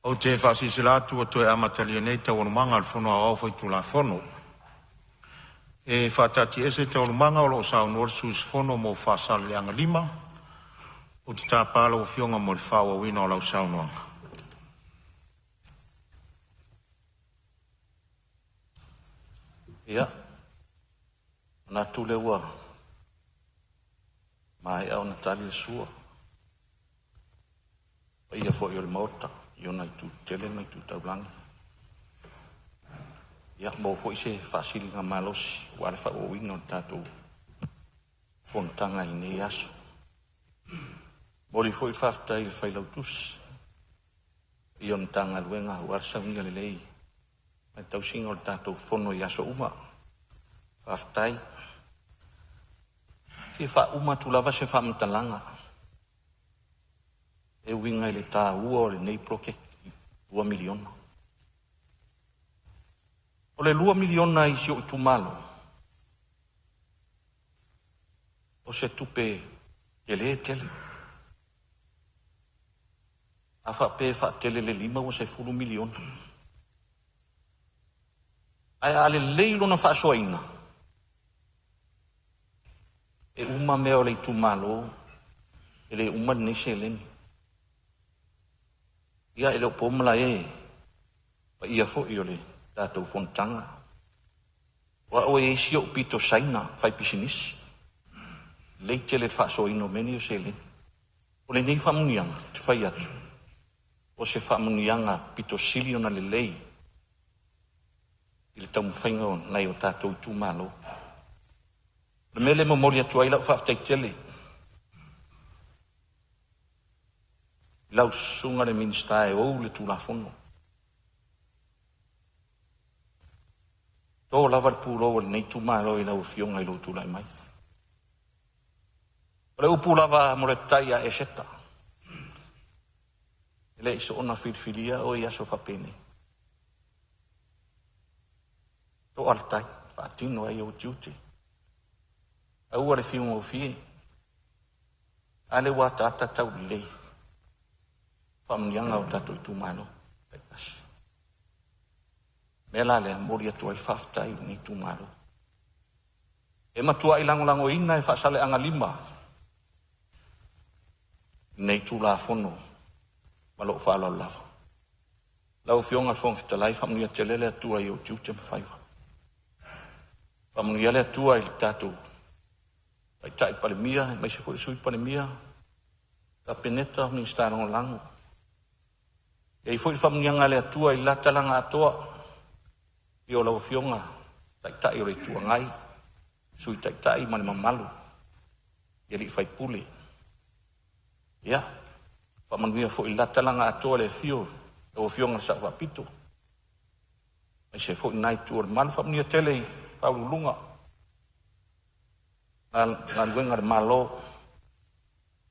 Ou te faasilasila atu ua toe amatalia nei Taualumaga a le Fono Aoao Faitulafono. E faataatiaese Taualumaga o lo o saunoa le sui usufono mo Faasaleleaga 5. Ou te tapa lau Afioga mo le faaauauina o lau saunoaga. Ia, manatu lea ua maea ona tali le sua, paia foi o le Maota i ona itu tetele ma itu taulagi. Ia, maua foi se faasiligamalosi aua le faaauauina o le tatou fonotaga i lenei aso. Momoli foi le faafetai i le Failautusi i o Matagaluega aua le saunia lelei ma le tausiga o le tatou fono i aso uma. Faafetai. E fia faauma atu lava se faamatalaga e uiga i le taua o lenei poloketi $2 miliona. O le $2 miliona i si ou itumalo, o se tupe tele tele. A faapea e faatele i le 5 ua $10 miliona. Ae a lelei lona faasoaina, e uma mea o le itumalo e le uma lenei seleni. Ia e le o po malae i paia foi o le tatou fonotaga. O au e i ai si ou pito Saina fai pisinisi, lelei tele i le faasoaina o mea nei o seleni. O lenei faamanuiaga ou te fai atu, o se faamanuiaga pito sili ona lelei i le taumafaiga o nai o tatou itumalo. O le mea lea e momoli atu ai lau faafetai tele i lau susuga i le Minisita e ou le Tulafono. E to lava le pulou o lenei itumalo i lau Afioga i lou tulai mai. O le upu lava mo le tai a Eseta, e le i soona filifilia oe i aso faapenei. Toa le tai, faatino ai ou tiute. Aua le fiu gofie, a lea ua ataata taulelei faamanuiaga o tatou itumalo taitasi. O le mea la lea e momoli atu ai le faafetai i lenei itumalo. E matuai lagolagoina e Faasaleleaga 5 lenei Tulafono ma lou faaaloalo lava. Lau Afioga i le Fofoga Fetalai, faamanuia tele le Atua i ou tiute ma faiva. Faamanuia le Atua i le tatou Taitai Palemia aemaise foi le Sui Palemia, Kapeneta, Minisita Lagolago. E i ai foi le faamanuiaga a le Atua i le la talaga atoa i o lau Afioga Taitai o le Itu Agai, Sui Taitai ma le mamalu i alii faipule. Ia faamanuia foi i le la talaga atoa i le afio o lau Afioga i le Sao Faapito, aemaise foi lena itu o le malu. Faamanuia tele i Ofisa Sili o Pulega o Matagaluega a le Malo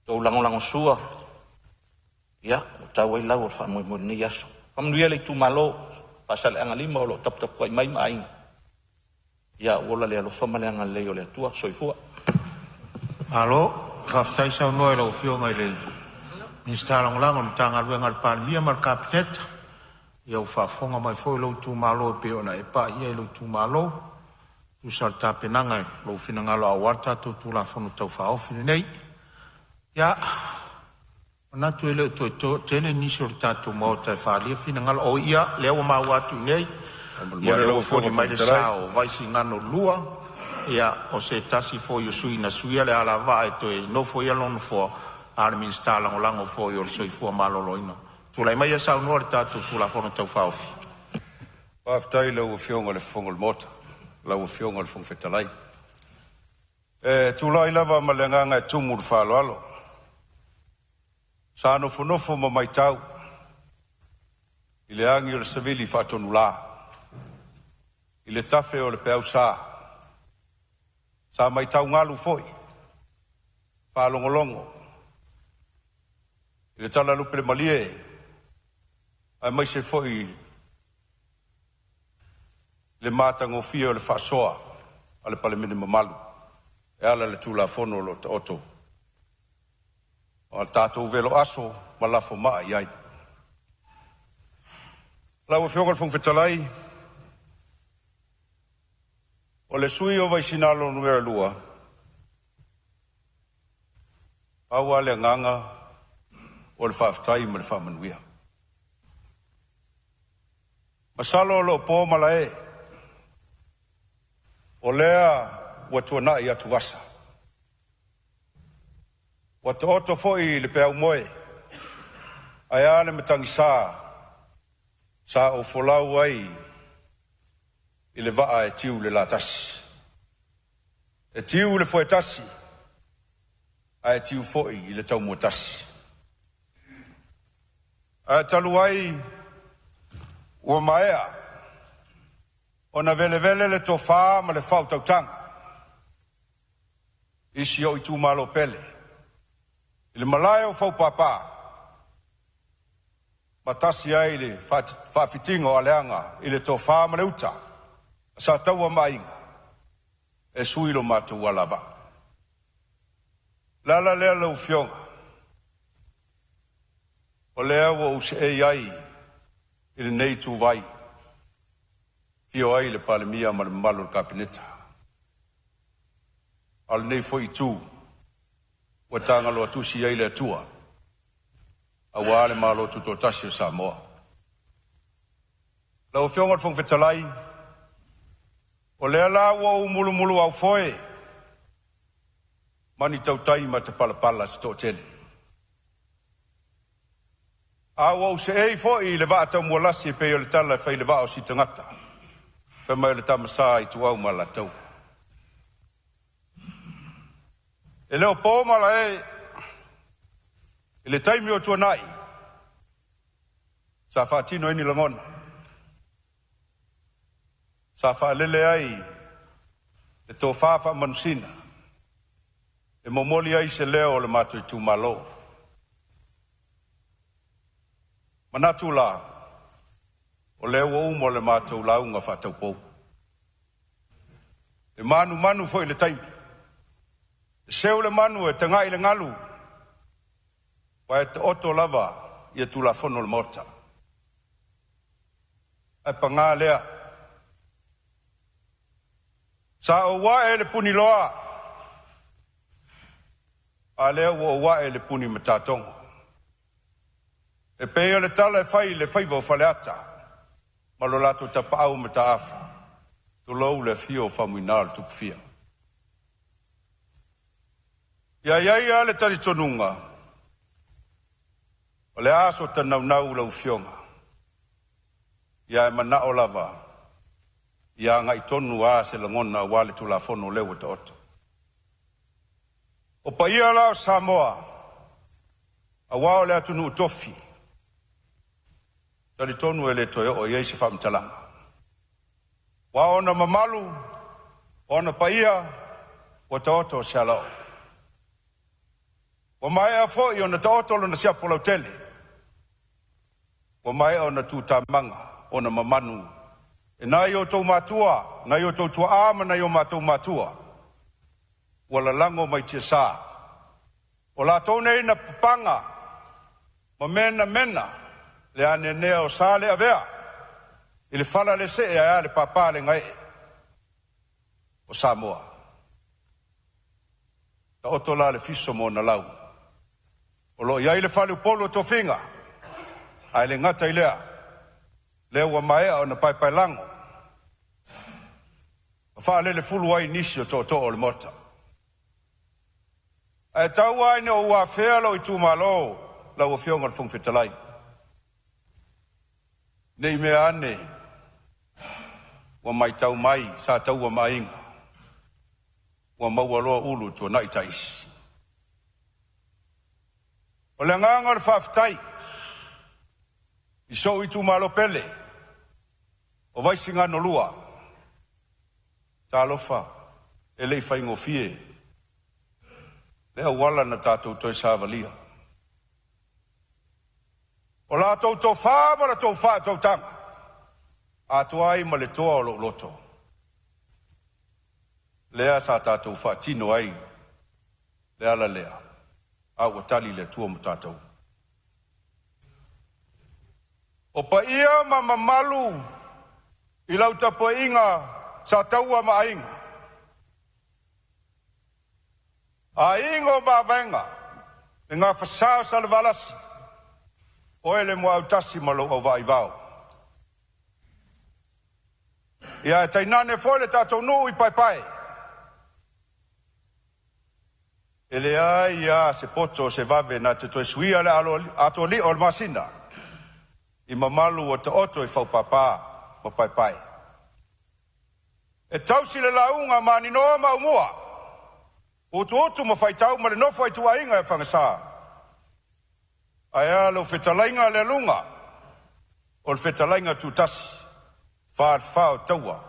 i lo outou lagolagosua ia ua tau ai lau o le faamoemoe i lenei aso. Faamanuia le itumalo o Faasaleleaga 5 o lo o taputapuai mai ma aiga, ia ua ola le alofa ma le agalelei o le Atua. Soifua. Malo faafetai saunoa i lau Afioga i le Minisita Lagolago o le Matagaluega a le Palemia ma le Kapeneta. Ia ua faafofoga mai foi lou itumalo e pei ona e pai i ai i lou itumalo e tusa o le tapenaga i lou finagalo aua le tatou Tulafono Tau Faaofi lenei. Ia, manatu e le o toe toatele nisi o le tatou Maota e faaalia finagalo. O ia, lea ua maua atu i inei, ia Malie lea lau ua Afioga foli i le mai Fofoga le Fetalai. sa o Vaisigano 2, ia o se tasi foi o sui usufono na suia le alavaa e toe nofoia lona nofoa, a o le Minisita Lagolago foi o le Soifua Maloloina. Tulai maia e saunoa i le tatou Tulafono Tau Faaofi. Faafetai i lau Afioga i le Fofoga o le Maota, lau Afioga i le Fofoga Fetalai. E tulai lava ma le agaga e tumu i le faaaloalo, sa nofonofo ma matau i le agi a le savili faatonula i le tafe o le peausa. Sa matau galu foi faalogologo i le talalupe i le malie aemaise foi le matagofie o le faasoa a le Palemene mamalu e ala i le Tulafono o lo o taoto a tatou velo aso ma lafo maa i ai. Lau Afioga i le Fofoga Fetalai, o le sui usufono o Vaisigano Nu.2, pau lava le agaga o le faafetai ma le faamanuia. Masalo o lo o po malae, o lea ua tuanai atuvasa, ua taoto foi le peau moe ae a le matagisa sa ou folau ai i le vaa e tiu i le latasi, e tiu i le foetasi ae tiu foi i le taumuatasi. Ae talu ai ua maea ona velevele le tofa ma le faautautaga i si ou itumalo pele, i le malae o Faupapa ma tasi ai le faafitiga o aleaga i le tofa ma le uta a Sataua ma Aiga e sui lo matou alavaa. O le ala lea lau Afioga, o lea ua ou seei ai i lenei ituvai, afio ai le Palemia ma le mamalu o le Kapeneta. A o lenei foi itu ua tagaloa tusi i ai le Atua aua le Malo Tutoatasi o Samoa. Lau Afioga i le Fofoga Fetalai, o lea la ua ou mulumuluaufoe ma ni tautai matapalapala se toatele, a ua ou seei foi i le vaa taumualasi e pei o le tala e fai i le vaa o Sitagata, fai mai o le tamasa Ituau ma Alataua. E le o po malae i le taimi ua tuanai sa faatino ai ni lagona, sa faalele ai le tofa faamanusina e momoli ai se leo o le matou itumalo. Manatu la, o lea ua uma le matou lauga faataupou. E manumanu foi i le taimi, e seu le manu e tagai i le galu, aua e taoto lava ia Tulafono o le Maota. Ae paga lea, sa ou ae i le puniloa, a o lea ua ou ae i le punimatatogo. E pei o le tala e fai i le faiva o Faleata ma lo latou tapaau Mataafa, tulou le afio o Faumuina le Tupufia. Ia i ai lava le talitonuga, o le a so naunau lau Afioga, ia ae manao lava ia agai tonu lava se lagona aua le Tulafono o lea ua taoto. O paia la o Samoa, aua o le atunuu tofi, talitonu e le toe oo i ai se faamatalaga. Aua ona mamalu, o ona paia ua taoto se alao. Ua maea foi ona taoto lona siapo lautele, ua maea ona tu tamaga ona mamanu e nai outou matua, nai outou tuaa ma nai o matou matua ua lalago mai tiasa. O latou nei na papaga ma menamena le aneanea o sa le avea i le fala le see ae a le papa le gaee o Samoa. Taoto la le fiso ma ona lau. O lo o i ai le faleupolu o tofiga, ae le gata i lea, lea ua maea ona paepaelago ma faalelefulu ai nisi o tootoo o le Maota. Ae tau lava ina ou afea lou itumalo lau Afioga i le Fofoga Fetalai, ne i mea ane ua matau mai sa taua ma aiga, ua maua loa ulu tuanai taisi. O le agaga o le faafetai i sou itumalo pele o Vaisigano 2, talofa e le i faigofie le auala na tatou toe savalia. O la outou tofa ma la outou faautautaga, atoa ai ma le toa o lou loto, lea sa tatou faatino ai le ala lea, a ua tali le Atua mo tatou. O paia ma mamalu i lau tapuaiga sa taua ma aiga, aiga o Mavaega, le gafasa o Salevalasi, oe le muautasi ma lou auvaa i vao. Ia ae tainane foi le tatou nuu i Paepae. E leai lava se poto o se vave na te toe suia le atoa o le masina i mamalu ua taoto i faupapa ma paepae. E tausi le lauga maninoa ma aumua, utuutu ma faitau ma le nofo a ituaiga e fagasa. Ae a lau fetalaiga le aluga o le fetalaiga tutasi, fa o taua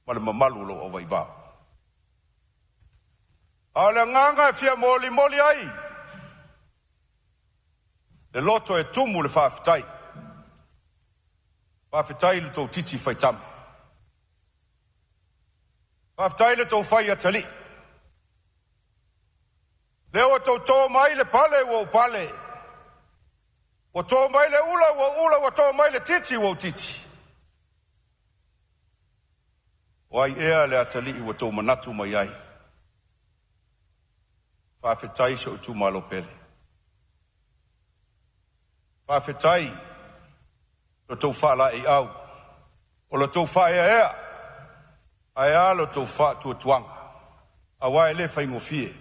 ma le mamalu o lou auvaivao. A o le agaga e fia molimoli ai le loto e tumu le faafetai. Faafetai i le tou titi faitama. Faafetai le tou fai atalii. Lea ua outou to mai le pale ua ou pale. Ua to mai le ula ua ou ula, ua to mai le titi ua ou titi. O ai ea le atalii ua outou manatu mai ai? Faafetai si ou itumalo pele. Faafetai lo outou faalaeiau, o lo outou faaeaea, ae a lo outou faatuatuaga, aua e le faigofie.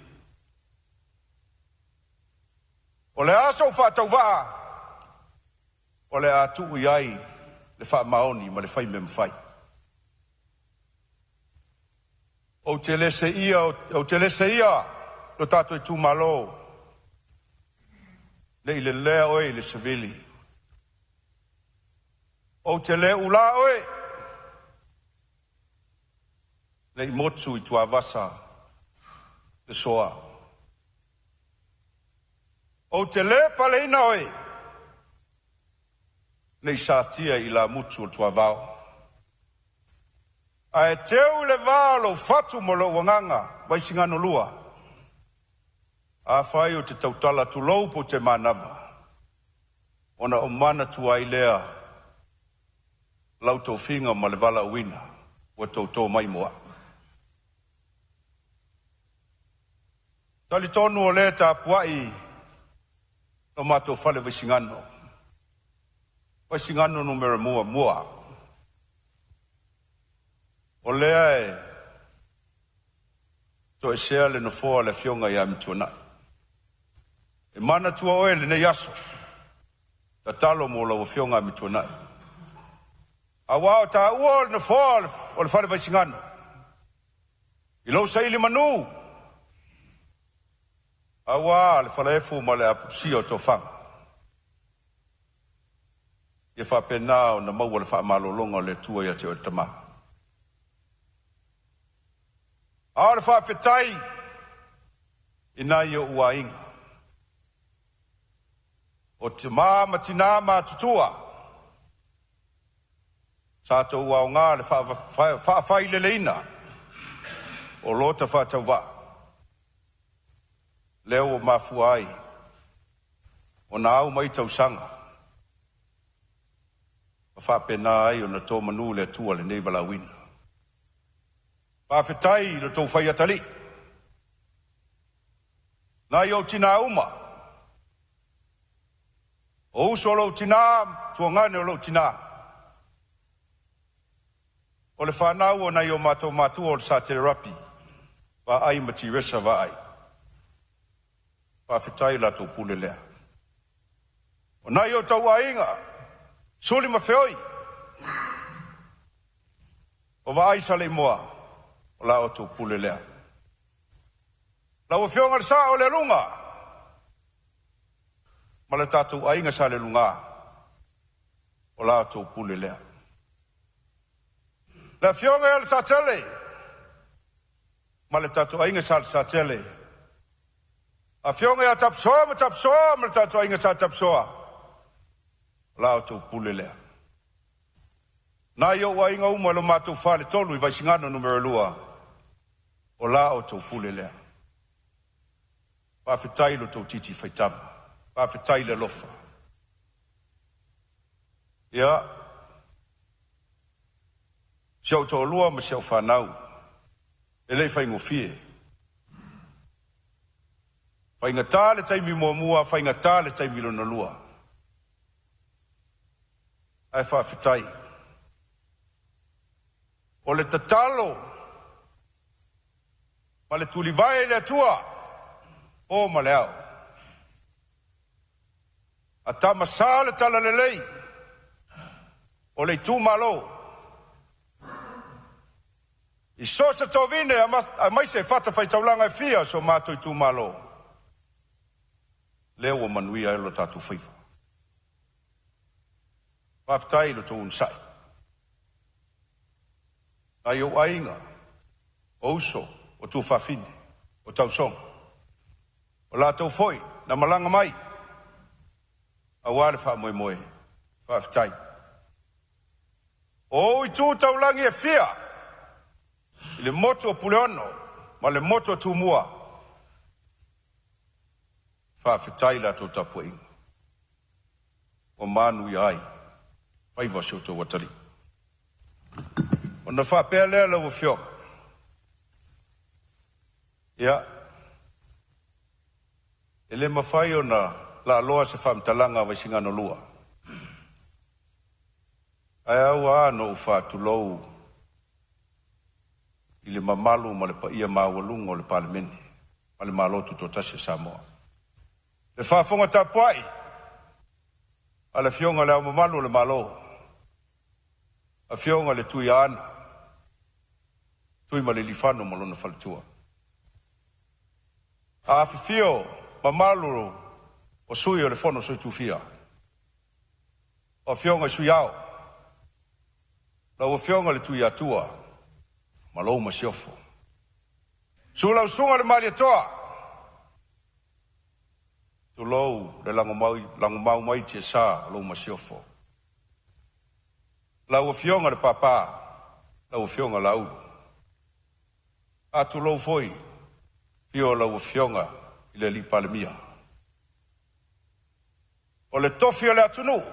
O le a sou faatauvaa, o le a tuu i ai le faamaoni ma le faimea mafai. Ou te le seia lo tatou itumalo, ne i lelea oe i le savili. Ou te le ulā oe, ne i motu i tuavasa le soa. Ou te le paleina oe, ne i satia i lamutu o le tuavao. Ae teu i le va o lou fatu ma lou agaga, Vaisigano 2. Afai ou te tautala tulou po o te manava, ona ou manatua ai lea lau tofiga ma le valaauina ua touto mai mo au. Talitonu o lea tapuai lo matou fale Vaisigano, Vaisigano 1. O lea e toesea le nofoa o le afioga ia Amituanai. E manatua oe i lenei aso, tatalo mo lau afioga Amituanai. Aua o taua o le nofoa o le fale Vaisigano, i lou saili manu, aua le falaefu ma le apusia o tofaga. Ia faapena ona maua le faamalologa o le Atua ia te oe le tama. A o le faafetai i nai ou aiga, o tama ma tina matutua, sa tou aoga le faafaileleina o lota faatauvaa, lea ua mafua ai ona au mai tausaga, ma faapena ai ona to manu le Atua lenei valaauina. Faafetai i lo tou fai atalii, nai ou tina uma, o uso o lou tina, tuagane o lou tina, o le fanau o nai o matou matua o le Sa Telerapi, Vaai ma Tiresa Vaai. Faafetai la tou pule lea. O nai o tau aiga, Suli ma Feoi, o Vaai Saleimoa, o la outou pule lea. Lau afioga le sao o le aluga, ma le tatou aiga sa le luga, o la outou pule lea. Le afioga ia le Satele, ma le tatou aiga sa le Satele, afioga ia Tapsoa ma Tapsoa ma le tatou aiga sa Tapsoa, o la outou pule lea. Nai ou aiga uma lo matou fale tolu i Vaisigano 2, o la outou pule lea. Faafetai lo tou titi faitama, faafetai le alofa. Ia, si ou toalua ma si au fanau, e le i faigofie. Faigata le taimi muamua, faigata le taimi lona lua. Ae faafetai. O le tatalo ma le tulivae i le Atua, po ma le ao, a tama sa le talalelei o le itumalo i so o se tovine aemaise fatafaitaulaga e fia o si o matou itumalo, lea ua manuia ai lo tatou faiva. Faafetai i lo outou onosai. Nai ou aiga, o uso, o tuafafine, o tausoga, o latou foi na malaga mai aua le faamoemoe, faafetai. O ou itu taulagi e fia i le motu o Puleono ma le motu o Tumua, faafetai i la outou tapuaiga ua manuia ai faiva o si o outou atalii. Ona faapea lea lau Afioga, ia, e le mafai ona laaloa se faamatalaga a Vaisigano 2, ae ao lava ona ou faatulou i le mamalu ma le paia maualuga o le Palemene ma le Malo Tutoatasi o Samoa. Le faafofoga tapuai a le Afioga i Le Ao Mamalu o le Malo, Afioga i le Tuiaana Tuimalealiifano ma lona faletua. Afifio mamalu o Sui o le Fono a Sui Tofia, o Afioga i Sui Ao, lau Afioga i le Tuiatua ma lou Masiofo. Susu lau Susuga i le Malietoa, tulou le lagomau mai tiasa o lou masiofo. Lau Afioga i le Papa, lau Afioga Laauli. Faatulou foi i le afio o lau Afioga i le Palemia. O le tofi o le atunuu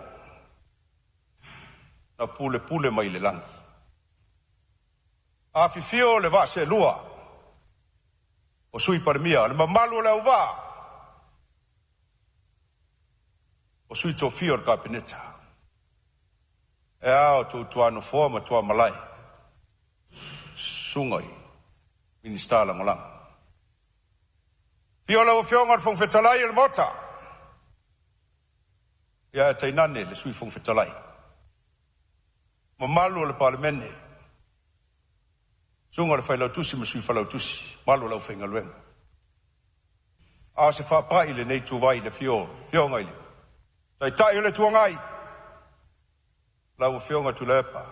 na pulepule mai le lagi. Afifio le vaa seelua o Sui Palemia, le mamalu o le auvaa o sui tofia o le Kapeneta. E a outou tuanofoa ma tuamalae, susuga i Minisita Lagolago. Afio lau Afioga i le Fofoga Fetalai o le Maota, ia ae tainane le Sui Fofoga Fetalai. Mamalu o le Palemene, susuga i le Failautusi ma Sui Failautusi, mamalu o le aufaigaluega. A o se faapai i lenei ituvai i le afio o le Afioga i le Taitai o le Itu Agai, lau Afioga Tuilaepa.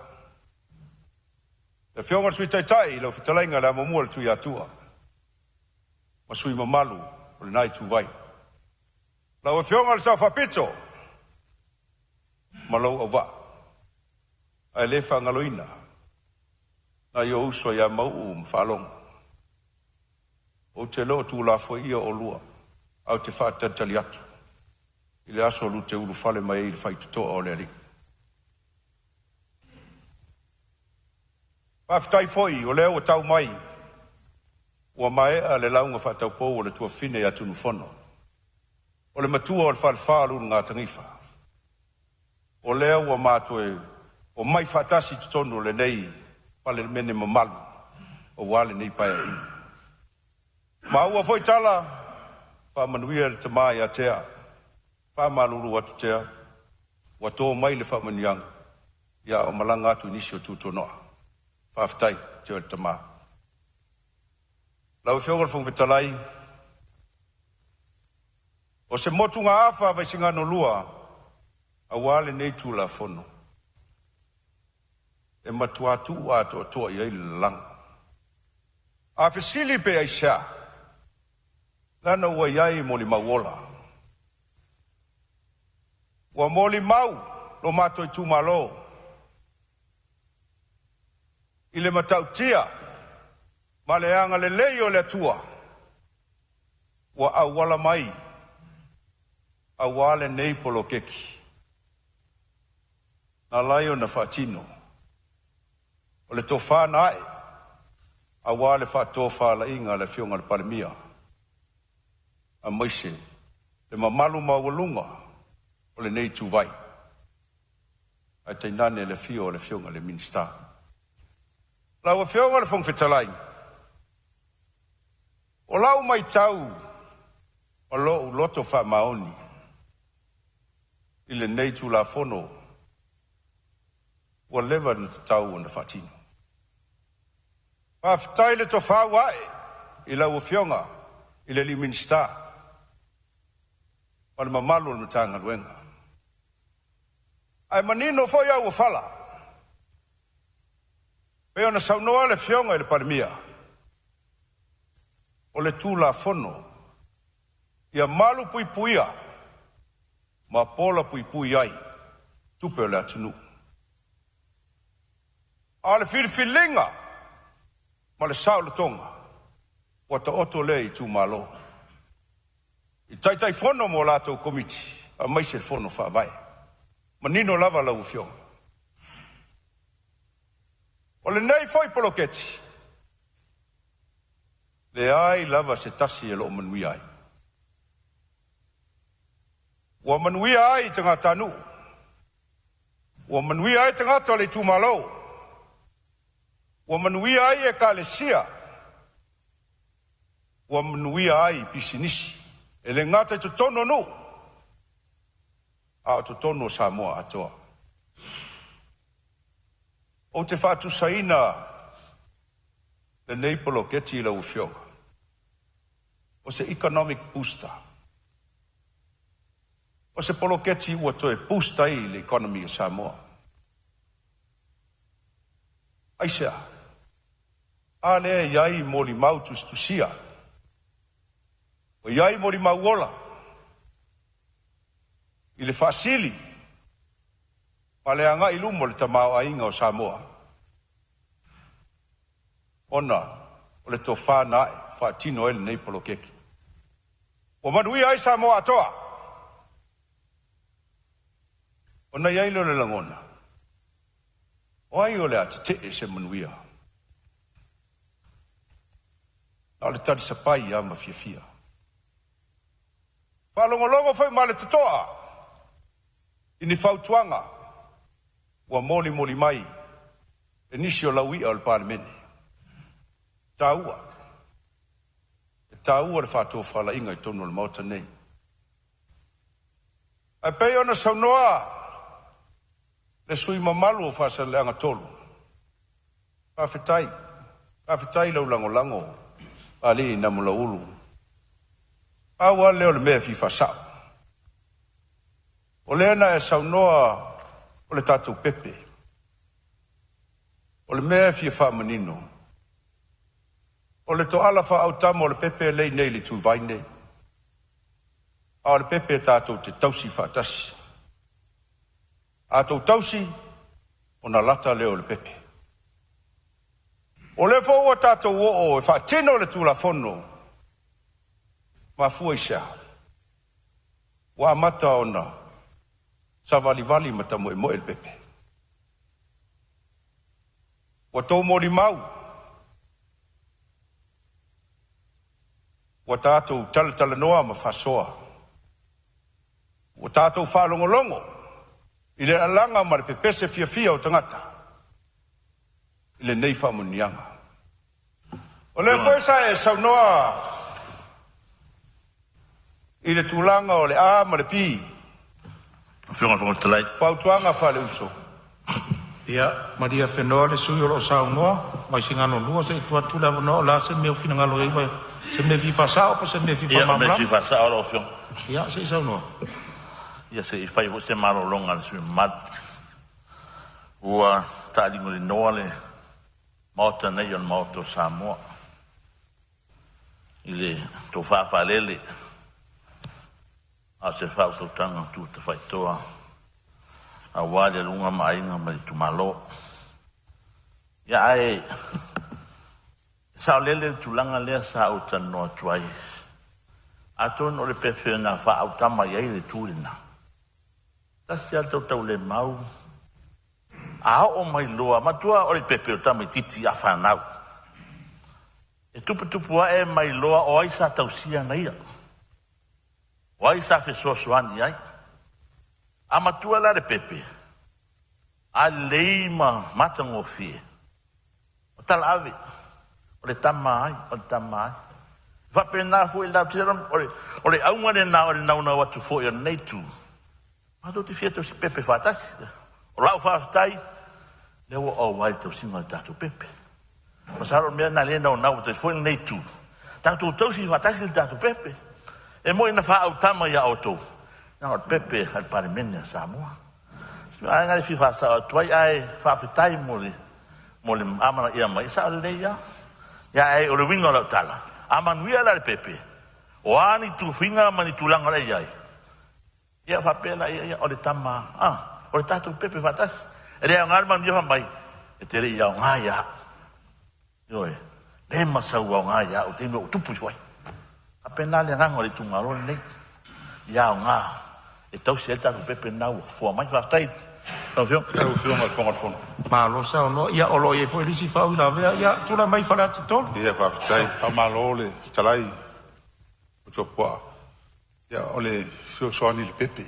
Le Afioga i le Sui Taitai, lau fetalaiga le Amomua a le Tuiatua ma sui usufono mamalu o lena ituvai. Lau Afioga i le Sao Faapito ma lou auvaa, ae le faagaloina nai ou uso ia Mauu ma Faalogo. Ou te le o tuulafoaia oulua, ae ou te faatalitali atu i le aso lua te ulufale mai ai i le faitotoa o le Alii. Faafetai foi o lea ua tau mai ua maea le lauga faataupou a le tuafafine ia Tunumafono, o le matua o le falefa o le Ulugatanifa. O lea ua matoe omai faatasi i totonu o lenei Palemene mamalu aua lenei Paeaiga. Maua foi tala, faamanuia le Tama ia Tea, faamalulu atu Tea, ua to mai le faamanuiaga, ia o malaga atu i nisi o tutonoa. Faafetai Tea o le Tama. Lau Afioga i le Fofoga Fetalai, o se motugaafa a Vaisigano 2 aua lenei Tulafono, e matua tuu atoatoa i ai le lalago. A fesili pe aisea, leaga ua i ai molimau ola. Ua molimau lo matou itumalo i le matautia ma le agalelei o le Atua ua auala mai aua lenei poloketi. Na ala ai ona faatino o le tofa na ae aua le faatofalaiga a le Afioga i le Palemia aemaise le mamalu maualuga o lenei ituvai, ae tainane le afio o le Afioga i le Minisita. Lau Afioga i le Fofoga Fetalai, o lau matau ma lou loto faamaoni i lenei Tulafono ua leva ona tatau ona faatino. Faafetai i le tofa ua ae i lau Afioga i le Minisita ma le mamalu o le Matagaluega. Ae manino foi auofala, e pei ona saunoa le Afioga i le Palemia, o le Tulafono ia malu puipuia ma pola puipui ai tupe a le atunuu. A o le filifiliga ma le saolotoga ua taoto lea i itumalo, i Taitaifono ma o latou Komiti, aemaise le Fono Faavae. Manino lava lau Afioga. O lenei foi poloketi, leai lava se tasi e le o manuia ai. Ua manuia ai tagatanuu, ua manuia ai tagata o le itumalo, ua manuia ai ekalesia, ua manuia ai pisinisi. E le gata i totonu o nuu, a o totonu o Samoa atoa. Ou te faatusaina lenei poloketi i lau Afioga, o se economic booster. O se poloketi ua toe boost ai le economy o Samoa. Aisea? A lea e i ai molimau tusitusia, ua i ai molimau ola i le faasili ma le agai i luma o le tamaoaiga o Samoa, ona o le tofa na ae faatino ai lenei poloketi. Ua manuia ai Samoa atoa. Ona i ai lea o le lagona, o ai o le a tetee se manuia? Na o le talisapai lava ma fiafia. Faalogologo foi ma le totoa i ni fautuaga ua molimoli mai e nisi o lauia o le Palemene. Taua, e taua le faatofalaiga i totonu o le Maota nei. Ae pei ona saunoa le sui usufono mamalu o Faasaleleaga 3, faafetai, faafetai i lau lagolago Alii Namulauulu. Pau lava lea o le mea e fia faasao. O lea na e saunoa o le tatou pepe. O le mea e fia faamanino, o le toala faaautama o le pepe lea e i inei i le ituvai nei. A o le pepe tatou te tausi faatasi. A tou tausi, ona lata lea o le pepe. O lea foi ua tatou oo e faatino le Tulafono, mafua i se a? Ua amata ona savalivali ma tamoemoe le pepe. Ua tou molimau, ua tatou talatalanoa ma faasoa, ua tatou faalogologo i le alaga ma le pepese fiafia o tagata i lenei faamanuiaga. O lea foi sa e saunoa i le tulaga o le A ma le P. Afioga i le Fofoga Fetalai. Fautuaga faale-uso. Ia, malie afenoa le sui usufono o lo o saunoa mai Vaisigano 2 se i tuu atu le avanoa. O le a se mea ua finagalo i ai, se mea e fia faasao po o se mea e fia Ia, o mea faamalamalama? fia faasao lau Afioga. Ia, se i saunoa. Ia, se i fai foi se malologa a le sui usufono mamalu. Ua taaligolinoa le Maota nei o le Maota o Samoa i le tofa faalele a o se faautautaga tutafaitoa aua le aluga ma aiga ma le itumalo. Ia, ae saolele le tulaga lea sa ou talanoa atu ai. Atonu o le pepe na faaautama i ai le tu lena. Tasi lava le tautaulemau A oo mai loa, matua o le pepe o tamaitiiti a fanau. E tuputupu ae mai loa o ai sa tausia na ia. O ai sa fesoasoani ai. A matua la le pepe, a lelei ma matagofie, o talaave, o le tama ai, o le tama ai. Faapena foi la o le auga lena o le naunau atu foi o lenei itu, matou te fia tausi pepe faatasi. O lau faafetai, lea ua auai le tausiga o le tatou pepe. Masalo o le mea lena lea e naunau atu ai foi lenei itu, tatou tausi faatasi le tatou pepe. E moni na faaautama ia outou, leaga o le pepe a le Palemene a Samoa. O le vaega lea e fia faasao atu ai, ae faafetai mo le amanaia mai, e sao lelei lava. Ae o le uiga o lau tala, a manuia la le pepe, o a ni tufiga ma ni tulaga o le i ai, ia faapea la ia, o le tama, o le tatou pepe faatasi. E le aoga le manuia fai mai, e te le i aoga ia au. Ioe, le masau aoga ia au, taimi o tupu ifo ai. Faapena le agaga o le itumalo lenei, ia aoga e tausi ai le tatou pepe lena ua fofoa mai. Faafetai. Lau Afioga. Lau Afioga i le Fofoga o le Fono. Malo saunoa. Ia, o lo o i ai foi le isi faauilavea. Ia, tulai mai Faleata 3. Ia, faafetai. Faamalo le fetalai o Tuapuaa. Ia, o le fesoasoani i le pepe,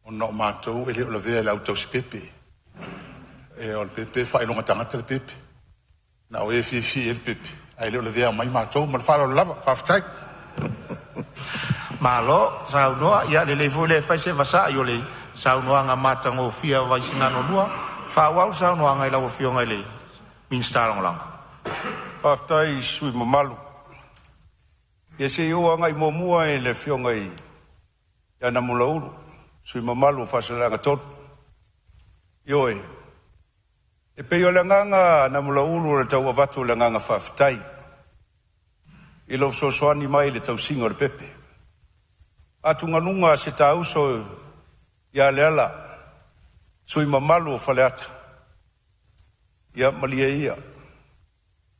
ona o matou e le o lavea i le au tausi pepe. E, o le pepe e faailoga tagata le pepe. Na o e fiafia i ai le pepe, ae le o lavea mai matou. Ma le faaaloalo lava. Faafetai. Malo saunoa. Ia, lelei foi le fai se vasa'i o le saunoaga matagofie a Vaisigano 2. Faaauau le saunoaga i lau Afioga i le Minisita Lagolago. Faafetai i sui usufono mamalu. Ia se i ou agai muamua i le Afioga ia Namulauulu, sui usufono mamalu o Faasaleleaga 3. Ioe, e pei o le agaga Namulauulu o le tau avatu o le agaga faafetai i lou fesoasoani mai i le tausiga o le pepe. Atugaluga a se tauso ia Leala, sui mamalu o Faleata, ia malie ia.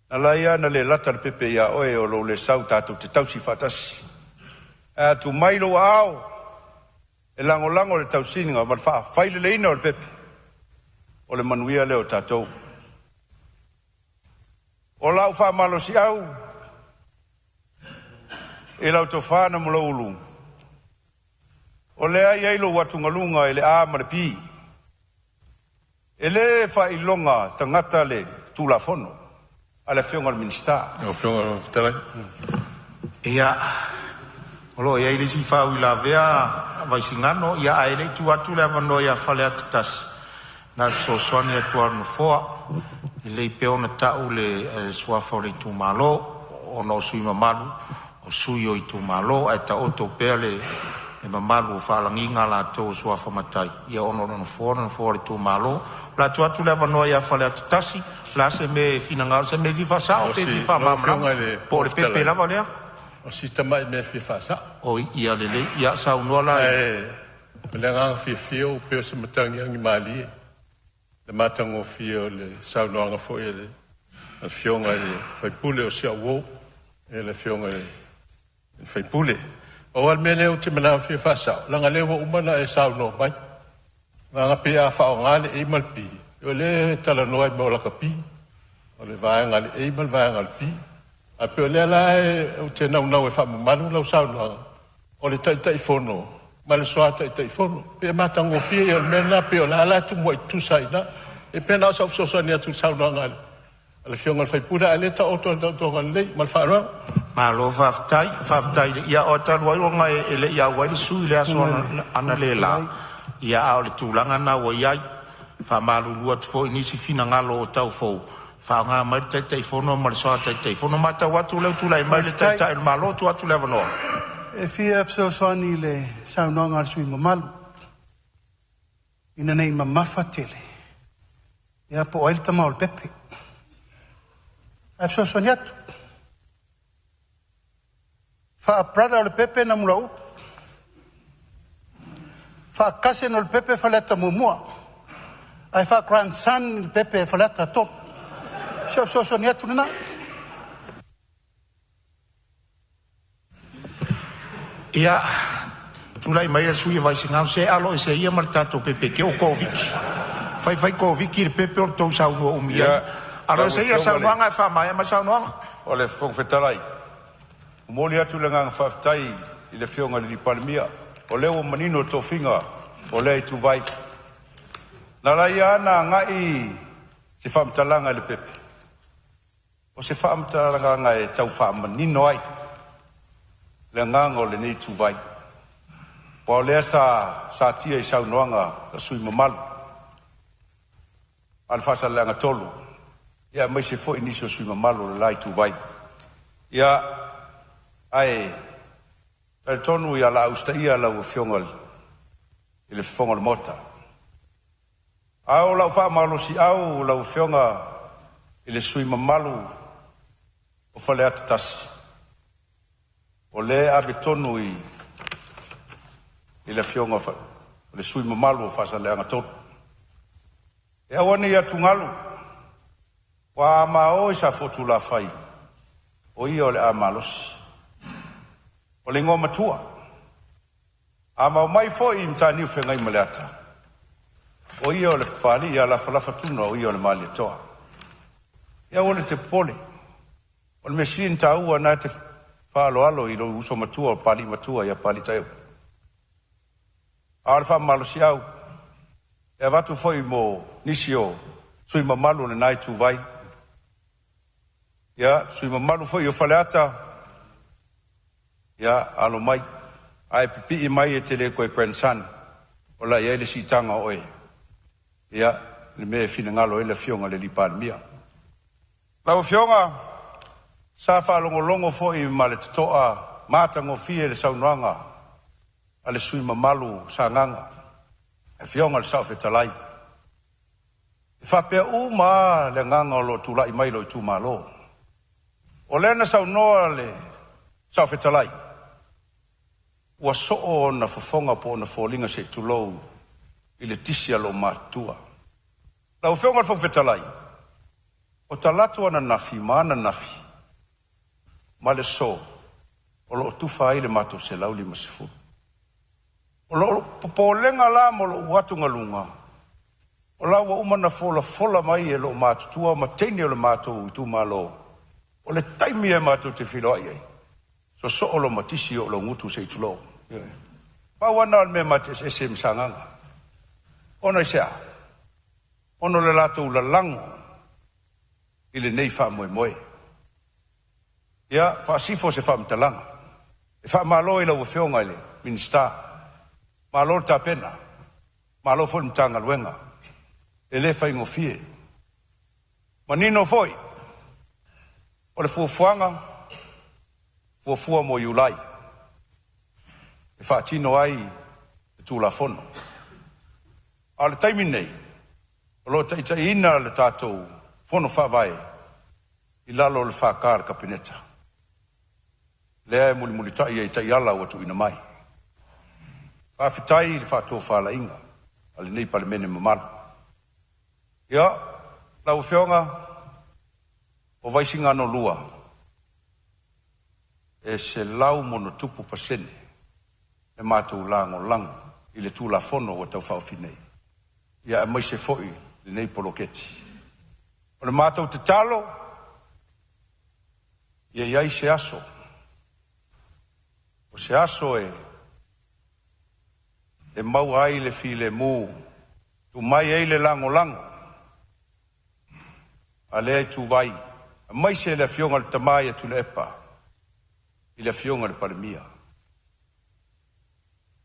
Na lai lava na le lata le pepe ia oe o lou le sau tatou te tausi faatasi. Ae atu mai lou aao e lagolago le tausiga ma le faafaileleina o le pepe, o le manuia lea o tatou. O lau faamalosiau i lau tofa Namulauulu, o lea e i ai lou atugaluga i le A ma le P. E le faailoga tagata le Tulafono a le Afioga i le Minisita. Lau Afioga i le Fofoga Fetalai. Ia, o lo o i ai le isi faauilavea a Vaisigano, ia ae le i tuu atu le avanoa ia Faleata 1, na o le fesoasoani atu lava o le Nofoa, e lelei pea ona ta'u le suafa o le itumalo ona o sui usufono mamalu o sui o itumalo, ae taoto pea le mamalu o faalagiga latou o suafa matai, ia ona o le Nofoa o le Nofoa o le itumalo. O le a tuu atu le avanoa ia Faleata 1, o le a se mea e finagalo, se mea e fia faasao pe fia Lau Afioga faamalamalama i le po o Fofoga le pepe Fetalai, lava lea. o si tamai mea e fia faasao. Oi, ia lelei, ia saunoa la. Ae o le agaga fiafia ua pei o se matagi agimalie le matagofie o le saunoaga foi a le Afioga i le sui usufono o si au uo, le Afioga i le sui usufono. Pau lava le mea lea ou te manao e fia faasao, leaga o lea ua uma ona e saunoa mai, leaga pei a faaaoga le A ma le B, o lea e talanoa i mea o lakapi, o le vaega a le A ma le vaega a le B. Ae pei o lea la ou te naunau e faamamalu lau saunoaga, o le Taitaifono ma le Soa Taitaifono. Pei e matagofie ia o le mea lena, pei o la e tumuai tutusa ai i ina. E pei na o sau fesoasoani atu i le saunoaga a le Afioga i le sui usufono, a o lea e taoto lava i le taotoga lelei. Ma le faaaloalo. Malo faafetai, faafetai. Ia o talu ai ona e le i auai le sui i le aso analeila, ia a o le tulaga lena ua i ai, e faamalulu atu foi i nisi finagalo o taufou, faaaoga mai le Taitaifono ma le Soa Taitaifono. E matau atu o lea ua tulai mai le Faafetai. Taitai o le Malo, tuu atu le avanoa. E fia fesoasoani i le saunoaga a le sui usufono mamalu, ina ne i mamafa tele, ia po o ai le tama o le pepe. Ae fesoasoani atu. Faa-brother o le pepe Namulauulu, faa-cousin o le pepe Faleata 1, ae faa-grandson le pepe Faleata 3. Si au fesoasoani atu lena. Ia, tulai mai le sui usufono o Vaisigano, se alo ese ia ma le tatou pepe o Koviti. Fai Koviti le pepe o le tou saunoa umi ai. Alo Lau ese ia Afioga i le saunoaga e faamaea mai saunoaga. O le Fofoga Fetalai, momoli atu le agaga faafetai i le Afioga i le Palemia, o lea ua manino tofiga o lea ituvai. Na ala ai lava ona agai se faamatalaga i le pepe, o se faamatalaga e tau faamanino ai le agaga o lenei ituvai, aua o lea sa satia i saunoaga a sui usufono mamalu a le Faasaleleaga 3, ia aemaise foi nisi o sui usufono mamalu o le la ituvai. Ia, ae talitonu o le a usitaia lau Afioga i le Fofoga o le Maota. A o lau faamalosiau lau Afioga i le sui usufono mamalu o Faleata 1, o lea e ave tonu i le Afioga i le sui usufono mamalu o Faasaleleaga 3. E aua ne i atugalu, aua a ma o i Safotulafai, o ia o le a malosi. O le igoa matua. A ma omai foi i Mataniu Feagaimaleata, o ia o le Papalii ia Lafalafa Tuna o ia o le Malietoa. Ia aua ne i te popole. O le mea sili ona taua na te faaaloalo i lou uso matua o Papalii matua ia Papalii. A o le faamalosiau e avatu foi mo nisi o sui mamalu o lena ituvai. Ia, sui mamalu foi o Faleata, ia alo mai. Ae pipii mai e te le toe grandson, o la e i ai le siitaga o oe. Ia, le mea e finagalo ai le Afioga i le Palemia. Lau Afioga, sa faalogologo foi ma le totoa matagofie le saunoaga a le sui usufono mamalu Sagaga, le Afioga i le Saofetalai. E faapea uma lava le agaga o lo o tulai mai lou itumalo. O lea na saunoa le Saofetalai, ua soo ona fofoga po o ona foliga se i tulou i le tisi a loomatutua. Lau Afioga i le Fofoga Fetalai, o talaatu ananafi ma ananafi ma le aso o lo o tufa ai le matou 150. O lou popolega la ma lou atugaluga, o la ua uma ona folafola mai e loomatutua ma teine o le matou itumalo, o le taimi e matou te feiloai ai, sosoo loma tisi oo lou gutu se i tulou. Pau lava lena o le mea e ma te eseese ai ma Sagaga. Ona i se a? Ona o le latou lalago i lenei faamoemoe. Ia faasifo se faamatalaga. E faamalo i lau Afioga i le Minisita, malo le tapena, malo foi le Matagaluega, e le faigofie. Manino foi o le fuafuaga, fuafua mo Iulai e faatino ai le Tulafono. A o le taimi lenei, o lo o taitaiina le tatou Fono Faavae i lalo o le FK a le Kapeneta, lea e mulimulitai ai i taiala ua tuuina mai. Faafetai i le faatofalaiga a lenei Palemene mamalu. Ia, lau Afioga, o Vaisigano 2 e 100+% le matou lagolago i le Tulafono ua tau faaofi nei, ia aemaise foi lenei poloketi. O le matou tatalo, ia i ai se aso, o se aso e maua ai le filemu, tuu mai ai le lagolago a lea ituvai, aemaise le Afioga i le Tama ia Tuilaepa i le Afioga i le Palemia. Ou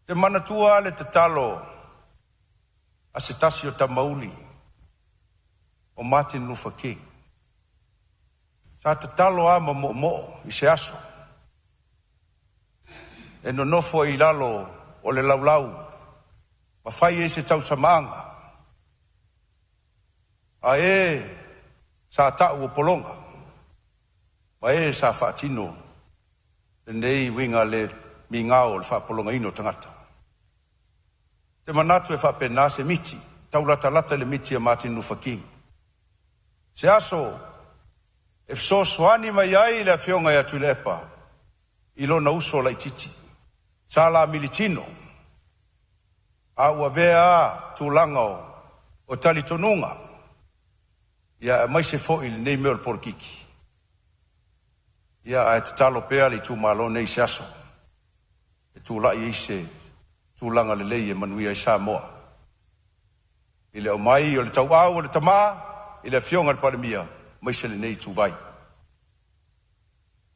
te manatua lava le tatalo a se tasi o tamauli o Martin Luther King. Sa tatalo lava ma moomoo i se aso e nonofo ai i lalo o le laulau ma fai ai se tausamaaga a e sa tau o pologa ma e sa faatino lenei uiga le migao o le faapologaina o tagata. Ou te manatu e faapena se miti, taulatalata i le miti a Martin Luther King. Se aso e fesoasoani mai ai le Afioga ia Tuilaepa i lona uso laitiiti sa la militino, a ua avea lava tulaga o O talitonuga, ia aemaise foi lenei mea o le polokiki, ia ae tatalo pea le itumalo nei i se aso e tulai ai se tulaga lelei e manuia ai Samoa. I le aumai o le tauau o le tama i le Afioga i le Palemia aemaise lenei ituvai.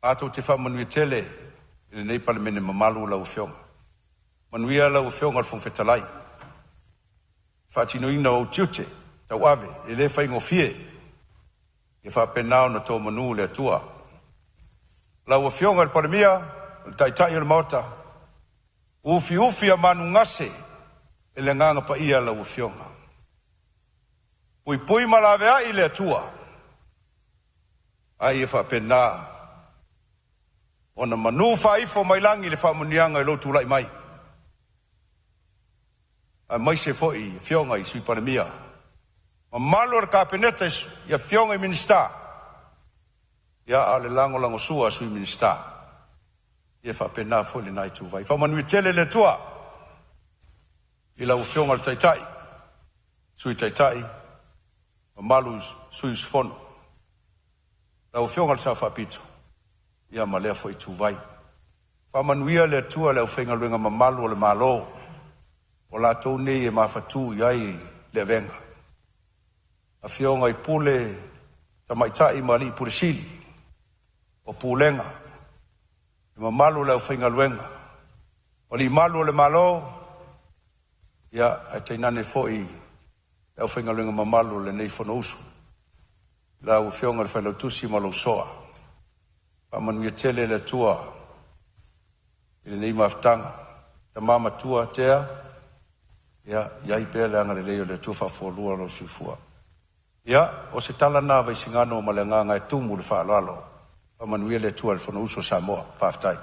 Matou te faamanuia tele i lenei Palemene mamalu lau Afioga. Manuia lau Afioga i le Fofoga Fetalai, faatinoina o ou tiute tauave e le faigofie, ia faapena ona to manu le Atua. Lau Afioga i le Palemia, o le Taitai o le Maota, ufiufi manugase i le Agaga Paia lau Afioga, puipui ma laveai le Atua, a ia faapena ona manu faaifo mai lagi le faamanuiaga i lou tulai mai, aemaise foi afioga i Sui Palemia, mamalu o le Kapeneta i afioga i Minisita, ia a o le lagolagosua a Sui Minisita, ia faapena foi lena ituvai. Faamanuia tele le Atua i lau Afioga i le Taitai, Sui Taitai, mamalu i sui usufono. Lau Afioga i le Sao Faapito, ia ma lea foi ituvai. Faamanuia le Atua i le aufaigaluega mamalu a le Malo, o latou nei e mafatu i ai le avega. Afioga i Pule Tamaitai ma Alii Pule Sili o Pulega, le mamalu o le aufaigaluega, o alii malu o le Malo, ia ae tainane foi le aufaigaluega mamalu o lenei Fonousu. Lau Afioga i le Failautusi ma lou Soa, faamanuia tele le Atua i lenei mafutaga. Tama matua Tea, ia i ai pea le agalelei o le Atua faafualua lou soifua. Ia, o se tala lena a Vaisigano ma le agaga e tumu le faaaloalo. Faamanuia le Atua i le Fonousu a Samoa. Faafetai.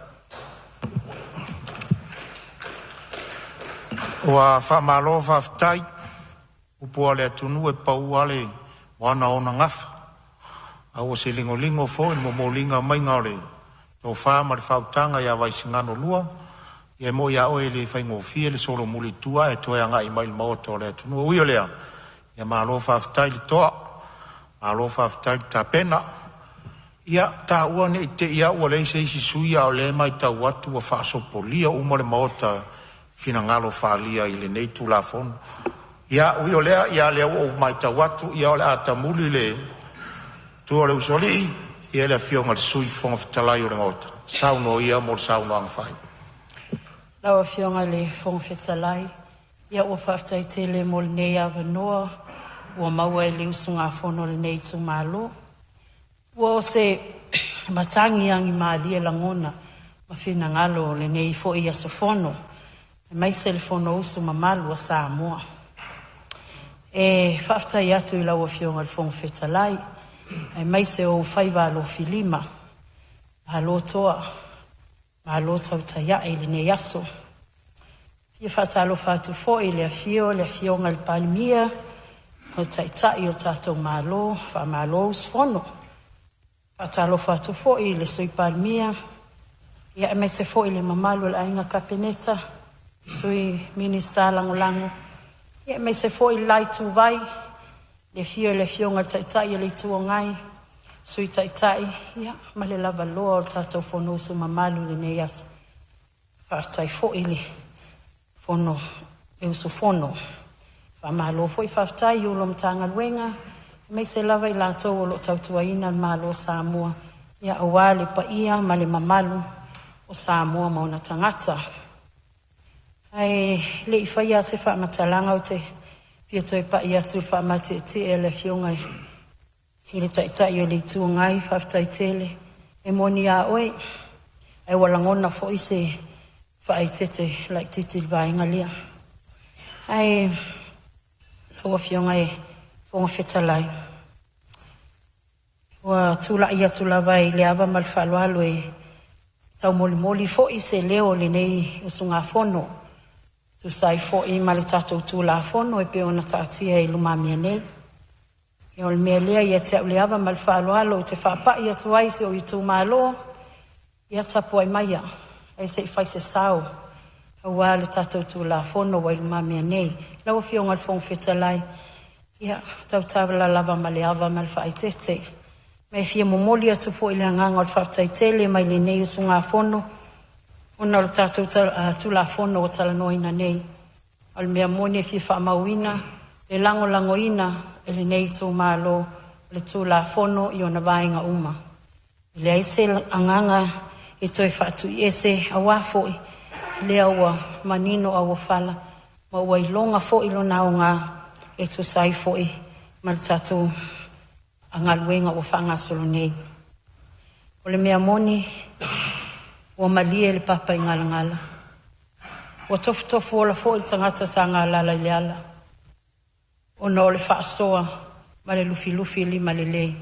Ua faamalo faafetai upu a le atunuu e pau lava le moana o ona gafa, a ua se ligoligo foi le momoliga mai o le tofa ma le faautaga ia Vaisigano 2. Ia e moni a oe e le faigofie le solomuli i tua ae toe agai mai i le maota o le atunuu. Ui o lea, ia malo faafetai le toa, malo faafetai le tapena. Ia taua ne i te i lava ua leai se isi sui usufono, a o lea e matau atu ua faasopolia uma le Maota i finagalo faaalia i lenei Tulafono. Ia ui o lea, o lea ua ou matau atu o le a tamuli le tua o le usoalii, ia le Afioga i le Sui Fofoga Fetalai o le Maota, saunoa ia mo le saunoaga faaiu. Lau Afioga i le Fofoga Fetalai, ia ua faafetai tele mo lenei avanoa ua maua e le usugafono a lenei itumalo. Ua o se matagi agimalie lagona ma finagalo o lenei foi aso fono, aemaise le Fonousu mamalu a Samoa. E faafetai atu i lau Afioga i le Fofoga Fetalai, aemaise o ou faiva alofilima, malo toa, malo tautai a'e i lenei aso. E fia faatalofa atu foi i le afio o le Afioga i le Palemia, o le Taitai o le tatou Malo, faamalo usufono. Faatalofa atu foi i le Sui Palemia, ia aemaise foi le mamalu o le Aiga Kapeneta, Sui Minisita Lagolago, ia aemaise foi le la ituvai, le afio o le Afioga i le Taitai o le Itu Agai, Sui Taitai, ia ma le lavaloa o le tatou Fonousu mamalu i lenei aso. Faafetai foi le fono le usufono. Faamalo foi faafetai i Ofisa Sili o Matagaluega aemaise lava i latou o lo o tautuaina le Malo o Samoa, ia aua le paia ma le mamalu o Samoa ma ona tagata. Ae le i faia se faamatalaga ou te fia toe pai atu i le faamatietie a le Afioga i le Taitai o le Itu Agai, faafetai tele. E moni a oe, ae ua lagona foi se faaeteete laitiiti i le vaega lea. Ae lau Afioga i le Fofoga Fetalai, ua tulai atu lava i le ava ma le faaaloalo e taumolimoli foi se leo o lenei usugafono e tusa ai foi ma le tatou Tulafono e pei ona taatia i lumamea nei. Ia o le mea lea ia te au le ava ma le faaaloalo ou te faapai atu ai i si ou itumalo, ia tapuai maia ae se i fai se sao aua le tatou Tulafono ua i lumamea nei. Lau Afioga i le Fofoga Fetalai, Ia, tautala lava ma le ava ma le faaeteete. Ma e fia momoli atu foi le agaga o le faafetai tele mai lenei usugafono ona o le tatou Tulafono ua talanoaina nei. O le mea moni e fia faamauina le lagolagoina e lenei itumalo o le Tulafono i ona vaega uma. E leai se agaga e toe faatuiese aua foi lea ua manino auofala ma ua iloga foi lona aoga e tusa ai foi ma le tatou galuega ua faagasolo nei. O le mea moni ua malie le papaigalagala, ua tofutofuola foi le tagata sa galala i le ala ona o le faasoa ma le lufilufi limalelei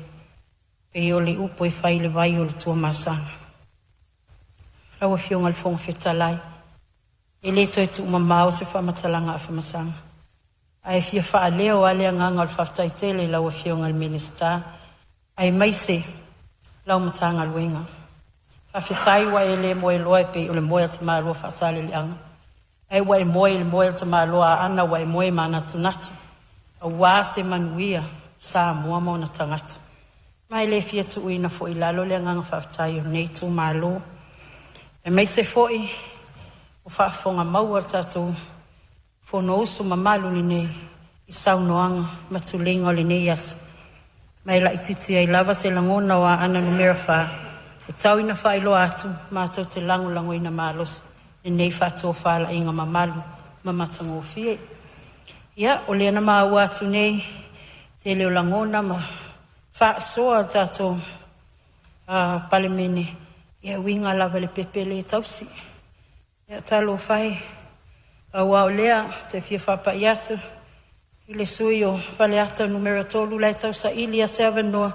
pei o le upu e fai i le vai o le Tuamasaga. Lau Afioga i le Fofoga Fetalai, e le toe tuumamao se faamatalaga a Afamasaga, ae fia faaleo lava le agaga o le faafetai tele i lau Afioga i le Minisita aemaise lau Matagaluega. Faafetai ua e le moeloa e pei o le moe a tamaloa Faasaleleaga, ae ua e moe i le moe a le tamaloa Aana ua e moe manatunatu aua se manuia o Samoa ma ona tagata. Ma e le fia tuuina foi i lalo le agaga faafetai o lenei itumalo, aemaise foi o faafofoga maua a le tatou Fonousu mamalu lenei i saunoaga ma tuleiga o lenei aso, ma e laitiiti ai lava se lagona o Aana Alofi 4 e tau ina faailoa atu, matou te lagolagoina malosi lenei faatofalaiga mamalu ma matagofie. Ia, o lea na maua atu nei le tele o lagona ma faasoa a le tatou Palemene e uiga lava i le pepe lea e tausi. Ia talofa e, pau lava o lea ou te fia faapai atu i le sui usufono o Faleata 3 la e tausaili lava se avanoa.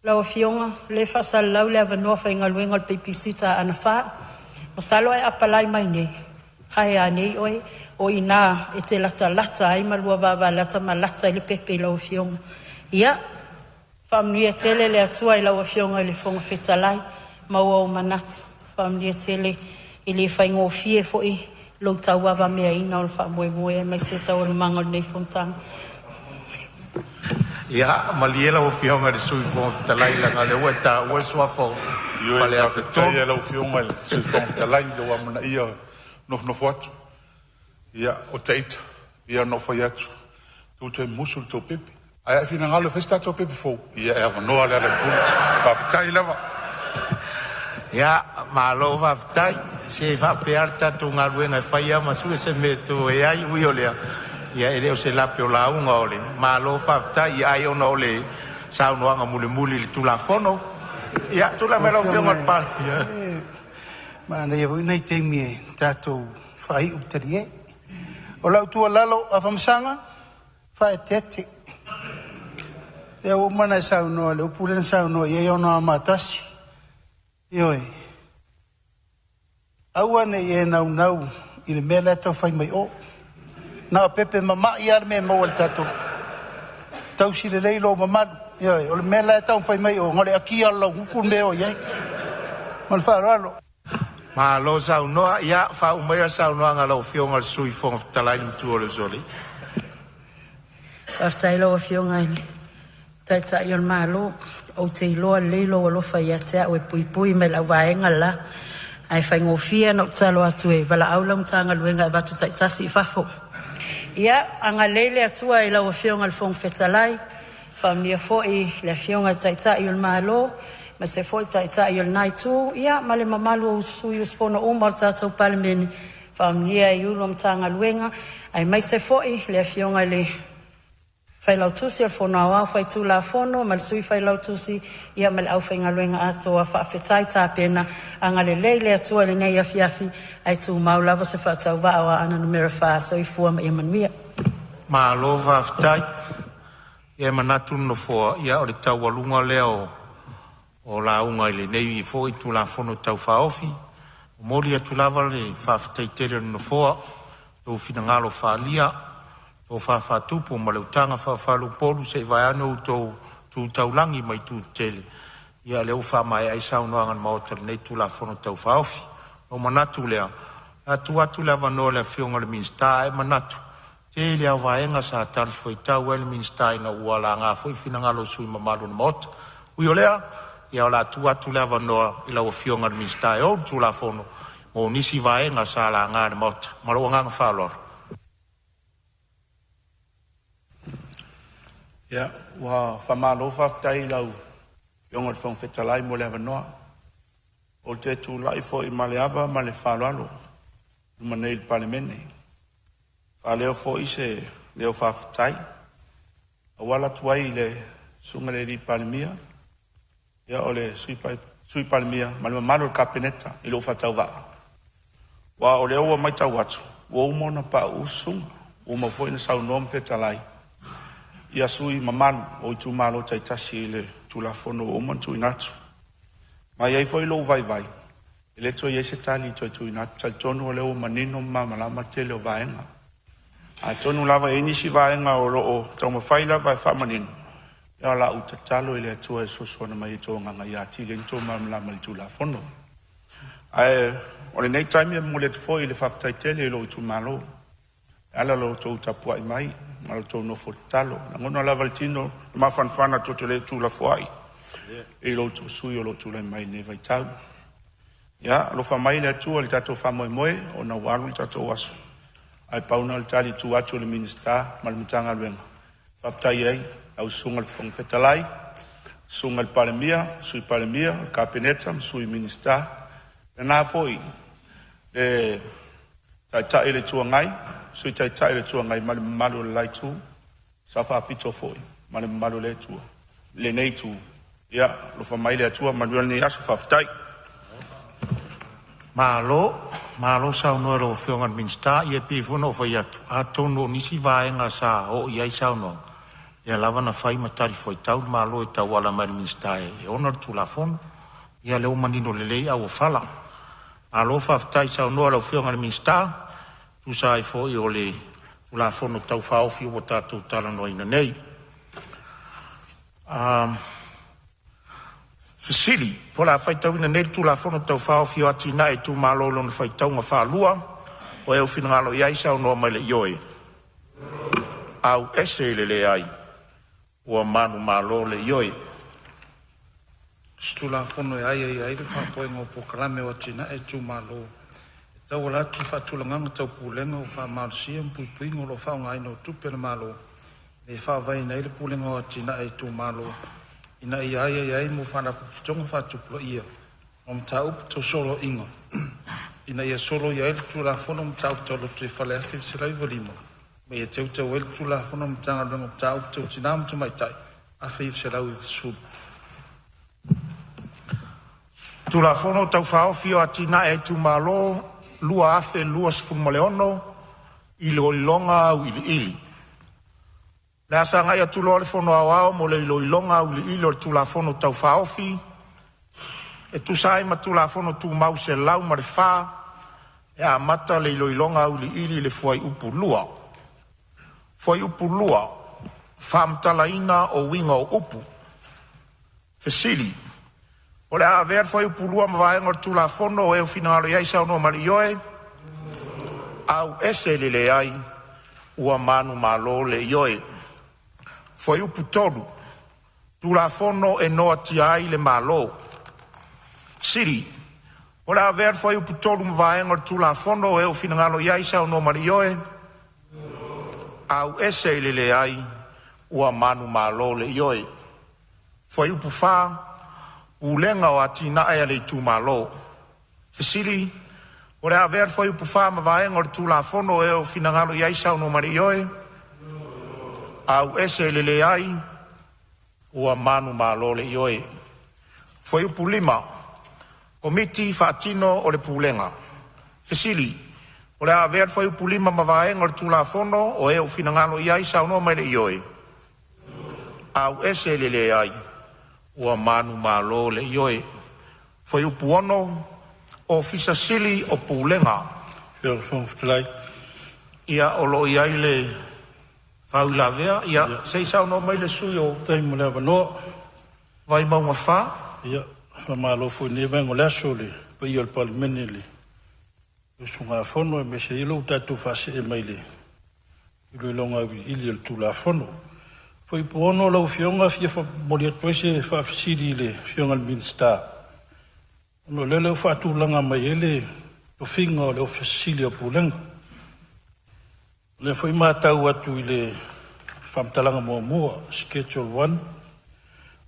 Lau Afioga o lea e faasalalau le avanoa faigaluega o le babysitter a Aana 4. Masalo a e apalai mai nei, hire nei oe, o i ina e te latalata ai ma lua vavalata ma lata ai le pepe i lau Afioga. Ia faamanuia tele le Atua i lau Afioga i le Fofoga Fetalai, maua ou manatu, faamanuia tele. E le faigofie foi lou tauavameaina o le faamoemoe aemaise taualumaga o lenei fonotaga. Ia malie lau Afioga i le Sui Fofoga Fetalai leaga o lea ua e taua le suafa o Ioe, Faleata faafetai 3. i lau Afioga i le Sui Fofoga Fetalai i lou amanaia o le nofonofo atu. Ia, o ita, pei ona ou fai atu, tou te musu i le tou pepe. Ae a e finagalo e fai se tatou pepe fou, ia e avanoa Lealailepule. Faafetai lava. Ia, malo faafetai. Se e faapea lava le tatou galuega e fai lava ma sue se mea e toe ai. Ui o lea, ia e le o se lape o lauga o le malo faafetai, ai ona o le saunoaga mulimuli i le Tulafono. Ia, tulai Lau mai lau Afioga Afioga i le Palemia. e manaia foi nai taimi e tatou faaiu le talie. O lau tuualalo Afamasaga, faaeteete. Lea ua uma ona e saunoa i le upu lea na saunoa i ai Anoamaa 1. Ioe, aua ne i e naunau i le mea la e tau fai mai o. Na o pepe mama'i lava le mea e maua i le tatou tausi lelei lou mamalu. Ioe, o le mea la e taumafai mai o, na o le akia lava o le laugutu le mea e oo i ai. Ma le faaaloalo. Malo saunoa, ia faauma maia le saunoaga a lau Afioga i le Sui Fofoga Fetalai le matua o le Usoalii. Faafetai i lau Afioga i le Taitai o le Malo, ou te iloa lelei lou alofa ia te au e puipui mai i lau vaega le la. Ae faigofie ona ou tatalo atu e valaau lau Matagaluega e avatu taitasi i fafo. Ia agalelei le Atua i lau Afioga i le Fofoga Fetalai, faamanuia foi i le Afioga i le Taitai o le Malo aemaise foi le Taitai o lena Itu ia ma le mamalu o sui usufono uma o le tatou Palemene. Faamanuia i Ofisa Sili o Pulega o Matagaluega aemaise foi le Afioga i le Failautusi o le Fono Aoao Faitulafono ma le Sui Failautusi ia ma le aufaigaluega atoa. Faafetai tapena, agalelei le Atua i lenei afiafi ae tumau lava se faatauvaa o Aana Alofi 4. Soifua ma ia manuia. Malo faafetai. Ia e manatu le Nofoa, ia o le taualuga lea o lauga i lenei foi Tulafono Tau Faaofi. E momoli atu lava le faafetai tele a le Nofoa i outou finagalo faaalia, tofa faatupu ma le utaga faafaaleupolu se i vaeane outou tu taulagi ma itu tetele. Ia o lea ua faamaea ai saunoaga a le Maota i lenei Tulafono Tau Faaofi. Ona ou manatu lea, o le a tuu atu le avanoa i le Afioga i le Minisita, ae manatu Tele lava o vaega sa talifuaitau ai le Minisita ina ua laga foi finagalo o sui usufono mamalu o le Maota. Ui o lea, ia o le a tuu atu le avanoa i lau Afioga i le Minisita e ou le Tulafono mo nisi vaega sa laga e le Maota. Ma lou agaga faaaloalo. Ia, ua faamalo faafetai i lau Afioga i le Fofoga Fetalai mo le avanoa. Ou te tulai foi ma le ava ma le faaaloalo i luma nei o le Palemene, e faaleo foi se leo faafetai e auala atu ai i le Susuga i le Palemia, ia o le Sui Palemia ma le mamalu o le Kapeneta i lou faatauvaa. Aua o lea ua matau atu ua uma ona pauu susuga, ua uma foi ona saunoa ma fetalai ia sui usufono mamalu o itumalo taitasi i le Tulafono ua uma ona tuuina atu. Ma e i ai foi lou vaivai, e le toe i ai se tali e toe tuuina atu. E talitonu o lea ua manino ma malamalama le tele o vaega. Atonu lava e i ai nisi vaega o lo o taumafai lava e faamanino, ia o le a ou tatalo i le Atua e fesoasoani mai i o outou agaga ia atili ai ona outou malamalama i le Tulafono. Ae o lenei taimi e momoli atu foi le faafetai tele i lou itumalo e ala i la outou tapuai mai ma la outou nofo tatalo. E lagona lava i le tino le mafanafana tou te le tuulafoai i lo outou sui usufono o lo o tulai mai i lenei vaitau. Ia alofa mai le Atua i le tatou faamoemoe ona ua alu le tatou aso, ae pau lena o le tali i tua atu o le Minisita ma le Matagaluega, e faafetai ai i lau Susuga i le Fofoga Fetalai, Susuga i le Palemia, Sui Palemia, o le Kapeneta ma Sui Minisita, faapena foi le Taitai o le Itu Agai, Sui Taitai o le Itu Agai ma le mamalu o le la Itu, Sao Faapito foi ma le mamalu o lenei Itu. Ia alofa mai le Atua, manuia lenei aso. Faafetai. Malo, malo saunoa i lau Afioga i le Minisita. Ia e pei foi ona ou fai atu, atonu o nisi vaega sa oo i ai saunoaga, lea lava na fai ma talifuaitau le Malo e tauala mai i le Minisita e ona le Tulafono. Ia o lea ua manino lelei auofala. Malo faafetai saunoa i lau Afioga i le Minisita e tusa ai foi o le Tulafono Tau Faaofi ua tatou talanoaina nei. O le a faitauina nei le Tulafono Tau Faaofi o Atinae a Itumalo lona faitauga faalua. O le finagalo saunoa mai i le ioe, auese i le leai. Ua manumalo le ioe. Tulafono e aiaia ai le faafoega o polokalame o atinae a itumalo e tauala atu i faatulagaga tau pulega ua faamalosia ma puipuiga o le faaaogaina o tupe a le Malo, ina ia faavaeina ai le Pulega o Atinae a Itumalo ina ia aiaia ai mo faalapotopotoga faatupulaia ma mataupu tau soloaiga, ina ia soloia ai le Tulafono o Mataupu Tau Lotoifale 1995 ma ia teuteu ai le Tulafono o Matagaluega o Mataupu Tau Tina ma Tamaitai 1990. Tulafono Tau Faaofi o Atinae a Itumalo 2026, Iloiloga Auiliili. O le a sagai atu loa le Fono Aoao mo le iloiloga auiliili o le Tulafono Tau Faaofi. E tusa ai ma le Tulafono Tumau 104, e amata le iloiloga auiliili i le Fuaiupu 2. Fuaiupu 2. Faamatalaina o uiga o upu. Fesili. O le a avea le Fuaiupu 2 ma vaega o le Tulafono o e finagalo ai saunoa ma le Ioe. Auese i le Leai. Ua manumalo le Ioe. Fuaiupu 3. Tulafono e Noatia ai le Malo. Fesili. O le a avea le Fuaiupu 3 ma vaega o le Tulafono o e finagalo ai saunoa ma le Ioe. Auese i le Leai. Ua manumalo le Ioe. Fuaiupu 4. Pulega o Atinae a le Itumalo. Fesili. O le a avea le Fuaiupu 4 ma vaega o le Tulafono o e finagalo ai saunoa ma le Ioe. Auese i le Leai. Ua manumalo le Ioe. Fuaiupu 5. Komiti Faatino o le Pulega. Fesili. O le a avea le Fuaiupu 5 ma vaega o le Tulafono o e finagalo ai saunoa mai le Ioe. Auese i le Leai. Ua manumalo le Ioe. Fuaiupu 6. Ofisa Sili o Pulega. Fetalai, Ia, o lo o i ai le faauilavea. Ia, se i saunoa mai le sui usufono o faafetai mo le avanoa. Vaimauga 4. Ia, faamalo foi i lenei vaega o le aso i le paia o le Palemene i le usugafono aemaise ai o lo tatou faasee mai le Iloiloga Auiliili o le Tulafono. Fuaiupu 6 lau Afioga e fia momoli atu ai se faafesili i le Afioga i le Minisita, ona o lea ua faatulaga mai ai le tofiga o le Ofisa Sili o Pulega. O lea foi e matau atu i le faamatalaga muamua, Schedule 1,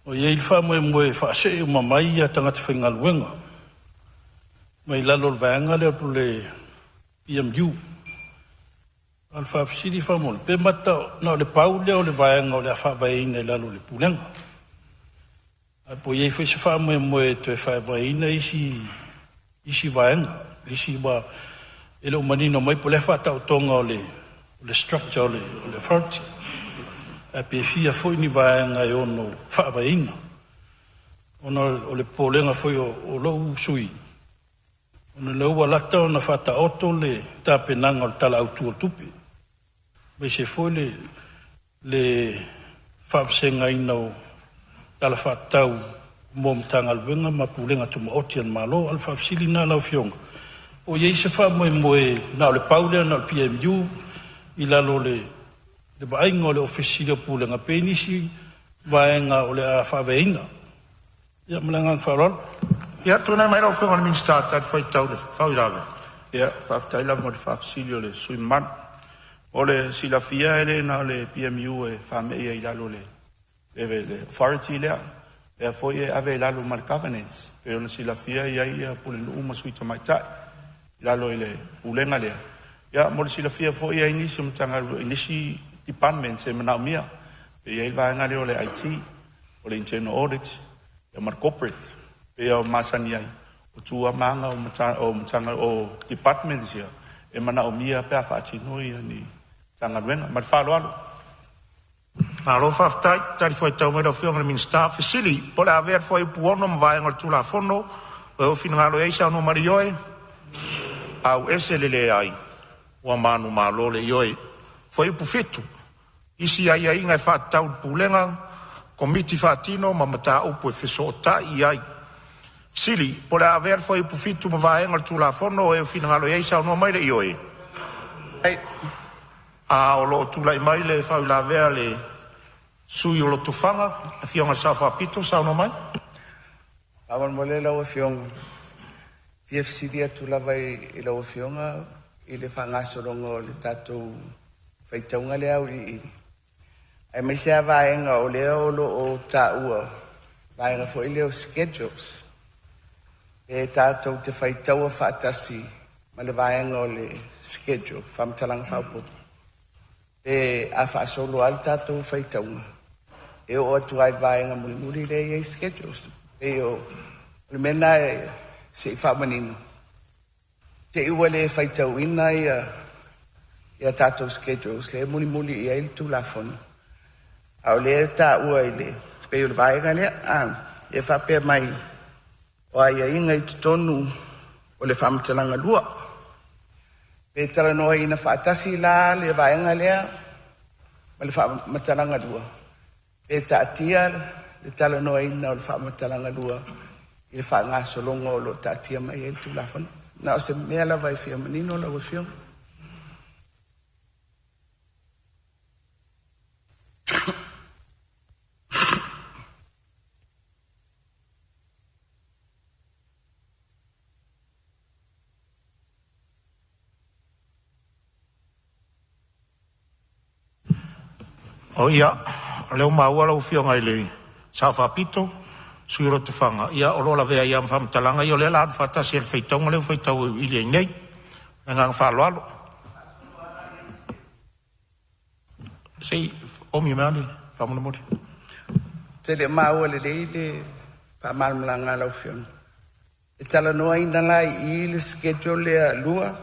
ua i ai le faamoemoe e faasee uma mai tagata faigaluega mai lalo o le vaega lea o le PMU. A o le faafesili faamolemole, pe mata na o le pau lea o le vaega o le a faavaeina i lalo o le Pulega, ae po o i ai foi se faamoemoe e toe faavaeina isi vaega, isi aua e le o manino mai po o le a le faataotoga o le structure o le Authority, ae pe fia foi ni vaega e ono faavaeina. Ona o le popolega foi o lou sui usufono, ona o lea ua lata ona faataoto le tapenaga o le Tala Autu o le Tupe, aemaise foi le faavasegaina o Tala Faatatau mo Matagaluega ma Pulega Tumaoti a le Malo. O le faafesili lena lau Afioga, po o i ai se faamoemoe na o le pau lea na o le PMU i lalo o le vaaiga o le Ofisa Sili o Pulega, pe i ai nisi vaega o le a faavaeina. Ia ma le agaga faaaloalo. Ia, tulai mai lau Afioga i le Minisita e talifuaitau i le faauilavea. Ia, faafetai lava mo le faafesili a le sui usufono mamalu. Mo le silafia e le na o le PMU e faamei ai i lalo o le Authority lea, o lea foi e ave i lalo ma le governance. E pei ona silafia e i ai Pulenuu ma Sui Tamaitai i lalo i le pulega lea. Ia mo le silafia foi e i ai nisi o Matagaluega, nisi departments e manaomia. E i ai le vaega lea o le IT, o le internal audit ma le corporate. E pei ona masani ai, o tu lava ma aga o departments ia e manaomia pe a faatino ni Matagaluega. Ma le faaaloalo. Malo faafetai talifuaitau mai lau Afioga i le Minisita. Fesili po o le a avea le Fuaiupu 6 ma vaega o le Tulafono. Ua e finagalo i ai saunoa mai le Ioe, a'u ese le Leai. Ua manumalo le Ioe. Fuaiupu 7: Isi aiaiga e faatatau i le Pulega, Komiti Faatino ma Mataupu e fesootai ai. Fesili po o le a avea le Fuaiupu 7 ma vaega o le Tulafono. O e finagalo i ai saunoa mai le Ioe. A o lo o tulai mai le faauilavea a le sui usufono o Lotofaga, le afioga i le Sao Faapito, saunoa mai. Faamolemole lau Afioga, e fia fesili atu lava i lau Afioga i le faagasologa o le tatou faitauga lea auiliili, aemaise lava vaega o lea o lo o taua, vaega foi lea o schedules, pe tatou te faitaua faatasi ma le vaega o le schedule, faamatalaga faaopoopo, pe a faasolo lava le tatou faitauga, e oo atu lava i le vaega mulimuli lea e i ai schedules. E pei o le mea lena se i faamanino, te i ua le faitauina ia tatou schedules lea e mulimuli i ai le Tulafono, a o lea e taua i le pei o le vaega lea, e faapea mai o aiaiga i totonu o le faamatalaga lua. Pe talanoaina faatasi la le vaega lea ma le faamatalaga lua, pe taatia le talanoaina o le faamatalaga lua i le faagasologa o lo o taatia mai ai le Tulafono. Na o se mea lava e fia manino lau Afioga. O ia, o lea ua maua lau Afioga i le Sao Faapito, sui o Lotofaga, ia o lo o lavea ai lava ma faamatalaga ia o lea o le a alu faatasi i le faitauga lea ua faitau auiliili ai nei. Ma le agaga faaaloalo. Se i oomi mai lava faamolemole. Ou te le o maua lelei le faamalamalamaga a lau Afioga. E talanoaina la i i le schedule lea 2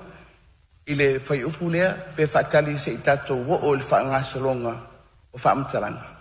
i le fuaiupu lea, pe faatali se i tatou oo i le faagasologa o faamatalaga?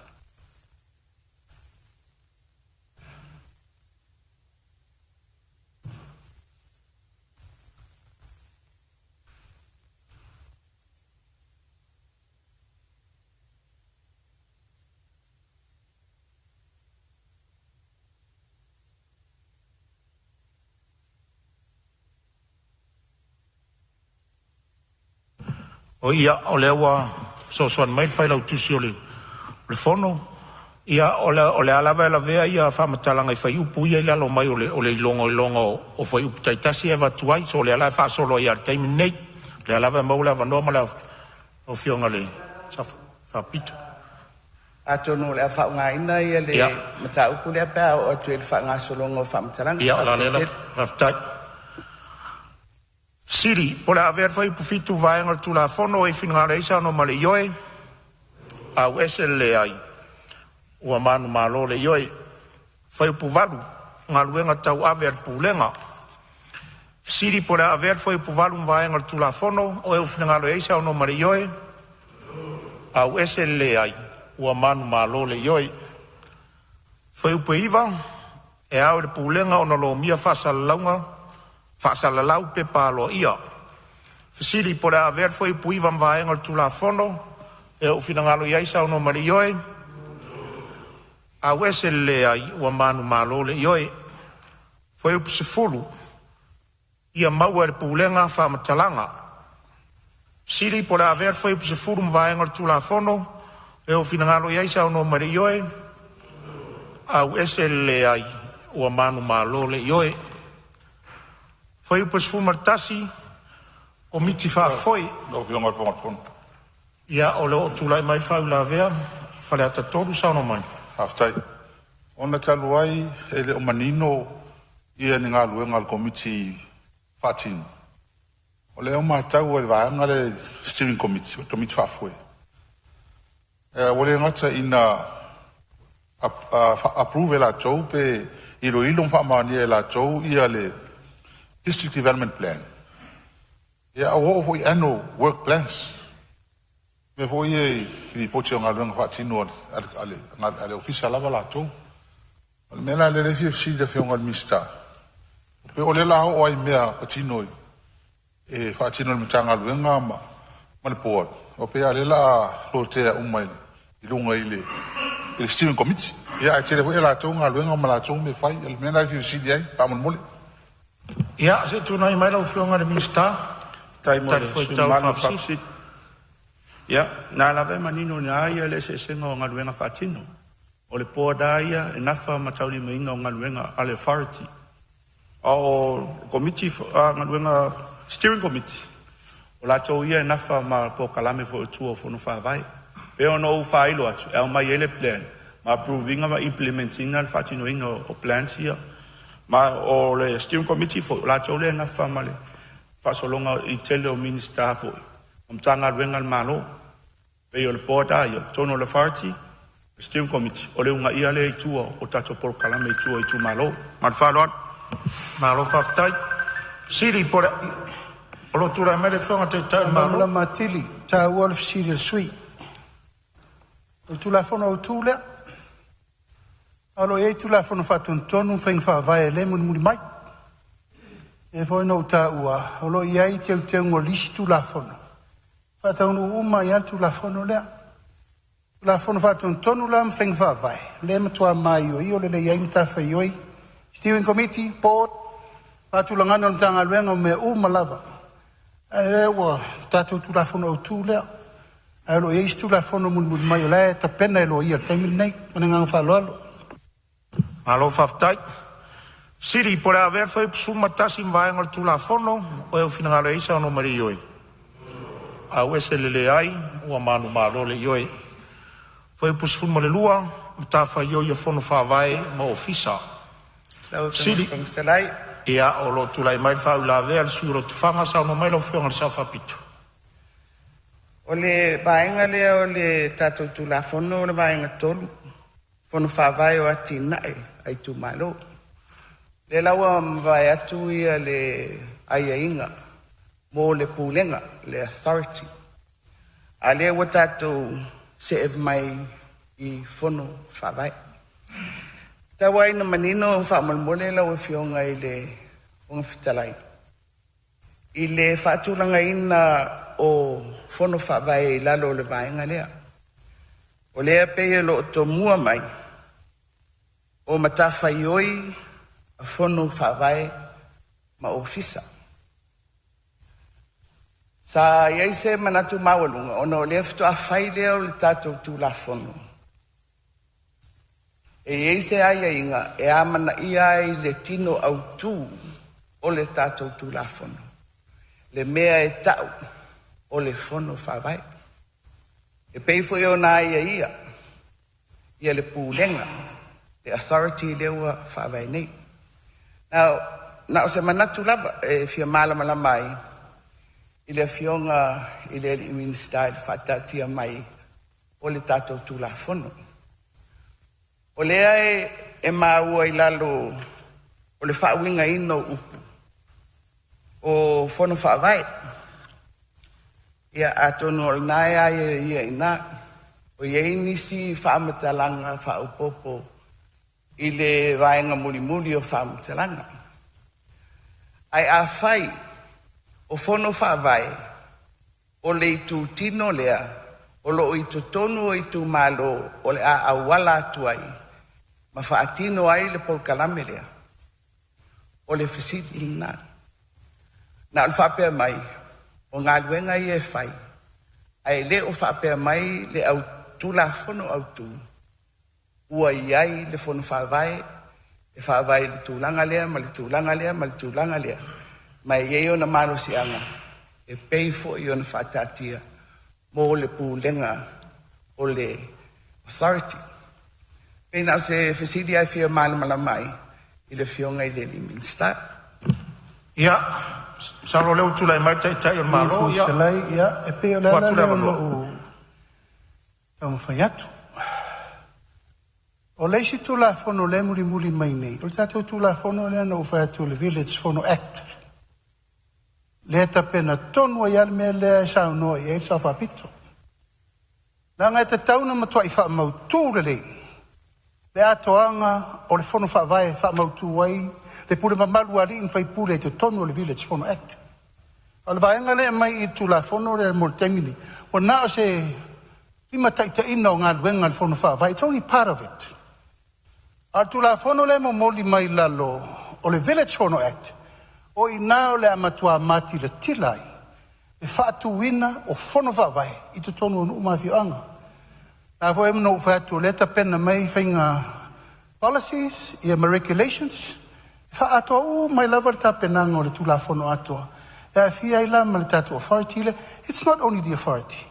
O ia, o lea ua fesoasoani mai le Failautusi o le Fono. Ia o le a lava e lavea ia faamatalaga i fuaiupu ia i lalo mai o le iloiloga o fuaiupu taitasi e avatu ai. So o lea la e faasolo ai lava i le taimi lenei. O lea lava e maua le avanoa ma le afioga i le Sao Faapito. Atonu o le a faaaogaina ia le mataupu lea pe a oo atu i le faagasologa o faamatalaga. Ia, o le a lea. Faafetai. Fesili po o le a avea le Fuaiupu 7 vaega o le Tulafono e finagalo ai saunoa ma le Ioe. AUS le Leai. Ua manumalo le Ioe. Fuaiupu 8, Galuega Tauave a le Pulega. Fesili po o le a avea le Fuaiupu 8 ma vaega o le Tulafono. O e finagalo ai saunoa ma le Ioe. AUS le Leai. Ua manumalo le Ioe. Fuaiupu 9, e ao i le Pulega ona lomia faasalalauga faasalalau pepa aloaia. Fesili po o le a avea le Fuaiupu 9 ma vaega o le Tulafono. E ou finagalo ai saunoa ma le Ioe. AUS le Leai. Ua manumalo le Ioe. Fuaiupu 10, ia maua e le Pulega faamatalaga. Fesili po o le a avea le Fuaiupu 10 ma vaega o le Tulafono. E ou finagalo ai saunoa ma le Ioe. AUS le Leai. Ua manumalo le Ioe. Fuaiupu 11, Komiti Faafoe. Lau Afioga i le Fofoga Fetalai. Ia, o lo o tulai mai faauilavea Faleata 3, saunoa mai. Faafetai. Ona talu ai e le o manino ia ni galuega a le Komiti faatino, o lea ua matau e le vaega lea Steering Committee, o le Komiti Faafoe, ua le gata ina approve e latou pe iloilo ma faamaonia e latou ia le District Development Plan, ia ua oo foi i annual work plans. Mea foi ia i lipoti o galuega faatino a le ofisa lava latou. O le mea la lea e fia fesili i le Afioga i le Minisita, pe o lea o le a oo ai i mea patino e faatino e le Matagaluega ma le Board, o pe a o lea o le a lotea uma i luga i le Steering Committee. Ia ae tele foi a latou galuega ma latou mea e fai. O le mea lena e fia fesili ai faamolemole. Ia, se i tulai mai lau Afioga i le Minisita. Faafetai mo le sui usufono mamalu faafesili. Ia, na lava e manino i ina le eseesega o galuega faatino. O le board lava ia e nafa ma taulimaina o galuega a le authority. A o komiti galuega steering committee, o latou ia e nafa ma polokalame foi o tua o fono faavae. Pei ona ou faailo atu, e aumai ai le plan ma approve ina ma implement ina le faatinoina o plans ia. Ma o le steering committee foi, o latou lea e nafa ma le faasologa i tele o Minisita foi o Matagaluega a le Malo. Pei o le board lava ia, totonu o le authority, le steering committee, o le uunaia lea i tua o tatou polokalame i tua i itumalo. Ma le faaaloalo. Malo faafetai. Sili po o lo tulai mai le Afioga i le Taitai o le Malo. Malamalama atili taua le fesili a le sui usufono. O le Tulafono Autu lea, a o lo o i ai Tulafono Faatonutonu ma faiga faavae e le mulimuli mai. E foi na ou taua, o lo o i ai teuteuga o le isi Tulafono, faataunuu uma ai lava le Tulafono lea. Tulafono Faatonutonu la ma faiga faavae, o lea e matua maioio lelei ai matafaioi, steering committee, board, faatulagaga o le Matagaluega o mea uma lava. Ae o lea ua tatou Tulafono Autu lea, ae o lo o i ai isi Tulafono mulimuli mai o la e tapena e loia i le taimi lenei. Ma le agaga faaaloalo. Malo faafetai. Sili po o le a avea le Fuaiupu 11 ma vaega o le Tulafono. O e ua finagalo ai saunoa mai i le Ioe. AUS le Leai. Ua manumalo le Ioe. Fuaiupu 12, Matafaioi a Fono Faavae ma Ofisa. Lau Afioga i le Sili Fofoga Fetalai. Ia, o lo o tulai mai le faauilavea a le sui usufono o Lotofaga. Saunoa mai lau Afioga i le Sao Faapito. O le vaega lea o le tatou Tulafono o le Vaega 3, Fono Faavae o Atinae a Itumalo. Lea la ua mavae atu ia le aiaiga mo le Pulega, le authority, a lea ua tatou see mai i Fono Faavae. Tau ai ina manino faamolemole lau Afioga i le Fofoga Fetalai i le faatulagaina o Fono Faavae i lalo o le vaega lea. O lea pei o lo o tomua mai o matafaioi a Fono Faavae ma Ofisa. Sa i ai se manatu maualuga ona o lea faatoa fai lea o le tatou Tulafono, e i ai se aiaiga e amanaia ai le tino autu o le tatou Tulafono, le mea e ta'u o le Fono Faavae. E pei foi ona aiaia ia le Pulega, le authority lea ua faavae nei. Na o se manatu lava e fia malamalama ai i le Afioga i le Minisita i le faataatia mai o le tatou Tulafono. O lea e maua i lalo o le faauigaina o upu o Fono Faavae. Ia atonu o lena e aiaia i ina, o i ai nisi faamatalaga faaopoopo i le vaega mulimuli o faamatalaga. Ae afai o Fono Faavae o le itutino lea o lo o i totonu o itumalo o le a auala atu ai ma faatino ai le polokalame lea, o le fesili lena. Na o le faapea mai o galuega ia e fai, ae le o faapea mai le au Tulafono Autu ua i ai le Fono Faavae e faavae i le tulaga lea ma le tulaga lea ma le tulaga lea, ma e i ai ona malosiaga e pei foi ona faataatia mo le Pulega o le Authority. Pei na o se fesili lava e fia malamalama ai i le Afioga i le Minisita. Ia, masalo o lea ua tulai mai le Taitai o le Malo. Ia, Fetalai, ia, e pei o le tuu ala atu le lea o avanoa. lou taumafai atu. O le isi Tulafono lea e mulimuli mai nei, o le tatou Tulafono lea na ou fai atu o le Village Fono Act, lea e tapena tonu ai lava le mea lea e saunoa i ai le Sao Faapito. Leaga e tatau ona matuai faamautu lelei le atoaga o le Fono Faavae e faamautu ai le pule mamalu a alii ma faipule i totonu o le Village Fono Act. O le vaega lea e aumai i le Tulafono lea mo le taimi lenei, ua na o se limataitaiina o galuega a le Fono Faavae. It's only part of it. A o le Tulafono lea e momoli mai lalo o le Village Fono Act, o i ina o le a matua matilatila ai le faatuina o fono faavae i totonu o nuu ma afioaga. Na foi na ou fai atu o lea e tapena mai faiga policies ia ma regulations e faaatoa uma ai lava le tapenaga o le Tulafono atoa e aafia ai la ma le tatou authority lea. It's not only the authority.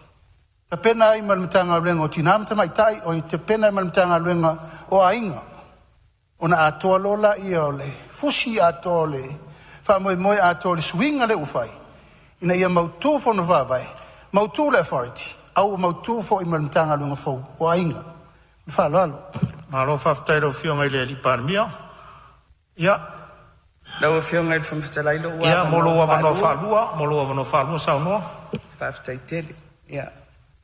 Tapena ai ma le Matagaluega o Tina ma Tamaitai, o tapena ai ma le Matagaluega o Aiga, ona atoa loa lea o le fusi atoa o le faamoemoe atoa o le suiga lea ua fai, ina ia mautu fono faavae, mautu le authority, a ua mautu foi ma le Matagaluega fou o Aiga. Ma le faaaloalo. Malo faafetai i lau Afioga i le Palemia. Ia, Lau Afioga i le Fofoga Fetalai, lou ia mo avanoa lou avanoa faalua. faalua, mo lou avanoa faalua saunoa. Faafetai tele. Ia,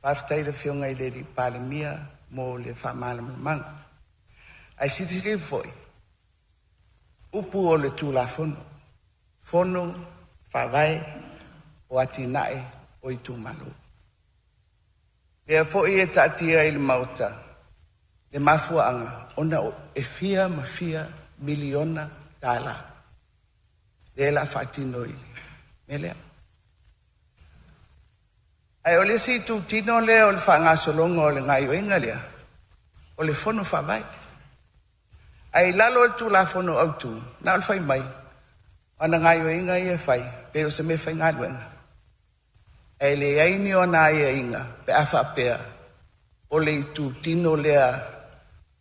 faafetai i le Afioga i le Palemia mo le faamalamalamaga. Ae silasila foi, upu o le Tulafono, Fono Faavae o Atinae o Itumalo. Lea foi e taatia i le Maota le mafuaaga ona e fia ma fia miliona tala lea la faatino i le mea lea. Ae o le isi itutino lea o le faagasologa o le gaoioiga lea, o le Fono Faavae. Ae i lalo o le Tulafono Autu, na o le fai mai, o ana gaoioiga ia e fai, pei o se mea faigaluega, ae leai ni ona aiaiga pe a faapea o le itutino lea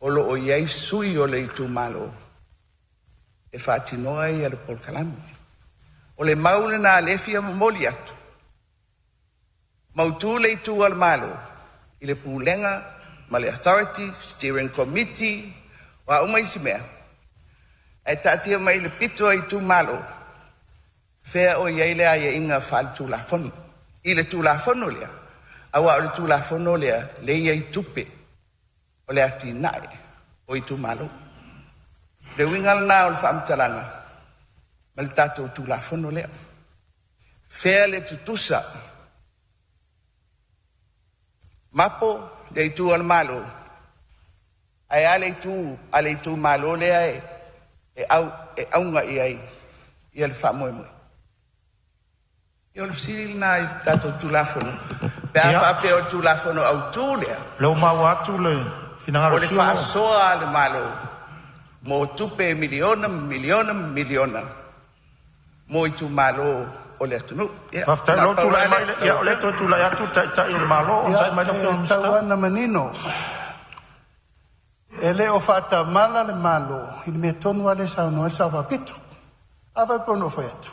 o lo o i ai sui o le itumalo e faatinoa ia le polokalame. O le mau lena o lea e fia momoli atu, mautu le itu a le Malo i le Pulega ma le Authority, Steering Committee, o a uma isi mea, ae taatia mai i le pito a itumalo, fea o i ai le aiaiga faaletulafono i le Tulafono lea, aua o le Tulafono lea lea e i ai tupe o le atinae o itumalo. O le uiga lena o le faamatalaga ma le tatou Tulafono lea. Fea le tutusa? Mapo le itu a le Malo, ae a le itu a le itumalo lea e auga i ai le faamoemoe? Ia o le fesili lena i le tatou Tulafono pe a faapea o le Tulafono Autu lea Lea ua maua atu le finagalo o le faasoa a le Malo mo tupe e miliona ma miliona ma miliona mo itumalo o le atunuu. Ia, Faafetai na o lou le pau tulai lava mai lea ia lau o lea Afioga. toe tulai atu le Taitai o le Malo. Ia, Onosai mai lau e Afioga i le tau Minisita. lava ina manino, e le o faatamala le Malo i le mea tonu lava lea e saunoa ai le Sao Faapito. A faapea na ou fai atu,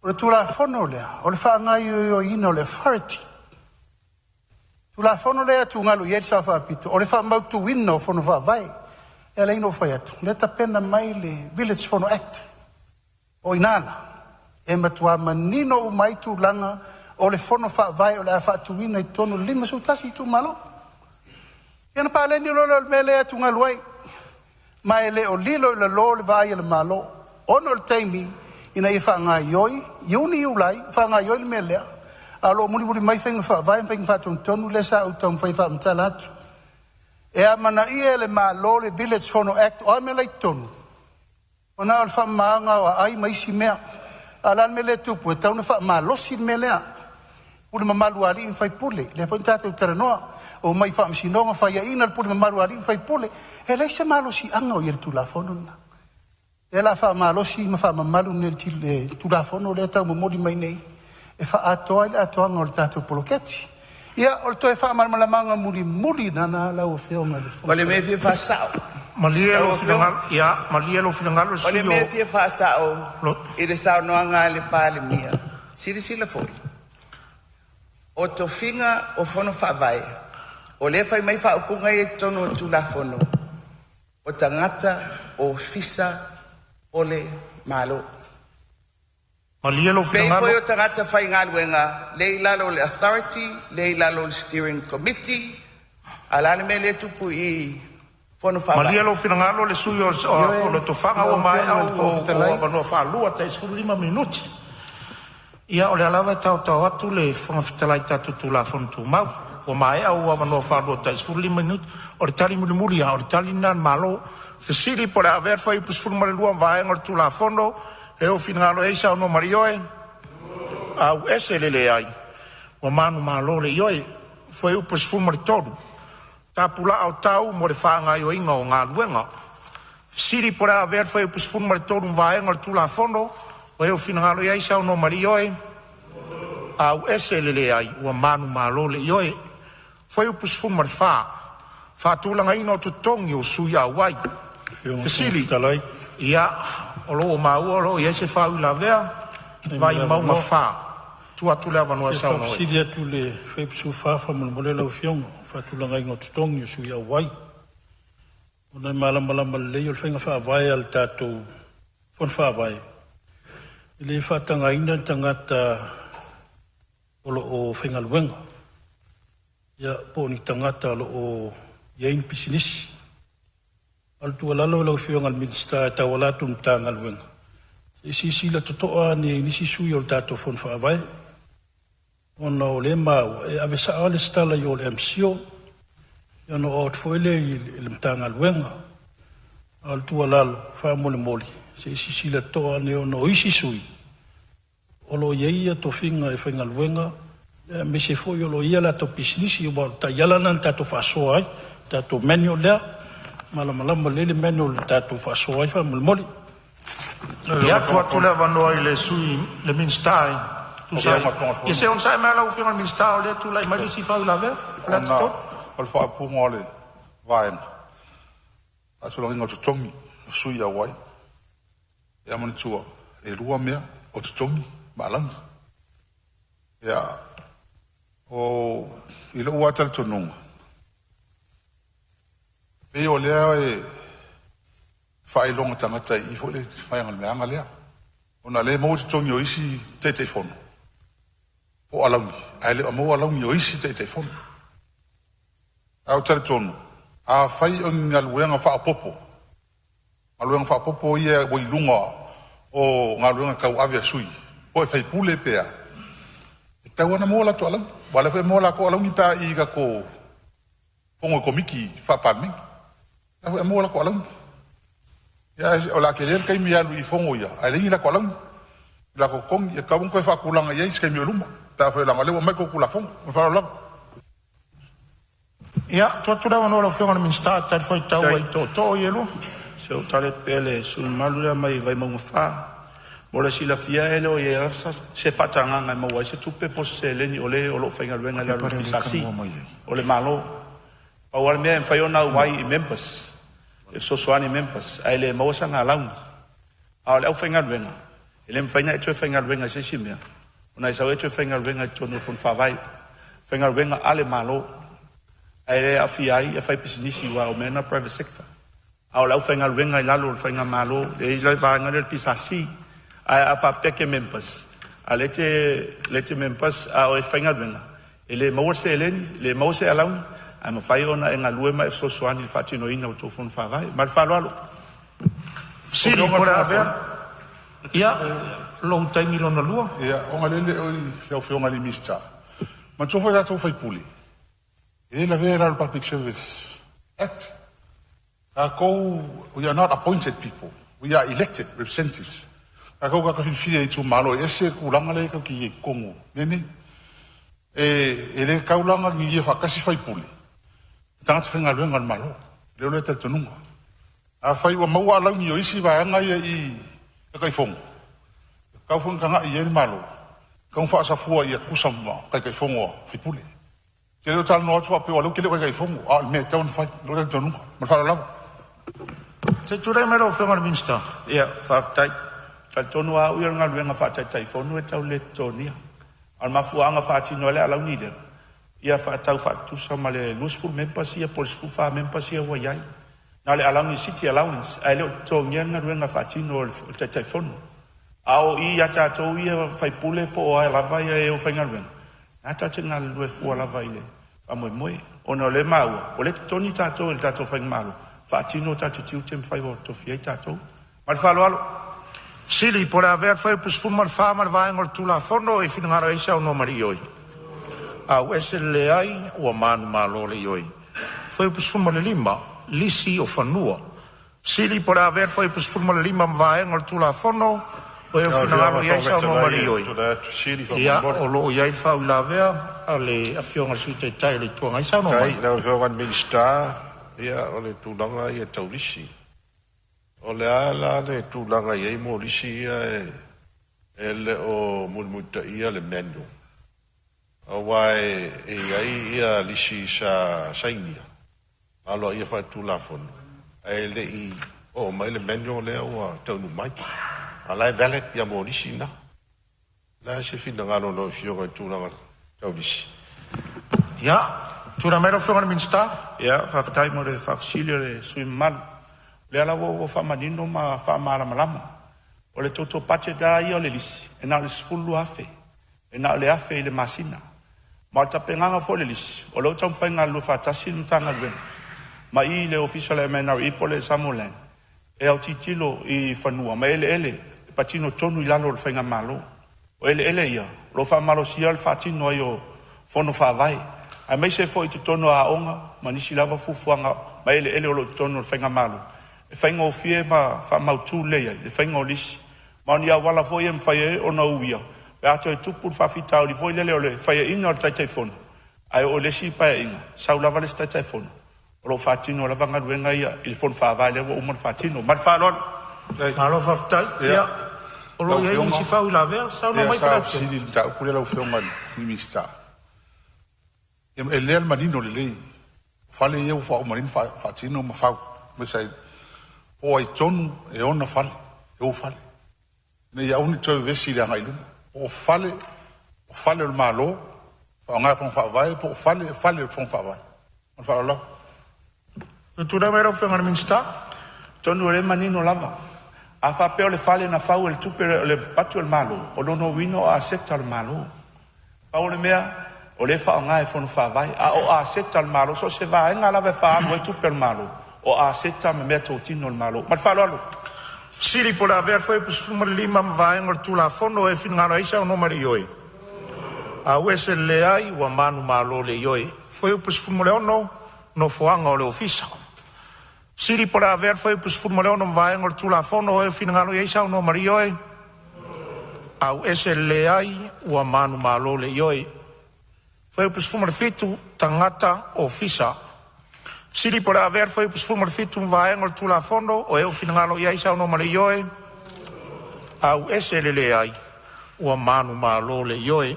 o le Tulafono lea, o le faagaoioiina o le authority. Tulafono lea e atugalu i ai le Sao Faapito, o le faamautuina o Fono Faavae. E ala ona ou fai atu, o lea e tapena mai le Village Fono Act. O i ina la, e matua manino uma ai tulaga o le Fono Faavae o le a faatuina i totonu o le 51 itumalo. Ia ona paleni loa lea o le mea lea e atugalu ai, ma e le o lilo i lalo le vaai a le Malo, ona o le taimi ina ia faagaioi, Iuni, Iulai, faagaioi le mea lea, a o lo o mulimuli mai faiga faavae ma faiga faatonutonu lea sa ou taumafai e faamatala atu. E amanaia e le Malo le Village Fono Act, o a mea la e i totonu? Ua na o le faamamaina o aai ma isi mea. A o le a le mea lea e tupu? E tatau ona faamalosi le mea lea, pule mamalu a alii ma faipule, lea foi na tatou talanoa, omai i faamasinoga faiaina le pule mamalu a alii ma faipule. E leai se malosiaga o i ai i le Tulafono lena. O lea o le a faamalosi ma faamamalu le Tulafono lea e taumomoli mai nei e faaatoa ai le atoaga o le tatou poloketi. Ia, o le toe faamalamalamaga mulimuli lena lau Afioga i le O Fofoga le mea e Fetalai. fia faasao Malie lau lou Afioga, finagalo, ia malie lou finagalo le o sui le mea e usufono fia faasao o i le saunoaga a le Palemia, silasila foi, o tofiga o fono faavae, o lea e fai mai faaupuga ia i totonu o le Tulafono, o tagata ofisa o le Malo. Malie lou Pei foi finagalo o tagata faigaluega lea e i lalo o le Authority, lea e i lalo o le Steering Committee, a o le a le mea lea e tupu i i Fono Malie Faavae? lou finagalo le sui usufono o Ioe, Lotofaga lau ua maea Afioga i le Fofoga ou Fetalai, avanoa faalua tai 15 minute. Ia o lea lava e taotao atu le Fofoga Fetalai i tatou Tulafono Tumau. Ua maea ou avanoa faalua tai 15 minute. O le tali mulimuli lava, o le tali lena a le Malo. Fesili po o le a avea le fuaiupu 12 ma vaega o le Tulafono e oo finagalo i ai saunoa ma le ioe, auese le leai. Ua manumalo le ioe. Fuaiupu 13, Tapulaa o tau mo le faagaoioiga o galuega. Fesili po o le a avea le fuaiupu 13 ma vaega o le Tulafono. Ua outou finagalo i ai saunoa ma le ioe, auese le leai. Ua manumalo le ioe. Fuaiupu 14, Faatulagaina o totogi o sui auai. Afioga i le Fofoga Fesili. Fetalai, Ia, o lo o maua o lo o i ai se faauilavea. e mo le Vaimauga avanoa. 4. Tuu atu le avanoa e E saunoa ai. faafesili atu i le Fuaiupu 14 faamolemole lau Afioga, faatulagaina o totogi o sui auai. Ona e malamalama lelei o le faiga faavae a le tatou Fono Faavae, e le faatagaina le tagata o lo o faigaluega, ia po o ni tagata o lo o i ai ni pisinisi. A o le tuualalo i lau Afioga i le Minisita e tauala atu i le Matagaluega, se i silasila totoa ane i nisi sui o le tatou Fono Faavae, ona o lea e maua e ave sao lava le resitala i o i le MCIL ona oo atu foi lea i le Matagaluega. A o le tuualalo faamolemole, se i silasila totoa ane ona o isi sui o lo o i ai tofiga e faigaluega aemaise foi o lo o i ai a latou pisinisi, aua o le taiala lena na tatou faasoa ai, le tatou manual lea, malamalama lelei le manual na tatou faasoa ai faamolemole. Lau Afioga i Ia le tuu Fofoga atu le Fetalai. avanoa i le sui le Minisita e Lau tusa Afioga ai. i le Fofoga Ia Fetalai, se i onosai mai lau Afioga i le Minisita o lea e tulai mai le isi faauilavea. Faleata ona 3. o le faaupuga o le vaega faasulagina o totogi o sui auai. Ia manatua, e lua mea o totogi ma alauni. Ia o i lou talitonuga, pei o lea e faailoga tagata i foi le faiga o le meaga lea. Ona o lea e maua totogi o isi Taitaifono po o alauni, ae le o maua alauni o isi Taitaifono. Ae ou te talitonu, afai o ni galuega faaopoopo, galuega faaopoopo ia ua i luga o galuega tauave a sui, po o faipule pe a, e tatau lava ona maua latou alauni. Aua o lea foi e maua latou alauni pe a i i tatou fono a Komiti faa-Palemene. O la foi e maua latou alauni. Ia ae o le a tele le taimi e alu i fono ia ae leai ni latou alauni. La totogi e tatau ona toe faatulaga i ai se taimi o i luma pe afai leaga o lea ua aumai le tou Tulafono. Ma le faaaloalo lava. Ia, tuu atu le avanoa i lau Afioga i le Minisita e talifuaitau ai i tootoo ia e lua. Se i ou tali atu pea i le sui usufono mamalu lea mai Vaimauga 4. Mo le silafia e le o i ai lava se faatagaga e maua ai se tupe po o se seleni o le o lo o faigaluega i lalo o le PSC o le Malo. Pau lava le mea e mafai ona auai i members, e fesoasoani i members, ae le maua sana alauni. A o le aufaigaluega, e le mafai ona e toe faigaluega i se isi mea, ona e sau e toe faigaluega i totonu o le Fono Faavae, faigaluega a le Malo, ae le aafia ai faipisinisi aua o mea na o private sector. A o le aufaigaluega i lalo o le faigamalo, e i ai le vaega lea o le PSC. Ae a faapea e te members, a o lea e te members a o e faigaluega, e le maua se seleni, e le maua se alauni, ae mafai ona e galue ma e fesoasoani i le faatinoina o tou fono faavae. Ma le faaaloalo. Fesili po o le a avea ia lou taimi lona lua. Ia, ona o lea e le o i lau Afioga i le Minisita, manatua foi tatou sui usufono, e le lavea i lalo o le Public Service Act. Tatou, we are not appointed people, we are elected representatives. Tatou tagata filifilia i itumalo, e ese le tulaga lea tatou te i ai i totonu o mea nei. E le tatau la ona gigia faatasi sui usufono ma tagata faigaluega a le Malo. O lea talitonuga. Afai ua maua alauni o isi vaega ia i Taitaifono, e tatau foi ona tagai i ai le Malo, e tatau ona faasafua ia tutusa ma Taitaifono a sui usufono. Ou te le o talanoa atu faapea o lea ou te le o Taitaifono, a o le mea e tatau ona fai i lou talitonuga. Ma le faaaloalo lava. Se i tulai mai lau Afioga i le Minisita. Ia, faafetai. E talitonu lava au ia o le galuega faa-Taitaifono e tau le totogia. A o le mafuaaga e faatino ai le alauni lea, ia faatau faatutusa ma le 20 members ia po o le 14 members ia ua i ai. Na o le alauni city allowance ae le o totogia le galuega faatino a le Taitaifono. A o i ia tatou ia faipule po o ai lava ia e faigaluega, na tatou te galulue fua lava i le faamoemoe. Ona o lea e maua, o lea e totogi tatou e le tatou faigamalo, faatino o tatou tiute ma faiva ua tofia ai tatou. Ma le faaaloalo. Fesili po o le a avea le fuaiupu 14 ma le vaega o le Tulafono e finagalo ai saunoa ma le Ioe. AUS le leai ua manumalo le Ioe. Fuaiupu 15, Lisi o Fanua. Fesili po o le a avea le fuaiupu 15 ma vaega o le Tulafono o Lau Afioga finagalo i le i ai Fofoga saunoa ma le Fetalai ou te Ioe. tulai atu e fesili Ia, faamolemole. o lo o i ai le faauilavea a le Afioga i le Sui Taitai o le Itu Agai. Saunoa Faafetai mai. i lau Afioga i le Minisita, ia o le tulaga ia tau lisi. O le a la le tulaga e i ai mo lisi ia e le o mulimulitaia le manual, aua e i ai ia lisi sa sainia aloaia faale-Tulafono ae le i oo mai le manual lea ua taunuu mai. A o la e valid ia mo lisi na. O le a se finagalo o lau Afioga i le tulaga tau lisi? Ia, tulai mai lau Afioga i le Minisita. Ia, faafetai mo le faafesili a le sui usufono mamalu. O lea lava ua faamanino ma faamalamalama. O le total budget lava ia o le lisi, e na o le $12,000, e na o le $1,000 i le masina. Ma o le tapenaga foi o le lisi, o lea ua taumafai e galulue faatasi le Matagaluega ma i le Ofisa o le MNRE po o le Samoa Land e autilotilo i fanua ma eleele e patino tonu i lalo o le faigamalo. O eleele ia o lo o faamalosia le faatino ai o fono faavae, aemaise foi i totonu o aoga ma nisi lava fuafuaga ma eleele o lo o i totonu o le faigamalo, e faigofie ma faamautu lelei ai le faiga o lisi. Ma o ni auala foi e mafai ai ona uia pe a toe tupu le faafitauli foi lele o le faiaina o le Taitaifono, ae oo i le isi paeaiga sau lava le isi Taitaifono o lo o faatino lava galuega ia i le fono faavae lea ua uma ona faatino. Ma le faaaloalo. Malo faafetai. Ia, Ia, o lo lau o i ai Afioga, nisi faauilavea. Saunoa ia mai sa ou Faleata. fesili i le mataupu lea lau Afioga i le Minisita. Ia, e lelei lava le manino lelei o fale ia ua faauma nei ona faatino ma fau, aemaise ai po o ai tonu e ona fale, e ou fale, ina ia aua ne i toe vevesi i le agai i luma. Po o fale, o fale o le Malo, faaaoga e Fono Faavae, po o fale, o fale o le Fono Faavae. Ma le faaaloalo lava. Tulai mai lau Afioga i le Minisita. Atonu o lea e manino lava. A faapea o le fale na fau e le tupe o le avatu e le Malo, o lona uiga o aseta a le Malo. Pau o le mea, o lea e faaaoga e fono faavae, a o aseta a le Malo, so o se vaega lava e faaalu ai tupe a le Malo, o aseta ma meatotino a le Malo. Ma le faaaloalo. Fesili po o le a avea le fuaiupu 15 ma vaega o le Tulafono e finagalo ai saunoa ma le Ioe. AUS le leai ua manumalo le Ioe. Fuaiupu 16, Nofoaga o le Ofisa. Fesili po o le a avea le fuaiupu 16 ma vaega o le Tulafono o e finagalo i ai saunoa ma le Ioe. Auese le leai, ua manumalo le ioe. Fuaiupu 17, Tagata Ofisa. Fesili po o le a avea le Fuaiupu 17 ma vaega o le Tulafono. O e ua finagalo i ai saunoa ma le ioe. Auese le leai, ua manumalo le ioe.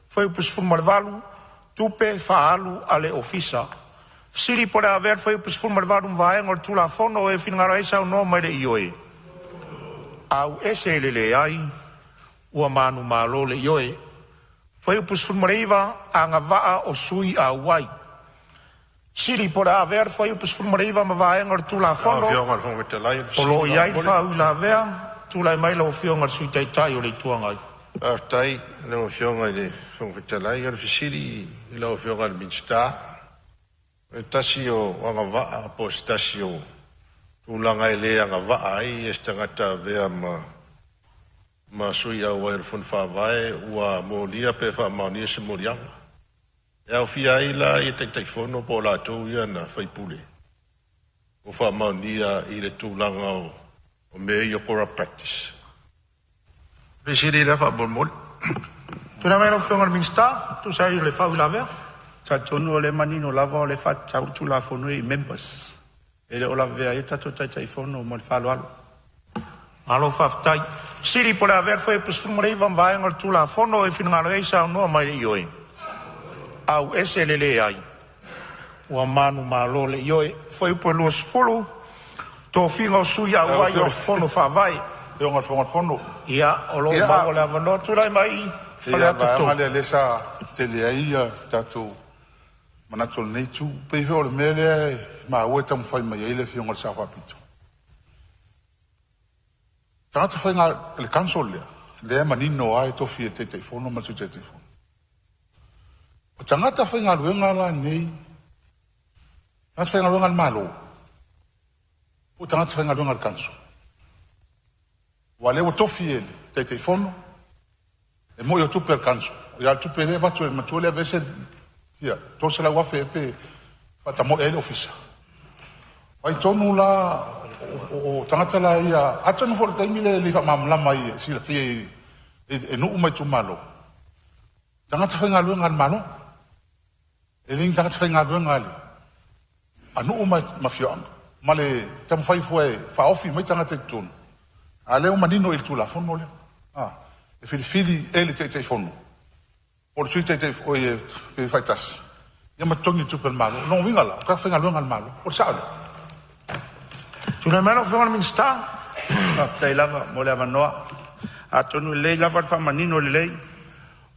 Fuaiupu 18, Tupe Faaalu a le Ofisa. Fesili po o le a avea le Fuaiupu 18 ma vaega o le Tulafono. O e finagalo ai saunoa mai le ioe. Auese le leai, ua manumalo le ioe. Fuaiupu 19, Agavaa o Sui Auai. Fesili po o le a avea le Fuaiupu 19 ma vaega o le Tulafono. O lo o i ai faauilavea. Tulai mai lau Afioga i le Sui Taitai o le Itu Agai. Faafetai i lau Afioga i le Fofoga Fetalai. O le fesili i lau Afioga i le Minisita, o le tasi o agavaa po o se tasi o tulaga e le agavaa ai se tagata e avea ma sui auai o le Fono Faavae ua molia pe faamaonia se moliaga. E aofia ai la ia Taitaifono po o latou ia na faipule ua faamaonia i le tulaga o mea ia o corrupt practice? Fesili lea faamolemole. Tulai mai lau Afioga i le Minisita e tusa ai o le faauilavea. E talitonu o lea e manino lava o lea e faatatau le Tulafono i members, e le o lavea ai tatou Taitaifono ma le faaaloalo. Malo faafetai. Fesili po o le a avea le Fuaiupu 19 ma vaega o le Tulafono. E finagalo ai saunoa mai le ioe. Auese le leai, ua manumalo le ioe. Fuaiupu 20, Tofiga o Sui Auai o le Fono Faavae. Ia, o lo o maua le avanoa. Tulai mai Faleata vaega 3. lea lea sa tele ai ia tatou manatu o lenei itu. Pei foi o le mea lea e maua e taumafai mai ai le Afioga i le Sao Faapito. Tagata faigaluega le council lea, lea e manino lava e tofi e le Taitaifono ma le Sui Taitaifono. O tagata faigaluega la nei, tagata faigaluega a le Malo, po o tagata faigaluega a le council. Aua o lea ua tofi e le Taitaifono, e moi o tupe a le council, ia le tupe lea e avatu e le matua lea aveese ia $300,000 ea pe faatamoe ai le ofisa. Ai tonu la o tagata la ia, atonu foi o le taimi lea e le faamalamalama ai e silafia e nuu ma itumalo, tagata faigaluega a le Malo, e le ni tagata faigaluega a nuu ma afioaga, ma le taumafai foi e faaofi mai tagata i totonu, a o lea ua manino i le Tulafono lea. E filifili e le Taitaifono po o le Sui Taitaifono pe faitasi, ia ma totogi i tupe a le Malo. O lona uiga la, o tagata faigaluega a le Malo. O le sao lea? Tulai mai lau Afioga i le Minisita. Faafetai lava mo le avanoa. Atonu e lelei lava le faamanino lelei,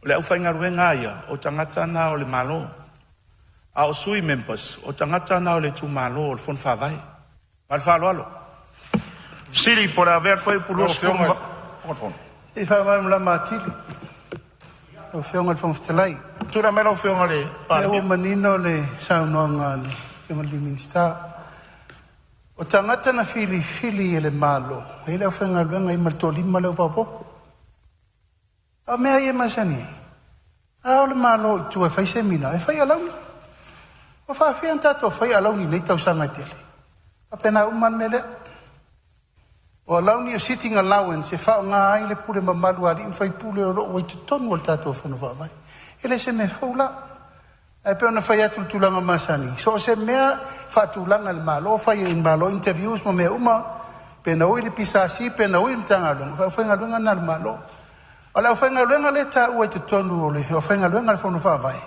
o le aufaigaluega lava ia, o tagata na o le Malo, a o sui members, o tagata na o le itumalo o le Fono Faavae. Ma le faaaloalo. Fesili po o le a avea le Fuaiupu Lau Afioga i le 20. Fofoga Fetalai. Se i faamalamalama atili lau Afioga i le Fofoga Fetalai. Tulai mai lau Afioga i le Lea ua Palemia. manino le saunoaga a le Afioga i le Minisita. O tagata na filifili e le Malo, e i ai le aufaigaluega ma le toalima lea ua faaopoopo. A o mea ia e masani ai, a o le Malo i tua e fai semina, e fai alauni. Ua faafefea ona tatou fai alauni i nei tausaga e tele? E faapena uma lava le mea lea. O alauni o sitting allowance e faaaoga ai le pule mamalu a alii ma faipule o lo o ua i totonu o le tatou Fono Faavae. E le o se mea fou la. Ae pei ona fai atu i le tulaga masani, so o se mea faatulaga e le Malo, fai e le Malo interviews ma mea uma, pe na ui i le PSC pe na ui i le Matagaluega, o le aufaigaluega lena a le Malo. O le aufaigaluega lea e taua i totonu o le aufaigaluega a le Fono Faavae,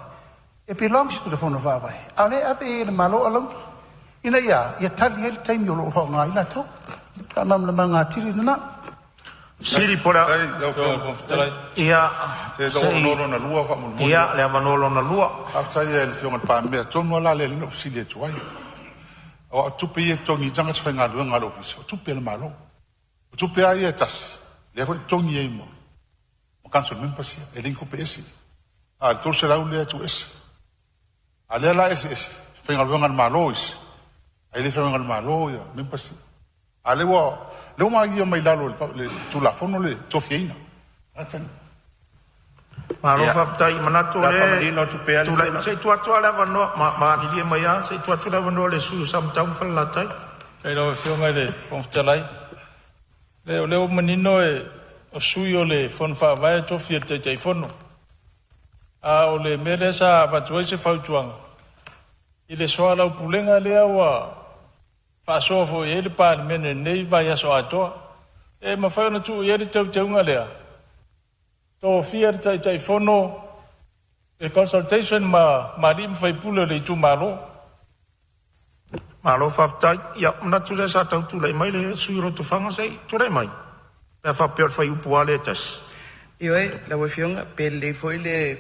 it belongs to the Fono Faavae, a o lea e ave i ai e le Malo alauni, ina ia tali ai le taimi o lo o faaaoga ai latou. Faamalamalamaga atili lena. Fesili po o le a... Faafetai i lau Afioga i le Fofoga Fetalai. Ia, Se se lou i... avanoa lona lua faamolemole. Ia, le avanoa lona lua. Faafetai lava i le Afioga i le Palemia, atonu lava la lea na ou fesili atu ai. Aua o tupe ia e totogi ai tagata faigaluega a le Ofisa, o tupe a le Malo. O tupe lava ia e tasi, lea foi e totogi ai ma council members ia, e le ni tupe ese. A o le 300 lea e tuu ese. A o lea la e eseese, faigaluega a le Malo isi, ae le faigaluega a le Malo ia members ia. A o lea ua maua mai lalo o le Tulafono le tofiaina. Tagata nei. Malo Ia, faafetai, manatu o o le a lea faamanino atu pea le tulai tulaga. se i tuu atu lava le avanoa malilie mai lava se i tuu atu le avanoa i le sui usufono o Samatau ma Falelatai. Faafetai i lau Afioga i le Fofoga Fetalai. O lea ua manino e, O sui o le Fono Faavae e tofi e le Taitaifono. A o le mea lea sa avatu ai se fautuaga i le soalaupulega lea ua faasoa foi i ai le Palemene i lenei vaiaso atoa, e mafai ona tuu i ai le teuteuga lea, tofia le Taitaifono e consultation ma alii ma faipule o le itumalo. Malo faafetai. Ia manatu lea sa tau tulai mai le sui usufono o Lotofaga, se i tulai mai. Pe a faapea o le fuaiupu lava lea e tasi. Ioe, lau Afioga, pe lelei foi le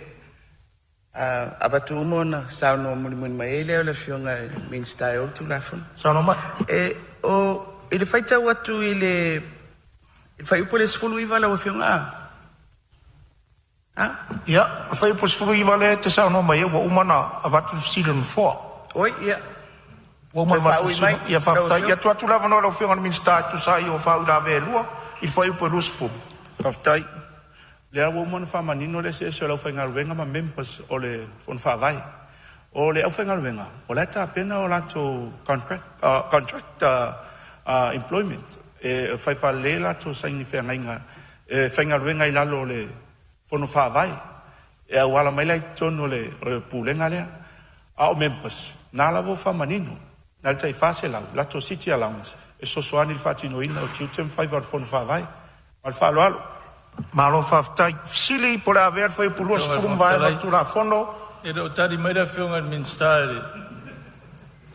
avatu uma ona saunoa mulimuli mai ai lea o le Afioga i le Minisita e ou le Tulafono. Saunoa mai. E, o, i le faitau atu i le fuaiupu le 19 lau Afioga, a? Ia, o le fuaiupu 19 lea e te saunoa mai ai ua uma ona avatu le fesili a le Nofoa. Oi, ia. Ua uma Toe ona avatu faaui mai, Ia lau faafetai. Afioga. Ia tuu atu le avanoa i lau Afioga i le Minisita e tusa ai o faauilavea e lua i le fuaiupu e 20. Faafetai. Lea ua uma ona faamanino le eseese o le aufaigaluega ma members o le Fono Faavae. O le aufaigaluega, o la e tapena o latou contract employment e fai faalelei latou saini feagaiga e faigaluega i lalo o le Fono Faavae e auala mai la i totonu o le pulega lea. A o members, na lava ua faamanino, na le tai 400 latou city allowance e fesoasoani i le faatinoina o tiute ma faiva o le Fono Faavae. Ma le faaaloalo. Malo faafetai. Fesili po o le a avea le fuaiupu Afioga i le 20 Fofoga ma vaega o le Fetalai, Tulafono. e le o tali mai le Afioga i le Minisita i le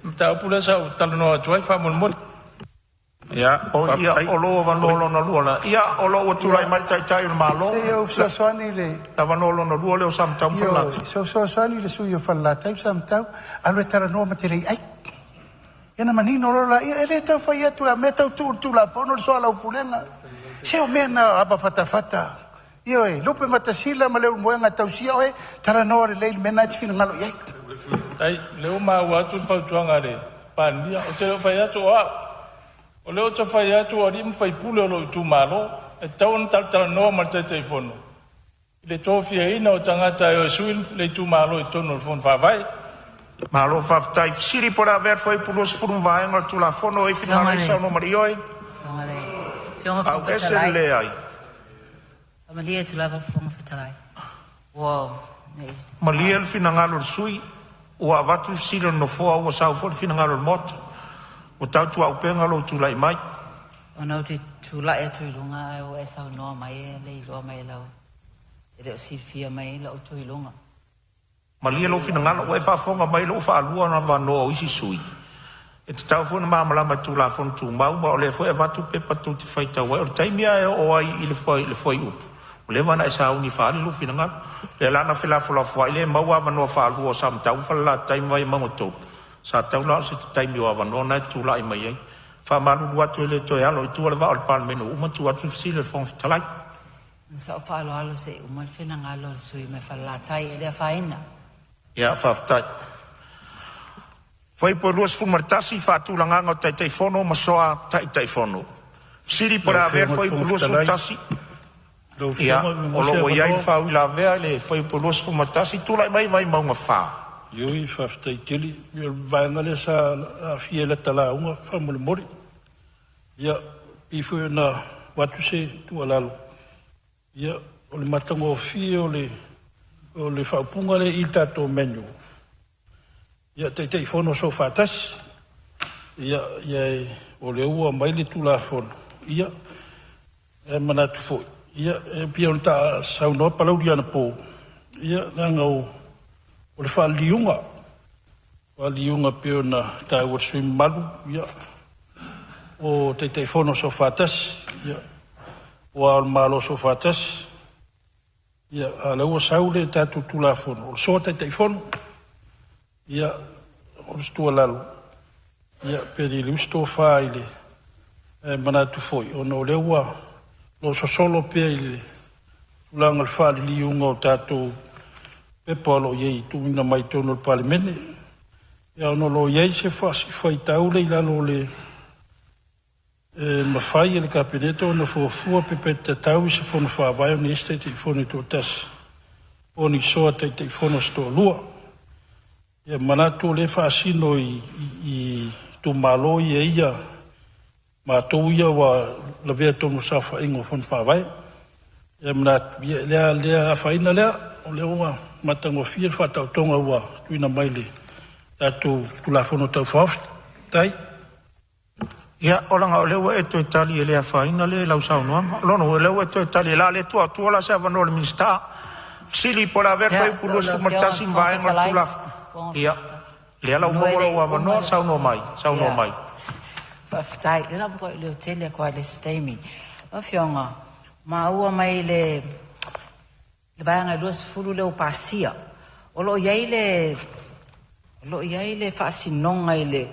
mataupu lea sa ou talanoa atu ai faamolemole. Ia, O ia, faafetai. o lou avanoa Oi. lona lua lena. Ia, o lo o ua tulai Ia, mai le Taitai o le Malo. se i ou fesoasoani i le Le avanoa lona lua lea o Samatau ma Ioe, Falelatai. se i ou fesoasoani i le sui usufono o Falelatai ma Samatau, alu e talanoa ma te le i ai. Ia ona manino loa lea, e le tau fai atu a mea tau tuu i le Tulafono le soalaupulega. Se o mea na o avafatafata. Ioe, lupematasila ma Leulumoega e tausia oe, talanoa lelei le mea lena e te finagalo i ai. Tai, lea ua maua atu le fautuaga a le Palemia. Ou te le o fai atu o au. O lea ou te fai atu o alii ma faipule o lou itumalo. E tatau ona talatalanoa ma le Taitaifono i le tofiaina o tagata e o e sui le itumalo i totonu o le Fono Faavae. Malo faafetai. Fesili po o le a avea le fuaiupu 20 ma vaega o le Tulafono. O ai Afioga finagalo i e le saunoa ma le ioe? Afioga Fofoga Auese le Fetalai, leai. faamalie atu lava Fofoga Fetalai. Ua nei Malie le finagalo o le sui usufono, ua avatu le fesili a le Nofoa ua sau foi le finagalo o le Maota. Ua tautuaupega lou tulai mai. Ona ou te tulai atu i luga ae ua e saunoa mai e le iloa mai e lau e le o silafia mai lou tu i luga. Malie lou finagalo, ua e faafofoga mai lea ua faalua ona avanoa o isi sui usufono. E tatau foi ona malamalama i Tulafono Tumau, ma o lea foi e avatu pepa tou te faitau ai. O le taimi lava e oo ai i le fuaiupu, ua leva ona e sauni e faaali lou finagalo. O lea la na felafolafoai lea e maua avanoa faalua o Samatau ma Falelatai ma Vaimauga 3, sa tatau la o se taimi o avanoa lena e te tulai mai ai. E faamalulu atu e le toe alo i tua le vaa o le Palemene ua uma ona tuu atu le fesili a le Fofoga Fetalai. Ona sa ou faaaloalo se i uma le finagalo o le sui usufono mai Falelatai, e le afaina. Ia, faafetai. Fuaiupu 21, Faatulagaga o Taitaifono ma Soa Taitaifono. Fesili po o Lau le a avea le Afioga i le fuaiupu Fofoga Fetalai, 21. lau Ia, Afioga pe o maua lo se o ua i ai le avanoa? faauilavea i le fuaiupu 21. Tulai mai Vaimauga 4. Ioe, faafetai tele. Ia o le vaega lea sa aafia i lata lauga faamolemole. Ia, pei foi ona avatu se tuualalo, ia, o le matagofie o le faaupuga lea i le tatou manual, ia Taitaifono Soofaatasi. Ia, o lea ua aumai le Tulafono, ia, e manatu foi, ia, e pei ona saunoa Palauli anapo, ia, leaga o le faaliliuga, faaliliuga pei ona taua e le sui usufono mamalu, ia, o Taitaifono Soofaatasi, ia, aua o le Malo Soofaatasi, ia, a o lea ua sau le tatou Tulafono, o le Soa Taitaifono. Ia, o se tuualalo, ia, pe liliu se tofa i le manatu foi, ona o lea ua lo o sosolo pea i le tulaga o le faaliliuga o tatou pepa o lo o i ai e tuuina mai i totonu o le Palemene. Ia, ona o lo o i ai se faitau lea i lalo o le e mafai e le Kapeneta ona fuafua pe tatau i se Fono Faavae ona i ai se Taitaifono e toatasi po o ni Soa Taitaifono se toalua. Ia manatu o lea e faasino i itumalo ia matou ia ua lavea tonu i saofaiga o Fono Faavae. Ia manatu, ia lea lea afaina lea, o lea ua matagofie le faataotoga ua tuuina mai le tatou Tulafono Tau Faaofi. Tai. Ia, o laga o lea ua e toe tali e le afaina lea i lau saunoaga. O lona uiga o lea ua e toe tali o le a le tuu atua la se avanoa i le Minisita. Fesili po o le a avea le Ia, fuaiupu lau Afioga i 21 le ma Fofoga vaega o le Fetalai, Tulafono. Ia, lea la ua manu e maua le i lou uma avanoa, le saunoa mai, saunoa ia, mai. faafetai. O lea la ua matuai leotele atu lava i le isi taimi. Lau Afioga, maua mai le vaega e 20 lea ua pasia. O lo o i ai le o lo o i ai le faasinoga i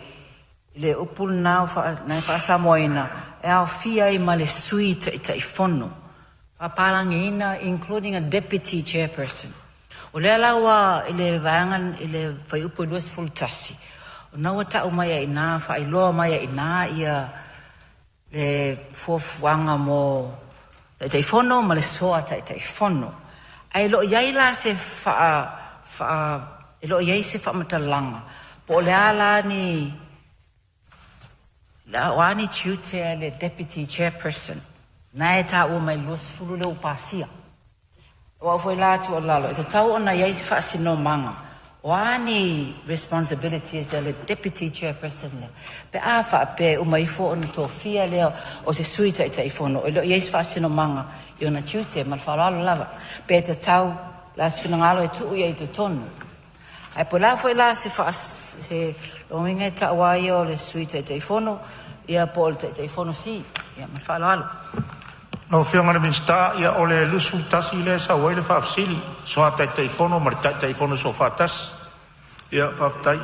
le upu lena na e faasamoaina e aofia ai ma le Sui Taitaifono, faapalagiina, including a Deputy Chairperson. O lea la ua i le vaega i le fuaiupu e 21, o lena ua tau mai ai i ina, faailoa mai ai i ina ia le fuafuaga mo Taitaifono ma le Soa Taitaifono. Ae le o i ai la se e le o i ai se faamatalaga po o le a la ni o a ni tiute a le Deputy Chairperson na e taua mai i le 20 lea ua pasia. O au foi la tuualalo, e tatau ona i ai se faasinomaga o a ni responsibilities a le Deputy Chairperson lea pe a faapea e uma ifo ona tofia lea o se Sui Taitaifono, e le o i ai se faasinomaga i ona tiute. Ma le faaaloalo lava. Pe tatau la se finagalo e tuu i ai i totonu. Ae po o le a foi la se se lomiga e ta'u a ia o le Sui Taitaifono ia po o le Taitaifono sili. Ia ma le faaaloalo. Lau Afioga i le Minisita, ia o le 21 lea e sau ai le faafesili, Soa Taitaifono ma le Taitaifono Soofaatasi. Ia, faafetai.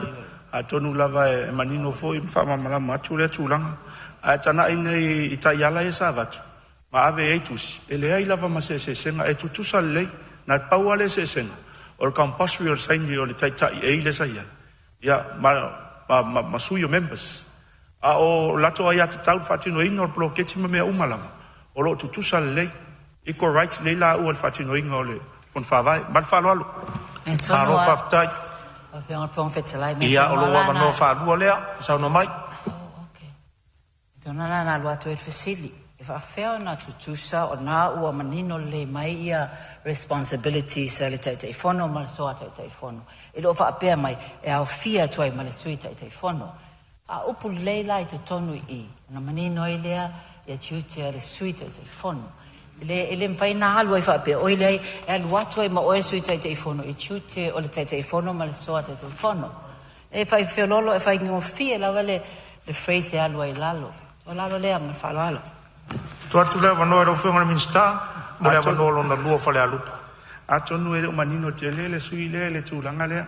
Atonu lava e manino foi ma faamalamalama atu lea tulaga. Ae tagai nei i taiala ia sa avatu ma ave ai tusi, e leai lava ma se eseesega, e tutusa lelei. Na pau lava le eseesega, o le compulsory o le saini o le Taitai A lea sa i ai, ia ma sui o members. A o latou aiatatau i le faatinoina o le poloketi ma mea uma lava, o lo o tutusa lelei, equal rights lelei laua i le faatinoina o le Fono Faavae. Ma le faaaloalo. Mea tonu Malo lava. faafetai. Lau Afioga i le Fofoga Fetalai, mea Ia, tonu o lava lou la avanoa na. faalua lea, saunoa mai. Oh, okay. Tonu la na alu atu ai le fesili, e faafefea ona tutusa o na ua manino lelei mai ia responsibilities a le Taitaifono ma le Soa Taitaifono. E le o faapea mai e aofia atu ai ma le Sui Taitaifono. Faaupu lelei la i totonu i i, ona manino ai lea ia tiute a le Sui Taitaifono. E le mafai ona alu ai faapea, oi leai, e alu atu ai ma oe le Sui Taitaifono i tiute o le Taitaifono ma le Soa Taitaifono. E fai feololo, e faigofie lava le phrase e alu ai i lalo. O lalo lea ma le faaaloalo. Tuu atu le avanoa i lau Afioga i le Minisita mo le Atonu avanoa lona lua o Falealupo. Atonu e le o manino tele le sui lea i le tulaga lea.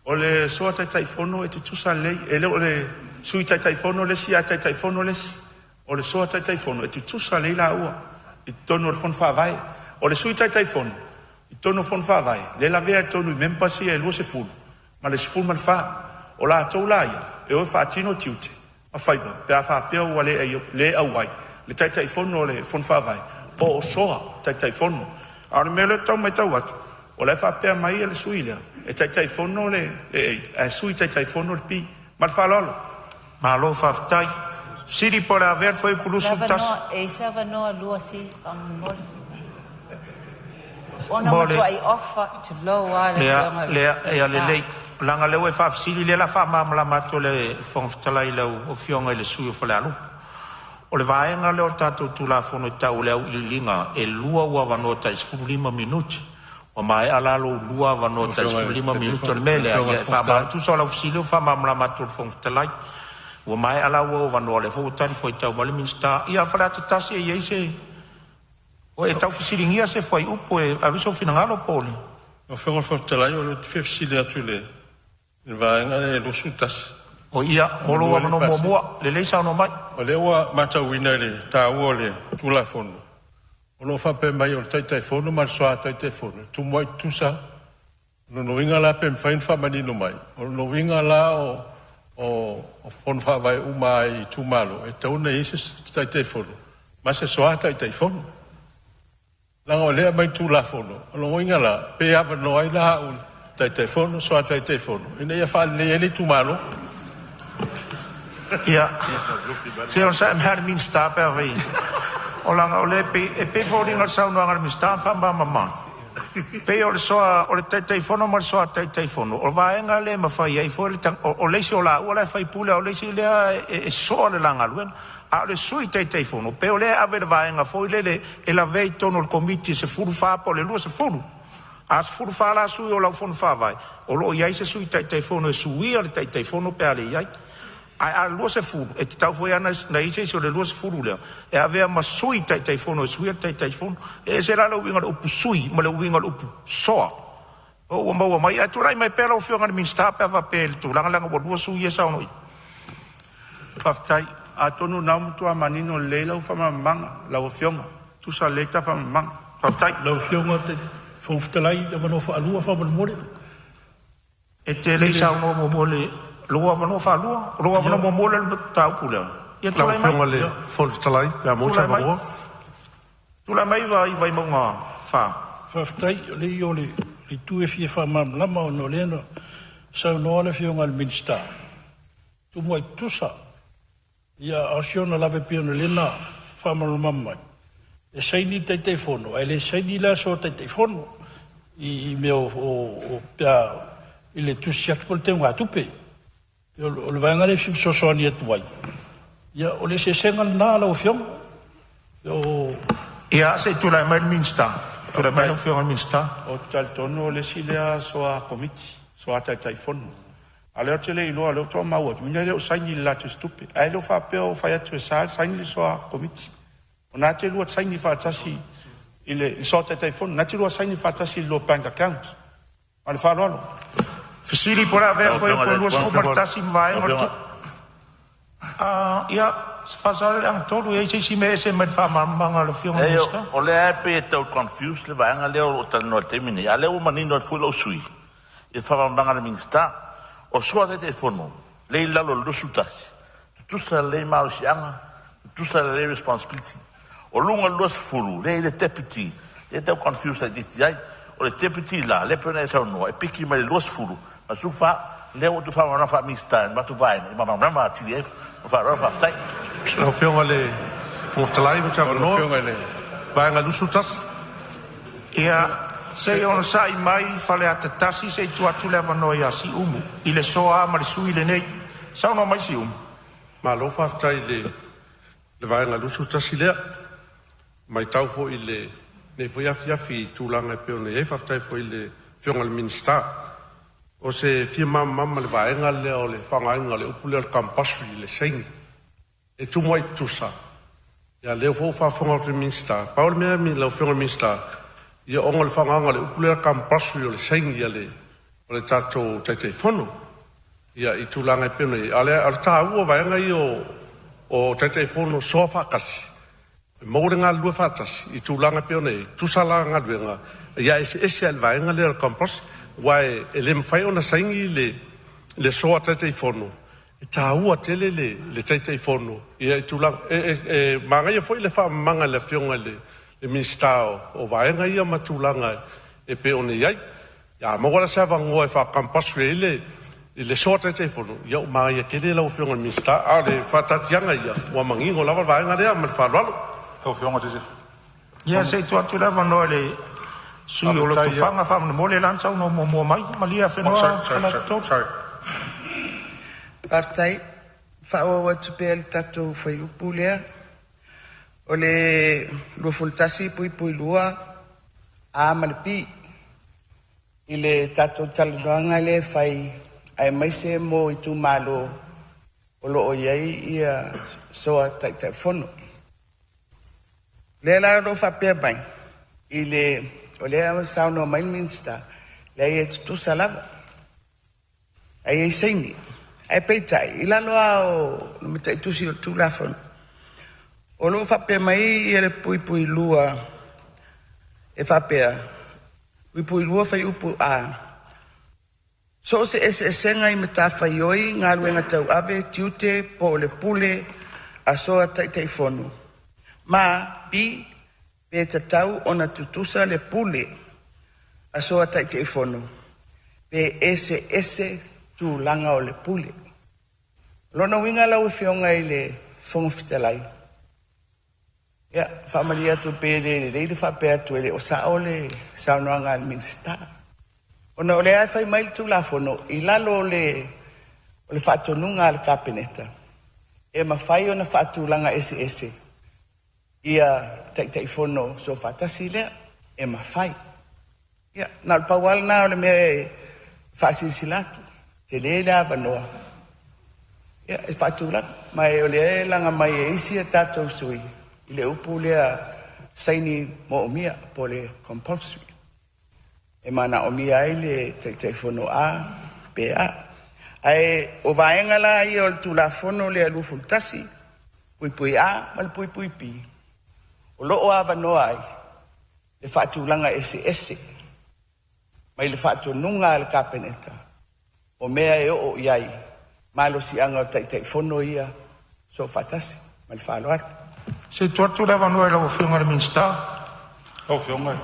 O le soa Taitaifono e tutusa lelei, e le o le Sui Taitaifono le isi ae Taitaifono le isi. O le soa Taitaifono e tutusa lelei laua i totonu o le Fono Faavae. O le Sui Taitaifono i totonu o Fono Faavae, lea e lavea i totonu i members ia e 20 ma le 14. O latou la ia, e o e faatino tiute ma faiva pe a faapea ua le, le auai le Taitaifono o le Fono Faavae po o soa Taitaifono. A o le mea lea e tau matau atu, o la e faapea mai le sui lea, e Taitaifono le A, ae Sui Taitaifono le B. Ma le faaaloalo. Malo faafetai. Fesili po o le a avea le fuaiupu Le 21 avanoa, e i se avanoa lua si faamolemole. Ona mo le matuai ofa tulou lava le lea Afioga i le lea ia Minisita. lelei. Leaga o lea ua e faafesili lea la faamalamalama atu e le Fofoga Fetalai i lau Afioga i le sui usufono o Falealupo. O le vaega lea o le tatou Tulafono e tau o le auiliiliga, e lua ou avanoa tai 15 minute. Ua maea la lou lua avanoa Lau tai Afioga i le 15 minute. O le Taitaifono, mea lau lea, Afioga i ia le e Fofoga Fetalai. faamalamalama tusa o lau fesili ua faamalamalama atu e le Fofoga Fetalai. Ua maea la ou avanoa, o lea foi ua talifuaitau mai le Minisita. Ia Faleata 1 e i ai se... Ua e tau fesiligia se fuaiupu e ave sou finagalo po o le... Lau Afioga i le Fofoga Fetalai, o lea ou te fia fesili atu i le vaega lea e 21, O ia, mo manu lou o le avanoa pasia. muamua, lelei saunoa mai. O lea ua matauina i le taua o le Tulafono, o lo o faapea mai o le Taitaifono ma le Soa Taitaifono e tumuai tutusa. O lona uiga la pe mafai ona faamanino mai, o lona uiga la o fono faavae uma lava i itumalo, e tatau ona i ai se Taitaifono ma se Soa Taitaifono. Leaga o lea e aumai i le Tulafono, o lona uiga la, pe avanoa ai la au Taitaifono, Soa Taitaifono, ina ia faaleleia ai le itumalo. Ia, se i onosai mai lava le Minisita pe afai... O laga o lea e pei e foliga o le saunoaga a le Minisita na faamalamalama, pei o le soa o le Taitaifono ma le soa Taitaifono, o vaega lea e mafai ai foi le o le isi o laua la e faipule a o le isi lea e soa le la galuega. A o le Sui Taitaifono pei o lea e ave i le vaega foi lele e lavea i totonu o le Komiti e 14 po o le 20. A 14 la sui o lau Fono Faavae, o lo o i ai se Sui Taitaifono e suia le Taitaifono pe a le i ai. Ae a 20, e tatau foi la ona i ai se isi o le 20 lea e avea ma Sui Taitaifono e suia le Taitaifono. E ese la le uiga o le upu sui ma le uiga o le upu soa. Po o ua maua mai? Ae tulai mai pea lau Afioga i le Minisita pe a faapea i le tulaga lea ua lua sui ia e saunoa i ai. Faafetai. Atonu o lena ua matua manino lelei lau faamalamalamaga lau Afioga, e tusa lelei ta faamalamalamaga. Faafetai. Lau Afioga i le Fofoga Fetalai, avanoa faalua faamolemole. E te le i saunoa muamua i lou avanoa faalua, o lou avanoa muamua lea i le mataupu lea. Ia Lau tulai mai. Afioga i le Fofoga Fetalai, pe a maua se Tulai mai. avanoa. Tulai mai Vaimauga 4. Faafetai. O le o le itu e fia faamalamalama ona o lea na saunoa le Afioga i le Minisita, tumuai tutusa. Ia, a o si ona lave pei ona lea na faamalamalama mai, e saini le Taitaifono ae le saini la le Sui Taitaifono i mea o pe a i le tusi siaki po o le teugatupe. O le vaega lea e fia fesoasoani atu ai. Ia, o le eseesega lena lau Afioga. O Ia, se i tulai mai le Minisita. Tulai mai Faafetai. lau Afioga i le Minisita. Ou te talitonu o le isi lea soa Komiti, soa Taitaifono. A o lea ou te le iloa, o lea faatoa maua atu, e le o saini i le latou tupe. Ae le o faapea o fai atu e sa saini le soa Komiti. O lena e te lua saini faatasi i le soa Taitaifono, o lena e te lua saini faatasi i le lua bank account. Ma le faaaloalo. Fesili po o le a avea Lau foi Afioga i le po Fofoga 21 ma Lau vaega o le Afioga, Ia, Faasaleleaga 3, e i ai se isi mea e ese mai le faamalamalamaga a le Afioga i le leai Minisita? O lea e pei e tau confuse le vaega lea o lo o talanoa i le taimi nei, a o lea ua manino atu foi lou sui usufono i le faamalamalamaga a le Minisita. O soa Taitaifono lea e i lalo o le 21, tutusa lelei malosiaga, tutusa lelei responsibility. O luga o le 20, lea e i ai le deputy, lea e tau confuse laitiiti ai. O le deputy la, lea e pei ona e saunoa, e piki mai le 20 ma le 14. Lea ua ou toe faamalamalama faa-Minisita i le matou vaega e malamalama atili ai. Ma le faaaloalo faafetai. Lau Afioga i le Fofoga Fetalai mo se Lau avanoa. Afioga i le Vaega 21. Ia, se i onosai mai Faleata 1 se i tuu atu le avanoa ia Siumu i le soa ma le sui lenei. Saunoa mai Siumu. Malo faafetai i le Vaega 21 lea. Matau foi i lenei foi afiafi i tulaga e pei ona i ai. Faafetai foi i le Afioga i le Minisita. O se fia malamalama i le vaega lea o le faaaogaina o le upu lea o le compulsory i le saini. E tumuai tutusa, ia lea foi ua faafofoga atu i le Minisita. Pau le mea lau Afioga i le Minisita, ia ona o le faaaogaina o le upu lea compulsory o le saini a le tatou Taitaifono. Ia i tulaga e pei ona i ai, a o le taua o vaega ia o Taitaifono soa faatasi, e maua le galulue faatasi i tulaga e pei ona i ai, e tutusa la galuega, ia ae eseese lava i le vaega lea o le compulsory, aua e le mafai ona saini le soa Taitaifono, e taua tele le Taitaifono i tulaga. E manaia foi le faamalamalamaga e le Afioga i le Minisita o vaega ia ma tulaga e pei ona i ai. A maua la se avanoa e faa-compulsory ai le soa Taitaifono, ia ua manaia tele lau Afioga i le Minisita. A o le faataatiaga ia, ua manino lava le vaega lea ma le faaaloalo. Ia, se i tuu atu le avanoa i le sui usufono o Lotofaga faamolemole, la na saunoa muamua mai. Malie Oh, Afenoa sorry, sorry, Faleata sorry, 3. sorry. Faafetai. Faaauau atu pea le tatou fuaiupu lea. O le 21(2) A ma le B i le tatou talanoaga lea e fai aemaise mo itumalo o lo o i ai ia soa Taitaifono. O lea la o lo o faapea mai, i le, o lea ua saunoa mai le Minisita, leai e tutusa lava, ae i ai saini. Ae peitai, i lalo lava o le mataitusi o le Tulafono, o lo o faapea mai ia le puipui lua e faapea, puipui lua fuaiupu A, so o se eseesega i matafaioi, galuega tauave, tiute po o le pule a soa Taitaifono, ma B, pe tatau ona tutusa le pule a soa Taitaifono pe eseese tulaga o le pule. O lona uiga lau Afioga i le Fofoga Fetalai, Ia, faamalie atu pe le lelei le faapea atu e le o sao le saunoaga a le Minisita, ona o lea e fai mai le Tulafono i lalo o le faatonuga a le Kapeneta e mafai ona faatulaga eseese ia Taitaifono Soofaatasi lea, e mafai. Ia, na o le pau lava lena o le mea e faasilasila atu, tele le avanoa e faatulaga. Ma o lea e laga mai e isi a tatou sui usufono i le upu lea saini moomia po o le compulsory, e manaomia ai le Taitaifono A pe a. Ae o vaega la ia o le Tulafono lea 21 (a) ma le (b), o lo o avanoa ai le faatulaga eseese mai le faatonuga a le Kapeneta o mea e oo i ai malosiaga o Taitaifono ia Soofaatasi. Ma le faaaloalo. Se i tuu atu le avanoa i lau Afioga i le Minisita. Lau Afioga.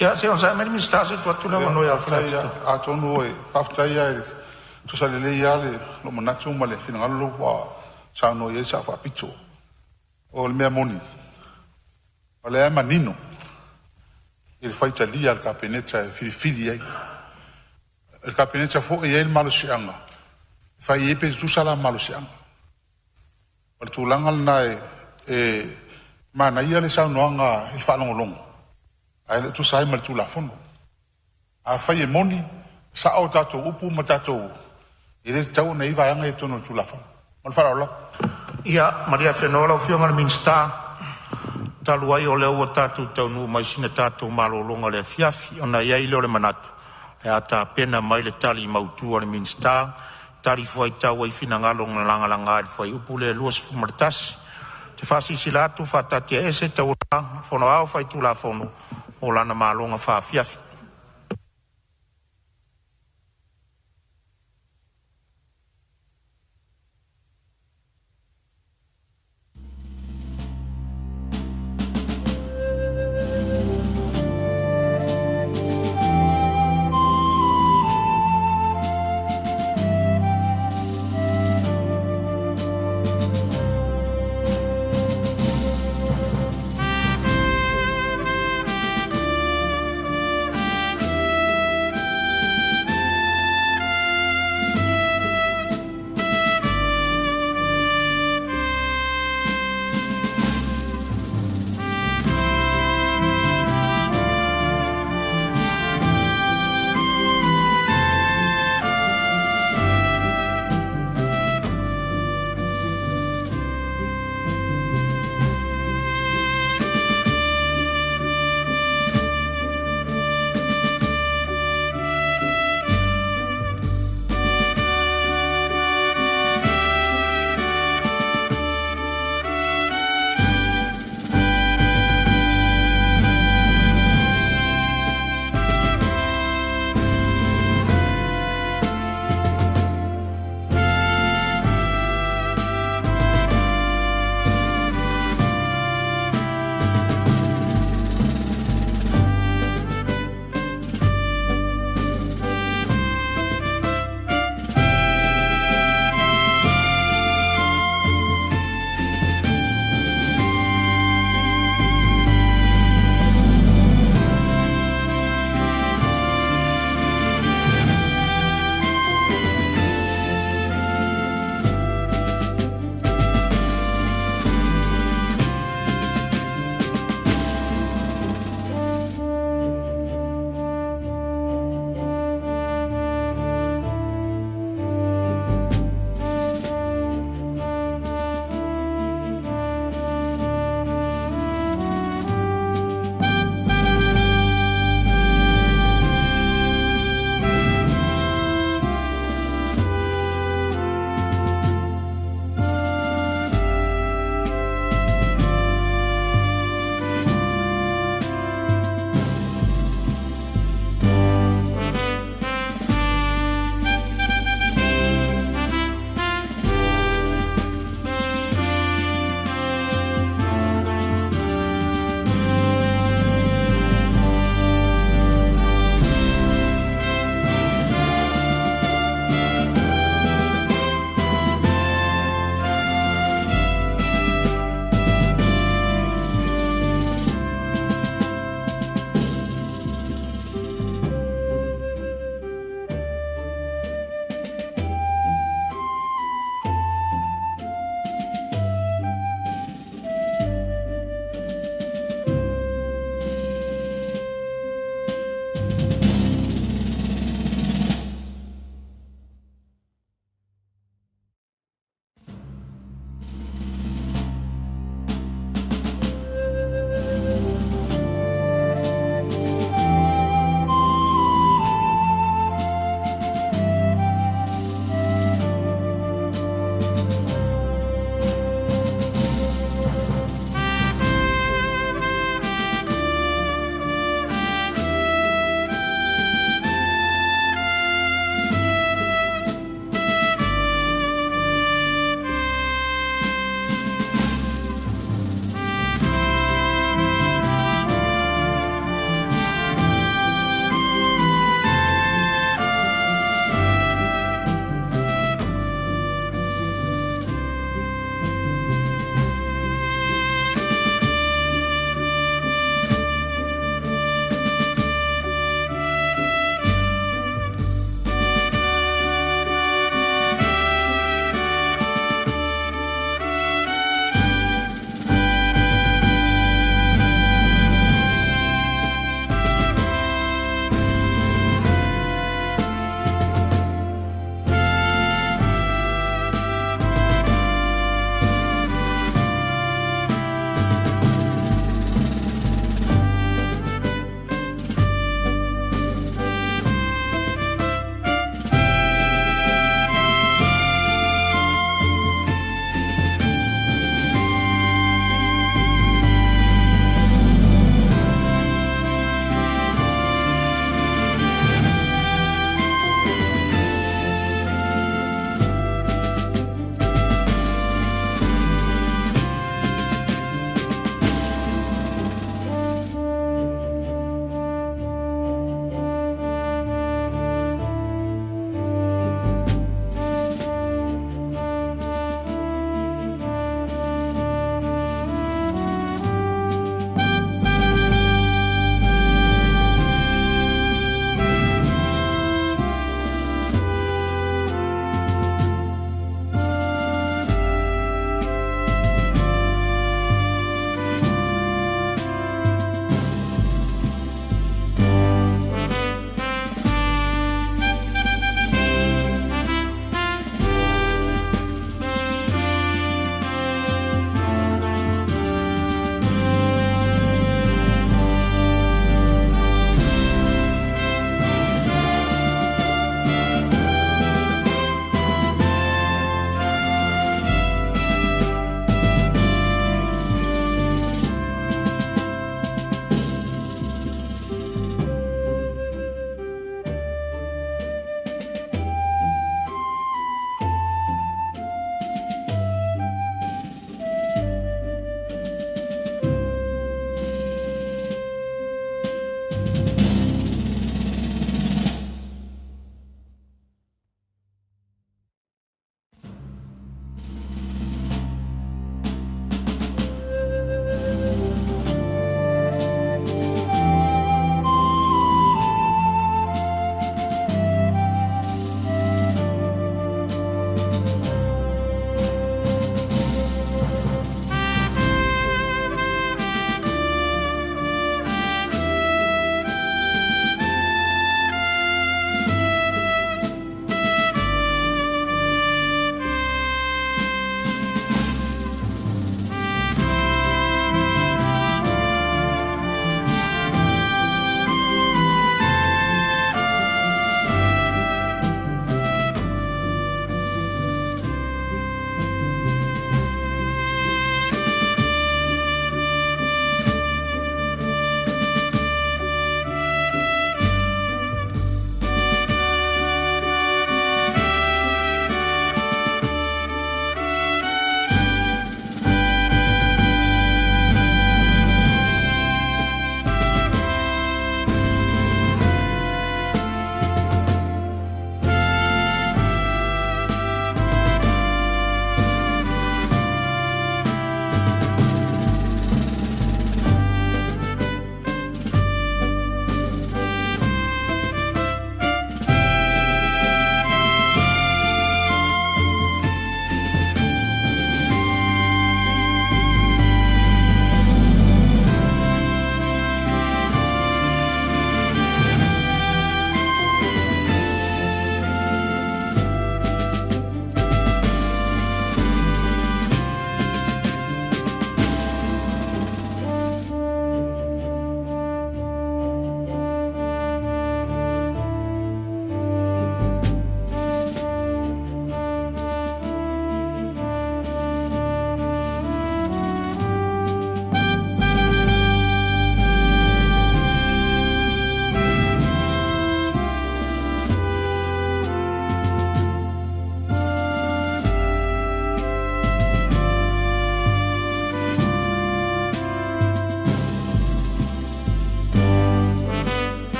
Ia se i onosai mai le Minisita se i tuu atu le avanoa ia Faleata 3. Atonu e faafetai lava, e tutusa lelei lava lou manatu ma le finagalo lea ua saunoa i ai le Sao Faapito. O le mea moni, o lea e manino i le faitalia o le Kapeneta e filifili ai. O le Kapeneta foi e i ai le malosiaga e fai ai pe tutusa la malosiaga. O le tulaga lena e manaia le saunoaga i le faalogologo ae le o tusa ai ma le Tulafono. Afai e moni, sao tatou upu ma tatou, e le tatau ona i ai vaega ia i totonu o le Tulafono. Ma le faaaloalo lava. Ia malie afenoa lau Afioga i le Minisita, talu ai o lea ua tatou taunuu mai i sina tatou malologa o le afiafi, ona i ai lea o le manatu o le a tapena mai le tali mautu a le Minisita e talifuaitau ai i finagalo na lagalaga i le Fuaiupu lea 21. Ou te faasilasila atu ua faataatiaese Taualumaga a le Fono Aoao Faitulafono mo lana malologa faafiafi.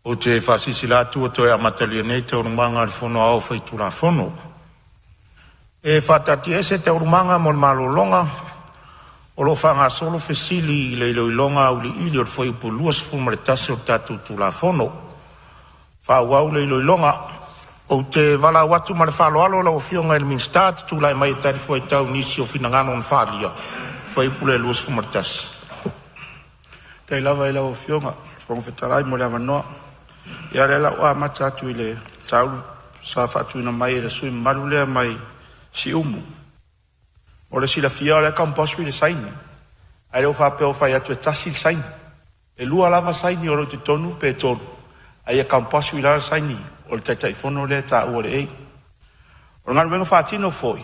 Ou te faasilasila atu ua toe amatalia nei Taualumaga a le Fono Aoao Faitulafono. E faataatiaese Taualumaga mo le malologa o lo o faagasolo fesili i le iloiloga auiliili o le Fuaiupu 21 o le tatou Tulafono. Faaauau le iloiloga. Ou te valaau atu ma le faaaloalo lau Afioga i le Minisita e te tulai mai e talifuaitau i nisi o finagalo na faaalia i le Fuaiupu lea e 21. Faafetai lava i lau Afioga i le Fofoga Fetalai mo le avanoa. Ia o lea la ua amata atu i le mataupu sa faatuina mai e le sui usufono mamalu lea mai Siumu. Mo le silafia o la e compulsory le saini, ae le o faapea o fai atu e tasi le saini. E lua lava saini o lo o i totonu pe tolu, a ia compulsory lava le saini o le Taitaifono lea e taua o le A. O le galuega faatino foi,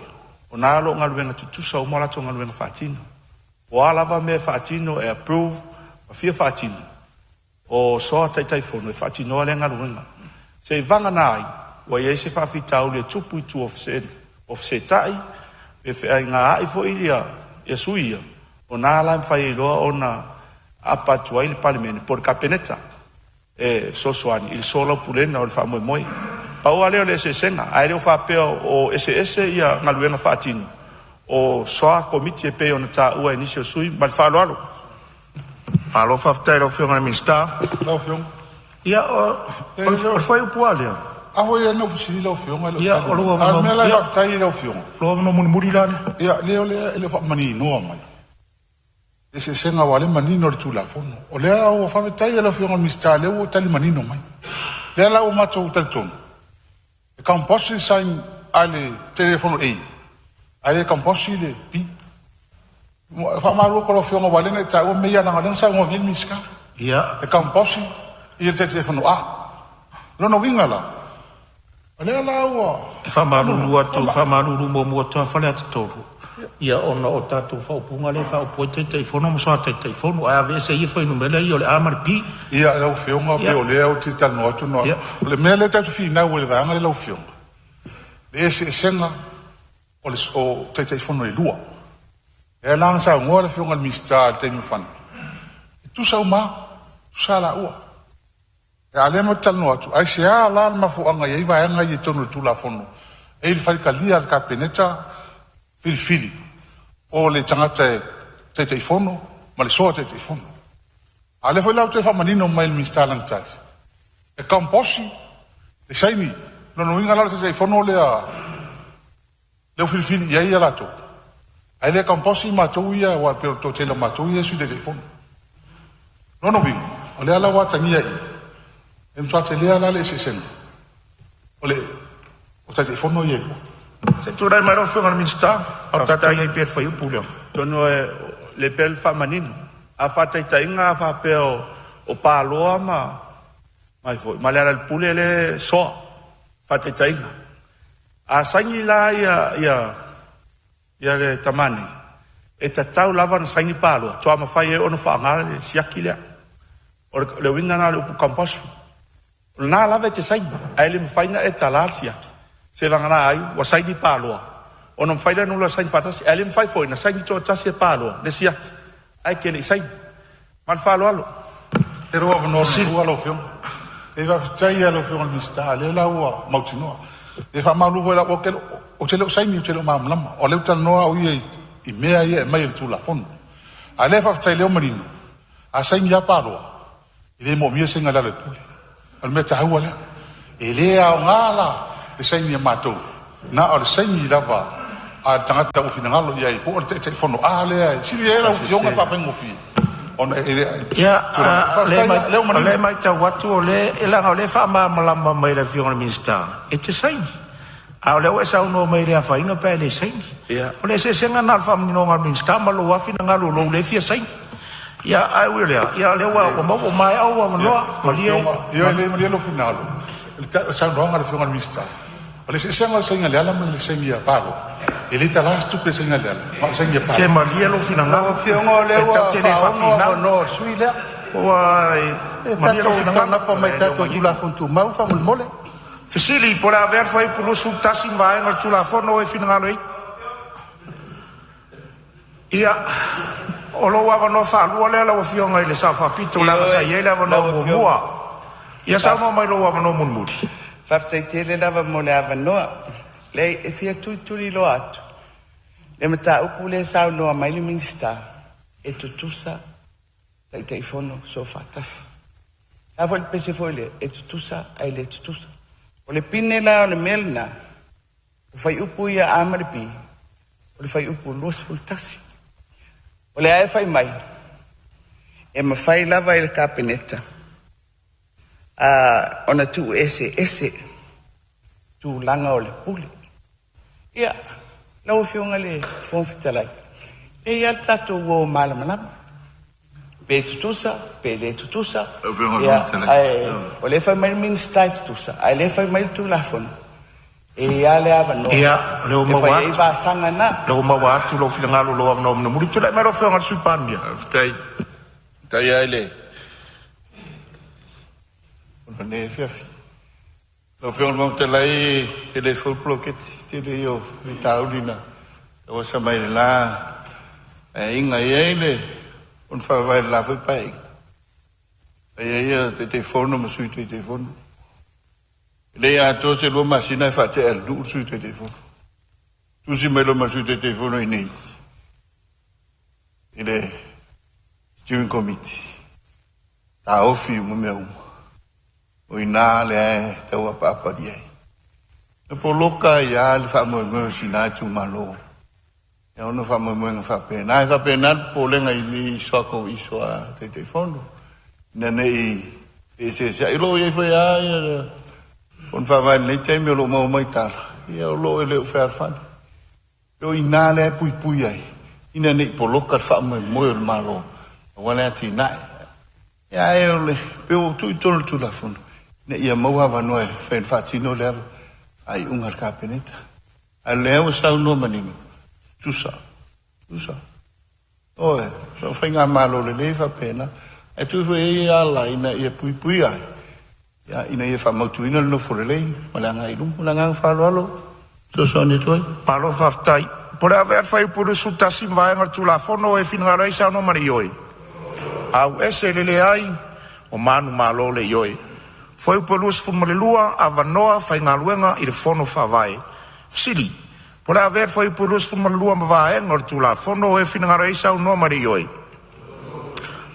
o lena o lo o galuega tutusa uma a latou galuega faatino. O a lava mea e faatino e approve ma fia faatino, o soa Taitaifono e faatinoa lea galuega. Seiavagana ai ua i ai se faafitauli e tupu i tua o fesetai pe feaingāi foi ia sui ia, o lena la e mafai ai loa ona aapa atu ai le Palemene po o le Kapeneta e fesoasoani i le soalaupulega o le faamoemoe. Pau lava lea o le eseesega, ae le o faapea o eseese ia galuega faatino o soa Komiti e pei ona taua e nisi o sui usufono. Ma le faaaloalo. Malo faafetai i lau Afioga i le Minisita. Lau Afioga. Ia, o le fuaiupu lava lea. A foi lea na ou fesili lau Afioga e le o Ia, tali o lou mai. A o le avanoa, mea la e ia, faafetai ai i lau Afioga. lou avanoa mulimuli la lea. Ia, lea o lea e le o faamaninoa mai le eseesega aua o lea e manino le Tulafono. O lea ua faafetai i lau Afioga i le Minisita o lea ua tali manino mai. Lea la ua matou talitonu, e compulsory le sign a le Taitaifono A, ae le compulsory le B. E faamalulu atu i lau Afioga aua o lea na e taua mea ia leaga o lea na saunoa nei le Minisita. Ia. E compulsory ia le Taitaifono A. O lona uiga la, o lea la ua E faamalulu atu, faamalulu muamua atu lava Faleata 3, ia ona o tatou faaupuga lea e faaupu ai Taitaifono ma Soa Taitaifono, ae aveese ia fuainumera ia o le A ma le B. Ia, lau Afioga, pei o lea ou te talanoa atu, o le mea lea tatou te finau ai i le vaega lea lau Afioga, le eseesega o le o Taitaifono e lua. Lea la na saunoa le Afioga i le Minisita i le taimi ua fano, e tutusa uma lava, tutusa lava laua. A o lea matou te talanoa atu, aisea la le mafuaaga e i ai vaega ia i totonu o le Tulafono e i le faitalia o le Kapeneta filifili o le tagata e Taitaifono ma le Soa Taitaifono. A o lea foi la ua toe faamanino mai e le Minisita i lana tali, e compulsory le saini. Lona uiga la o le Taitaifono lea lea ua filifili i ai ia latou, ae le compulsory matou ia aua e pei o le toatele o matou ia e Sui Taitaifono. Lona uiga, o lea la ua atagia i i, e matua tele lava la le eseesega o le o Taitaifono ia e lua. Se i tulai mai lau Afioga i le Minisita, a o tatou Faafetai. i ai pea i le fuaiupu lea. Atonu e le pea le faamanino. A faataitaiga a faapea o Paloa ma mai foi ma Lealailepule lea e soa, faataitaiga. A saini la ia ia le tama nei, e tatau lava ona saini Paloa, faatoa mafai ai ona faaaoga le siaki lea. O le uiga lena o le upu compulsory. O lena lava e te saini, ae le mafai ona e talā le siaki. Seivagana ai ua saini Paloa, ona mafai lea ona oulua saini faatasi. Ae le mafai foi ona saini toatasi e Paloa le siaki, ae e te le i saini. Ma le faaaloalo. E lou avanoa lona lua lau Afioga. E faafetai lava i lau Afioga i le Minisita, o lea la ua mautinoa. E faamalulu foi ou te le o saini ou te le o malamalama. O lea ou te talanoa au ia i mea ia e aumai e le Tulafono. A o lea faafetai o lea ua manino, a saini lava Paloa, e le moomia le saini a Lealailepule. O le mea taua lea. E le aoga la le saini a matou, na o le saini lava a le tagata ua finagalo i ai, po o le Taitaifono A lea e sili ai lau Afioga ona faafaigofie ona e le Ia, tulaga. o lea Faafetai lava, o lea ua o lea manino. e matau atu o lea, e leaga o lea e faamalamalama mai e le Afioga i le Minisita, e te saini. A o lea ua e saunoa mai e le afaina pe a e le saini. Ia. O le eseesega lena o le faamaninoga a le Minisita ma lou lava finagalo, lou lea fia saini. Ia, ae ui o lea, ia o lea ua maua ua maea ou Ia, avanoa. lau Malie. Afioga, ia le malie lou finagalo. O le saunoaga a le Afioga i le Minisita, o le eseesega o le saini a Leala ma le saini a Paloa, e le tala se tupe i le saini a Leala, na o le saini a Se Paloa. malie lou Lau finagalo, Afioga o lea e ua tatou te le faaono faafinau. avanoa o le sui usufono lea. Ua E malie lou tatou finagalo, taunapa mai e le o tatou manino. Tulafono Tumau faamolemole. Fesili po o le a avea le fuaiupu 21 ma vaega o le Tulafono ua e finagalo ai? Ia, o lou avanoa faalua lea lau Afioga i le Sao Faapito leaga sa Ioe i ai le avanoa lau Afioga. muamua. Ia saunoa mai lou avanoa mulimuli. Faafetai tele lava mo le avanoa. Leai, e fia tulituliloa atu le mataupu lea e saunoa mai le Minisita, e tutusa Taitaifono soofaatasi. O le a foi le pese foi lea, e tutusa ae le tutusa. O le pine la o le mea lena, o fuaiupu ia A ma le B, o le fuaiupu 21. O lea e fai mai, e mafai lava e le Kapeneta ona tuueseese tulaga o le pule. Ia, lau Afioga i le Fofoga Fetalai, e i ai lava le tatou uo malamalama, pe tutusa pe le tutusa. Ia, ae o lea e fai mai le Minisita e tutusa, a o lea e fai mai le Tulafono, e i ai lava le avanoa Ia, o lea ua e fai maua ai atu, vasaga na. lea ua maua atu lou finagalo i lou avanoa mulimuli. Tulai mai lau Afioga i le Sui Palemia. Faafetai. Faafetai lava i le lenei afiafi. Lau Afioga i le Fofoga Fetalai, e le fou le poloketi, tele ia o faafitauli na tauasa mai i le la Paeaiga. E i ai le Fono Faavae i le la foi Paeaiga, e fai ai ia Taitaifono ma Sui Taitaifono. E le atoa se 2 masina e faatea e le nuu le Sui Taitaifono. Tusi mai loa ma le Sui Taitaifono i inei i le Steering Committee, taofi uma mea uma. O i ina lea e tau apaapa i ai. Na poloka ai lava le faamoemoe o sina itumalo. E ono faamoemoega faapena. E faapena le popolega i ni soa iso a Taitaifono. Ina ne i feeseeseai. O lo o i ai foi lava ia Fono Faavae i lenei taimi o lo o maua mai tala, ia o lo o e le o fealofani. O i ina lea e puipui ai, ina ne i poloka le faamoemoe o le Malo aua le atinae. Ia ae o le pei ua tuu i totonu o le Tulafono, ina ia maua avanoa e mafai ona faatino lea faaiuga a le Kapeneta. A o lea ua saunoa manino, tusa, tusa. Ioe, so o faigamalo lelei e faapena. Ae tuu foi i ai ala ina ia puipuia ai, ia, ina ia faamautuina le nofo lelei ma le agai i luma. Ma le agaga faaaloalo fesoasoani atu ai. Malo faafetai. Po o le a avea le fuaiupu 21 ma vaega o le Tulafono e finagalo ai saunoa ma le ioe. Auese le leai, o manumalo le ioe. Fuaiupu 22, Avanoa faigaluega i le Fono Faavae. Fesili. Po o le a avea le fuaiupu 22 ma vaega o le Tulafono e finagalo ai saunoa ma le ioe.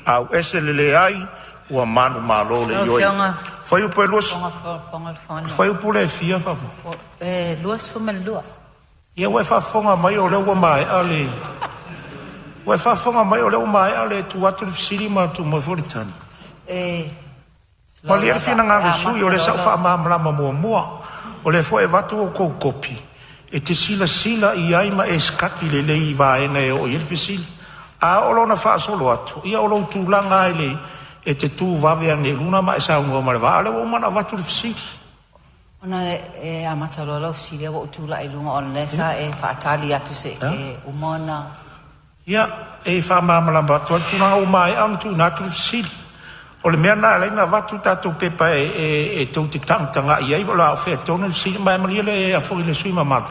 Auese le leai, ua manumalo le Lau ioe. Afioga Fuaiupu 20, Fofoga o le Fono. fuaiupu le fia faamolemole. E 22. Ia ua e faafofoga mai o lea ua maea le ua e faafofoga mai o lea ua maea le tuu atu le fesili ma tuu mai foi le tali. E loa Malie le lava, e finagalo o le sui amata usufono, o lea loa sa ou lau faamalamalama muamua. O lea foi e avatu a outou kopi e te silasila i ai ma e sikati lelei i vaega e oo i ai le fesili. A oo loa ina faasolo atu, ia o lou tulaga lava i le e te tu vave ane i luna ma e saunoa ma le vaa, a o lea ua uma ona avatu le fesili. Ona e amata loa lau fesili ae ua ou tulai i luga ona o lea sa e faatali atu se i e uma ona Ia, e faamalamalama atu lava le tulaga ua maea ona tuuina atu le fesili. O le mea lena e ala ai ona avatu tatou pepa e tou te tagatagai ai po o fea tonu le fesili. Ma e malie le sui usufono mamalu,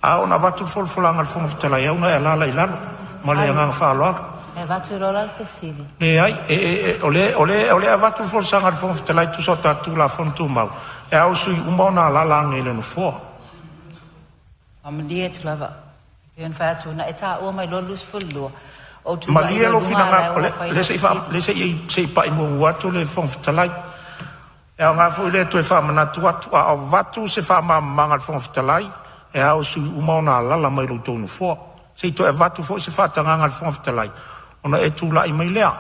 a oo ina avatu le folafolaga a le Fofoga Fetalai, e au ina e alaala i lalo. Ma le Ai, agaga faaaloalo. e avatu loa la le fesili. Leai, o lea e avatu le folasaga a le Fofoga Fetalai e tusa o tatou Tulafono Tumau, e ao i sui usufono uma ona alaala ane i le Nofoa. Faamalie atu lava, e pei ona fai atu, na e taua mai loa le 22, ou tulai Malie loa i lou luga a o la finagalo, e o ua fai lea lau se fesili. i pai muamua atu le Fofoga Fetalai. E aoga foi lea e toe faamanatu atu, a avatu se faamalamalamaga a le Fofoga Fetalai, e ao i sui usufono uma ona alaala mai i lo outou nofoa, se i toe avatu foi se faatagaga a le Fofoga Fetalai, ona e tulai mai lea.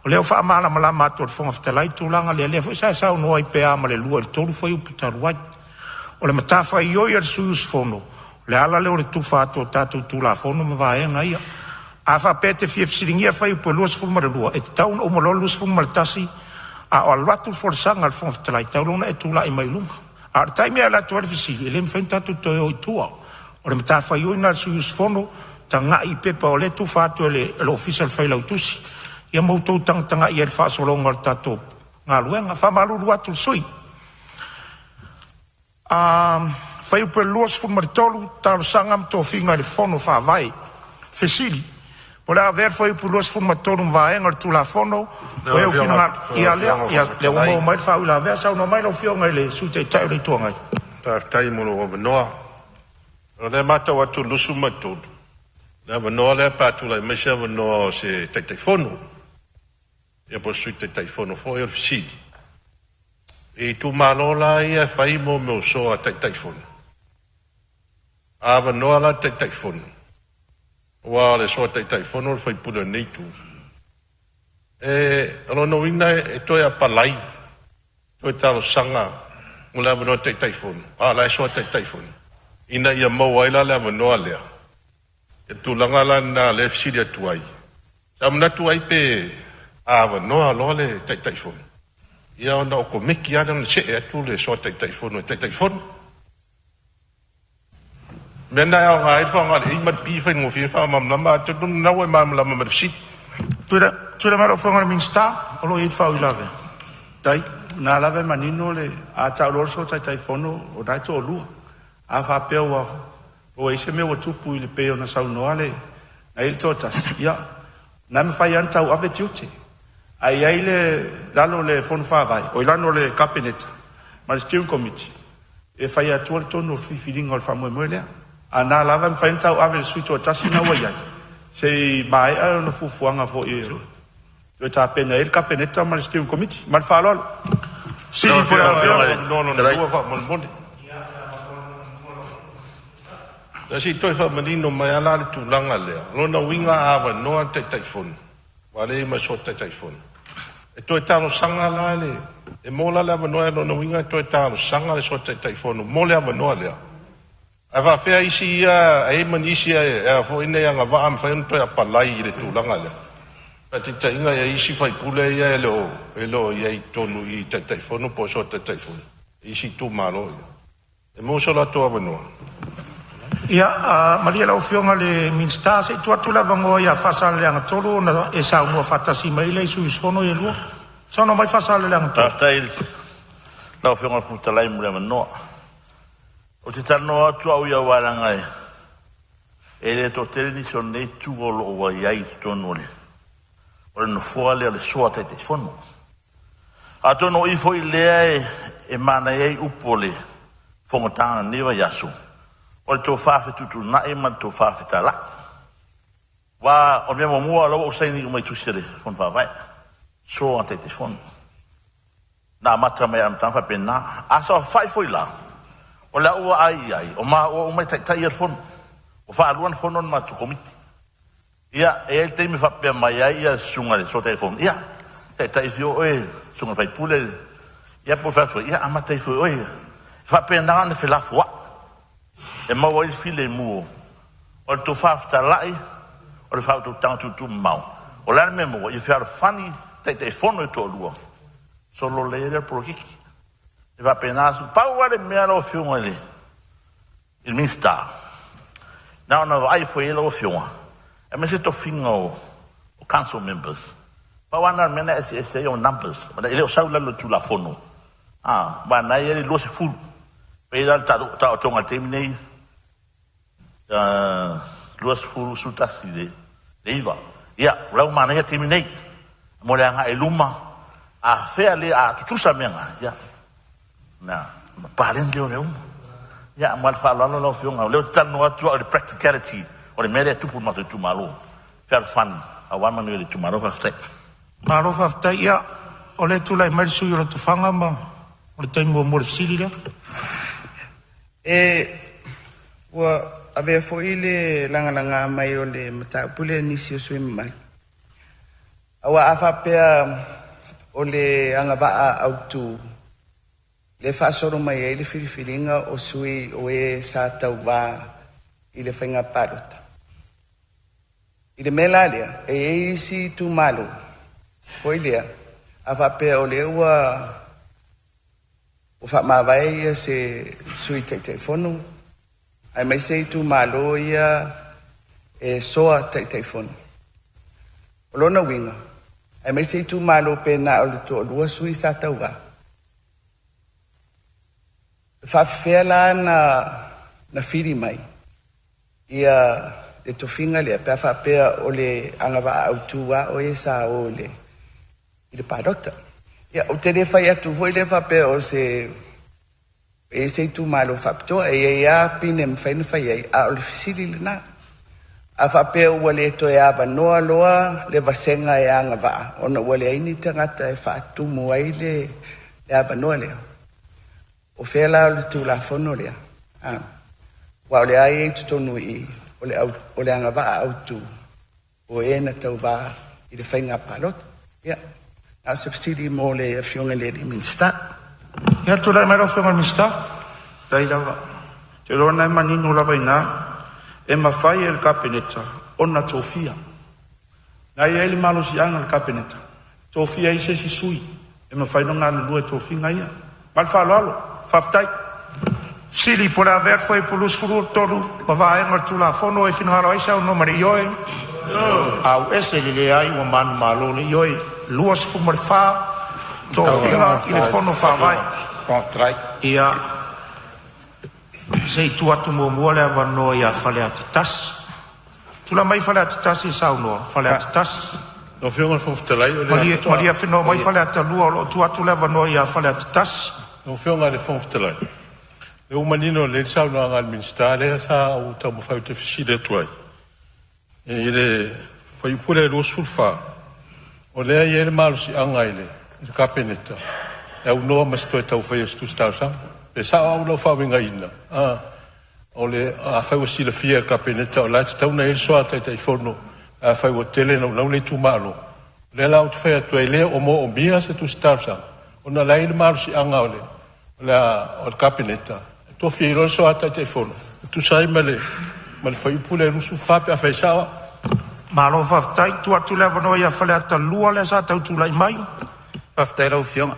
O lea ua faamalamalama atu e le Fofoga Fetalai le tulaga lea, lea foi sa e saunoa ai pe a ma le 2 i le 3 fuaiupu talu ai. O le matafaioi a le sui usufono, o le ala lea o le tufa atu o tatou Tulafono ma vaega ia. A faapea e te fia fesiligia le fuaiupu 22, e tatau ona uma loa le 21 a o alu atu le folasaga a le Fofoga Fetalai, e tatau loa ona e tulai mai luga. A o le taimi e alu atu ai le fesili, e le mafai ona tatou toe o i tua. O le matafaioi lena a le sui usufono, tagai i pepa o lea e tufa atu e le Ofisa o le Failautusi, ia ma outou tagatagai i ai i le faasologa o le tatou galuega. E faamalulu atu i le sui usufono. Fuaiupu 23, Talosaga ma Tofiga i le Fono Faavae. Fesili. O le a avea le fuaiupu 23 ma vaega o le Tulafono o e ua finagalo. Ia lea, lea ua maua mai le faauilavea. Saunoa mai lau Afioga i le Sui Taitai o le Itu Agai. Faafetai mo lou avanoa. O lea e matau atu i le 23, le avanoa lea pe a tulai mai se avanoa o se Taitaifono, ia po o se Sui Taitaifono foi. O le fesili, i itumalo la ia e fai mo mea o soa Taitaifono, a avanoa la le Taitaifono, aua o le soa Taitaifono o le sui usufono o lenei itu, o lona uiga e toe apalai, toe talosaga mo le avanoa Taitaifono, a o la e soa Taitaifono, ina ia maua ai la le avanoa lea. O le tulaga la lena o lea e fesili atu ai, sa manatu ai pe a avanoa loa le Taitaifono, ia ona okomeki lava lea ona see atu le soa Taitaifono e Taitaifono. O le mea lena e aoga ai le faaaoga o le A ma le B e faigofie ai ona faamalamalama, ae talitonu o lena ua e malamalama ma le fesili. Tulai mai lau Afioga i le Minisita o lo o i ai le faauilavea. Faafetai. O lena lava e manino le, a tau loa le soa Taitaifono, o lena e toalua. A faapea ua i ai se mea ua tupu i le pei ona saunoa le na i ai le toatasi, ia, o lena e mafai lava ona tauave tiute. Ae i ai le lalo o le Fono Faavae, oi lalo o le Kapeneta ma le Steering Committee, e fai atua le tonu o le filifiliga o le faamoemoe lea. A o lena lava e mafai ona tauave e le sui toatasi lena ua i ai, se i maea ona fuafuaga foi e toe tapena ai le Kapeneta ma le Steering Committee. Ma le faaaloalo. Se i toe faamanino mai lava la le tulaga lea. O lona uiga a avanoa le Taitaifono, aua o lea e i ai ma le soa Taitaifono, e toe talosaga la le, e maua la le avanoa, o lona uiga e toe talosaga le soa Taitaifono mo le avanoa lea. Ae faapefea isi ia, e i ai ma nisi e foi nei agavaa e mafai ona toe apalai i le tulaga lea? Faataitaiga, e i ai isi sui usufono ia e le o i ai i totonu i i Taitaifono po o soa Taitaifono i isi itumalo ia. E maua so latou avanoa? Ia, malie lau Afioga i le Minisita, se i tuu atu le avanoa ia Faasaleleaga 3 ona e saunoa faatasi ma ai sui usufono ia e lua. Saunoa mai Faasaleleaga 3. Faafetai i lau Afioga i le Fofoga Fetalai mo le avanoa. Ou te talanoa atu au ia aua leaga e le toatele nisi o lenei itu o lo o ua i ai i totonu o le nofoa lea o le soa Taitaifono. Atonu o i foi lea e manaia ai upu o le fonotaga o lenei vaiaso, o le tofa fetuutuunai ma le tofa fetalai. Aua o le mea muamua, o la ua ou saini uma i tusi a le Fono Faavae, soa Taitaifono. Na amata mai i le amataga faapena. A saofai foi la, o le a ou vaai i ai, o maua uma e taitai ia le fono. Ua faalua ona fono le matou komiti. Ia, e i ai le taimi faapea mai ai ia le susuga i le soa Taitaifono, ia, taitai ifo oe, susuga i le sui usufono, ia po o fai atu foi, ia amata ifo oe. E faapena ona felafoai, e maua ai le filemu o le tofa fetalai, o le faautautaga tuutuumamao. O le a le mea e maua? Ia fealofani Taitaifono e toalua, solo lelei ai lea o le polokiki. E faapena, pau lava le mea lau Afioga i le Minisita, na ona vaai foi i ai lau Afioga, aemaise tofiga o council members. Pau lava lena o le mea na eseese ai o numbers, e le o sau i lalo o le Tulafono, aua na e i ai le 20, pei la o le taotoga i le taimi nei, 20, 11 le 9. Ia, o la ua manaia le taimi nei, mo le agai i luma, a fea le, a tutusa mea na, ia, na paleni lea o mea uma. Ia, ma le faaaloalo lau Afioga, o lea ou te talanoa atu au i le practicality o le mea lea e tupu i le matou itumalo. Fealofani, aua manuia o le itumalo, faafetai. Malo faafetai. Ia, o lea e tulai mai le sui usufono o Lotofaga ma o le taimi muamua i le fesili lea. E ua avea foi le lagalaga mai o le mataupu lea e nisi o sui usufono mamalu, aua a faapea o le agavaa autu le faasolo mai ai le filifiliga o sui o e sa tauvā i le faiga palota. I le mea la lea, e i ai isi itumalo foi lea, a faapea o lea ua faamavae ia se sui Taitaifono, aemaise itumalo ia e soa Taitaifono. O lona uiga, aemaise itumalo pe na o le toalua sui sa tauvā. E faafefea la na fili mai ia le tofiga lea pe a faapea o le agavaa autū a o e sa o i le palota. Ia, ou te le fai atu foi lea faapea o se e se itumalo faapitoa, e iai lava pine e mafai ona fai ai, a o le fesili lena. A faapea ua le toe avanoa loa le vasega e agavaa ona ua leai ni tagata e faatumu ai le avanoa lea, o fea la o le Tulafono lea? Aua o lea e i ai i totonu i i, o le agavaa autu o e na tauva i le faiga palota. Ia, na o se fesili mo le Afioga i le Minisita. Ia, tulai mai lau Afioga i le Minisita. Faafetai lava. Ou te iloa o lena e manino lava i ina, e mafai e le Kapeneta ona tofia. Na i ai le malosiaga o le Kapeneta e tofia ai se isi sui e mafai ona galulue i tofiga ia. Ma le faaaloalo, faafetai. Fesili po o le a avea le Fuaiupu 23 ma vaega o le Tulafono e finagalo ai saunoa ma le Ioe. AUSE le Leai, ua manumalo le Ioe. 24. Tofiga i le Fono Faavae. Ia, se i tuu atu muamua le avanoa ia Faleata 1. Tulai mai Faleata 1 e saunoa. Faleata 1. Lau Afioga i le Fofoga Fetalai, o lea Malie, malie afenoa mai Faleata 2, o lo o tuu atu le avanoa ia Faleata 1. Lau Afioga i le Fofoga Fetalai, lea ua manino lelei le saunoaga a le Minisita lea sa ou taumafai ou te fesili atu ai i le fuaiupu lea 24, o lea e i ai le malosiaga i le Kapeneta e aunoa ma se toe tau faia o se tusi talosaga. Pe sao au i lau faauigaina, o le afai ua silafia e le Kapeneta o la e tatau ona i ai le soa Taitaifono pe afai ua tele naunau le itumalo. O lea la ou te fai atu ai, e le o moomia se tusi talosaga ona o la e i ai le malosiaga o le Kapeneta e tofi ai loa le soa Taitaifono e tusa ai ma le fuaiupu lea 24 pe afai e sao au. Malo faafetai. Tuu atu le avanoa ia Faleata 2 lea sa tau tulai mai. Faafetai lau Afioga.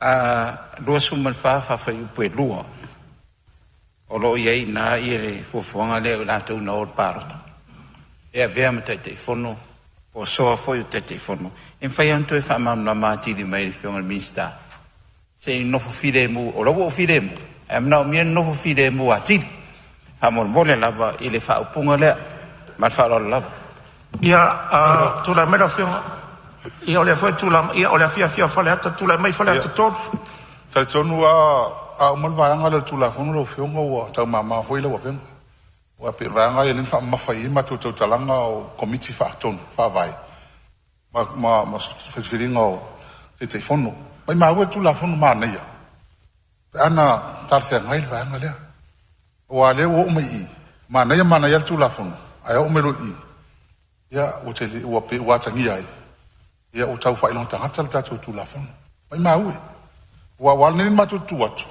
24 faafuaiupu e 2, o lo o i ai i ina le fuafuaga lea o i latou na o i le palota e avea ma Taitaifono po o soa foi o Taitaifono. E mafai lava ona toe faamalamalama atili mai e le Afioga i le Minisita, se i nofo filemu, o la ua ou filemu, ae manaomia le nofo filemu atili, faamolemole lava i le faaupuga lea. Ma le faaaloalo lava. Ia, tulai mai lau Afioga. Ia, o lea foi tulai, ia o le afiafi o Faleata, tulai mai Faleata 3. Talitonu a uma le vaega lea o le Tulafono lau Afioga, ua taumama foi lau Afioga. Aua pei o le vaega ia lea na faamamafa i ai matou tautalaga o Komiti Faatonu Faavae ma filifiliga o Taitaifono. Maimau e le Tulafono manaia pe ana talafeagai le vaega lea. Aua o lea ua oo mai i i, manaia manaia le Tulafono, ae oo mai loa i i, ia ua tele, ua pei ua atagia ai, ia ua tau faailoga tagata le tatou Tulafono. Maimau e. Aua o lenei na matou tu atu,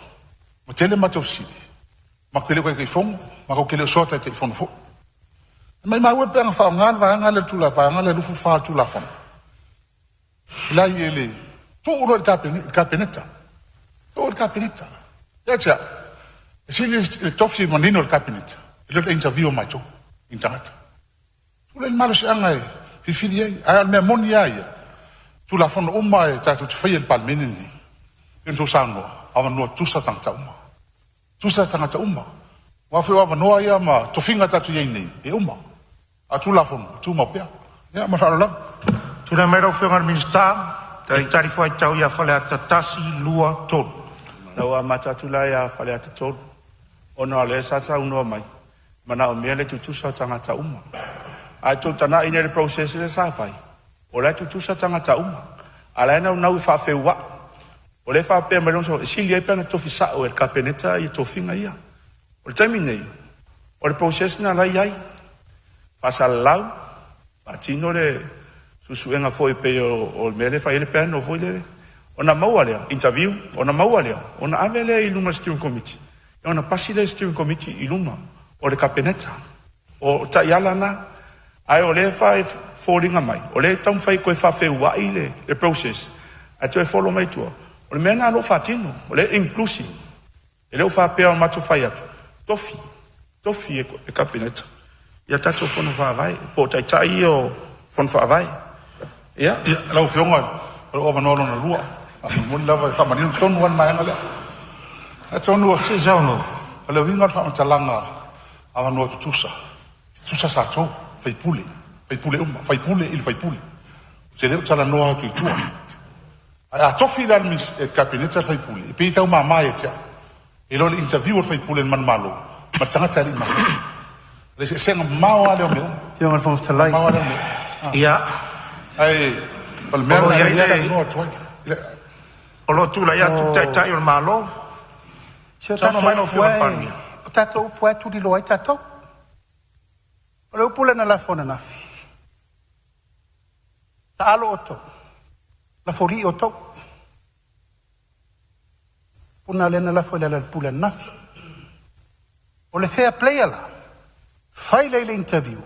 ua tele matou fesili, matou te le o Taitaifono, matou te le o soa Taitaifono foi. Maimau e pe ana faaaoga le vaega lea, le vaega lea 24 o le Tulafono. Lai e le tuu loa i le Kapeneta. Tuu i le Kapeneta. Ia te au, e sili le tofi manino o le Kapeneta, e le o le interview o matou i tagata. Tuu le malosiaga e filifili ai. Ae o le mea moni lava ia, Tulafono uma e tatou te faia i le Palemene lenei, pei ona outou saunoa, avanoa tutusa tagata uma. Tutusa tagata uma. Aua foi o avanoa ia ma tofiga tatou te i ai nei, e uma. A Tulafono, e tumau pea. Ia, ma le faaaloalo lava. Tulai mai lau Afioga i le Minisita, e talifuaitau ia Faleata 1, 2, 3. Na ua amata atu la ia Faleata 3, ona o lea sa saunoa mai, manaomia le tutusa o tagata uma. Ae tou tagai nei i le process lea sa fai, o la e tutusa tagata uma, a o la e naunau e faafeua'i. O lea e faapea mai loa e sili ai pe ana tofi sao e le Kapeneta ia tofiga ia. O le taimi nei, o le process na la e i ai, faasalalau, faatino le suesuega foi pei o le mea lea e fai ai le panel foi lele, ona maua lea, interview, ona maua lea, ona ave lea i luga o le steering committee, ona pasi lea e le steering committee i luma o le Kapeneta. O taiala na, ae o lea e foliga mai, o lea e taumafai e toe faafeua'i le process, ae toe follow mai tua. O le mea lena o lo o faatino, o lea e inclusive. E le o faapea o matou fai atu, tofi, tofi e Kapeneta ia tatou fono faavae, po o taitai ia o fono faavae. Ia. Ia, lau Afioga, o lou avanoa lona lua. Faamolemole lava e faamanino tonu lava le vaega lea. Atonu Se i saunoa. o le uiga o le faamatalaga avanoa tutusa, Tutusa tatou, faipule, faipule uma, faipule i le faipule. Ou te le o talanoa atu i tua. Ae a tofi la le Kapeneta le faipule, e pei e taumama ia te au, i lo le interview a le faipule i le manumalo ma le tagata e le i malo. O le eseesega mamao lava lea o mea uma. Afioga i le Fofoga Fetalai. Mamao lava lea o mea uma. Ia. Ae o le mea lena e talanoa atu ai. O lo o tulai atu le Taitai o le Malo. Si o Saunoa tatou mai lau upu Afioga i le e, Palemia. o tatou upu lava e tuliloa ai tatou. O le upu lea na lafo ananafi, taalo outou, lafolii outou. Puna lea na lafo i le ala o le pule ananafi. O le fair play la, fai lea i le interview,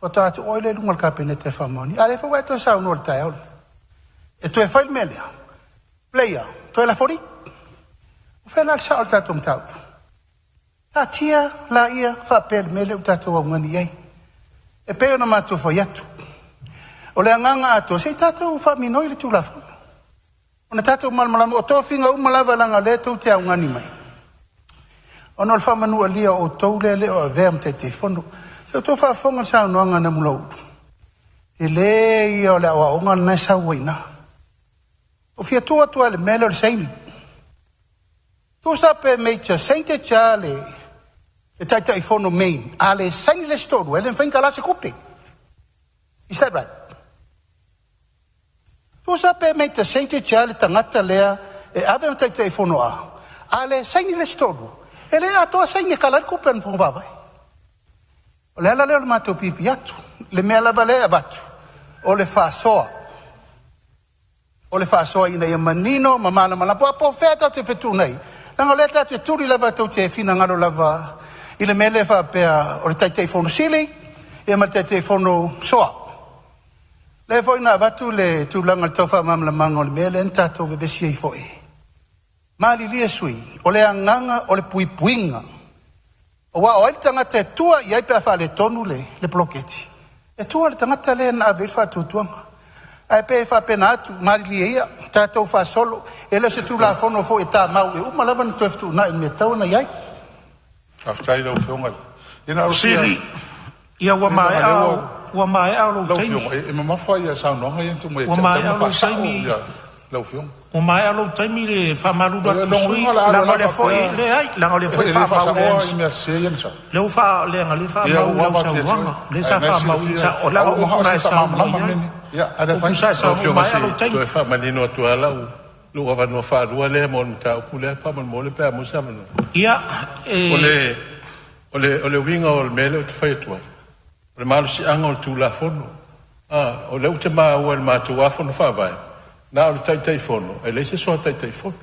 faatoa atu oe lea i luga o le Kapeneta e faamaonia. A o lea foi ua e toe saunoa i le taeao lenei. E toe fai le mea lea, player, toe lafolii. O fea la le sao o le tatou mataupu? Taatia laia faapea le mea lea ua tatou augani i ai. E pei ona matou fai atu. O le agaga atoa, se i tatou faaminoi le Tulafono. Ona tatou malamalama, o tofiga uma lava leaga o lea tou te augani mai. Ona o le faamanualia o outou lea e le o avea ma Taitaifono. Se i outou faafofoga i le saunoaga a Namulauulu, tele ia o le aoaoga lena e sau ai i ina. Ua fia tu atu lava i le mea lea o le saini. Tusa pe major sainted lava le Taitaifono main, a le saini le isi toalua, e le mafai ona tala se tupe. Is that right? Tusa pe major sainted lava le tagata lea e ave ma Taitaifono a le saini le isi toalua, e le atoa saini e kala ai le tupe a le Fono Faavae. O le ala lea o le matou pipi atu. Le mea lava lea e avatu, o le faasoa. O le faasoa ina ia manino ma malamalama. Po o fea tatou te fetuunai, leaga o lea tatou te tuli lava tou te finagalo lava i le mea lea faapea o le Taitaifono sili ia ma le Taitaifono soa. Lea foi na avatu le tulaga o le tau faamalamalamaga o le mea lea na tatou vevesi ai foi. Malilie sui usufono, o le agaga o le puipuiga. Aua o ai le tagata e tua i ai pe a faaletonu le poloketi? E tua i le tagata lea na ave i ai le faatuatuaga. Ae pei e faapena atu, malilie ia, tatou faasolo. E le o se Tulafono foi e tamau, e uma lava ona toe fetuunai i le mea e tatau ona i ai. Faafetai i lau Afioga. Ia na o le fia... Sili, ia ua Leaga o lea maea, ua ua maea lou lau taimi. Afioga, e mamafa saunoaga ia na tuu mai e Ua te au, e tatau maea ona lou faasao taimi. lau Afioga. Ua maea lou taimi le faamalulu O le atu i le lona sui uiga o le a alu usufono, leaga o ai lea lava foi, faapea leai, leaga o lea foi e e le faamau i le faasaoa mea sese ia na sau. Lea ua faa, leaga o lea e Ia faamau i ua lau ava atu ia te oe, saunoaga, lea ae sa na e faamau i silafia, sa, o a leaga ua o upu manao na se e saunoa faamalamalama i mea ai. nei. Ia, ae le O upu afaina. sa e Lau saunoa, ua Afioga maea se lou i taimi. toe faamanino atu lava lou avanoa faalua lea mo le mataupu lea faamolemole pe a maua se avanoa. Ia, O e le, o le, o le uiga o le mea lea ou te fai atu ai, o le malosiaga o le Tulafono. Ah, o lea ou te maua i le matou lava Fono Faavae, na o le Taitaifono, e leai se soa Taitaifono.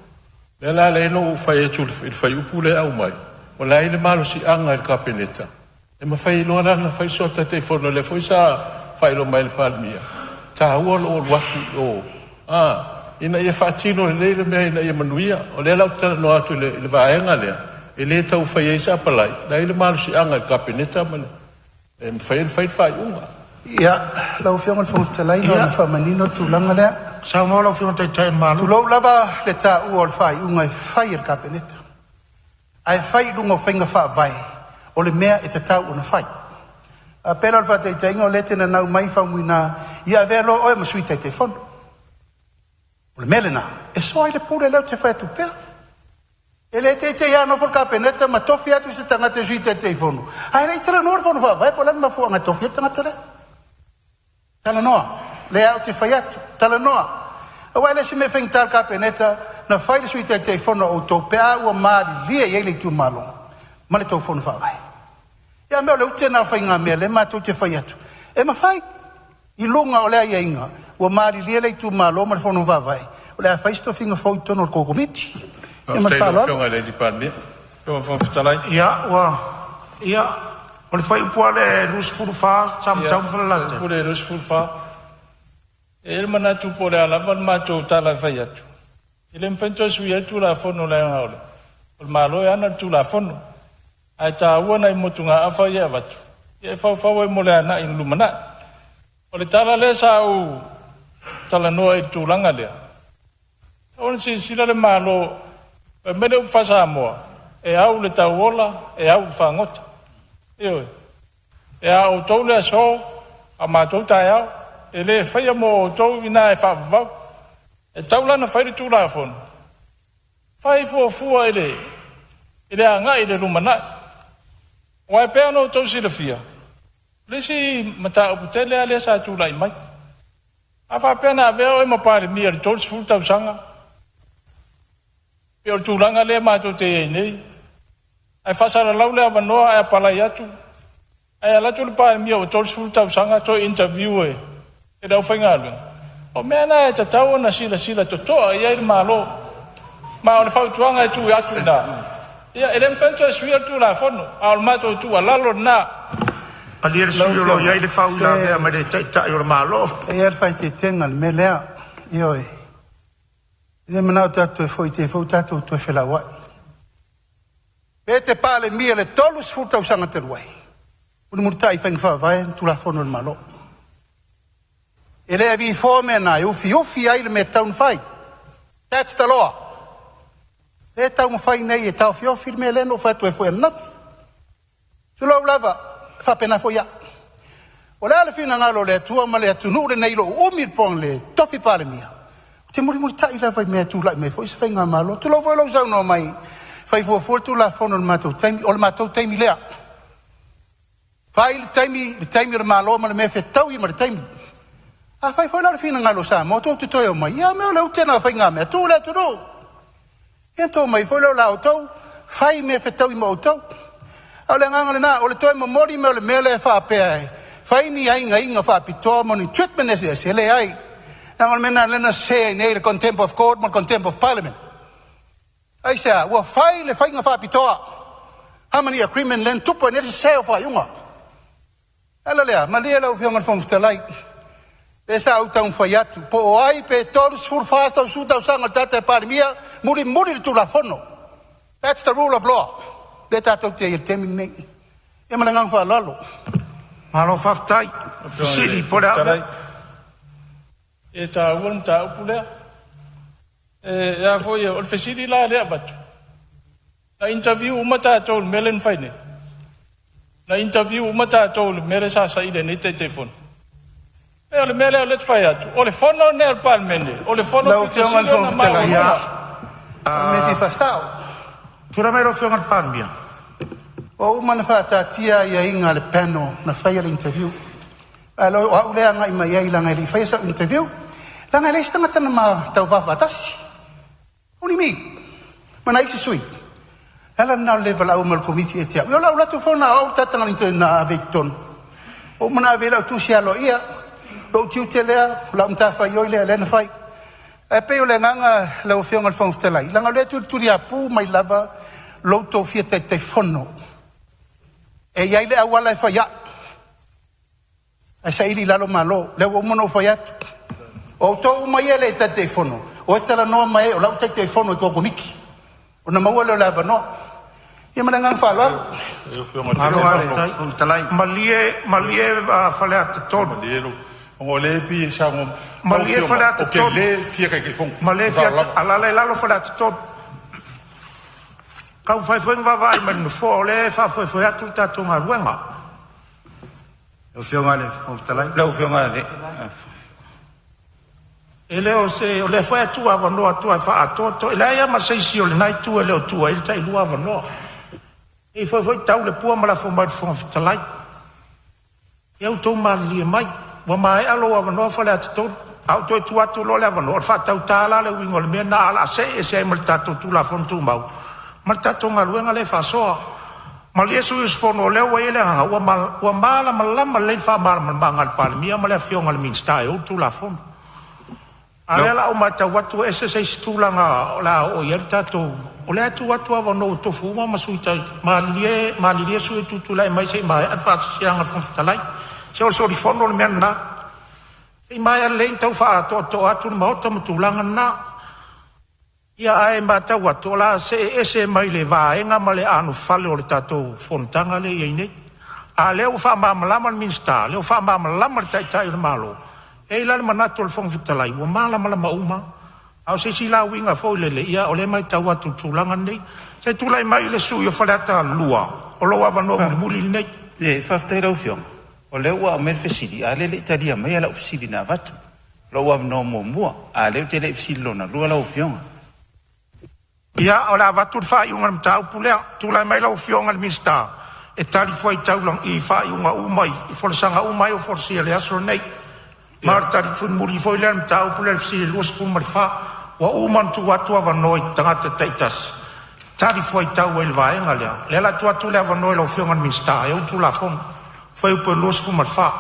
O lea la ala ai ona ou fai atu i le fuaiupu lea e aumai, o la e i ai le malosiaga i le Kapeneta, e mafai ai loa la ona fai soa Taitaifono. O lea foi sa faailoa mai e le Palemia, e taua lou alu atu i o, ina ia faatino lelei le mea ina ia manuia. O lea la ou te talanoa atu i le vaega lea, e le tau fai ai se apalai, o la e i ai le malosiaga i le Kapeneta ma le, e mafai ai ona fai le faaiuga. Ia, lau Afioga i le Fofoga Fetalai, na Ia, ona faamanino le tulaga lea. saunoa lau Afioga i le Taitai o le Malo. Tulou lava le taua o le faaiuga e fai e le Kapeneta, ae fai i luga o faiga faavae o le mea e tatau ona fai. A pei la o le faataitaiga o lea e te nanau mai Faumuina, ia avea loa oe ma Sui Taitaifono. O le mea lena, e soa ai le pule lea ou te fai atu pea. E le teitei lava nofo le Kapeneta ma tofi atu se tagata e Sui Taitaifono, ae le i talanoa le Fono Faavae po o le a le mafuaaga e tofi ai le tagata lea. Talanoa, lea ou te fai atu, talanoa. Aua e le o se mea faigata i le Kapeneta na fai le Sui Taitaifono o outou pe a ua malilie i ai le itumalo ma le tou Fono Faavae. Ia mea o le ute lena o faigamea lea matou te fai atu, e mafai i luga o le aiaiga ua malilie le itumalo ma le Fono Faavae o le a fai se tofiga fou i totonu o le tou Komiti. Ia ma le Faafetai i lau faaaloalo. Afioga i le Palemia. Lau Fofoga Fetalai. Ia, ua, ia, o le fuaiupu lava lea e 24 Samatau Ia, ma o le Falelatai. upu lea e 24. E i ai le manatu po o le a lava le matou tala e fai atu, e le mafai ona toe suia ai le Tulafono leaga o le Malo e ana le Tulafono. Ae taua nai motugaafa ia e avatu, ia e faufau ai mo le agai i le lumanai. O le tala lea sa ou talanoa i le tulaga lea, tatau ona silasila le Malo, fai mai le upu faa-Samoa, e au le tauola, e au le fagota. Ioe. E a outou le aso, a matou taeao, e le faia mo outou ina e faavavau. E tau la ona fai le Tulafono, fai fuafua i le agai i le lumanai. Aua e pei ona outou silafia, o le isi mataupu tele lava lea sa tulai mai. A faapea na avea oe ma Palemia i le 30 tausaga, pe o le tulaga lea matou te i ai nei, ae faasalalau le avanoa ae apalai atu, ae alu atu le Palemia ua 30 tausaga toe interview e le aufaigaluega. O mea na e tatau ona silasila totoa i ai le Malo. Ma o le fautuaga e tuu atu i ina, ia e le mafai ona toe suia le Tulafono, a o le matou tuualalo lena. Malie le sui usufono o lo o i ai le faauilavea mai le Taitai o le Malo. E i ai le faaeteetega i le mea lea. Ioe. E le manao tatou toe foi i te i foi ua tatou toe felauai. Pe e te Palemia i le 30 tausaga talu ai, mulimulitai i faiga faavae ma Tulafono a le Malo. E le avifoa mea na e ufiufi ai le mea e tatau ona fai. That's the law. Lea e taumafai nei e taofiofi le mea lea na ou fai atu ai foi ananafi. Tulou lava, e faapena foi au. O le a le finagalo o le Atua ma le atunuu lenei i lou umi o le tofi Palemia, ou te mulimulitai lava i mea e tulai mai foi se faigamalo. Tulou foi lou saunoa mai, fai fuafua le Tulafono i le matou taimi, o le matou taimi lea. Fai le taimi, le taimi o le Malo ma le mea e fetaui ma le taimi. Afai foi la o le finagalo o Samoa tou te toe omai, ia mea o le ute lena o faigamea, tuu le atunuu. Ia ona omai foi lea o la outou fai mea e fetaui ma outou. A o le agaga lena, o le toe momoli mai o le mea lea e faapea e fai ni aiaiga faapitoa ma ni treatment eseese, e leai. Leaga o le mea lena lea na sese ai nei le contempt of court ma le contempt of parliament. Aisea? Ua fai le faiga faapitoa, harmony agreement lea na tupu ai nei le sese o faaiuga. Ala lea, malie lau Afioga i le Fofoga Fetalai, lea sa ou taumafai atu, po o ai pe 34 tausaga o le tagata e Palemia, mulimuli le Tulafono. That's the rule of law. Lea tatou te i ai i le taimi lenei. Ia ma le agaga faaaloalo. Malo faafetai. Fesili po o le a? E taua le mataupu lea. E a foi, o le fesili la lea avatu. Na interview uma tatou i le mea lea na fai nei. Na interview uma tatou i le mea lea sa saili ai nei Taitaifono. E o le mea lea o lea e fai atu, o le fono lenei a le Palemene, o le fono Lau pito Afioga i le sili ona Fofoga Fetalai, maualuga. o le mea e fia faasao. Tulai mai lau Afioga i le Palemia. Ua uma ona faataatia aiaiga a le panel na faia le interview. Ae o au lea e agai mai ai leaga e le i faia sau interview. Leaga e leai se tagata na ma tauva faatasi. Only me. Ma nai isi sui. E ala lena o le le valaau mai o le komiti ia te au. Ia o lau alu atu foi na o au le tagata na ave i totonu. Ua uma ona ave i ai lau tusi aloaia, lou tiute lea, o lau matafaioi lea lea na fai. Ae pei o le agaga lau Afioga i le Fofoga Fetalai, leaga o lea e tulituliapu mai lava lo outou fia Taitaifono. E i ai le auala e fai ai, ae saili i lalo Malo. Lea ua uma ona ou fai atu. O outou uma ia e le Taitaifono, o e talanoa mai ai o lau Taitaifono i tou Komiti, ona maua lea o le avanoa. Ia ma le agaga faaaloalo. Malo faafetai. Malie, malie Faleata 3. O lea e pei e saunoa lau Malie Afioga, Faleata ou te 3. le fia Taitaifono. Malie Ma fia faaaloalo lava. alala i lalo Faleata 3. Taumafai foi ona vaavaai mai le Nofoa o lea e faafoefoe atu le tatou galuega. Lau Afioga i le Fofoga Fetalai. Lau Afioga i le E le o se, o lea foi e tuuavanoa atu e faaatoatoa. E leai lava ma se isi o lena itu e le o tuu ai le tailua avanoa. E ifo foi tau le pua ma lafo mai i le Fofoga Fetalai. Ia outou malilie mai, ua maea lou avanoa Faleata 3. A ou toe tuu atu loa le avanoa, o le faatauta la le uiga o le mea lena, o le a see ese ai ma le tatou Tulafono Tumau ma le tatou galuega lea e faasoa. Malie sui usufono, o lea ua i ai le agaga ua malamalama lelei le faamalamalamaga a le Palemia ma le Afioga i le Minisita e ou le Tulafono. A o lea o le a ou matau atu e ese se isi tulaga o le a oo i ai le tatou. O lea e tuu atu avanoa ua tofu uma ma sui usufono. Malilie, malilie sui usufono e tutulai mai se i maea le faasilasilaga a le Fofoga Fetalai. Se o le solifono le mea lena. Se i maea lelei ona tau faaatoatoa atu le Maota ma tulaga na. Ia ae matau atu o le a see ese mai le vaega ma le anofale o le tatou fonotaga lea e i ai nei. A o lea ua faamalamalama le Minisita, lea ua faamalamalama le Taitai o le Malo, e i ai la le manatu o le Fofoga Fetalai ua malamalama uma. A o se isi la uiga foi lele, ia o lea e matau atu i le tulaga lenei. Se i tulai mai le sui usufono o Faleata 2, o lou avanoa mulimuli lenei. E faafetai lau Afioga, o lea ua aumai le fesili, a o lea e le i talia maia lau fesili na avatu. Lou avanoa muamua, a o lea ou te le i fesili lona lua lau Afioga. Ia, o le a avatu le faaiuga o le mataupu lea. Tulai mai lau Afioga i le Minisita e tali fuaitau i faaiuga uma i folasaga uma ua folasia i le aso lenei. Ma o le tali mulimuli foi lea i le mataupu lea i le fesili 24. Ua uma ona tuu atu avanoa i tagata taitasi e tali fuaitau ai i le vaega lea. O lea o le a tuu atu le avanoa i lau Afioga i le Minisita e ou le Tulafono, fuaiupu 24.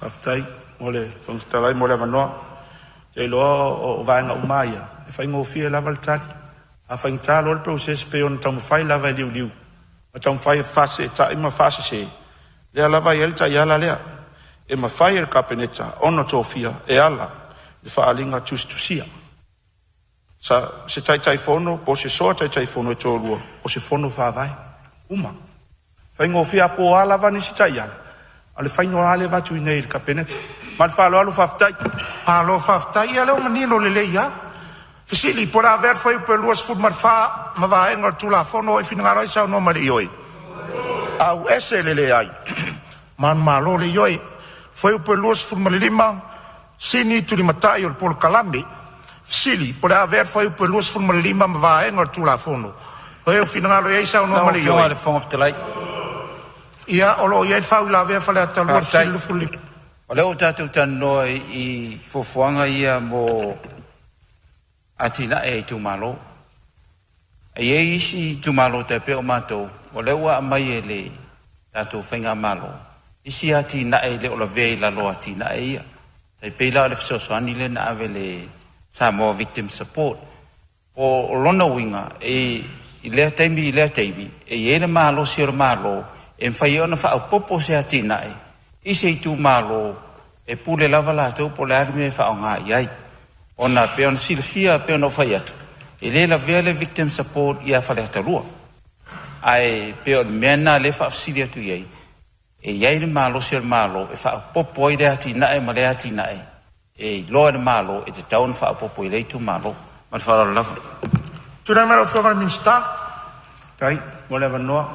Faafetai mo le Fofoga Fetalai mo le avanoa. Ou te iloa o vaega uma lava ia, e faigofie lava le tali. A faigata loa le process e pei ona taumafai lava e liuliu ma taumafai e fefaseetai ma faasese, lea lava e i ai le taiala lea, e mafai e le Kapeneta ona tofia e ala i le faaaliga tusitusia sa se Taitaifono po o se Soa Taitaifono e toalua o se Fono Faavae. Uma. Faigofie lava po o a lava nisi taiala, o le faiga lava lea e avatu i inei i le Kapeneta. Ma le faaaloalo faafetai. Malo faafetai. Ia o lea ua manino lelei lava. Fesili po o le a avea le fuaiupu e 24 ma vaega o le Tulafono o e finagalo ai saunoa mai i le ioe. Auese le leai. Manumalo le ioe. Fuaiupu 25, Sini Tulimatai o le Polokalame. Fesili Po o le a avea le fuaiupu 25 ma vaega o le Tulafono. O ai e finagalo i ai saunoa Lau ma le Afioga i ioe? le Fofoga Fetalai. Ia, o lo o i ai le faauilavea a Faleata 2 Faafetai. 15. O lea ua tatou talanoa i fuafuaga ia mo atinae a itumalo. E i ai isi itumalo tai pei o matou, o lea ua aumai e le tatou faigamalo isi atinae e le o lavea i lalo o atinae ia. Tai pei la o le fesoasoani lea na ave i le Samoa Victim Support. O lona uiga, i lea taimi i lea taimi, e i ai le malosi o le Malo e mafai ai ona faaopoopo se atinae i se itumalo e pule lava latou po o le a le mea e faaaoga i ai. Ona e pei ona silafia e pei ona ou fai atu, e le lavea le Victim Support ia Faleata 2. Ae pei o le mea lena o lea e faafesili atu i ai, e i ai le malosi o le Malo e faaopoopo ai lea atinae ma lea atinae e iloa e le Malo e tatau ona faaopoopo i lea itumalo. Ma le faaaloalo lava. Tulai mai lau Afioga i le Minisita. Faafetai mo le avanoa.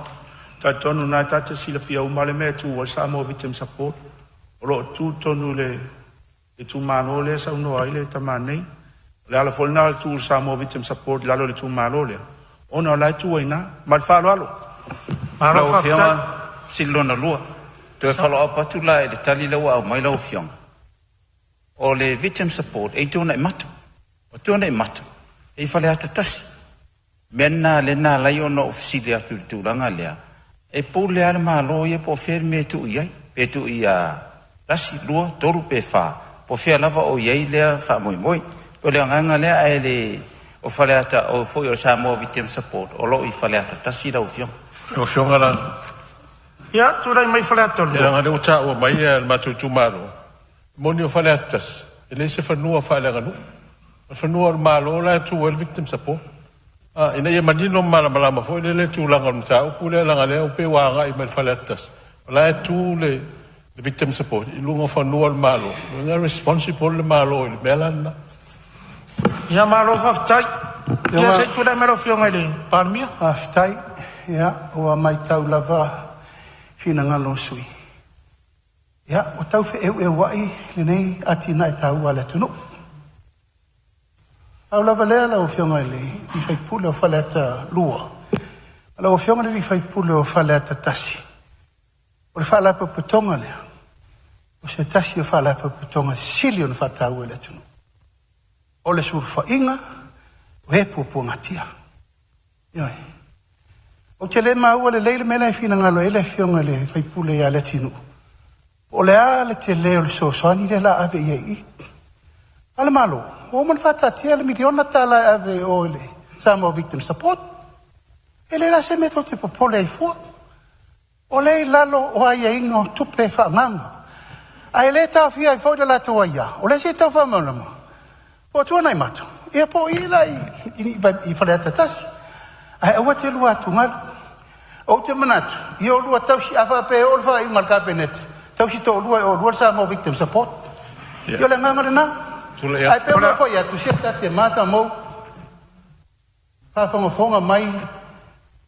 E talitonu o lena tatou te silafia uma lava le mea e tu ai le Samoa Victim Support. O lo o tu tonu i le itumalo lea e saunoa ai le tama nei. O le ala foi lena o le tu o le Samoa Victim Support i lalo o le itumalo lea, ona o la e tu ai i ina. Ma le faaaloalo. Malo Lau Afioga, faafetai. fesili lona lua. Toe follow up atu la i le tali lea ua aumai lau Afioga. O le Victim Support e i Tuanaimato. O Tuanaimato e i Faleata 1. Mea lena lea na ala ai ona ou fesili atu i le tulaga lea, e pule lava le Malo ia po o fea le mea e tuu i ai, pe tuu ia 1, 2, 3 pe 4, po o fea lava o i ai lea faamoemoe. O le agaga lea, ae le o Faleata o foi o le Samoa Victim Support o lo o i Faleata 1 lau Afioga. Lau Afioga la, Ia, tulai mai Faleata ia 2. leaga o lea ua taua mai le matou itumalo, e moni o Faleata 1, e leai se fanua faaleaganuu. O le fanua o le Malo la e tu ai le Victim Support. Ah, ina ia manino ma malamalama foi lele le tulaga o le mataupu lea, leaga o lea pei ua agai mai le Faleata 1, o la e tu le Victim Support i luga o fanua o le Malo, o le responsible le Malo i le mea la lena. Ia malo faafetai. Ia Afioga se i tulai mai lau Afioga i le Palemia. Faafetai. Ia, ua matau lava finagalo o sui usufono. Ia, ua tau feeueuai lenei atinae taua a le atunuu. Pau lava lea lau Afioga i le sui usufono o Faleata 2, lau Afioga i le sui usufono o Faleata 1, o le Faalapotopotoga lea, o se tasi o Faalapotopotoga e sili ona faataua i le atunuu. O le sulufaiga o e puapuagatia. Ioe. Ou te le maua lelei le mea la e finagalo ai le Afioga i le sui usufono ia Leatinuu, po o le a le tele o le fesoasoani lea o le a ave i ai i i. A o le Malo, ua uma ona faataatia le $1 miliona e ave i o i le Samoa Victim Support. E le la se mea tou te popole ai fua. O lea e i lalo o aiaiga o tupe faaagaaga. Ae le taofia ai foi le latou aia, o lea se i tau faamalamalama, po o Tuanaimato, ia po o i la i Faleata 1. Ae aua te lua atugalu. Ou te manatu, ia oulua tausi, a faapea e oo le faaiuga a le Kapeneta, tausi toalua e oulua le Samoa Victim Support. Ia, Ia o le agaga lena. tulai Ae atu. pei ona ou fai atu, se ta te mata mou, faafogafoga mai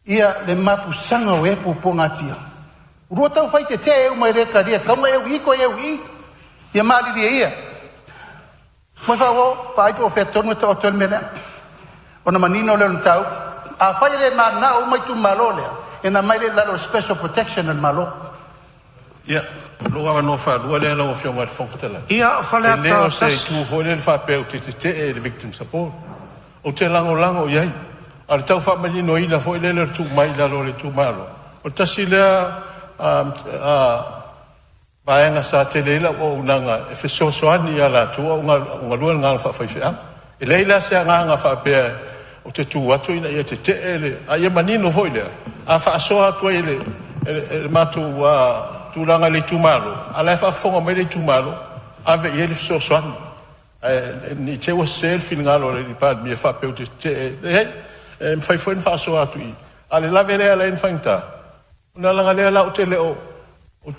ia le mapusaga o e puapuagatia. Ulua taufai tetee uma e le talia, tatau ona e ui i toe e ui i. Ia malilie ia. Mo faaoo, vaai po o fea tonu e taoto ai le mea lea. Ona manino lea o le mataupu. Afai e le mananao uma itumalo lea, ona aumai lea i lalo o le special protection a le Malo. Ia, o lou avanoa faalua lea lau Afioga i le Fofoga Fetalai. Ia, E le Faleata o se 1. itu foi lea faapea ou te tetee i le Victim Support. Ou te lagolago i ai. A o le tau faamaninoina foi lea o le tuu mai i lalo o le itumalo, o le tasi lea vaega sa tele ai lau auaunaga e fesoasoani ia latou a o galue le galuega faafaifeau. E leai la se agaga faapea ou te tu atu ina ia tetee le… a ia manino foi lea, a faasoa atu ai e le matou tulaga i le itumalo, a o la e faafofoga mai le itumalo, ave i ai le fesoasoani. Ae ne i te i ua sese le finagalo o le Palemia faapea ou te tetee. Leai, e mafai foi ona faasoa atu i i, a o le lave lea e ala ai ona faigata, ona leaga o lea la ou te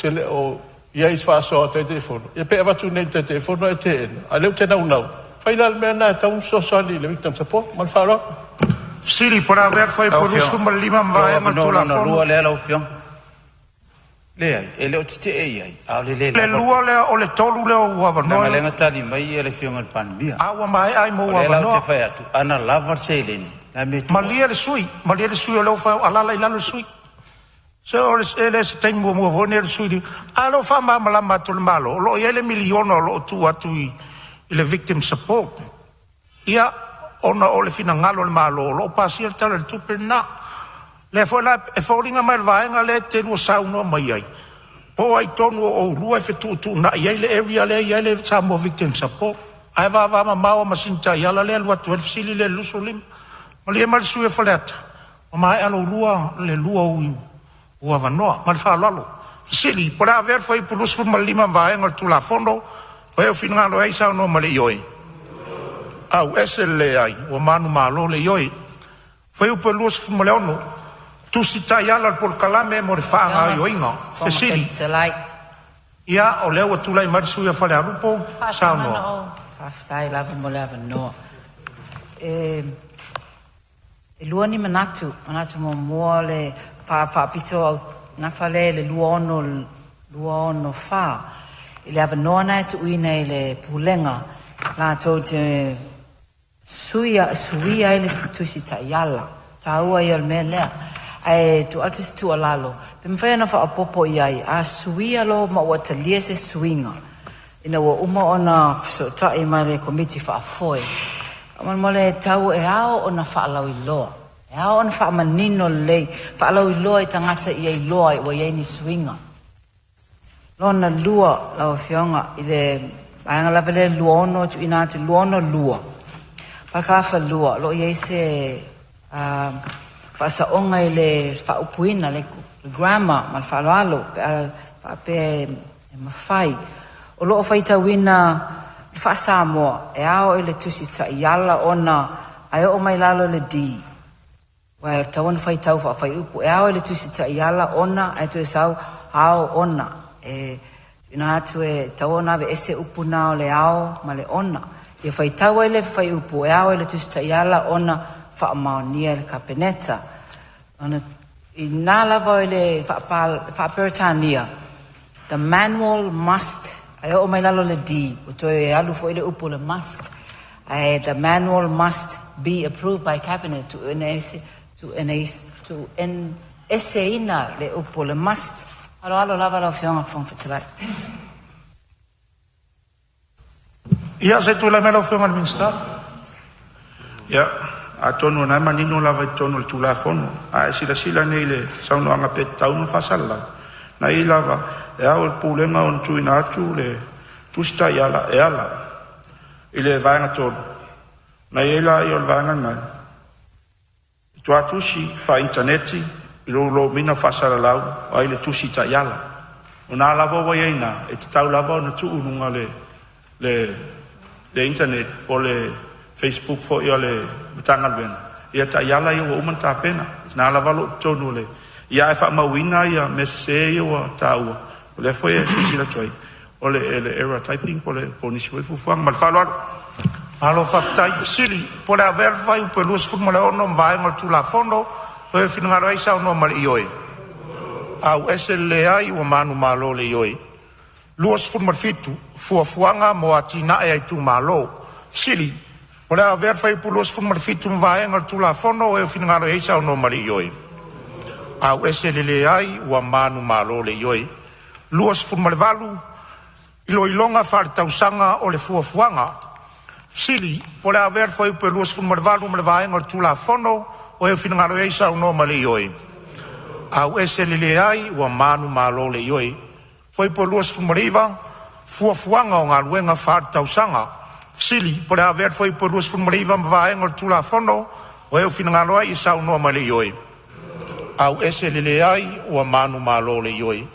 le o i ai i se faasoa a Taitaifono, ia pe avatu nei i le Taitaifono ae teena, a o lea ou te naunau, fai la le mea lena e tatau ona fesoasoani i le Victim Support. Ma le faaaloalo. Fesili po o le a avea le Lau fuaiupu Afioga, 25 ma o lou vaega o le avanoa lona Tulafono. lua lea lau Afioga. Leai, e le o tetee i ai, a o le le Le lava o le lua lea, o le tolu lea o ou leaga avanoa. o lea na tali mai le Afioga i le Palemia. A ua maea ai ma O ou lea la ou te avanoa. fai atu, ana lava le seleni, o le a le mea e tuu ai? Malie le sui, malie le sui o lea ua fai, alaala i lalo le sui. Se o le, e le o se taimi muamua foi lenei o le sui. A lea ua faamalamalama atu e le Malo, o lo o i ai le miliona o lo o tuu atu i le Victim Support. Ia, ona o le finagalo o le Malo o lo o pasia le Tala o le Tupe lena. O lea foi la e foliga mai o le vaega lea e te lua saunoa mai ai, po o ai tonu o oulua e fetuutuunai ai le area lea e i ai le Samoa Victim Support. Ae vavamamao lava ma sina taiala lea e alu atu ai le fesili lea i le 25. Malie mai le sui usufono o Faleata, ua maea le lua ou avanoa. Ma le faaaloalo. Fesili, po o le a avea le fuaiupu 25 ma vaega o le Tulafono. O ai e finagalo ai saunoa ma le ioe. Auese le leai, ua manumalo le ioe. Fuaiupu 26, Tusi Taiala o le Polokalame mo le Afioga i le Faagaoioiga. Fofoga Fesili. Fetalai. Ia, o lea ua tulai mai le sui usufono o Falealupo, saunoa. Faafetai lava mo le avanoa. E lua ni manatu, manatu muamua o le faapito nafa lea i le 264 i le avanoa na e tuuina i le Pulega latou te suia ai le tusi taiala. Taua ia o le mea lea. Ae tuu atu se tuualalo, pe mafai ona faaopoopo i ai, a suia loa ma ua talia se suiga ina ua uma ona fesootai ma le Komiti Faafoe, faamolemole e tatau e ao ona faalauiloa, e ao ona faamanino lelei, faalauiloa i tagata ia iloa ai ua i ai ni suiga. Lona lua, lau Afioga, i le vaega lava lea 26 e tuuina atu 262, parakalafa 2, o lo o i ai se faasaoga i le faaupuina, le grammar ma le faaaloalo pe a faapea e mafai. O lo o faitauina le faa-Samoa e ao i le Tusi Taiala ona ae oo mai lalo i le D, aua e tatau ona faitau faafuaiupu, e ao i le Tusi Taiala ona ae toe sau ao ona. E tuuina atu e tatau ona aveese upu na o le ao ma le ona. Ia faitau ai le fuaiupu e ao i le Tusi Taiala ona faamaonia e le Kapeneta. Ona i na lava i le faa-Peretania, the manual must, ae oo mai lalo le D, ua toe alu foi le upu le must, ae the manual must be approved by cabinet, tuueseina le upu le must. Aloalo lava lau Afioga i le Fofoga Fetalai. Ia, se i tulai mai lau Afioga i le Minisita. Ia, atonu o lena e manino lava i totonu o le Tulafono. A e silasila nei i le saunoaga pe tatau ona faasalalau, na i lava e ao i le Pulega ona tuuina atu le tusi taiala e ala i le vaega 3, na i ai lea o le vaega lena, i tuatusi faainitaneti i lou lomiga faasalalau ai le tusi taiala. O lena lava ua i ai i ina, e tatau lava ona tuu i luga o le internet po o le Facebook foi a le Matagaluega ia taiala ia ua uma ona tapena. O lena lava o lo o i totonu o le… ia ae faamauina ia mea sese ia ua taua, o lea foi e silasila atu ai, o le error typing po o nisi foi fuafuaga. Ma le faaaloalo. Malo faafetai. Fesili, po o le a avea le fuaiupu 26 ma vaega o le Tulafono. O le finagalo ai saunoa ma le ioe. auese le leai ua manumalo le Ioe. 27. Fuafuaga mo Atinae a Itumalo. Fesili: Po o le a avea le Fuaiupu 27 ma vaega o le Tulafono o e finagalo ai saunoa ma le Ioe. Auese le leai ua manumalo le Ioe. 28. Iloiloga Faaletausaga o le Fuafuaga. Fesili: Po o le a avea le Fuaiupu 28 ma vaega o le Tulafono o e finagalo ai saunoa ma le Ioe. Auese le leai ua manumalo le Ioe. Fuaiupu 29, Fuafuaga o Galuega Faaletausaga. Fesili: Po o le a avea le Fuaiupu 29 ma vaega o le Tulafono o e finagalo ai saunoa ma le Ioe. Auese le leai ua manumalo le Ioe.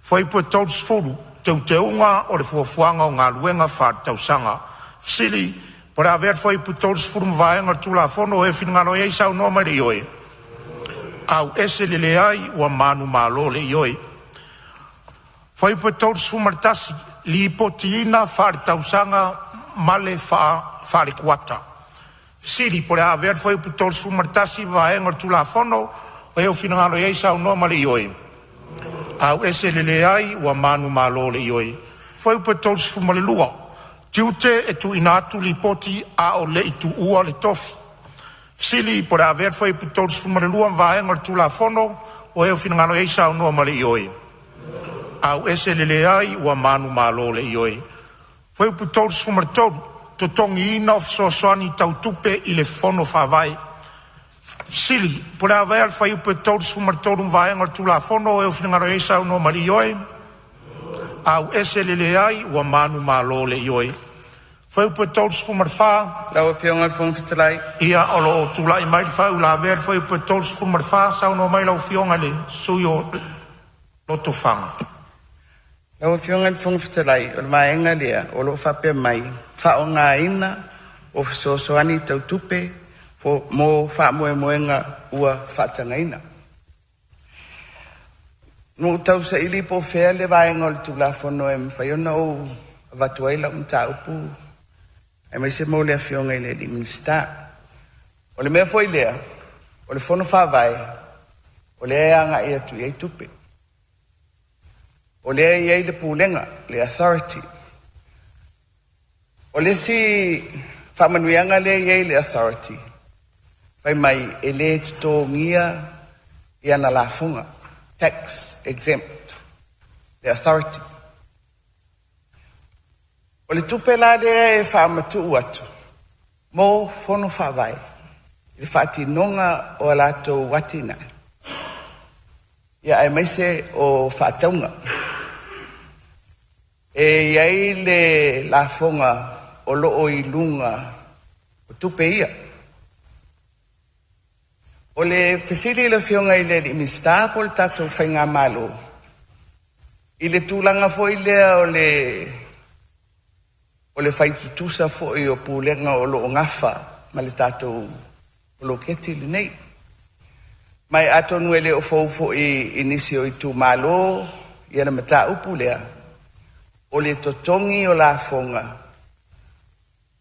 Fuaiupu 30, Teuteuga o le Fuafuaga o Galuega Faaletausaga. Fesili: Po o le a avea le Fuaiupu 30 ma vaega o le Tulafono o e finagalo ai saunoa ma le Ioe. Auese le leai ua manumalo le Ioe. Fuaiupu 31, Lipoti Faaletausaga ma le Faalekuata. Fesili: Po o le a avea le Fuaiupu 31 ma vaega o le Tulafono o e finagalo ai saunoa ma le Ioe. Auese le leai ua manumalo le Ioe. Fuaiupu 32, Tiute e tuuina atu lipoti a o le i tuua le tofi. Fesili: Po o le a avea le Fuaiupu 32 ma vaega o le Tulafono o e finagalo ai saunoa ma le Ioe. Auese le leai ua manumalo le Ioe. Fuaiupu 33, Totogiina o fesoasoani tau tupe i le Fono Faavae. Fesili: Po o le a avea le Fuaiupu 33 ma vaega o le Tulafono o e finagalo ai saunoa ma le Ioe. Auese le leai ua manumalo le Ioe. Fuaiupu 34. Lau Afioga i le Fofoga Fetalai. Ia, o lo o tulai mai le faauilavea i le fuaiupu 34. Saunoa mai lau Afioga i le sui usufono o Lotofaga. Lau Afioga i le Fofoga Fetalai, o le vaega lea o lo o faapea mai, faaaogaina o fesoasoani tau tupe mo faamoemoega ua faatagaina. Na ou tausaili po o fea le vaega o le Tulafono e mafai ona ou avatu ai lau mataupu aemaise mo le Afioga i le Minisita. O le mea foi lea, o le Fono Faavae o lea e agai atu i ai tupe. O lea e i ai le Pulega, le Authority. O le isi faamanuiaga lea e i ai i le Authority, fai mai e le totogia i ana lafoga, tax exempt le Authority. O le tupe la lea e faamatuu atu mo Fono Faavae i le faatinoga o a latou atinae, ia aemaise o faatauga. E i ai le lafoga o lo o i luga o tupe ia. O le fesili i le Afioga i le Minisita po o le tatou Faigamalo i le tulaga foi lea o le fai tutusa foi o pulega o lo o nafa ma le tatou poloketi lenei. Ma atonu e le o fou foi i nisi o itumalo ia le mataupu lea, o le totogi o lafoga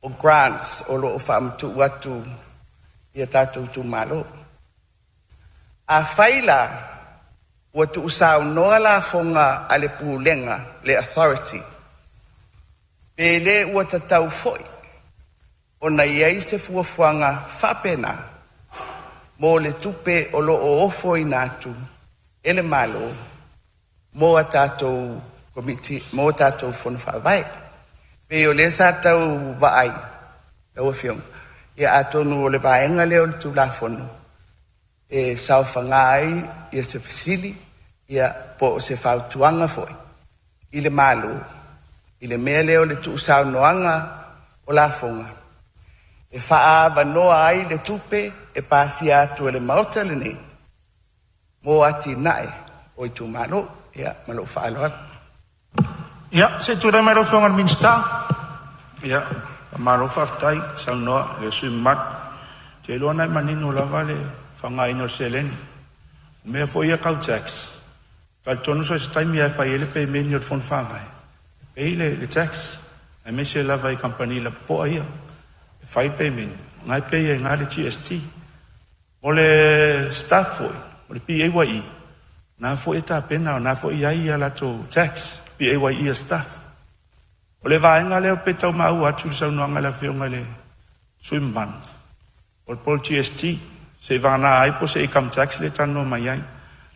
o grants o lo o faamatuu atu i a tatou itumalo. Afai la ua tuusaunoa lafoga a le Pulega, le Authority, pe le ua tatau foi ona i ai se fuafuaga faapena mo le tupe o lo o ofoina atu e le Malo mo a tatou Komiti, mo a tatou Fono Faavae. Pei o lea sa tau vaai lau Afioga, ia atonu o le vaega lea o le Tulafono e saofaga ai ia se fesili ia po o se fautuaga foi i le Malo i le mea lea o le tuusaunoaga o lafoga e faaavanoa ai le tupe e pasia atu e le Maota lenei mo atinae o itumalo. Ia, ma lou faaaloalo. Ia, se i tulai mai lau Afioga i le Minisita. Ia, malo faafetai saunoa i le sui usufono mamalu. Ou te iloa o lena e manino lava le faaaogaina o le seleni. O mea foi ia tau tax, e talitonu so o se taimi lava e fai ai le pemeni o le Fono Faavae, e pay le tax, aemaise lava i kamupani lapopoa ia e fai le pemeni, o lena e pay ai i ina le GST. O le staff foi, o le PAYE, Na foi e tapena, o na foi iai ia latou tax, PAYE a staff. O le vaega lea pe tau maua atu le saunoaga a le Afioga i le sui mamalu, o le po o le GST, seivagana ai po o se income tax lea e talanoa mai ai.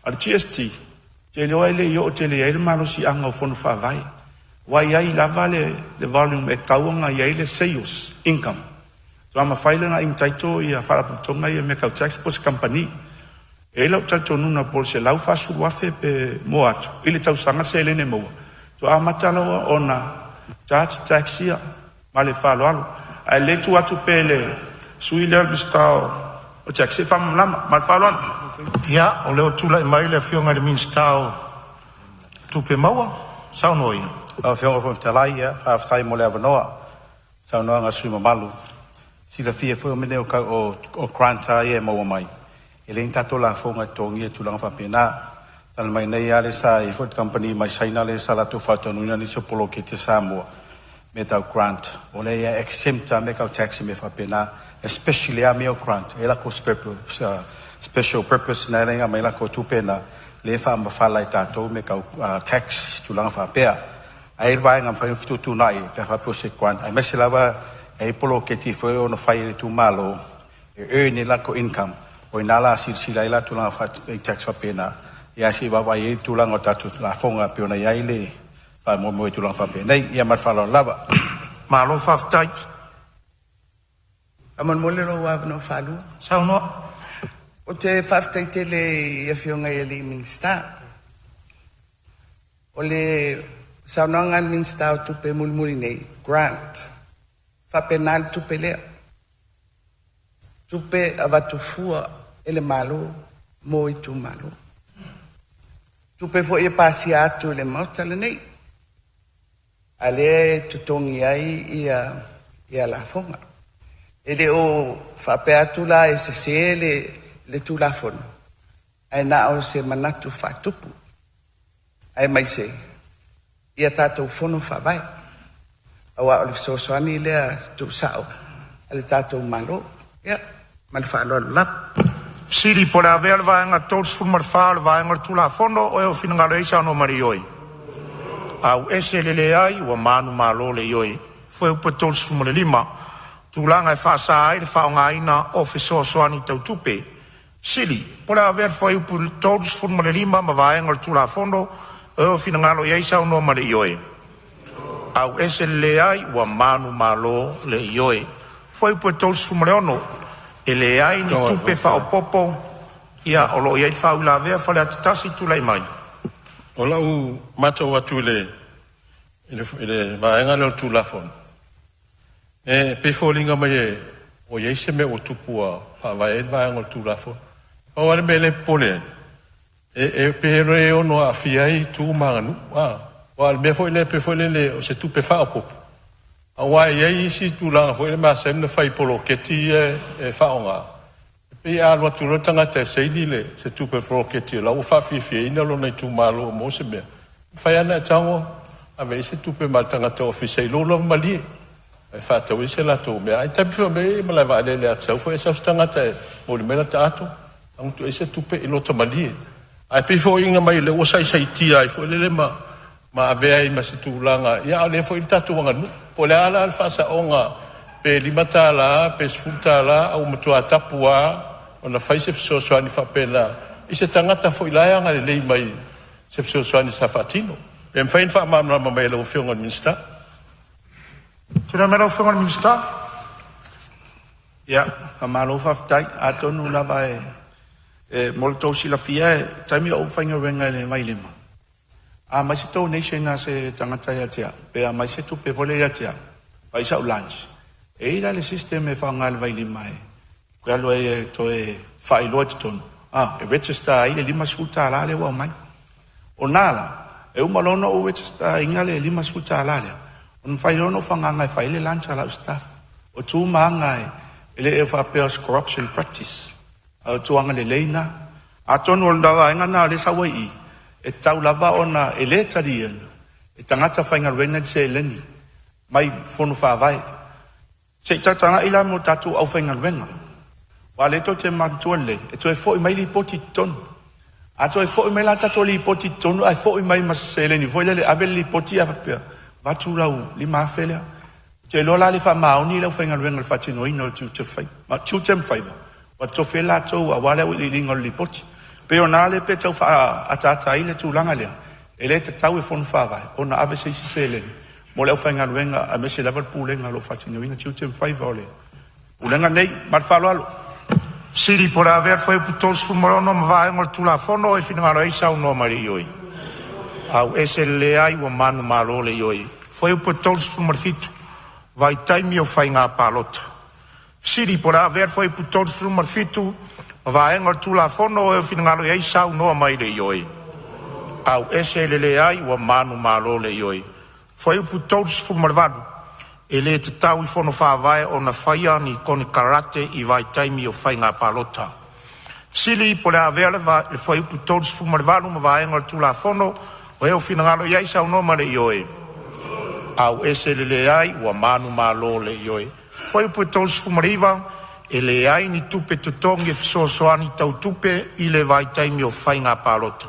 A o le GST, ou te iloa e le i oo tele i ai le malosiaga o Fono Faavae, aua e i ai lava le volume e tatau ona i ai le sales income, faatoa mafai lea ona entitle ia faalapotopotoga ia i mea tau tax po o se kamupani. E i ai lou talitonuga po o le $140,000 pe mua atu i le tausaga le seleni e maua, faatoa amata loa ona charge tax ia ma le faaaloalo. Ae lelei le tuu atu pea i le sui lea o le Minisita o Tax e faamalamalama. Ma le faaaloalo. Ia, o lea ua tulai mai le Afioga i le Minisita o Tupe Maua. Saunoa ia. Lau Afioga i le Fofoga Fetalai, ia faafetai mo le avanoa. Saunoaga a le sui usufono mamalu, silafia foi o mea nei o grant a ia e maua mai, e leai ni tatou lafoga e totogia i tulaga faapena. Talu mai nei lava lea sa i ai foi le kamupani mai Saina lea sa latou faataunuina nisi o poloketi a Samoa, mea tau grant, o lea e exempt lava mea tau tax i mea faapena, especially lava mea o grant, e i ai latou special purpose na e ala ai ona aumai latou tupe na, lea e faamafala e tatou mea tau tax, tulaga faapea. Ae i ai le vaega e mafai ona fetuutuunai pe a faapea o se grant, aemaise lava e i ai poloketi foi ono fai e le itumalo e earn ai latou income, o i ina la silasila ai la tulaga i tax faapena, ia ae se i vaavaai i ai le tulaga o tatou lafoga e pei ona i ai le faamoemoe i tulaga faapenei. Ia ma le faaaloalo lava. Malo faafetai. Faamolemole lou avanoa faalua. Saunoa. Ou te faafetai tele i afioga i alii Minisita. O le saunoaga a le Minisita o Tupe mulimuli nei, grant, faapena le tupe lea. Tupe avatu fua e le Malo mo itumalo. Tupe foi e pasia atu i le Maota lenei, a lea e totogi ai ia lafoga. E le o faapea atu la e sese le Tulafono, ae na o se manatu faatupu, aemaise ia tatou fono faavae, aua o le fesoasoani lea tuusao a le tatou Malo. Ia, ma le faaaloalo lava. Fesili po o le a avea le Vaega 34 o le Vaega o le Tulafono o e finagalo ai saunoa mai i le ioe. Auese le leai ua manumalo le ioe. Fuaiupu 35, Tulaga e faasa ai le faaaogaina o fesoasoani tau tupe. Fesili, Po o le a avea le Fuaiupu 35 ma vaega o le Tulafono o finagalo i ai saunoa ma le Ioe. Auese le leai ua manumalo le Ioe. Fuaiupu 36, e leai ni tupe faaopopo ia o lo o i ai le faauilavea Faleata 1 tulai mai. O lau matau atu i le vaega lea o le Tulafono, e pei e foliga mai ua i ai se mea ua tupu ua faavae ai le vaega o le Tulafono. Pau lava le mea lea e popole ai, e pei e ono aafia ai tu ma aganuu, aua o le mea foi lea pei foi lele o se tupe faaopoopo, aua e i ai isi tulaga foi lea e masani ona fai i poloketi ia e faaaoga, e pei a alu atu loa le tagata e saini se tupe poloketi o la ua faafiafiaina lona itumalo mo se mea, e mafai lava ona e tago ave i ai se tupe ma le tagata ofisa i lou lava malie e faatau ai se latou mea. Ae taimi foi o mea ia i malae vaalele a te sau foi e sau se tagata e momoli mai lata ato, tago atu i ai se tupe i lota malie. Ae pei e foliga mai o lea ua saisaitia ai foi lele ma avea ai ma se tulaga, ia a o lea foi e i ai le tatou aganuu. Po o le a la le faasaoga pe $5 pe $10 a ua matua tapu lava ona fai se fesoasoani faapena i se tagata foi o la e agalelei mai i se fesoasoani sa faatino. Pe mafai ona faamalamalama mai e lau Afioga i le Minisita. Tulai mai lau Afioga i le Minisita. Ia, faamalo faafetai. Atonu lava e mo le tou silafia, e taimi o ou faigaluega i le Vailima, a aumai se donation a se tagata ia te au, pe aumai se tupe foi lea ia te au, fai sau lunch, e i ai la le system e faaaoga e le Vailima e toe alu ai e toe faailoa i totonu, e register ai le $50 lea ua aumai. O na la, e uma loa ona ou register ina le $50 lea, ona mafai loa ona ou faagaaga e fai ai le lunch a lau staff. O tu ma aga e le o faapea o se corruption practice, a o tulaga lelei na. Atonu o le vaega lena o lea e sau ai i i, e tatau lava ona e le taliaina e tagata faigaluega ni seleni mai fono faavae. Se i tagatagai la mo tatou aufaigaluega, aua o lea tou te manatua lelei, e toe foi mai lipoti i totonu. A toe foi mai la tatou lipoti i totonu ae foi mai ma se seleni foi lele, ave le lipoti ae faapea, avatu lau $5,000 lea. Ou te iloa la e le faamaoni le aufaigaluega i le faatinoina o tiute ma faiva, tiute ma faiva ua totofi ai latou aua le auiliiliina o le lipoti. E pei o i ina lea e tau faaataata ai le tulaga lea, e le tatau e Fono Faavae ona ave se isi seleni mo le aufaigaluega aemaise lava le Pulega o lo o faatinoina tiute ma faiva o le Pulega lenei. Ma le faaaloalo. Fesili po o le a avea le fuaiupu 36 ma vaega o le Tulafono. O i finagalo ai saunoa mai i le ioe. Auese le leai ua manumalo le ioe. Fuaiupu 37, Vaitaimi o Faiga Palota. Fesili po o le a avea le fuaiupu 37 ma vaega o le Tulafono. O e finagalo ai saunoa mai i le ioe. Auese le leai ua manumalo le ioe. Fuaiupu 38, E le tatau i Fono Faavae ona faia ni konekarate i vaitaimi o faiga palota. Fesili po o le a avea le fuaiupu 38 ma vaega o le Tulafono. O e finagalo ai saunoa mai i le ioe. Auese le leai ua manumalo le ioe. Fuaiupu 39, E leai ni tupe totogi e fesoasoani tau tupe i le vaitaimi o faiga palota.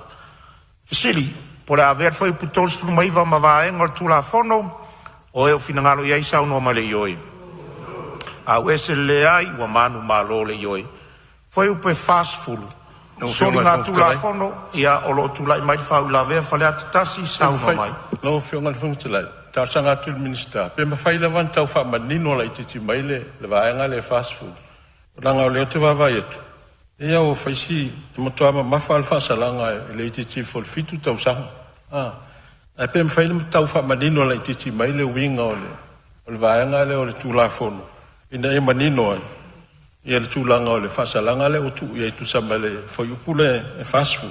Fesili po o le a avea le fuaiupu 39 ma vaega o le Tulafono. O e finagalo ai saunoa mai i le ioe. Auese le leai ua manumalo le ioe. Fuaiupu 40, Lau Afioga i le Fofoga Fetalai. Soligatulafono. Ia, o lo o tulai mai le faauilavea Faleata 1, saunoa mai. Lau Afioga i le Fofoga Fetalai, e talosaga atu i le Minisita pe mafai lava ona tau faamanino laitiiti mai le vaega lea e 40, leaga o lea ou te vaavaai atu, ia ua fai si… e matua mamafa lava le faasalaga e le itiiti ifo i le 7 tausaga. Ae pe mafai ona tau faamanino laitiiti mai le uiga o le vaega lea o le Tulafono ina ia manino ai le tulaga o le faasalaga lea ua tuu i ai e tusa ma le fuaiupu lea e 40.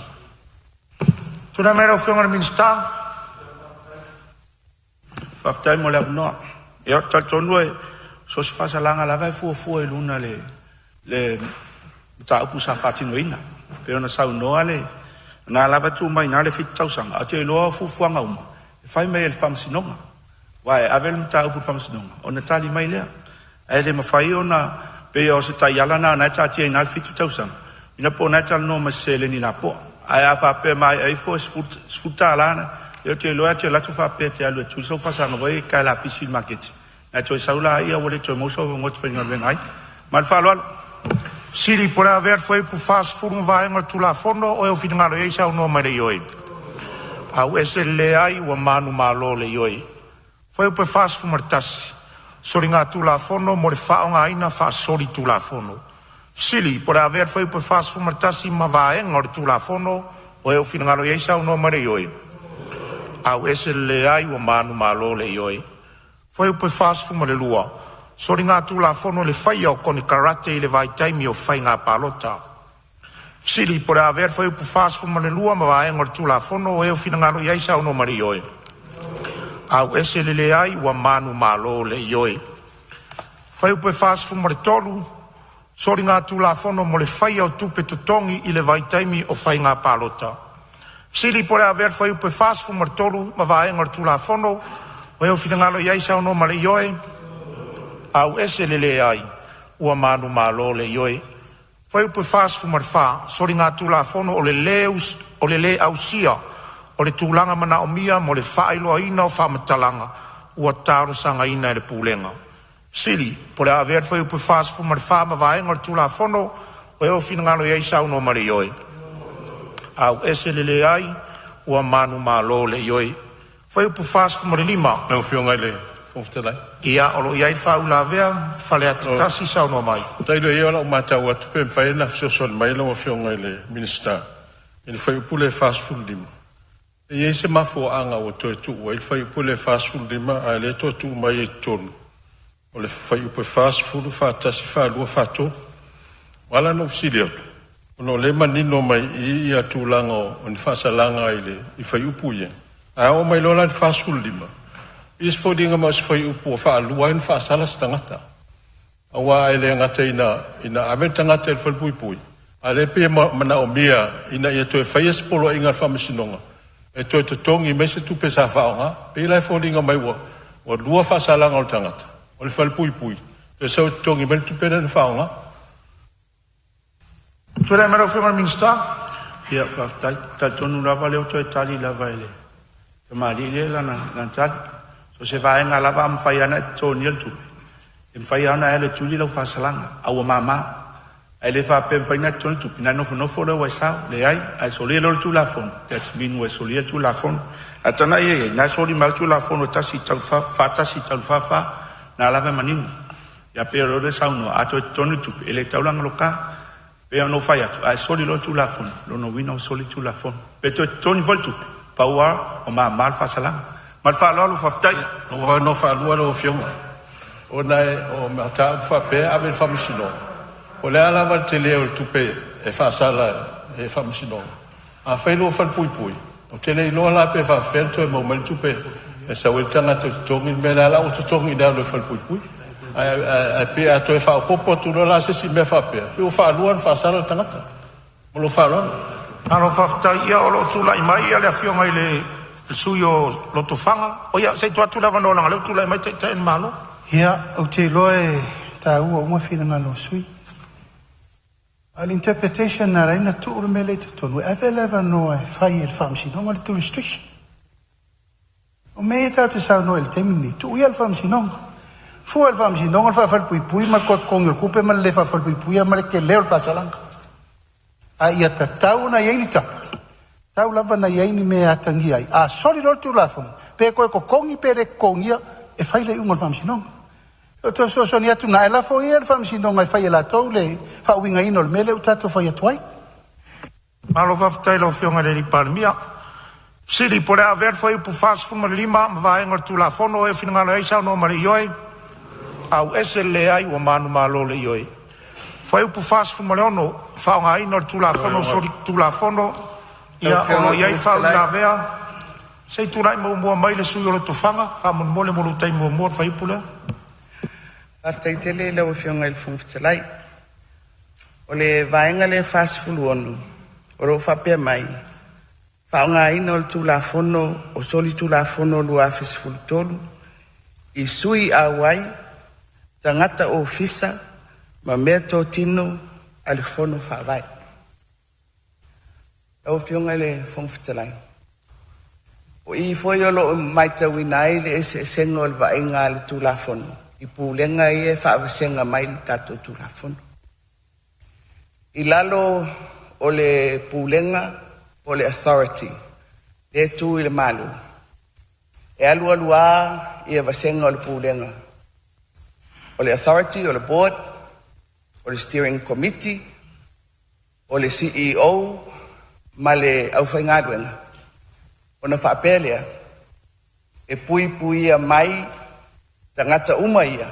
Tulai mai lau Afioga i le Minisita. Faafetai mo le avanoa. Ia, ou te talitonu so o se faasalaga lava e fuafua i luga o le mataupu sa faatinoina. E pei ona saunoa le… o lena lava e tuu mai i ina le 7 tausaga, ae ou te iloa o fuafuaga uma e fai mai e le Faamasinoga. Aua e ave le mataupu i le Faamasinoga ona tali mai lea. Ae le mafai ona pei o se taiala lena o lena e taatia ai i ina le 7 tausaga, ina po o lena e talanoa mai i se seleni lapoa. Ae a faapea e maea ifo e $10, ia ou te iloa e te alu atu faapea e te alu e tui sau faasaga foi lea e tae lapisi i le maketi, ona e toe sau lea ua le toe maua sou avanoa e te faigaluega ai. Ma le faaaloalo. Fesili po o le a avea le fuaiupu 40 ma vaega o le Tulafono. O e finagalo ai saunoa mai i le ioe. Auese le leai ua manumalo le ioe. Fuaiupu 41, Soligatulafono mo le faaaogaina faasolitulafono. Fesili po o le a avea le fuaiupu 41 ma vaega o le Tulafono. O e finagalo ai saunoa mai i le ioe. Auese le leai ua manumalo le ioe. Fuaiupu 42, Soligatulafono i le faia o konekarate i le vaitaimi o faiga palota. Fesili po o le a avea le fuaiupu 42 ma vaega o le Tulafono. O e finagalo ai saunoa mai i le ioe. Auese le leai ua manumalo le ioe. Fuaiupu 43, Soligatulafono mo le faia o tupe totogi i le vaitaimi o faiga palota. Fesili po o le a avea le fuaiupu 43 ma vaega o le Tulafono. O e finagalo ai saunoa mai i le ioe. Auese le leai ua manumalo le ioe. Fuaiupu 44, Soligatulafono o le le ausia o le tulaga manaomia mo le faailoaina o faamatalaga ua talosagaina e le Pulega. Fesili po o le a avea le fuaiupu 44 ma vaega o le Tulafono. O e finagalo ai saunoa mai i le ioe. Auese le leai ua manumalo le ioe. Fuaiupu 45. Lau Afioga i le Fofoga Fetalai. Ia, o lo o i ai le faauilavea Faleata 1, saunoa mai. Tailo i ai o lau matau atu pe mafai ona fesoasoani mai lau Afioga i le Minisita i le fuaiupu lea e 45. E i ai se mafuaaga ua toe tuu ai le fuaiupu lea e 45 ae o lea e toe tuu mai ai i totonu o le fuaiupu e 40, 41, 42, 43? Ua ala ona ou fesili atu, ona o lea e manino mai i i ia tulaga o ni faasalaga i fuaiupu ia, ae a oo mai loa la i le 45, e pei e foliga mai o se fuaiupu ua faalua ai ona faasala se tagata. Aua e le gata ina ave le tagata i le falepuipui, a o lea e pei e manaomia ina ia toe faia se poloaiga a le Faamasinoga e toe totogi mai se tupe sa faaaoga. E pei la e foliga mai ua lua faasalaga o le tagata, o le falepuipui, toe sau e totogi mai le tupe lea na faaaoga. Tulai mai lau Afioga i le Minisita. Ia, faafetai. Talitonu lava lea ua toe tali lava e le tamalii lea lana tali. So o se vaega lava a mafai lava ona e totogia le tupe, e mafai lava ona e alu e tuli lau faasalaga, a ua mama. Ae le faapea e mafai ona e totogi le tupe ona e nofonofo lea ua e sao. Leai, a e solia loa le Tulafono, that's mean ua e solia le Tulafono. Ae tagai i ai, na e soli mai le Tulafono e 1 i le 1.44, na lava e manino. Ia pei o lea e saunoa, a toe totogi le tupe, e le tatau la ona loka. Pei ona ou fai atu, a e soli loa le Tulafono, lona uiga ua soli le Tulafono. Pe toe totogi foi le tupe, pau lava ua mama le faasalaga. Ma le faaaloalo, faafetai. Ua avanoa faalua lau Afioga, ona o mataupu faapea e ave i le Faamasinoga. O le a lava le tele o le tupe e faasala e le Faamasinoga, afai lua falepuipui, ou te le iloa la pe faafefea ona toe maua mai le tupe e sau ai le tagata e totogi le mea lea la ua totogi i le alu i le falepuipui. Ae pei a toe faaopoopo atu loa la se isi mea faapea, pei ua faalua ona faasala le tagata. Ma lou faaaloalo. Malo faafetai. Ia o lo o tulai mai le Afioga i le sui usufono o Lotofaga. O ia, se i tuu atu le avanoa leaga o lea ua tulai mai le Taitai o le Malo. Ia, ou te iloa e taua uma finagalo o sui usufono. A o le interpretation na ala ai ona tuu le mea lea i totonu, e ave le avanoa e fai e le Faamasinoga le jurisdiction. O mea ia tatou te saunoa i le taimi lenei, tuu ia le Faamasinoga. Fua e le Faamasinoga le faafalepuipui ma le toe totogi o le tupe ma le le faafalepuipuia ma le tele o le faasalaga. A ia tatau ona i ai ni tapu, tatau lava ona i ai ni mea e atagia ai. A soli loa le Tulafono, pe toe totogi pe le totogia, e fai le iuga a le Faamasinoga. O le fesoasoani atu lena, ae lafo ia i le Faamasinoga e fai e latou le faauigaina o le mea lea ua tatou fai atu ai. Malo faafetai i lau Afioga i le Palemia. Fesili po o le a avea le fuaiupu 45 ma vaega o le Tulafono. O e finagalo ai saunoa ma le ioe, auese le leai. Ua manumalo le Ioe. Fuaiupu 46, faaaogaina o le Tulafono o Soligatulafono. Lau Ia o Afioga lo o i le i ai Fofoga Fetalai. faauilavea. Se i tulai muamua mai le sui usufono o Lotofaga, faamolemole mo lou taimi muamua i le fuaiupu lea. Faafetai tele i lau Afioga i le Fofoga Fetalai. O le vaega lea e 46 o lo o faapea mai, faaaogaina o le Tulafono o Soligatulafono 2013 i sui auai, tagata ofisa ma mea totino a le Fono Faavae. Lau Afioga i le Fofoga Fetalai, o i foi o lo o matauina ai le eseesega o le vaaiga a le Tulafono i pulega ia e faavasega mai le tatou Tulafono. I lalo o le Pulega o le Authority lea e tu i le Malo, e alu alu lava ia vasega o le Pulega. O le Authority, o le Board, o le Steering Committee, o le CEO ma le aufaigaluega, ona faapea lea, e puipuia mai tagata uma ia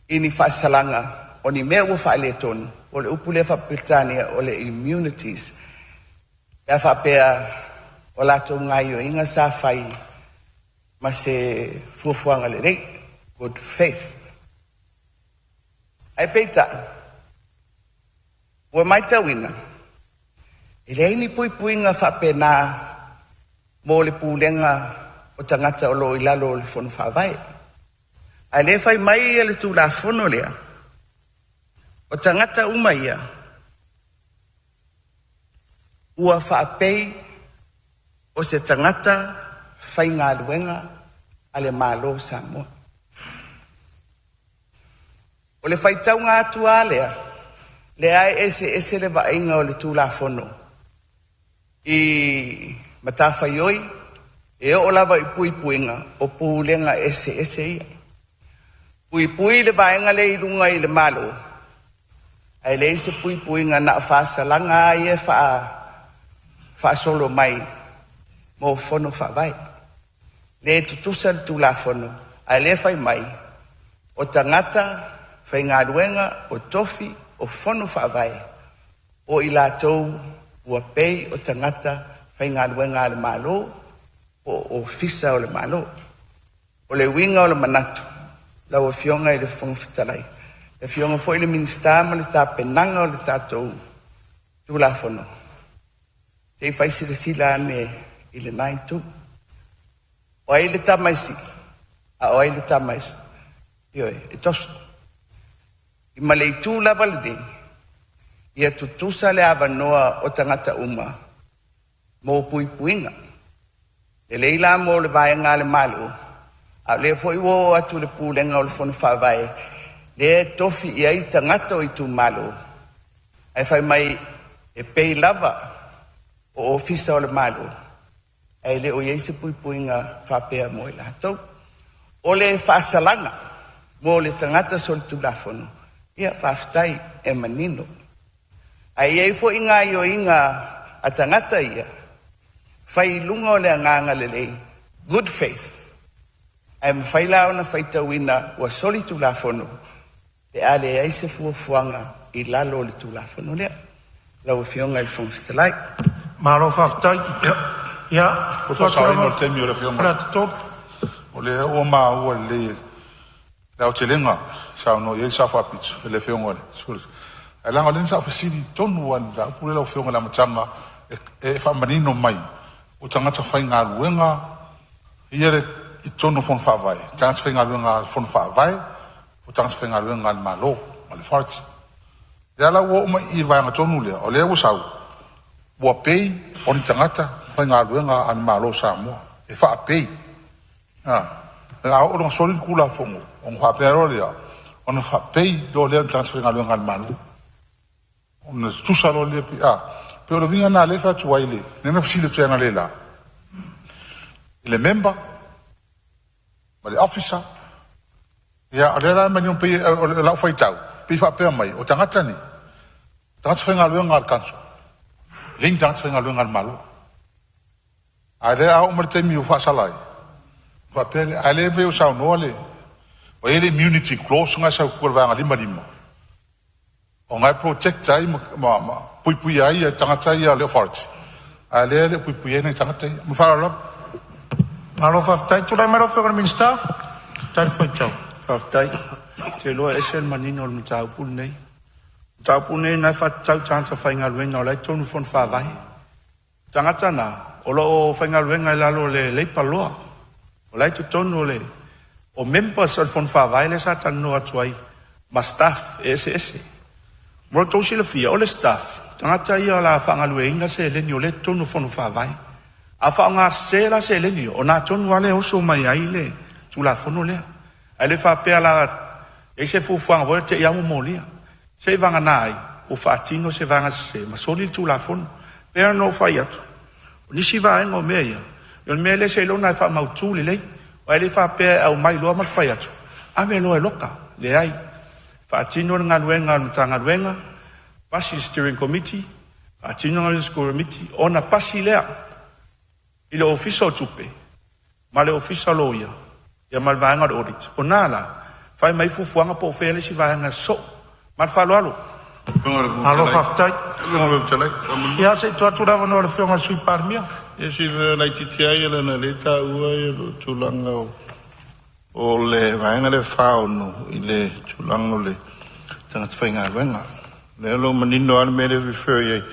i ni faasalaga o ni mea ua faaletonu, o le upu lea faa-Peretania o le immunities, pe a faapea o latou gaioiga sa fai ma se fuafuaga lelei, good faith. Ae peitai, ua matauina, e leai ni puipuiga faapena mo le pulega o tagata o lo o i lalo o le Fono Faavae. Ae le fai mai le Tulafono lea, o tagata uma ia ua faapei o se tagata faigaluega a le Malo o Samoa. O le faitauga atu a lea, lea e eseese le vaaiga o le Tulafono i matafaioi e oo lava i puipuiga o pulega eseese ia. Puipui le vaega lea i luga i le Malo, ae leai se puipuiga na o faasalaga lava ia e faasolo mai mo fono faavae. Le tutusa le Tulafono, ae lea fai mai o tagata faigaluega o tofi o fono faavae o i latou ua pei o tagata faigaluega a le Malo po o Ofisa o le Malo. O le uiga o le manatu lau Afioga i le Fofoga Fetalai, le Afioga foi i le Minisita ma le tapenaga o le tatou Tulafono, se i fai silasila ane i lena itu. O ai le tama e sili, a o ai le tama e, ioe, e toso? Ma le itu lava lenei. Ia tutusa le avanoa o tagata uma mo puipuiga. E lelei la mo le vaega a le Malo, a o lea foi ua oo atu i le Pulega o le Fono Faavae, lea e tofi i ai tagata o itumalo, ae fai mai e pei lava o Ofisa o le Malo, ae le o i ai se puipuiga faapea mo i latou. O le faasalaga mo le tagata solitulafono, ia faafetai e manino. Ae i ai foi gaoioiga a tagata ia, fai i luga o le agaga lelei, good faith, ae mafai la ona faitauina ua solitulafono pe a leai se fuafuaga i lalo o le Tulafono lea. Lau Afioga i le Fofoga Fetalai. Malo faafetai. Ia, Mo le faasaoina o le taimi o le Afioga, o lea ua maua lelei le aotelega saunoa i ai le Sao Faapito i le Afioga i le, ae leaga o lea sa ou fesili tonu lava i le mataupu lea lau Afioga i le amataga e faamanino mai o tagata faigaluega ia le i totonu o Fono Faavae, tagata faigaluega a le Fono Faavae o tagata faigaluega a le Malo ma le Authority. Lea la ua oo mai i le vaega tonu lea, o lea ua sau ua pei o ni tagata faigaluega a le Malo o Samoa e faapei. A oo loa ina soli le Tulafono ona faapea loa lea ona faapei loa lea o ni tagata faigaluega a le Malo, ona tutusa loa lea, a pei o le uiga lena lea e fai atu ai lea na fesili atu ai analeila i le member ma le officer. Ia o lea la e manino pei o lau faitau pei faapea mai o tagata nei, tagata faigaluega a le council, e le ni tagata faigaluega a le Malo. A o lea a oo mai le taimi ua faasala ai, faapea lea, a lea pei ua saunoa le ua i ai le immunity clause na e sau i tua o le vaega 55 o na e protect ai ma puipuia ai tagata ia a le authority, a o lea e le o puipuia ai nai tagata ia. Ma le faaaloalo lava. Malo faafetai. Tulai mai lau Afioga i le Minisita. Talifuaitau. Faafetai. Ou te iloa e ese le manino o le mataupu lenei. O le mataupu lenei na e faatatau i tagata faigaluega o la e i totonu o Fono Faavae. O tagata na, o lo o faigaluega i lalo o le Labour Law, o la e i totonu o le o members o le Fono Faavae lea sa talanoa atu ai ma staff e eseese. Mo le tou silafia, o le staff, tagata ia o le a faagalueina seleni o lea e i totonu o Fono Faavae. A faaaoga la seleni, o na tonu lava lea e oso mai ai le Tulafono lea. Ae le faapea la e i ai se fuafuaga foi lea te i ua molia. Se i vagana ai ua faatino se vaega sese ma soli le Tulafono. E pei ona ou fai atu, o nisi vaega o mea ia, o le mea lea seiloga e faamautu lelei. Aua e le faapea e aumai loa ma le fai atu, ave loa e loka. Leai, faatino le galuega a le Matagaluega, pasi le steering committee, faatino le steering committee, ona pasi lea i le Ofisa o Tupe ma le Ofisa o Loia ia ma le vaega o le audit. O na la, fai mai fuafuaga po o fea le isi vaega sosoo. Ma le faaaloalo. Malo faafetai. Ia se i tuu atu le avanoa i le Afioga i le Sui Palemia. Ia si mea laitiiti lava ia leaga o lea e taua le tulaga o le vaega lea 46 i le tulaga o le tagata faigaluega. O lea o lo o manino lava le mea lea e refer i ai,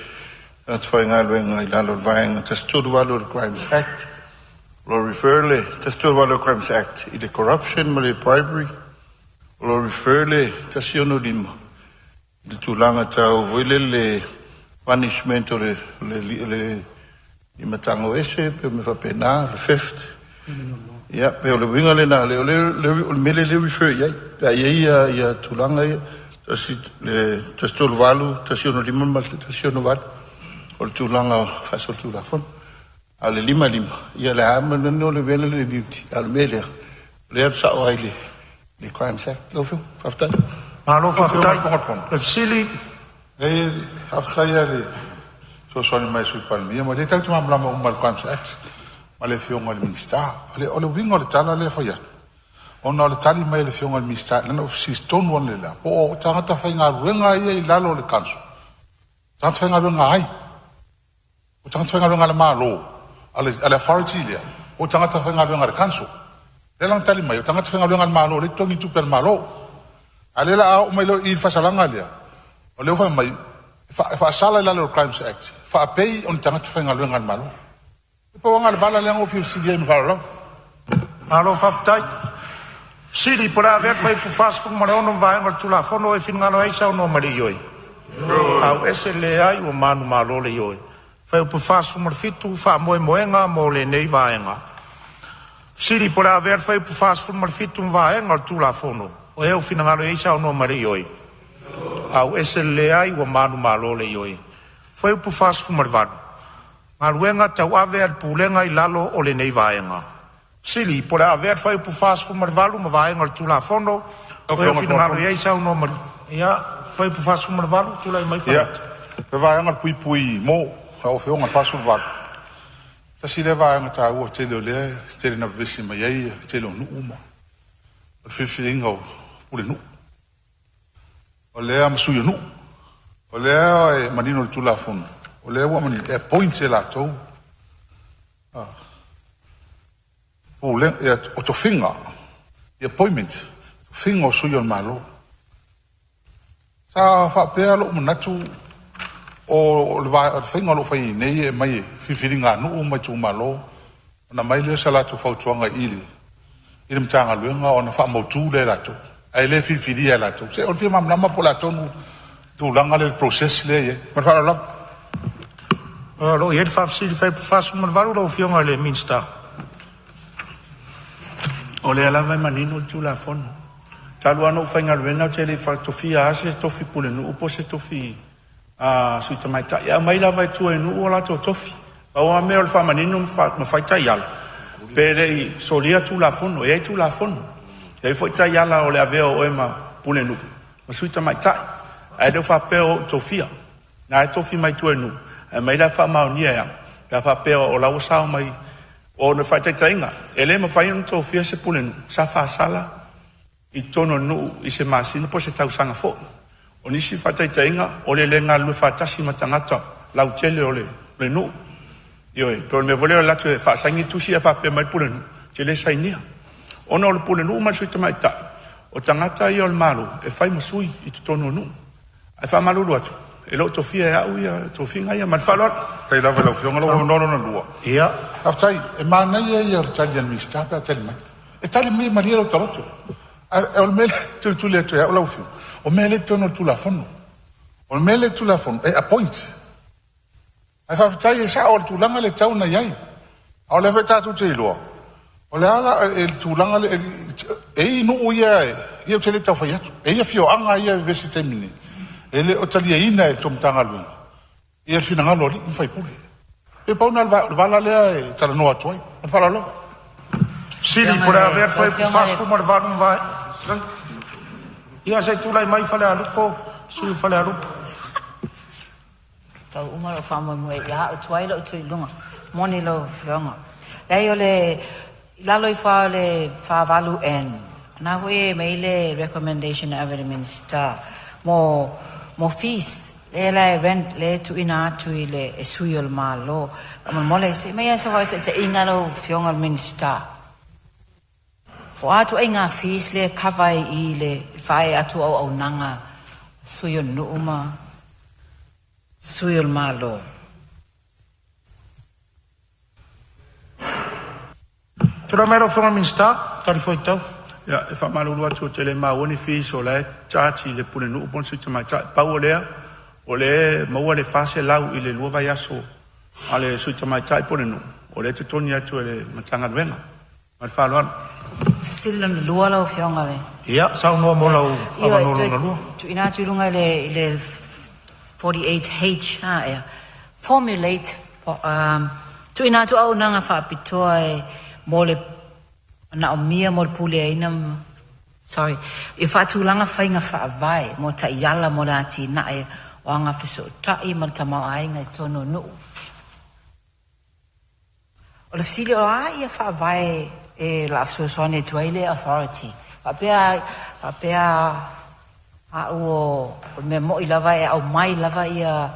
tagata faigaluega i lalo o le vaega 138 o le Crimes Act. O lo o refer le 138 o le Crimes Act i le corruption ma le bribery. O lo o refer le 165 i le tulaga tau foi lele punishment o le limataga ese pe mea faapena, le theft. Ia, pe o le uiga lena, o le mea lea e refer i ai. Pe a i ai ia tulaga ia, le 138, 165 ma le 168, o le tulaga faasolitulafono. A o le 55, ia le a manino le mea lea o le immunity, a o le mea lea, o lea e sao ai le Crimes Act. Lau Afioga, faafetai. Malo faafetai. Le fesili. E faafetai lava i le fesoasoani mai a le Sui Palemia, ma o lea tatou te malamalama uma i le Crimes Act ma le Afioga i le Minisita. O le uiga o le tala lea e fai atu, ona o le tali mai a le Afioga i le Minisita, lea na ou fesili tonu analeila, po o tagata faigaluega ia i lalo o le council, tagata faigaluega ai? O tagata faigaluega a le Malo, a le authority lea, o tagata faigaluega a le council? Lea la na tali mai, o tagata faigaluega a le Malo o lea e totogi tupe a le Malo. A o lea o le a oo mai loa i le faasalaga lea, o lea ua fai mai, e faasala i lalo o le Crimes Act, faapei o ni tagata faigaluega a le Malo. E pau lava le vala lea na ou fia fesili ai ma le faaaloalo lava. Malo faafetai. Fesili po o le a avea le fuaiupu 46 ma vaega o le Tulafono e finagalo ai saunoa ma le ioe. Auese leai ua manumalo le Ioe. Fuaiupu 47, Faamoemoega mo lenei vaega. Fesili po o le a avea le Fuaiupu 47 ma vaega o le Tulafono. O ai e finagalo i ai saunoa mai i le Ioe. Auese le leai ua manumalo le Ioe. Fuaiupu 48, Galuega Tauave a le Pulega i lalo o lenei Vaega. Fesili po o le a avea le Fuaiupu 48 ma vaega o le Tulafono. Lau O ai Afioga i le Fofoga finagalo i ai saunoa mai. Ia, Fuaiupu 48, tulai mai Ia, Faleata. le vaega o le puipui mo lau Afioga i le 48, tasi lea vaega taua tele o lea e tele ina vevesi mai ai le tele o nuu ma o le filifiliina o pulenuu. O lea ma sui o nuu. O lea e manino le Tulafono, o lea ua manino e appoint e latou pulega o tofiga, the appointment, tofiga o sui o le Malo. Sa faapea lou manatu o le faiga o lo o fai nei e aumai e filifiliga a nuu ma itumalo, ona aumai lea o se latou fautuaga i le Matagaluega ona faamautu lea e latou, ae le filifilia e latou. Se o le fia malamalama po o le a tonu tulaga lea i le process lea e i ai. Ma le faaaloalo lava. O lo o i ai le faafesili i le Fuaiupu 48 lau Afioga i le Minisita. O lea lava e manino le Tulafono. Talu lava ona ou faigaluega ou te le i tofia lava se tofi pulenuu po o se tofi sui tamaitai. E aumai lava i tua i nuu o latou tofi. Pau lava mea o le faamanino ma fai taiala pe le i solia Tulafono. E i ai Tulafono, e i ai foi taiala o le avea o oe ma pulenuu ma sui tamaitai. Ae le o faapea ua ou tofia. Na e tofi mai tua i nuu, e aumai la e faamaonia e au, pe a faapea o la ua sao mai. O le faataitaiga, e le mafai ona tofia se pulenuu sa faasala i totonu o le nuu i se masina po o se tausaga foi. O nisi faataitaiga, o le le galulue faatasi ma tagata lautele o le nuu. Ioe, po o le mea foi lea o le alu atu e faasaini le tusi ae faapea mai le pulenuu, ou te le sainia. Ona o le pulenuu ma le sui tamaitai, o tagata ia o le Malo e fai ma sui i totonu o nuu. Ae faamalulu atu, e le o tofia e au ia tofiga ia. Ma le faaaloalo. Faafetai lava i lau Afioga. Lou avanoa lona lua. Ia. Faafetai, e manaia ia o le tali a le Minisita pe a tali mai. E tali mai e malie lou taloto. Ae o le mea lea e tulituli atu ai au lau Afioga, o mea lea e i totonu o le Tulafono. O le mea lea i le Tulafono e appoint. Ae faafetai e sao o le tulaga lea e tatau ona i ai. A o lea foi tatou te iloa, o le a la le tulaga lea, e i ai nuu ia, ia ou te le tau fai atu, e i ai afioaga ia e vevesi i le taimi nei, e le o taliaina e le tou Matagaluega ia le finagalo o alii ma faipule. E pau lena o le vala lea e talanoa atu ai. Ma le faaaloalo lava. Fesili po o le a avea le Fuaiupu 48 ma vaega. Ia se i tulai mai Falealupo, sui o Falealupo. Tau uma lou faamoemoe ia au tuai lou tuiluga. Moni lau afioga. Leai o le i lalo ifo lava o le 48N, na foi e mei le recommendation e ave i le Minisita mo fees lea la e rent le tuuina atu i le e sui o le Malo. Faamolemole se i aumai lava se faataitaiga lau afioga i le Minisita. Po o a ituaiga fees lea e cover ai i le faaee atu o auaunaga sui o le nuu ma sui o le Malo. Tulai mai lau Afioga i le Minisita, talifuaitau. Ia, e faamalulu atu ou te le maua ni fees o la e charge i le pulenuu po o le sui tamaitai. Pau o lea, o lea e maua le 400 i le 2 vaiaso a le sui tamaitai po o le nuu, o lea e totogi atu e le Matagaluega. Ma le faaaloalo. Fesili lona lua lau Afioga i le Ia, saunoa mo lau Ioe, avanoa toe lona lua. tuuina atu i luga i le 48H ha ea. Formulate tuuina atu auaunaga faapitoa e mo le manaomia mo le puleaina, sorry, i faatulaga faiga faavae mo taiala mo le atinae o agafesootai ma le tamaoaiga i totonu o nuu. O le fesili o a ia faavae e la fesoasoani atu ai le authority. Faapea au o le mea moi lava e aumai lava ia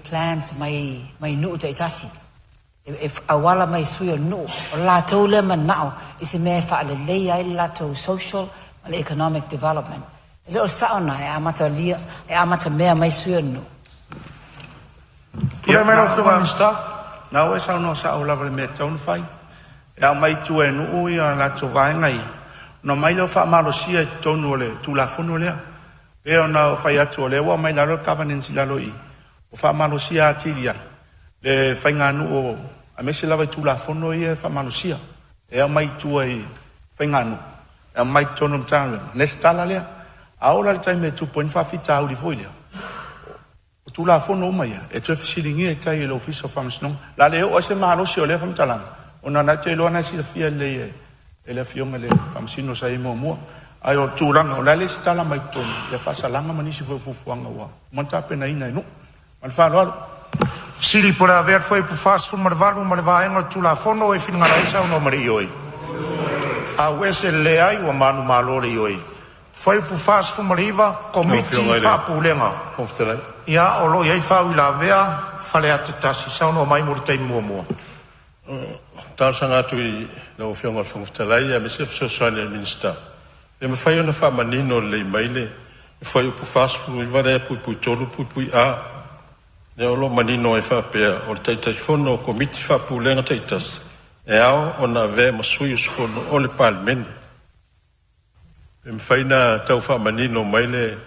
plans mai nuu taitasi. E auala mai sui o le nuu. O le latou lea manao i se mea e faaleleia ai le latou social ma le economic development. E le o sao na e amata lia, e amata mea mai sui o le nuu. Tulai mai lau Afioga i le Minisita. Na ua e saunoa sao lava i le mea e tatau ona fai. E aumai i tua e nuu ia latou vaega ia, ona aumai lea o faamalosia i totonu o le Tulafono lea. Pe ona fai atu o lea ua aumai i lalo le governance i lalo i i, ua faamalosia atili ai le faiganuu o aemaise lava i Tulafono ia e faamalosia e aumai i tua i faiganuu, e aumai i totonu o Matagaluega, lesitala lea. A oo la i le taimi e tupu ai ni faafitauli foi lea, o Tulafono uma ia e toe fesiligia i tai e le Ofisa o Faamasinoga. O le a le oo ai se malosi o lea faamatalaga, ona o lena ou te iloa o lena e silafia lelei e le Afioga i le Faamasino sa i ai muamua. Ae o le tulaga, o le a lesitala mai totonu ia faasalaga ma nisi foi o fuafuaga ua uma ona tapenaina e nuu. Ma le faaaloalo. Fesili po o le a avea le Fuaiupu 48 ma le Vaega o le Tulafono e finagalo ai saunoa ma le Ioe. Auese le leai ua manumalo le Ioe. Fuaiupu 49, Komiti Faapulega. Ia, o lo o i ai faauilavea Faleata 1, saunoa mai mo le taimi muamua. Talosaga atu i lau Afioga i le Fofoga Fetalai aemaise le fesoasoani a le Minisita, pe mafai ona faamanino lelei mai le fuaiupu 49 lea (3)(a), lea o lo o manino ai e faapea, o le Taitaifono o Komiti Faapulega taitasi e ao ona avea ma sui usufono o le Palemene. Pe mafai ona tau faamanino mai le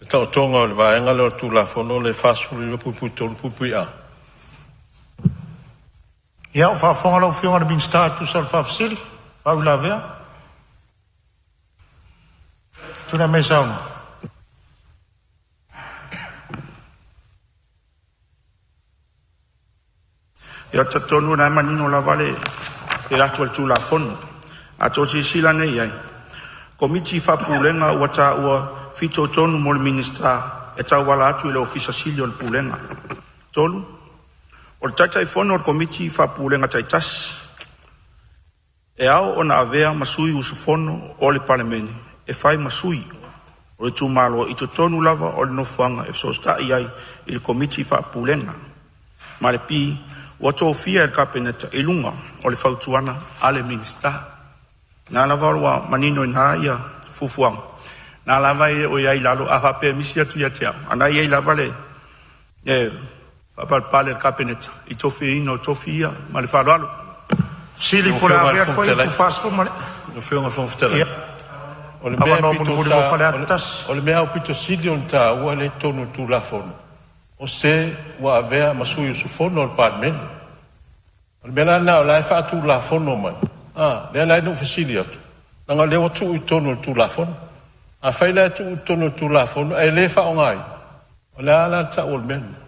taotoga o le vaega lea o le Tulafono le 49(3)(a). Ia, o faafofoga lau Afioga i le Minisita e tusa o le faafesili, faauilavea. Tulai mai e saunoa. Ia, ou te talitonu o lena e manino lava le atu a le Tulafono. A outou silasila nei i ai, Komiti Faapulega ua taua fitoitonu mo le Minisita e tauala atu i le Ofisa Sili o le Pulega. 3. O le Taitaifono o le Komiti Faapulega taitasi e ao ona avea ma sui usufono o le Palemene e fai ma sui o le itumalo i totonu lava o le nofoaga e fesootai ai i le Komiti Faapulega. Ma le B ua tofia e le Kapeneta i luga o le fautuaga a le Minisita. Na lava ua manino i ina ia fuafuaga, na lava e o i ai i lalo, a faapea e misi atu ia te au, a na e i ai lava le faapalepale o le Kapeneta i le tofiaina o tofi ia. Ma le faaaloalo. Fesili Lau po o le Afioga a i le avea Fofoga le Fetalai, Fuaiupu 40 lau Afioga i le Fofoga Fetalai, Ia, o le mea avanoa pito mulimuli mo ta, Faleata 1. o le mea aupito sili ona taua lea e i totonu o le Tulafono, o se ua avea ma sui usufono o le Palemene. O le mea la lena o la e faatulafono mai, a, lea la na ou fesili atu, leaga o lea ua tuu i totonu o le Tulafono. Afai la e tuu i totonu o le Tulafono ae le faaaogaina, o le a la le tau o le mea lena?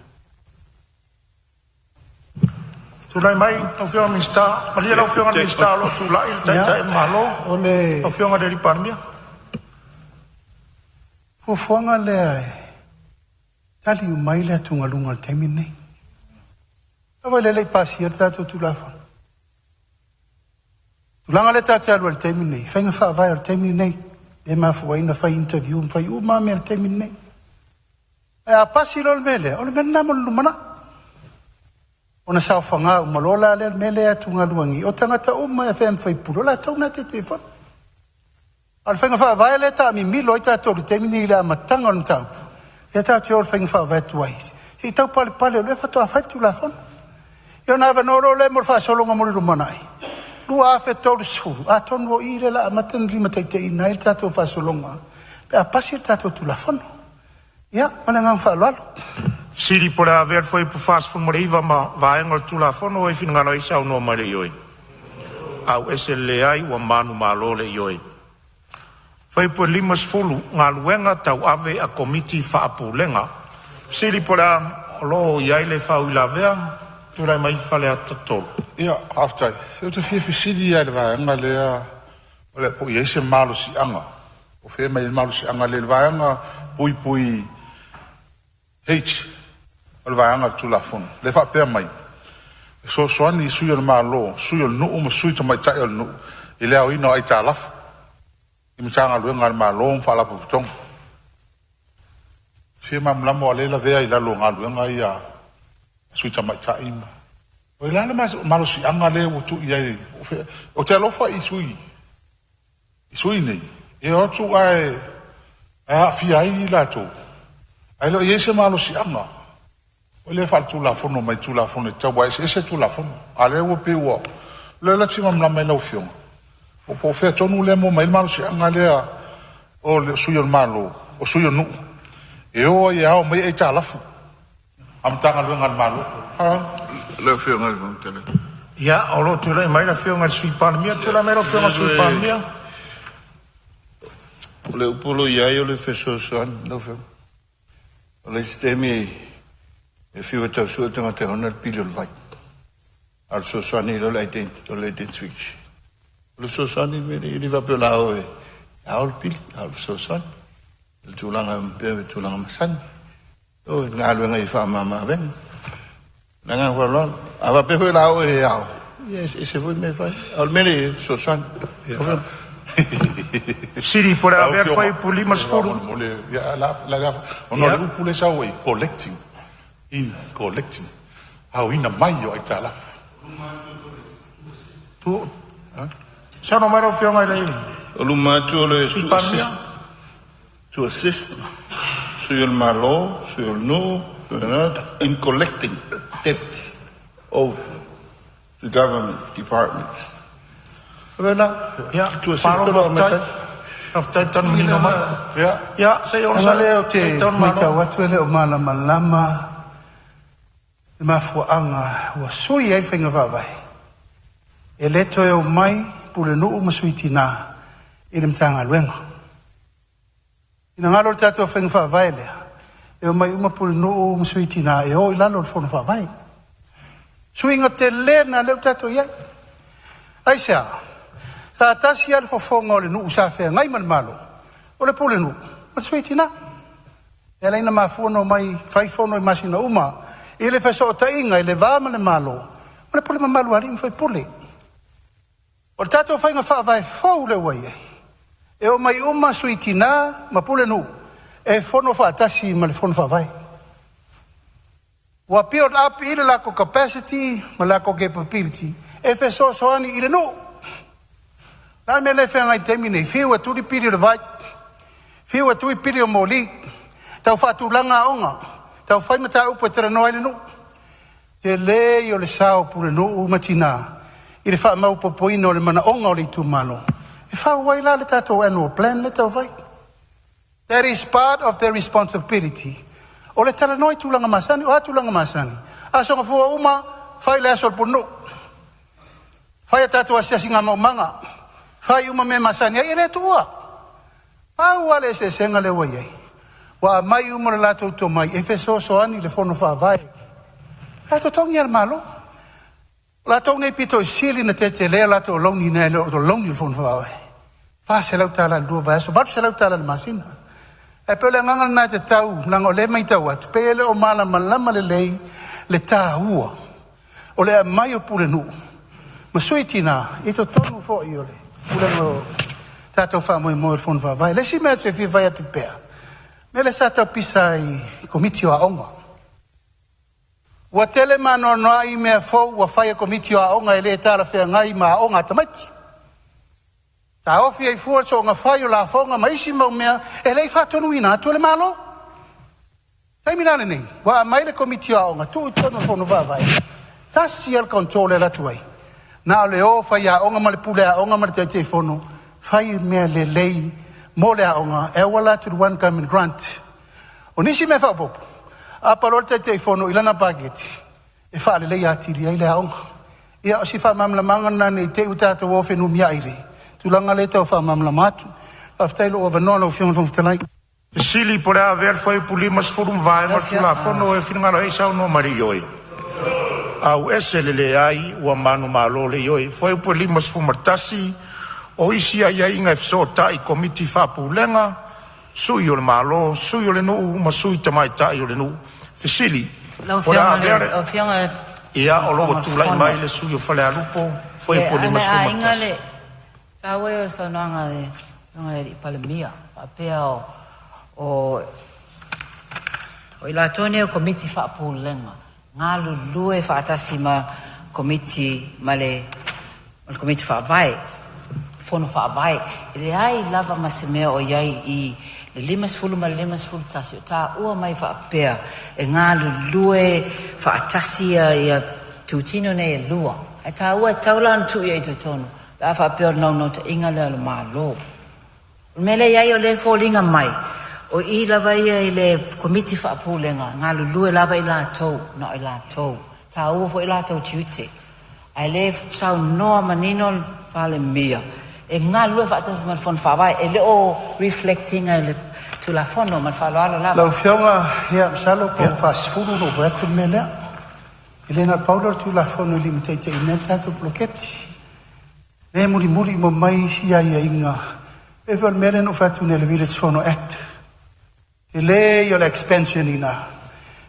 Tulai mai lau Afioga i le Minisita. Malie lau Afioga i le Minisita o lo o tulai le Ia, Taitai o le Malo, o le lau Afioga i le Palemia. fuafuaga lea e tali uma ai le atugaluga o le taimi lenei. Aua le le i pasia le tatou Tulafono. Tulaga lea tatou te alu ai i le taimi lenei, faiga faavae o le taimi lenei, lea e mafua ai ona fai interview ma fai uma lava mea i le taimi lenei. Ae a pasi loa le mea lea, o le mea lena mo le lumanai. Ona saofaga uma loa la lea o le mea lea e atugalu ai nei, o tagata uma e afea ma faipule, o latou na e Taitaifono. A o le faiga faavae lea e taamimilo ai tatou i le taimi lenei i le amataga o le mataupu, lea tatou te o i le faiga faavae tuai, se i tau palepale o lea faatoa fai le Tulafono. Ia ona avanoa loa lea mo le faasologa mo le lumanai 2030, atonu o i lea o le a amata ona limataitaiina ai le tatou faasologa pe a pasi le tatou Tulafono. Ia, ma le agaga faaaloalo. Fesili po o le a avea le Fuaiupu 49 ma Vaega o le Tulafono o e finagalo ai saunoa mai i le Ioe. Auese le leai ua manumalo le Ioe. Fuaiupu 50, Galuega Tauave a Komiti Faapulega. Fesili po o le a o lo o i ai le faauilavea? Tulai mai Faleata 3. Ia, faafetai. Se ou te fia fesili lava i le vaega lea o le a po o i ai se malosiaga, o fea e aumai ai le malosiaga lea i le vaega puipui H o le vaega o le Tulafono lea e faapea mai, e fesoasoani i sui o le Malo, sui o le nuu ma sui tamaitai o le nuu i le aoina o aitalafu i Matagaluega a le Malo ma Faalapotopotoga. E fia malamalama aua o lea e lavea i lalo o galuega ia a sui tamaitai ma… O le a le malosiaga lea ua tuu i ai? Ou te alofa i sui nei e o atu ae aafia ai latou, ae le o i ai se malosiaga o lea e faaletulafono mai i Tulafono e tatau aua e eseese Tulafono. A o lea ua pei ua… O lea la ou te fia malamalama ai i lau Afioga, po o fea tonu lea e maua mai ai le malosiaga lea o sui o le Malo o sui o nuu e o ai e ao mai aitalafu a Matagaluega a le Malo. Lau Afioga i le Fofoga Fetalai. Ia, o lo o tulai mai le Afioga i le Sui Palemia. Tulai mai lau Afioga i le Sui Palemia. O le upu o lo o i ai o le fesoasoani lau Afioga. O le isi taimi e fiu e tau sue le tagata e ona le pili o le vai. A o le fesoasoani lea o le identification. O le fesoasoani le mea lea, e le faapea o le a o e ao le pili, a o le fesoasoani. O le tulaga pei o le tulaga masani. O le galuega i faamama-avega. Le agaga faaaloalo. A faapea foi o le a o e ao, ia e ese foi mea e fai. A o le mea lea e i ai, o le fesoasoani. Sili po o le a avea le fuaiupu 50. Ona o le upu lea e sau ai, collecting, in collecting, aoina mai o aitalafu. Saunoa mai lau Afioga i le O luma atu o le Sui Palemia. To assist sui o le Malo, sui o le nuu, in collecting debts owed to government departments. Ia, To assist malo o lo o faafetai. Faafetai tanu manino mai. Ia, se i Ona onosai. lea ou te Taitai o le Malo. matau atu e le o malamalama le mafuaaga ua sui ai le faiga faavae. E le toe o mai Pulenuu ma Sui Tinā i le Matagaluega. Finagalo le tatou faiga faavae lea, e omai uma Pulenuu ma Sui Tinā e o i lalo o le Fono Faavae. Suiga telē lena lea ua tatou i ai. Aisea? Sa tasi lava le fofoga o le nuu sa feagai ma le Malo, o le Pulenuu ma le Sui Tinā. E ala ona mafua ona omai fai fono i masina uma i le fesootaiga i le va ma le Malo, ma le pule mamalu a alii ma faipule. O le tatou faiga faavae fou lea ua i ai, e omai uma Sui Tinā ma Pulenuu e fono faatasi ma le Fono Faavae. Ua build up i le latou capacity ma latou capability e fesoasoani i le nuu. O le a le mea lea e feagai i le taimi nei? Fiu e tuli pili o le vai, fiu e tui pili o moli, tau faatulaga aoga, tau fai mataupu e talanoa ai le nuu. Tele ia o le sao o Pulenuu ma Tina i le faamaopoopoina o le manaoga o le itumalo. E fau ai la le tatou annual plan lea e tau fai. That is part of their responsibility. O le talanoa i tulaga masani, o a tulaga masani? Aso Gafua uma, fai le aso o le Pulenuu. Fai a tatou asiasiga maumaga. Fai uma mea masani ai, e le tuua. Pau lava le eseesega lea ua i ai. Ua aumai uma le latou tomai e fesoasoani i le Fono Faavae. La e totogi e le Malo. O latou nei pito i sili na tetelea latou alauni nai lo alauni o le Fono Faavae. $400 i le lua vaiaso, $800 i le masina. Ae pei o le agaga lena e tatau, leaga o lea e matau atu, pei e le o malamalama lelei le taua o le aumai o Pulenuu ma Sui Tinā i totonu foi o le pulega o tatou faamoemoe o le Fono Faavae. Le isi mea ou te fia fai atu pea, mea lea sa tau pisa ai i Komiti o Aoga. Ua tele ma anoanoai mea fou ua fai e Komiti o Aoga e le talafeagai ma aoga a tamaiti. Taofi ai fua le soona fai o lafoga ma isi mau mea e le i faatonuina atu e le Malo. Taimi la lenei, ua aumai le Komiti o Aoga tuu i totonu o le Fono Faavae. Tasi lava le control e alu atu ai. Na o le o fai aoga ma le pule aoga ma le Taitaifono, fai mea lelei mo le aoga e auala atu i le One Government Grant. O nisi mea faaopoopo, apa loa le Taitaifono i lana paketi e faaleleia atili ai le aoga. Ia, o si faamalamalamaga lena ne i te i ua tatou o fenumiai i le tulaga lea e tau faamalamalama atu. Faafetai i lou avanoa lau Afioga i le Fofoga Fetalai. Fesili po o le a avea le fuaiupu 50 ma vaega o le Tulafono e finagalo ai saunoa mai le Ioe. Au ese le leai ua manumalo le Ioe. Fuaiupu 51 o isi aiaiga e fesootai i Komiti Faapulega, Sui o le Malo, Sui o le Nuu ma Sui Tamaitai o le Nuu. Fesili Lau po o le a Afioga avea i le le lau Afioga i le Ia, o lo o ua Fofoga tulai Fetalai. mai le sui o Falealupo, Ia, fuaiupu ana aiga 51. le taua ia o le saunoaga a le Afioga i le Palemia, faapea o i latou nei o Komiti Faapulega, galulue faatasi ma Komiti ma le Komiti Faavae, Fono Faavae. E leai lava ma se mea o i ai i le 50 ma le 51 o taua mai faapea e galulue faatasi ia tutino nei e lua. Ae taua e taula ona tuu i totonu, pe a faapea o le naunautaiga lea o le Malo. O le mea lea i ai o lea e foliga mai, O i lava ia i le Komiti Faapulega, galulue lava i latou, na o i latou. Taua foi latou tiute. Ae le saunoa manino le Palemia e galulue faatasi ma le Fono Faavae. E le o reflect ina i le Tulafono ma le faaaloalo lava. Lau Afioga, ia, masalo po ua faasefulu ona ou fai atu le mea lea. E le na o le pau lea o le Tulafono e limataitaiina ai le tatou poloketi. Lea e mulimuli uma mai isi aiaiga, e pei foi o le mea lea na ou fai atu nei i le Village Fono Act. E le o le expansion ina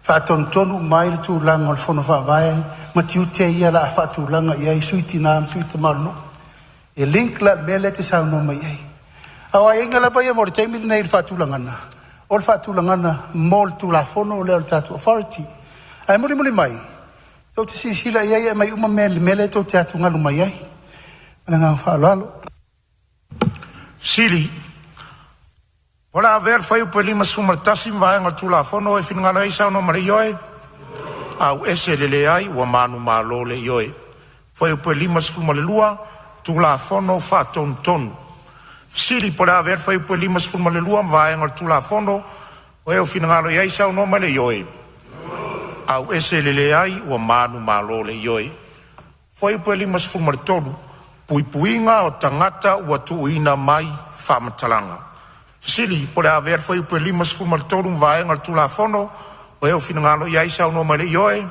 faatonutonu uma ai le tulaga o le Fono Faavae ma tiute ia o le a faatulaga i ai sui tina ma sui tama o le nuu. E link la i le mea lea e te saunoa mai ai. A o aiaiga lava ia mo le taimi lenei i le faatulagaga, o le faatulagaga mo le Tulafono lea o le tatou Authority. Ae mulimuli mai, tou te silasila i ai e aumai uma mea i le mea lea tou te atugalu mai ai. Ma le agaga faaaloalo. Fesili. O le a avea le fuaiupu e 51 ma vaega o le Tulafono e finagalo ai saunoa ma le Ioe. Auese le leai ua manumalo le Ioe. Fuaiupu e 52, Tulafono Faatonutonu. Fesili po o le a avea le fuaiupu e 52 ma vaega o le Tulafono o e finagalo ai saunoa ma le Ioe. Auese le leai ua manumalo le Ioe. Fuaiupu e 53, Puipuiga o Tagata ua Tuuina Mai Faamatalaga. Fesili po o le a avea le fuaiupu e 53 ma vaega o le Tulafono o e finagalo ai saunoa ma le Ioe.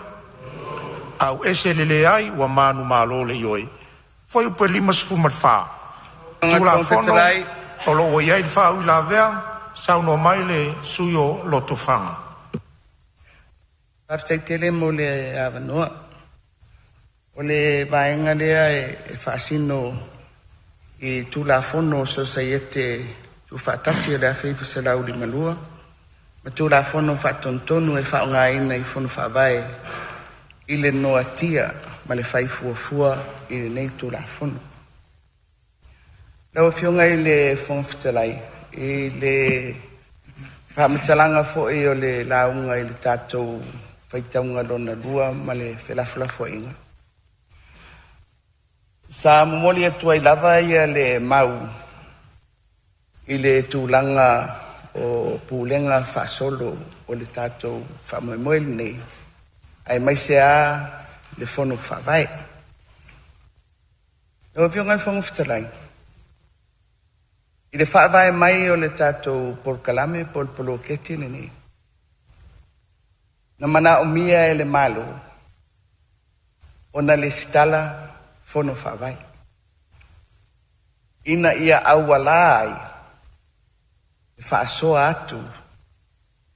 Auese le leai ua manumalo le Ioe. Fuaiupu e 54, Tulafono o lo o ua i ai le faauilavea, saunoa mai le sui o Lotofaga. Faafetai tele mo le avanoa. O le vaega lea e faasino i Tulafono o Sosaiete Tuufaatasi o le 1952 ma Tulafono Faatonutonu e faaaogaina i Fono Faavae i le noatia ma le fai fuafua i lenei Tulafono. Lau Afioga i le Fofoga Fetalai, i le faamatalaga foi o le lauga i le tatou faitauga lona lua ma le felafolafoaiga, sa momoli atu ai lava ia le mau i le tulaga o pulega faasolo o le tatou faamoemoe lenei, aemaise lava le Fono Faavae. Lau Afioga i le Fofoga Fetalai, i le faavae mai o le tatou polokalame po o le poloketi lenei, na manaomia e le Malo ona lesitala Fono Faavae, ina ia auala ai le faasoa atu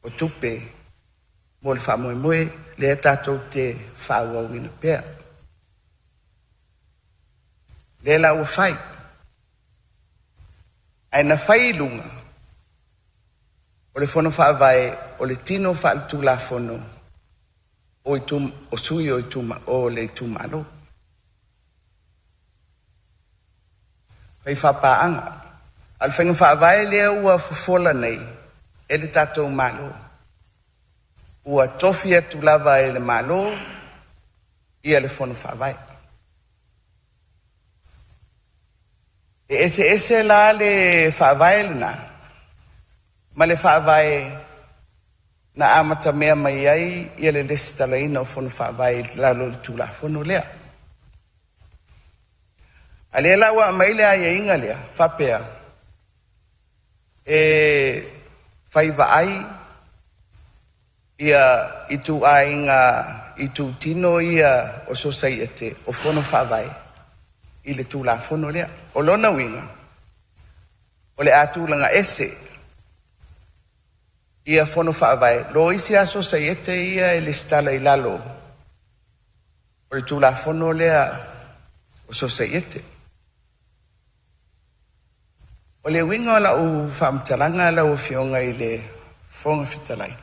o tupe mo le faamoemoe lea tatou te faaauauina pea. Lea la ua fai. Ae na fai i luga o le Fono Faavae o le tino faaletulafono o sui o, o le itumalo. Fai faapaaga. A o le faiga faavae lea ua fofola nei e le tatou Malo, ua tofi atu lava e le Malo ia le Fono Faavae. E eseese la le faavae lena ma le faavae na amatamea mai ai ia le lesitalaina o Fono Faavae i lalo o le Tulafono lea. A lea la ua aumai le aiaiga lea faapea e fai vaai ia ituaiga itutino ia o sosaiete o Fono Faavae i le Tulafono lea. O lona uiga, o le a tulaga ese ia Fono Faavae lo isi a sosaiete ia e lesitala i lalo o le Tulafono lea o Sosaiete. O le uiga o lau faamatalaga lau Afioga i le Fofoga Fetalai,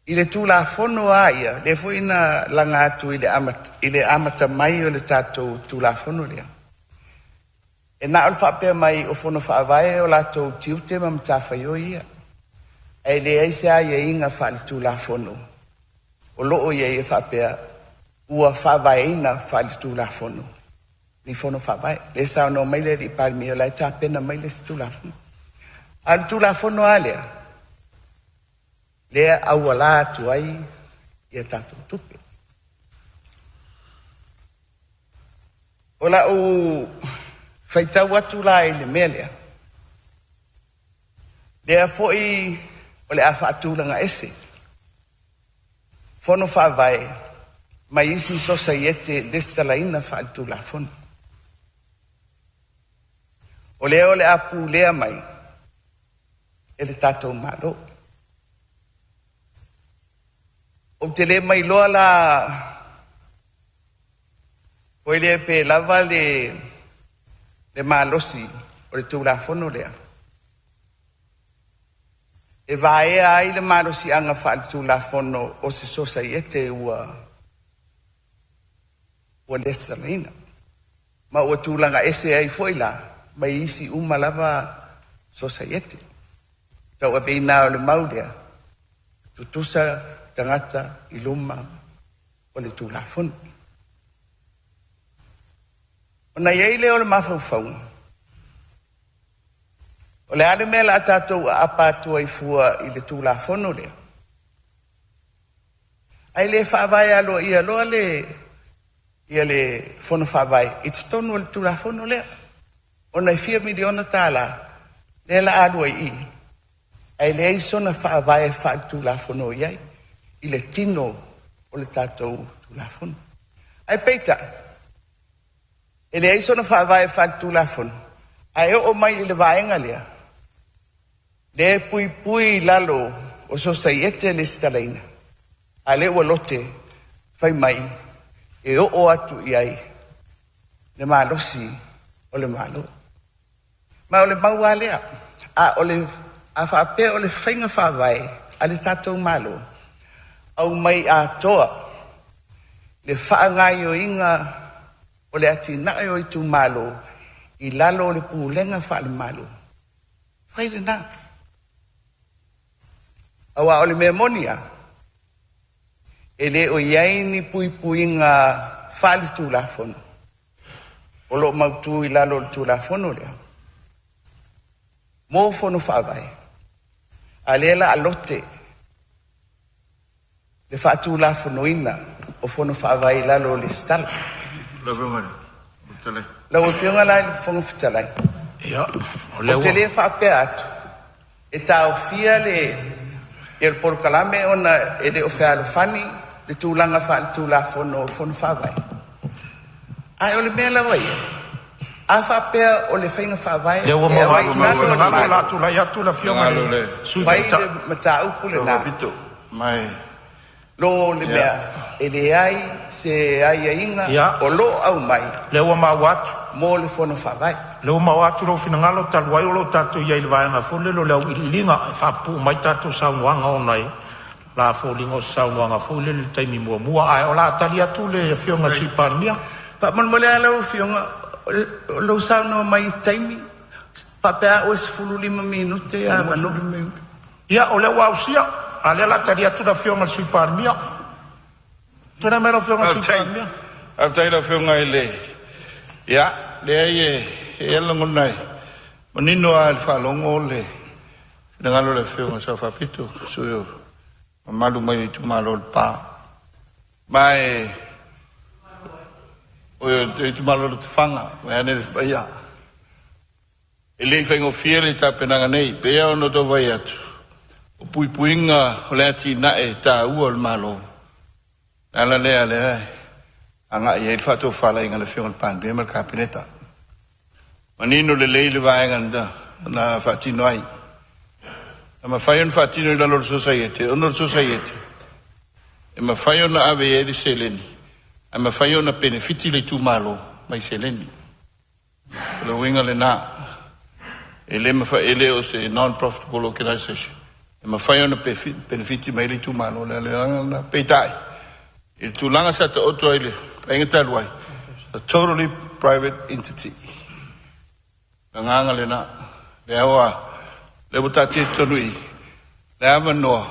i le Tulafono a ia, lea foi na laga atu i le amata mai o le tatou Tulafono lea, e na o le faapea mai o Fono Faavae o latou tiute ma matafaioi ia, ae leai se aiaiga faaletulafono o lo o i ai e faapea ua faavaeina faaletulafono ni Fono Faavae. Lea e saunoa mai le Palemia o la e tapena mai le isi Tulafono. A o le Tulafono lava lea, lea auala atu ai ia tatou tupe. O lau faitau atu la i le mea lea, lea foi o le a faatulaga ese fono faavae mai isi sosaiete lesitalaina faaletulafono. O lea o le a pulea mai e le tatou Malo. Ou te le mailoa la foi lea pe lava le malosi o le Tulafono lea e vaea ai le malosiaga faaletulafono o se sosaiete ua lesitalaina ma ua tulaga ese ai foi la mai isi uma lava sosaiete. Tauaveina o le mau lea, tutusa tagata i luma o le Tulafono. Ona i ai lea o le mafaufauga, o le a le mea la a tatou aapa atu ai fua i le Tulafono lea, ai le faavae aloaia loa le ia le fono faavae i totonu o le Tulafono lea. Ona e fia miliona tala lea la alua i i, ae leai sona faavae faaletulafono i ai i le tino o le tatou Tulafono. Ae peitai, e leai sona faavae faaletulafono, ae oo mai i le vaega lea, lea e puipui i lalo o sosaiete lesitalaina, a lea ua lote fai mai e oo atu i ai le malosi o le Malo. Ma o le mau lava lea, a faapea o le faiga faavae a le tatou Malo, aumai atoa le faagaoioiga o le atinae o itumalo i lalo o le pulega faale-Malo, fai lena. Aua o le mea moni lava, e le o i ai ni puipuiga faaletulafono o lo o mautu i lalo o le Tulafono lea mo fono faavae, a lea la a lote le faatulafonoina o fono faavae i lalo o le lesitala. Lau Afioga la i le Fofoga Fetalai, ou te le faapea atu e taofia le polokalame ona e le o fealofani le tulaga faaletulafono o fono faavae. Ae o le mea lava ia, a faapea o le faiga faavae e aumai i lalo o le Malo, fai le mataupu lena, lo le mea e leai se aiaiga o lo o aumai mo le fono faavae. Lea ua maua atu lou finagalo, talu ai o lo o tatou i ai i le vaega foi lele o le auiliiliga e faapupuu mai tatou saunoaga ona e foliga o se saunoaga foi lele i le taimi muamua, ae o le a tali atu le Afioga i le Sui Palemia. Faamolemole lava lau Afioga, o lou saunoa mai i taimi, faapea au e 15 minute avanoa. Ia, o lea ua ausia, a o lea o le a tali atu le Afioga i le Sui Palemia. Tulai mai lau Afioga i le Sui Palemia. Faafetai i lau Afioga i le... Ia, leai e i ai le lagona e manino lava i le faalogo le finagalo o le Afioga i le Sao Faapito, sui usufono mamalu mai le itumalo o Lepa. Ma e... o le itumalo o Lotofaga, vaeane le paia. E le i faigofie le tapenaga nei, pei ona outou vaai atu, o puipuiga o le atinae taua o le Malo, le ala lea lea e agai ai le faatofalaiga a le Afioga i le Palemia ma le Kapeneta. Manino lelei le vaega na faatino ai. Na mafai ona faatino i lalo o le sosaiete, ona o le sosaiete, e mafai ona ave i ai le seleni, ae mafai ona penefiti le itumalo mai seleni. O le uiga lena, e le mafai, e le o se non-profitable organization, e mafai ona penefiti mai le itumalo, le agaga lena. Peitai, i le tulaga sa taoto ai le vaaiga talu ai, a totally private entity. Le agaga lena, lea ua taatia i totonu i i, le avanoa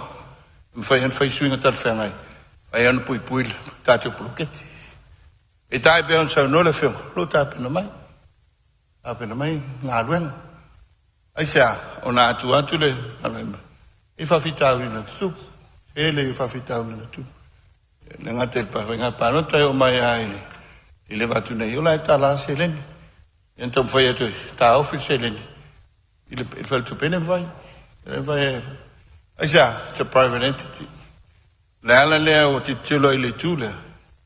e mafai ona fai suiga talafeagai, mafai ona puipui le tatou poloketi. Peitai pei ona saunoa le Afioga, o lo o tapena mai galuega. Aisea? Ona a tuu atu le galuega, e faafitauli na tutupu, tele faafitauli na tutupu. E le gata i le faiga palota e oo mai lava i le vatu nei, o la e tala seleni. Ia na taumafai atu e taofi le seleni i le faletupe, e le mafai. E le mafai. Aisea? It's a private entity. O le ala lea ua tilotilo ai i le itu lea,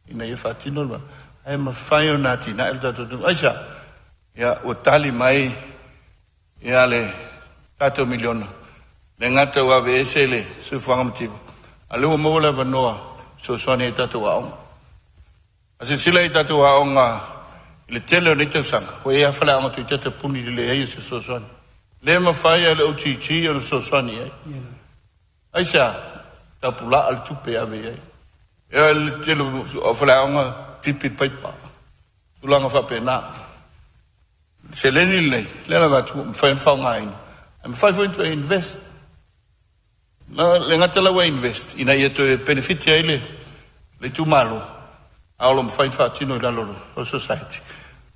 ina ia faatino le ae mafai ona atinae le tatou atunuu. Aisea? Ia, ua tali mai ia le tatou miliona, le gata ua aveese le soifuaga mativa, a lea ua maua le avanoa fesoasoani ai i tatou aoga. A silasila i tatou aoga i le tele o nei tausaga, ua i ai lava faleaoga toeitiiti tapuni i le leai o se fesoasoani. Le mafai e le OGG ona fesoasoani i ai. Aisea? Tapulaa le tupe e ave i ai. Ia le tele o faleaoga tipi le paipa. Tulaga faapena. Seleni lenei, lea lava atu ua mafai ona faaaogaina. Ae mafai foi ona toe invest. Le gata la ua invest ina ia toe penefiti ai le itumalo, a o lo o mafai ona faatino i lalo o le society.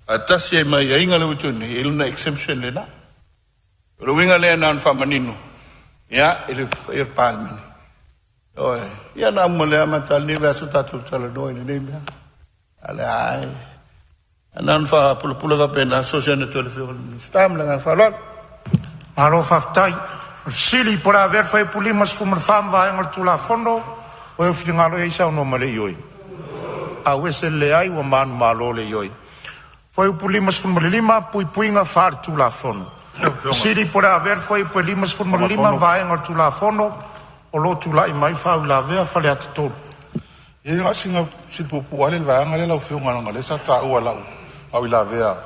Faatasi ai ma aiaiga lea ua tuuina nei, e i ai lona exemption lena. O le uiga lea na ona faamanino, ia, i le paia o le Palemene. Ioe, ia na uma lea amata lenei vaiaso tatou talanoa i lenei mea. A o le a e na ona faapulapula faapena, fesoasoani atu ai i le Afioga i le Minisita ma le agaga faaaloalo. Malo faafetai. O le fesili po o le a avea le fuaiupu 54 ma vaega o le Tulafono, o e finagalo i ai saunoa ma le ioe. Auese le leai ua manumalo le ioe. Fuaiupu 55, Puipuiga faale-Tulafono. Fesili po o le a avea le fuaiupu 55 ma vaega o le Tulafono o lo o tulai mai le faauilavea Faleata 3. Ia na o sina fesili puupuu lava lea i le vaega lea lau Afioga leaga o lea sa taua e lau faauilavea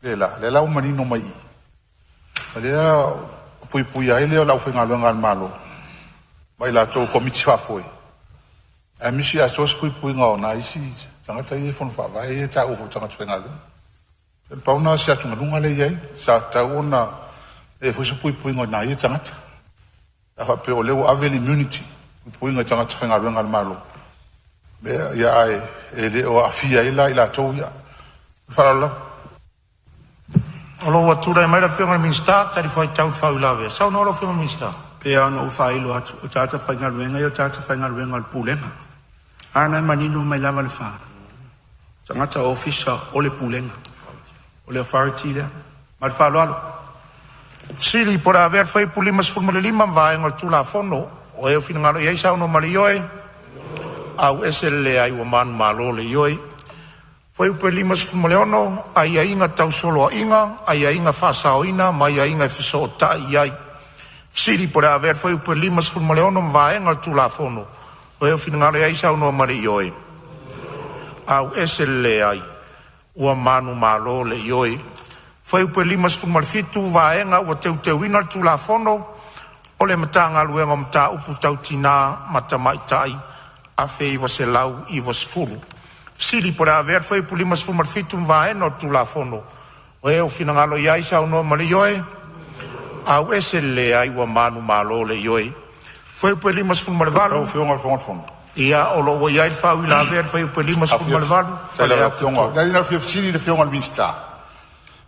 le la, lea la ua manino mai i i, o lea e puipuia ai lea o le aufaigaluega a le Malo ma i latou o Komiti Faafoe, ae misi atoa se puipuiga o nai isi tagata ia e fono faavae ia e taua foi o tagata faigaluega. E pau lena o se atugaluga lea e i ai, sa tatau ona i ai foi se puipuiga o nai ia tagata. A faapea o lea ua ave le immunity, puipuiga i tagata faigaluega a le Malo, ia ae e le o aafia ai la i latou ia. Ma le faaaloalo lava. O lo o ua tulai mai le Afioga i le Minisita e talifuaitau i le faauilavea. Saunoa lau Afioga i le Minisita. E pei lava ona ou faailo atu, o tagata faigaluega ia o tagata faigaluega a le Pulega. A na e manino mai lava le fa, tagata ofisa o le Pulega, o le authority lea. Ma le faaaloalo. Fesili po o le a avea le fuaiupu 55 ma vaega o le Tulafono o e finagalo i ai saunoa ma le ioe. Auese le leai ua manumalo le ioe. Fuaiupu 56, Aiaiga tau soloaiga, aiaiga faasaoina ma aiaiga e fesootai i ai. Fesili po o le a avea le fuaiupu 56 ma vaega o le Tulafono o e finagalo i ai saunoa ma le ioe. Auese le leai ua manumalo le ioe. Fuaiupu 57, Vaega ua teuteuina le Tulafono o le Matagaluega o Mataupu Tau Tina ma Tamaitai 1990. Fesili po o le a avea le fuaiupu 57 ma vaega o le Tulafono o e finagalo i ai saunoa ma le ioe. Auese le leai ua manumalo le ioe. Fuaiupu Lau 58. Afioga i le Fofoga o le Fono. Ia, o lo o ua i ai le faauilavea i le fuaiupu 58 Faafetai lava i lau Faleata Afioga. 3. Leai na o le fia fesili i le Afioga i le Minisita.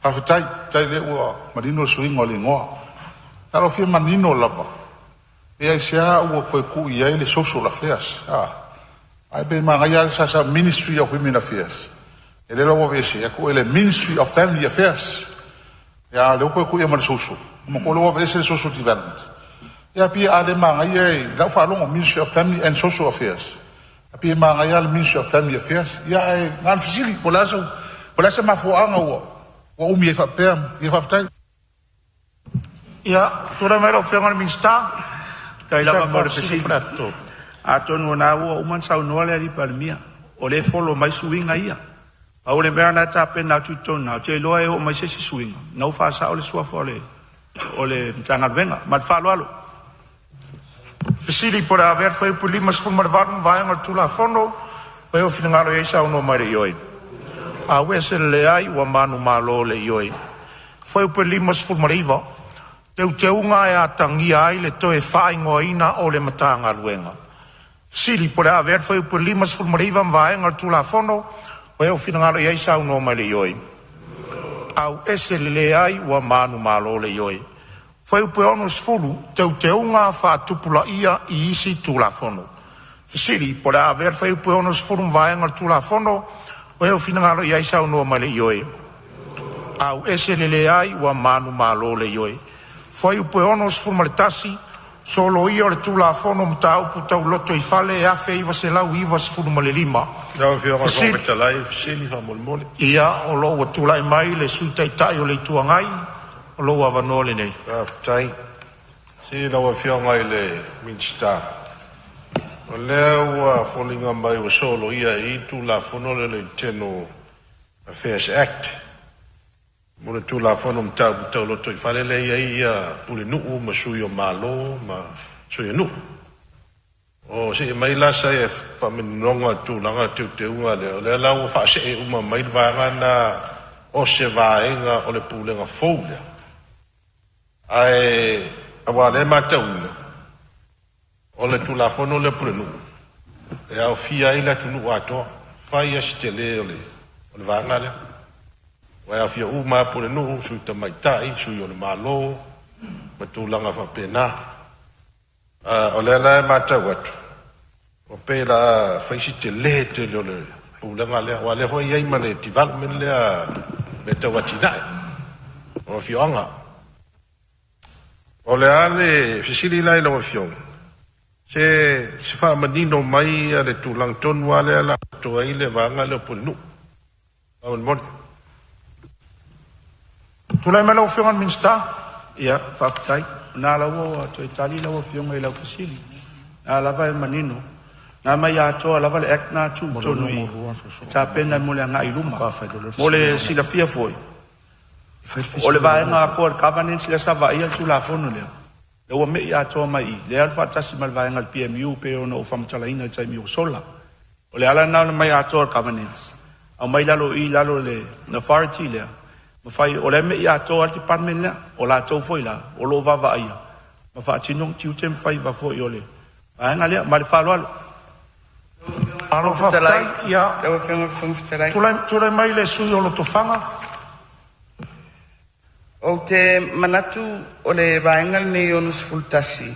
Faafetai, faafetai o lea ua manino le suiga o le igoa. Na o lou fia manino lava, pe aisea ua toe tuu i ai le Social Affairs? Ae pei e manaia lava le Ministry of Women Affairs. Ia lea la ua aveese ae tuu i ai le Ministry of Family Affairs. Ia a o lea ua toe tuu i ai ma le Social. Manatua o lea ua aveese le Social Development. Ia pei a le manaia i lau faalogo Ministry of Family and Social Affairs. Ae pei e manaia lava le Ministry of Family Affairs. Ia ae na ona fesili po o le a se mafuaaga ua umi ai faapea. Ia faafetai. Ia, tulai mai lau Afioga i le Minisita. Faafetai Se lava mo le faafesili fesili. Faleata 3. Atonu o lena ua uma ona saunoa le alii Palemia, o lea e follow mai suiga ia. Pau le mea na e tapena atu i totonu i ina, ou te iloa e oo mai se isi suiga, na ua faasao le suafa o le Matagaluega. Ma le faaaloalo. Fesili po o le a avea le fuaiupu 58 ma vaega o le Tulafono o e finagalo i ai saunoa mai le ioe. Auese le leai ua manumalo le ioe. Fuaiupu 59, Teuteuga e atagia ai le toe faaigoaina o le Matagaluega. Fesili po o le a avea le fuaiupu 59 ma vaega o le Tulafono o e finagalo i ai saunoa mai le ioe. Auese le leai ua manumalo le ioe. Fuaiupu 60, Teuteuga Faatupulaia i isi Tulafono. Fesili: Po o le a avea le Fuaiupu 60 ma vaega o le Tulafono? O e finagalo ai saunoa mai i le Ioe, auese le Leai. Ua manumalo le Ioe. Fuaiupu 61: Soloia o le Tulafono o Mataupu Tau Lotoifale 1995. Lau Afioga i le Fofoga Fesili. Fetalai, fesili faamolemole. Ia, o lo o ua tulai mai le Sui Taitai o le Itu Agai, o lou avanoa lenei. Faafetai. Se lau Afioga i le Minisita, o lea ua foliga mai ua soloia i i le Tulafono lea o le Internal Affairs Act mo le Tulafono o Mataupu Tau Lotoifale lea e i ai Pulenuu ma Sui o Malo ma Sui o Nuu. O se i aumai la se faamaninoga o le tulaga o le teuteuga lea, o lea la ua faasee uma mai le vaega lena o se vaega o le Pulega fou lea, ae aua o lea e matauina, o le Tulafono lea o Pulenuu, e aofia ai le atunuu atoa, fai lava si tele o le vaega lea, aua e aofia uma lava Pulenuu, Sui Tamaitai, Sui o le Malo ma tulaga faapena. A o lea la e matau atu, ua pei o le a fai si tele tele o le pulega lea, aua o lea foi e i ai ma le development lea mea tau atinae o afioaga. O le a le fesili la i lau Afioga, se faamanino mai le tulaga tonu lava lea o le a atoa ai le vaega lea o Pulenuu. Faamolemole. Tulai mai lau Afioga i le Minisita. Ia, faafetai. O lena lava ua toe tali lau Afioga i lau fesili. O lena lava e manino, na aumai atoa lava le Act lena e tuu i totonu i i e tapena mo le agai i luma. Mo le silafia foi, o le vaega atoa o le governance lea sa vaaia le Tulafono lea, lea ua mei atoa mai i i, lea e alu faatasi ma le vaega a le PMU e pei ona ou faamatalaina i le taimi ua sola. O le ala lena o le aumai atoa o le governance, aumai i lalo i i lalo o le authority lea, mafai, o lea e mei atoa lava le department lea. O latou foi la o lo o vaavaaia ma faatino tiute ma faiva foi o le vaega lea. Ma le faaaloalo. Malo faafetai. Ia, Lau Afioga i le Fofoga Fetalai. tulai mai le sui usufono o Lotofaga. Ou te manatu o le vaega lenei 61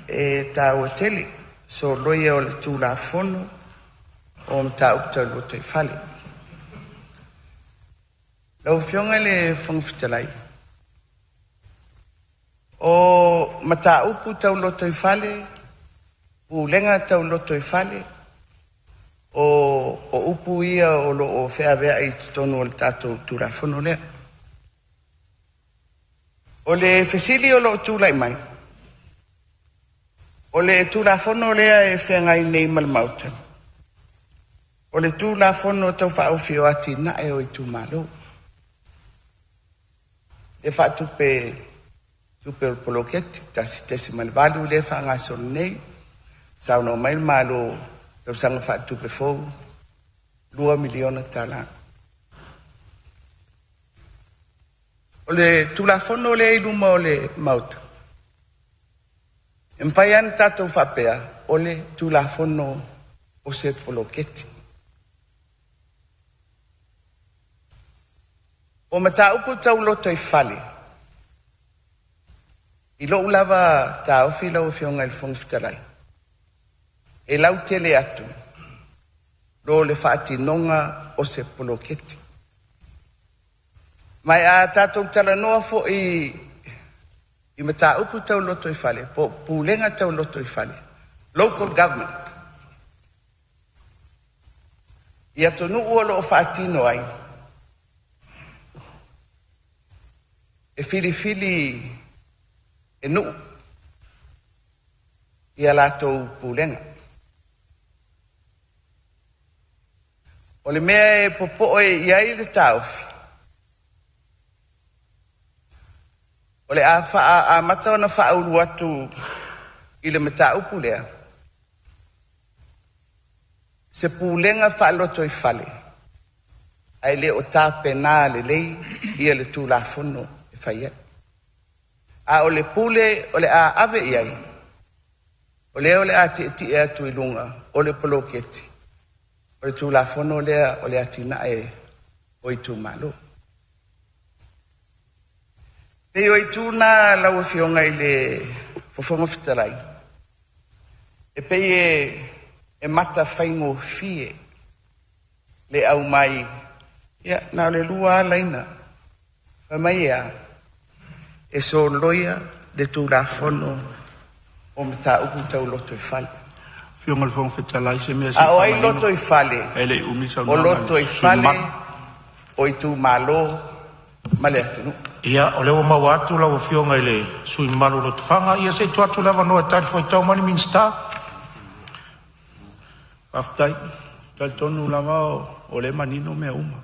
e taua tele, soloia o le Tulafono o Mataupu Tau Lotoifale. Lau Afioga i le Fofoga Fetalai, o mataupu tau lotoifale, pulega tau lotoifale, o upu ia o lo o feaveai i totonu o le tatou Tulafono lea. O le fesili o lo o tulai mai, o le Tulafono lea e feagai nei ma le Maota, o le Tulafono Tau Faaofi o Atinae o Itumalo, e faatupe tupe o le poloketi 1.8 lea e faagasolo nei, saunoa mai le Malo tausaga faaletupe fou $2 miliona. O le Tulafono lea i luma o le Maota, e mafai lava ona tatou faapea, o le Tulafono o se poloketi. O mataupu tau lotoifale, i lou lava taofi lau Afioga i le Fofoga Fetalai, e lautele atu lo le faatinoga o se poloketi. Ma a tatou talanoa foi i mataupu tau lotoifale po o pulega tau lotoifale, local government, i atunuu o lo o faatino ai, e filifili e nuu ia latou pulega. O le mea e popoe i ai le taofi, o le a amata ona faaulu atu i le mataupu lea, se pulega faalotoifale, ae le o tapena lelei ia le Tulafono e fai ai. A o le pule o le a ave i ai, o lea o le a tietie atu i luga o le poloketi o le Tulafono lea o le atinae o itumalo. Pei o itu na lau Afioga i le Fofoga Fetalai, e pei e matafaigofie le aumai, ia na o le lua lava laina. Fai mai e a? E soloia le Tulafono o Mataupu Tau Lotoifale. Afioga i le Fofoga Fetalai, se mea A o ai lotoifale? E le i umi le O lotoifale o itumalo ma le atunuu. Ia, o lea ua maua atu lau Afioga i le sui usufono mamalu o Lotofaga. Ia se i tuu atu le avanoa e talifuaitau mai le Minisita. Faafetai. E talitonu lava o lea e manino mea uma.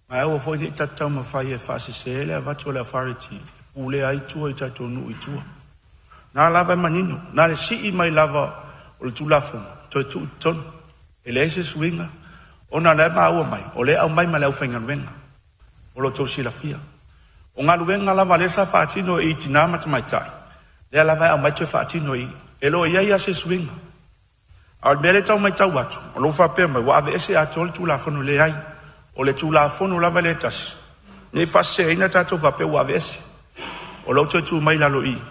Ma aua foi ne i tatou taumafai e faasese le avatu o le authority e pulea ai tua i tatou nuu i tua. Na lava e manino, na le sii mai lava o le Tulafono toe tuu i totonu. E leai se suiga, ona o lea e maua mai, o lea e aumai ma le aufaigaluega o lo o outou silafia. O galuega lava lea sa faatino i tina ma tamaitai, lea lava e aumai toe faatino i i. E le o i ai lava se suiga. A o le mea lea e tau matau atu, o lo o faapea mai ua aveese atoa le Tulafono. Leai, o le Tulafono lava lea e tasi, ne i faaseseina tatou faapea ua aveese. O lo o toe tuu mai i lalo i i,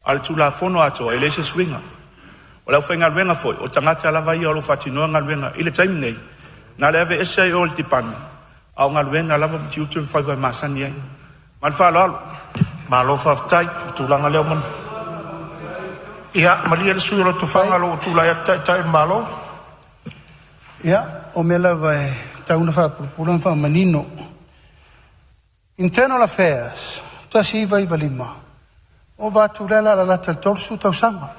a o le Tulafono atoa e leai se suiga. O le aufaigaluega foi, o tagata lava ia o lo o faatinoa galuega i le taimi nei, na o le aveese ai o le department, a o galuega lava ma tiute ma faiva e masani ai. Ma le faaaloalo. Malo faafetai i le tulaga lea ua... Ia, malie le sui usufono o Lotofaga, o lou tulai atu Taitai o le Malo. Ia, o mea lava e tau ona faapulapula ma faamanino. Internal Affairs 1995, ova atu lea la lalata i le 30 tausaga.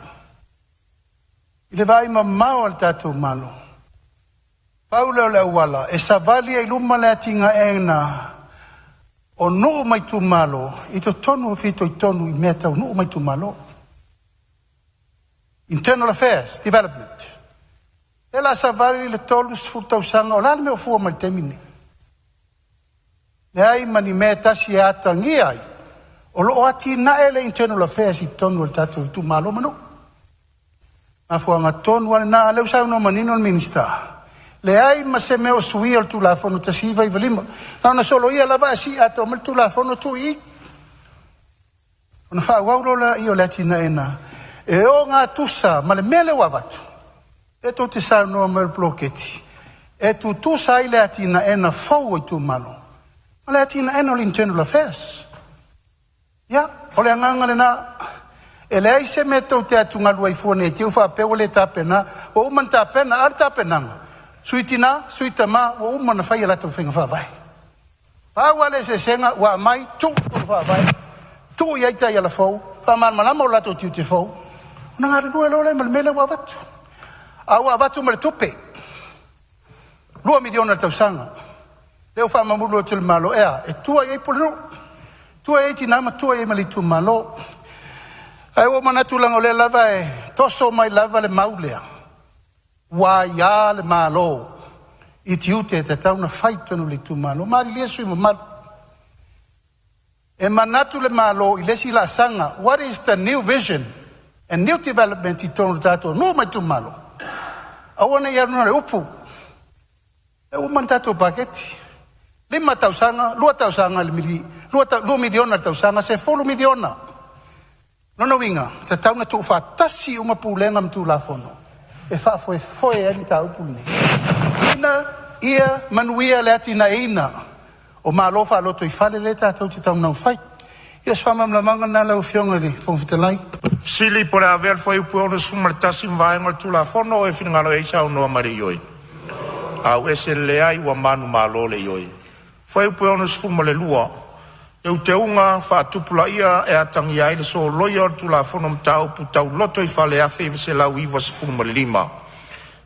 I le vaai mamao a le tatou Malo, pau lea o le auala e savali ai luma le atinaeina o nuu ma itumalo i totonu o fitoitonu i mea tau nuu ma itumalo. Internal Affairs Development. E la savali le 30 tausaga, o le a le mea o fua mai le taimi lenei? Leai ma ni mea tasi e atagia ai o lo o atinae le Internal Affairs i totonu o le tatou itumalo ma nuu. Mafuaaga tonu lava lena, a o lea ua saunoa manino le Minisita, leai ma se mea o suia o le Tulafono 1995. Na ona soloia lava ae sii atoa mai le Tulafono tuu i i. Ona faaauau loa lea o le atinaeina e ogatusa ma le mea lea ua avatu, e tou te saunoa mai o le poloketi, e tutusa ai le atinaeina fou o itumalo ma le atinaeina o le Internal Affairs. Ia, o le agaga lena. E leai se mea tou te atugalu ai fua ne i te i ua faapea ua le tapena, ua uma ona tapena. A o le tapenaga, sui tina, sui tama, ua uma ona fai a latou faiga faavae. Pau lava le eseesega ua aumai tuu i totonu faavae, tuu i ai taiala fou, faamalamalama o latou tiute fou, ona galulue loa lea ma le mea lea ua avatu. A ua avatu ma le tupe, $2 miliona i le tausaga, lea ua faamamulu atu e le Malo, e a? E tua i ai Pulenuu, tua i ai tina ma tua i ai ma le itumalo. Ae ua ou manatu leaga o lea lava e toso mai lava le mau lea, ua aia le Malo i tiute e tatau ona fai i totonu o le itumalo. Malilie sui usufono mamalu, e manatu le Malo i le isi laasaga, what is the new vision and new development i totonu o le tatou nuu ma itumalo? Aua ne i alu na o le upu, e uma le tatou paketi. 5 tausaga, 2 tausaga, 2 miliona le tausaga, 10 miliona. Lona uiga, e tatau ona tuufaatasi uma pulega ma Tulafono e faafoefoe ai le mataupu lenei, ina ia manuia le atinaeina o Malo faalotoifale lea tatou te taumafai. Ia, o si faamalamalamaga lena lau Afioga i le Fofoga Fetalai. Fesili po o le a avea le fuaiupu 61 ma vaega o le Tulafono. O e finagalo i ai saunoa mai i le ioe. AUESE le Leai. Ua manumalo le Ioe. Fuaiupu 62, Teuteuga faatupulaia e atagia ai le soloia o le Tulafono o Mataupu Tau Lotoifale 1995.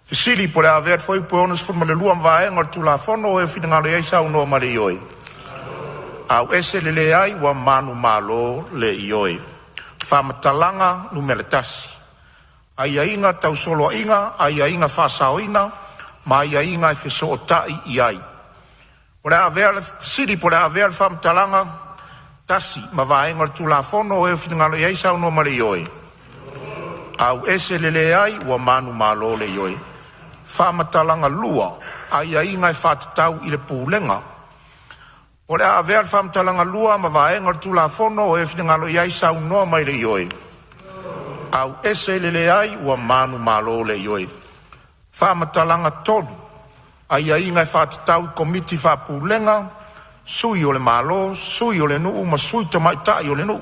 Fesili po o le a avea le fuaiupu 62 ma vaega o le Tulafono. O e finagalo i ai saunoa mai i le Ioe. AUESE le Leai. Ua manumalo le Ioe. Faamatalaga Numera 1, Aiaiga tau Soloaiga, Aiaiga Faasaoina ma Aiaiga e Fesootai i ai. Po o le a avea le fesili po o le a avea le faamatalaga 1 ma vaega o le Tulafono. O e finagalo i ai saunoa mai i le Ioe. AUESE le Leai. Ua manumalo le Ioe. Faamatalaga 2, Aiaiga e faatatau i le Pulega. O le a avea le faamatalaga lua ma vaega o le Tulafono o e finagalo ai saunoa mai le ioe, auese i le leai ua manumalo le ioe. Faamatalaga 3, Aiaiga e faatatau i Komiti Faapulega, Sui o le Malo, Sui o le Nuu ma Sui Tamaitai o le Nuu.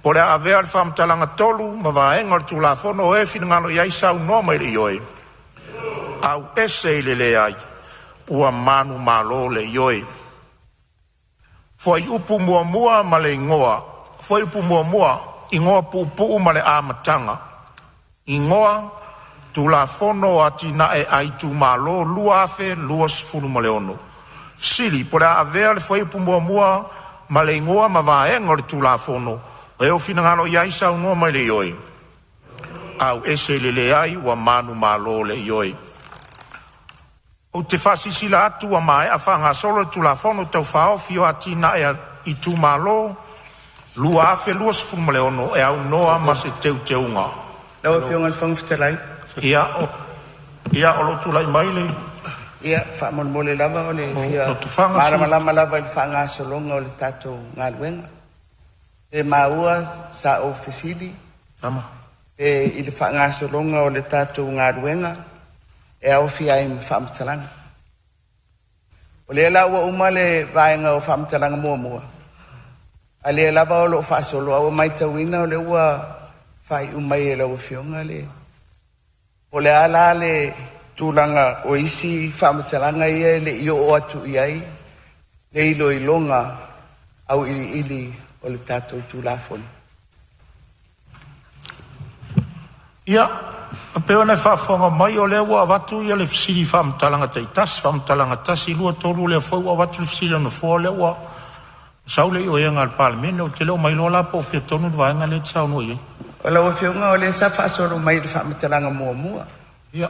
O le a avea le faamatalaga tolu ma vaega o le Tulafono o e finagalo ai saunoa mai le ioe, auese i le leai ua manumalo le ioe. Fuaiupu 1 ma le Igoa. Fuaiupu 1, Igoa Puupuu ma le Amataga. Igoa: Tulafono o Atinae a Itumalo 2026. Fesili: Po o le a avea le Fuaiupu 1 ma le Igoa ma Vaega o le Tulafono o e finagalo ai saunoa mai le Ioe, auese i le leai ua manumalo le Ioe. Ou te faasilasila atu ua maea faagasolo le Tulafono Tau Faaofi o Atinae a Itumalo 2026 e aunoa ma se teuteuga. Lau Afioga i le Fofoga Fetalai. Ia, o lo o tulai mai le Ia, faamolemole lava o le fia malamalama lava i le faagasologa o le tatou galuega. E maua sa ou fesili pe i le faagasologa o le tatou galuega e aofia ai ma faamatalaga. O lea la ua uma le vaega o faamatalaga muamua, a lea lava o lo o faasolo, a ua matauina o lea ua faaiu mai e lau Afioga le. O le a la le tulaga o isi faamatalaga ia e le i oo atu i ai le iloiloga auiliili o le tatou Tulafono? Ia, e pei ona e faafofoga mai o lea ua avatu ia le fesili i faamatalaga taitasi, faamatalaga 1, 2, 3, lea foi ua avatu le fesili a le Nofoa, o lea ua sau le ioega a le Palemene. Ou te le o mailoa la po o fea tonu le vaega lea e te saunoa i ai. O lau Afioga o lea sa faasolo mai i le faamatalaga muamua. Ia.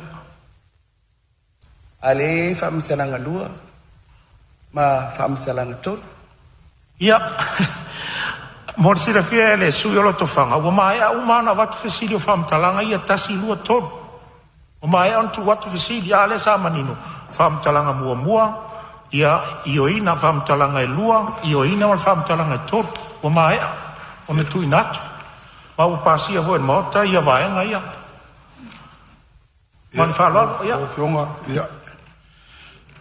A lea e i ai faamatalaga lua ma faamatalaga tolu. Ia, mo le silafia e le sui usufono o Lotofaga, ua maea uma ona avatu fesili o faamatalaga ia 1, 2, 3. Ua maea ona tuu atu fesili, a lea sa manino, faamatalaga muamua, ia ioeina, faamatalaga e lua, ioeina ma le faamatalaga e tolu. Ua maea ona tuuina atu, ma ua pasia foi e le Maota ia vaega ia. Ma le faaaloalo. Ia. Lau Afioga, ia,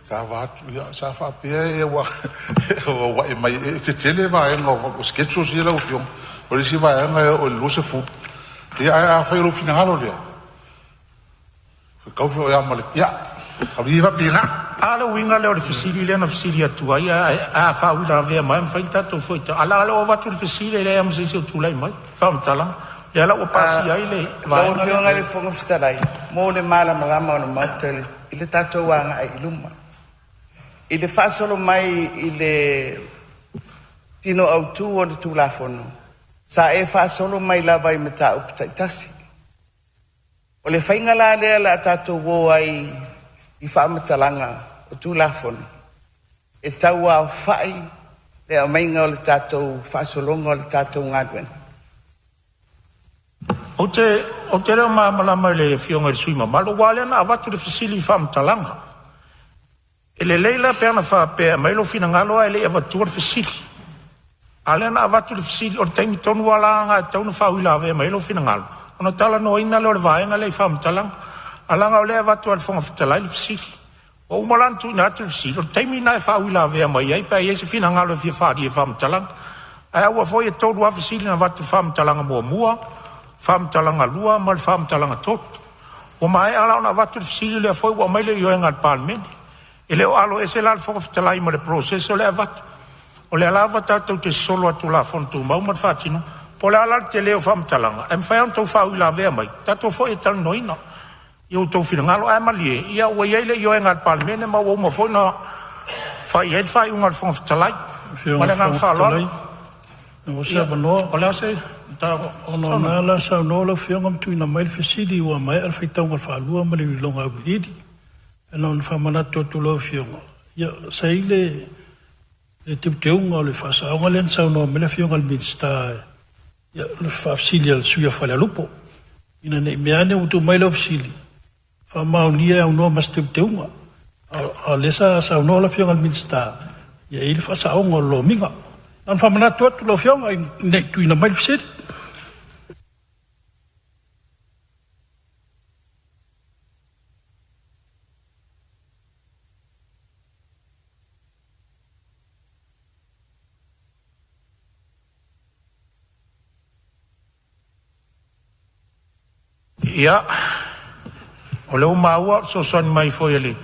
sa va atu, ia, sa faapea ua auai mai, e tetele vaega o schedules ia lau Afioga. O le isi vaega e oo i le 20. Ia, ae afai o lou finagalo lea, fetau foi lava ma le, ia, alu ia faapena. A le uiga lea o le fesili lea na fesili atu ai, a faauilavea mai mafai ona tatou foi. A o lea ua avatu le fesili e leai lava ma se isi o tulai mai faamatalaga. Lea la ua pasia ai le Lau vaega Afioga i lea. le Fofoga Fetalai, mo le malamalama o le Maota i le tatou agai i luma. I le faasolo mai i le tino autu o le Tulafono, sa e faasolo mai lava i mataupu taitasi. O le faiga la lea o le a tatou o ai i faamatalaga o Tulafono, e tauaofai le aumaiga o le tatou faasologa o le tatou galuega. Ou te le o malamalama i le Afioga i le sui usufono mamalu, aua o lea na avatu le fesili i faamatalaga. E lelei la pe ana faapea e aumai lou finagalo ae le i avatua le fesili. A o lea na avatu le fesili, o le taimi tonu lava la lena e tatau ona faauilavea mai ai lou finagalo, ona talanoaina lea o le vaega lea i faamatalaga. Ae leaga o lea e avatu lava e le Fofoga Fetalai le fesili. Ua uma la ona tuuina atu le fesili, o le taimi lena e faauilavea mai ai pe a i ai se finagalo e fia faaalia i faamatalaga. Ae aua foi e tolu lava fesili na avatu i le faamatalaga muamua, faamatalaga lua ma le faamatalaga tolu. Ua maea la ona avatu le fesili, o lea foi ua aumai le ioega a le Palemene. E le o aloese la le Fofoga Fetalai ma le process o lea e avatu. O lea lava tatou te sosolo lava i Tulafono Tumau ma le faatinoga. Po o le a la le tele o faamatalaga, ae mafai lava ona outou faauilavea mai, tatou foi e talanoaina i outou finagalo. Ae malie, ia ua i ai le ioega a le Palemene ma ua uma foi ona fai i ai le faaiuga a le Fofoga Fetalai. Afioga Ma i le le agaga Fofoga faaaloalo. Fetalai, maua se Ia, avanoa? o le a se mataupu? Ona o lena la saunoa lau Afioga ma tuuina mai le fesili ua maea le faitauga faalua ma le iloiloga auiliili. E na ona faamanatu atu i lau Afioga, ia sa i ai le teuteuga o le faasaoga lea na saunoa mai le Afioga i le Minisita, ia, o le faafesili a le sui usufono o Falealupo, ina ne i meaane ua tuu mai lau fesili, faamaonia e aunoa ma se teuteuga. A o lea sa saunoa le Afioga i le Minisita Ia e i ai le faasaoga o le lomiga. Na ona faamanatu atu lau Afioga ne i tuuina mai le fesili. Ia, o lea ua maua le fesoasoani mai foi a le…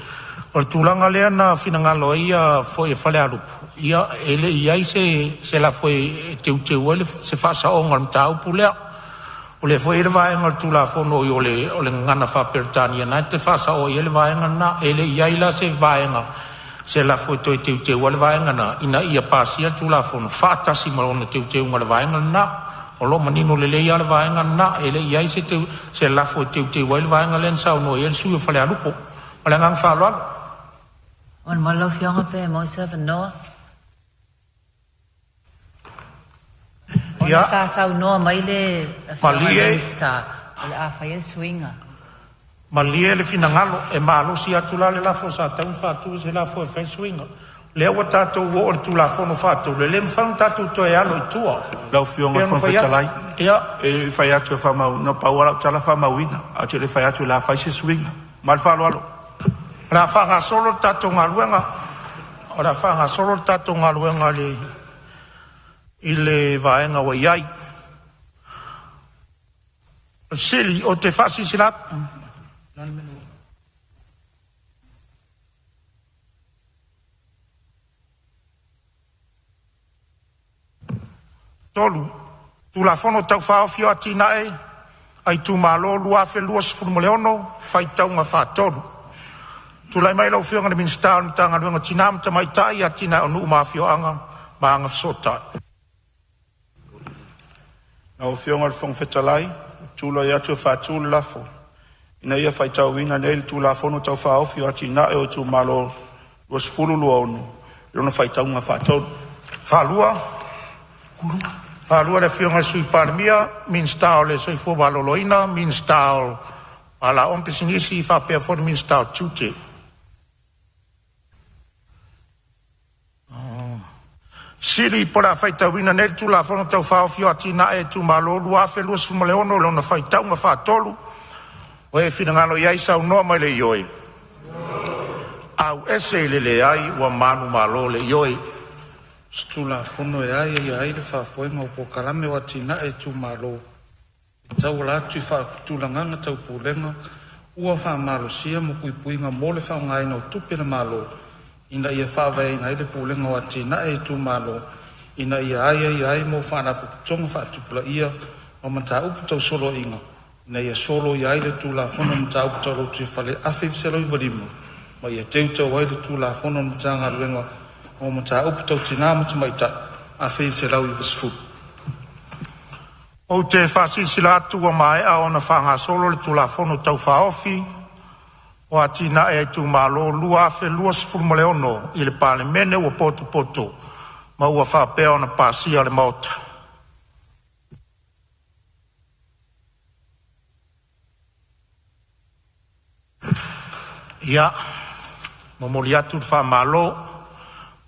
O le tulaga lea na finagalo ai ia foi Falealupo, ia e le i i ai se lafo e teuteu ai se faasaoga o le mataupu lea. O lea foi e i ai le vaega o le Tulafono i o le gagana faa-Peretania na e te faasaoa i ai le vaega lena. E le i i ai la se vaega, se lafo e toe teuteu ai le vaega lena ina ia pasia le Tulafono faatasi ma lona teuteuga o le vaega lena. O lo o manino lelei lava le vaega lena, e le i i ai se lafo e teuteu ai le vaega lea na saunoa i ai le sui usufono mo Falealupo. Ma le agaga faaaloalo. Mo lau Afioga pe maua se avanoa. Ona sa saunoa mai le Afioga i le Malie. Minisita o le a faia le suiga. Malie le finagalo, e malosi atu la le lafo sa tatau ona faatu se lafo e fai ai le suiga. O lea ua tatou oo i le Tulafono Faatu, e le mafai ona tatou toe alo i tua. Lau E Afioga i pei le ona Fofoga fai atu. Fetalai, Ia, e fai atu e faamauina, pau lava lau tala faamauina, ae ou te le fai atu o le a fai se suiga. Ma le faaaloalo. O le a faagasolo le tatou galuega, o le a faagasolo le tatou galuega i le vaega ua i ai. Ou te faasilasila atu, Tolu, Tulafono Tau Faaofi o Atinae a Itumalo 2026, faitauga faatolu. Tulai mai lau Afioga i le Minisita o le Matagaluega o Tina ma Tamaitai, Atinae o Nuu ma Afioaga ma Agafesootai. Lau Afioga i le Fofoga Fetalai, ou te tulai atu e faatu le lafo, Ina ia faitauina nei le Tulafono Tau Faaofi o Atinae o Itumalo 2026 i lona faitauga faatolu. Faalua, le Afioga i le Sui Palemia, Minisita o le Soifua Maloloina, Minisita o Aoga, Pisinisi faapea foi le Minisita o Tiute. Po o le a faitauina nei le Tulafono Tau Faaofi o Atinae a Itumalo 2026 i lona faitauga faatolu. O e finagalo i ai saunoa mai i le ioe, leai. Ua manumalo le ioe. Se Tulafono e aiaia ai le faafoega o polokalame o atinae a itumalo e tauala atu i faatulagaga tau Pulega ua faamalosia mo puipuiga mo le faaaogaina o tupe a le Malo, ina ia faavaeina ai le Pulega o Atinae a Itumalo ina ia aiaia ai mo faalapotopotoga faatupulaia ma mataupu tau soloaiga, ina ia soloia ai le Tulafono o Mataupu Tau Lotoifale 1995 ma ia teuteu ai le Tulafono a le Matagaluega o Mataupu Tau Tina ma Tamaitai 1990. Ou te faasilasila atu ua maea ona faagasolo le Tulafono Tau Faaofi o Atinae a Itumalo 2026 i le Palemene ua potopoto ma ua faapea ona pasia e le Maota. Ia, momoli atu le faamalo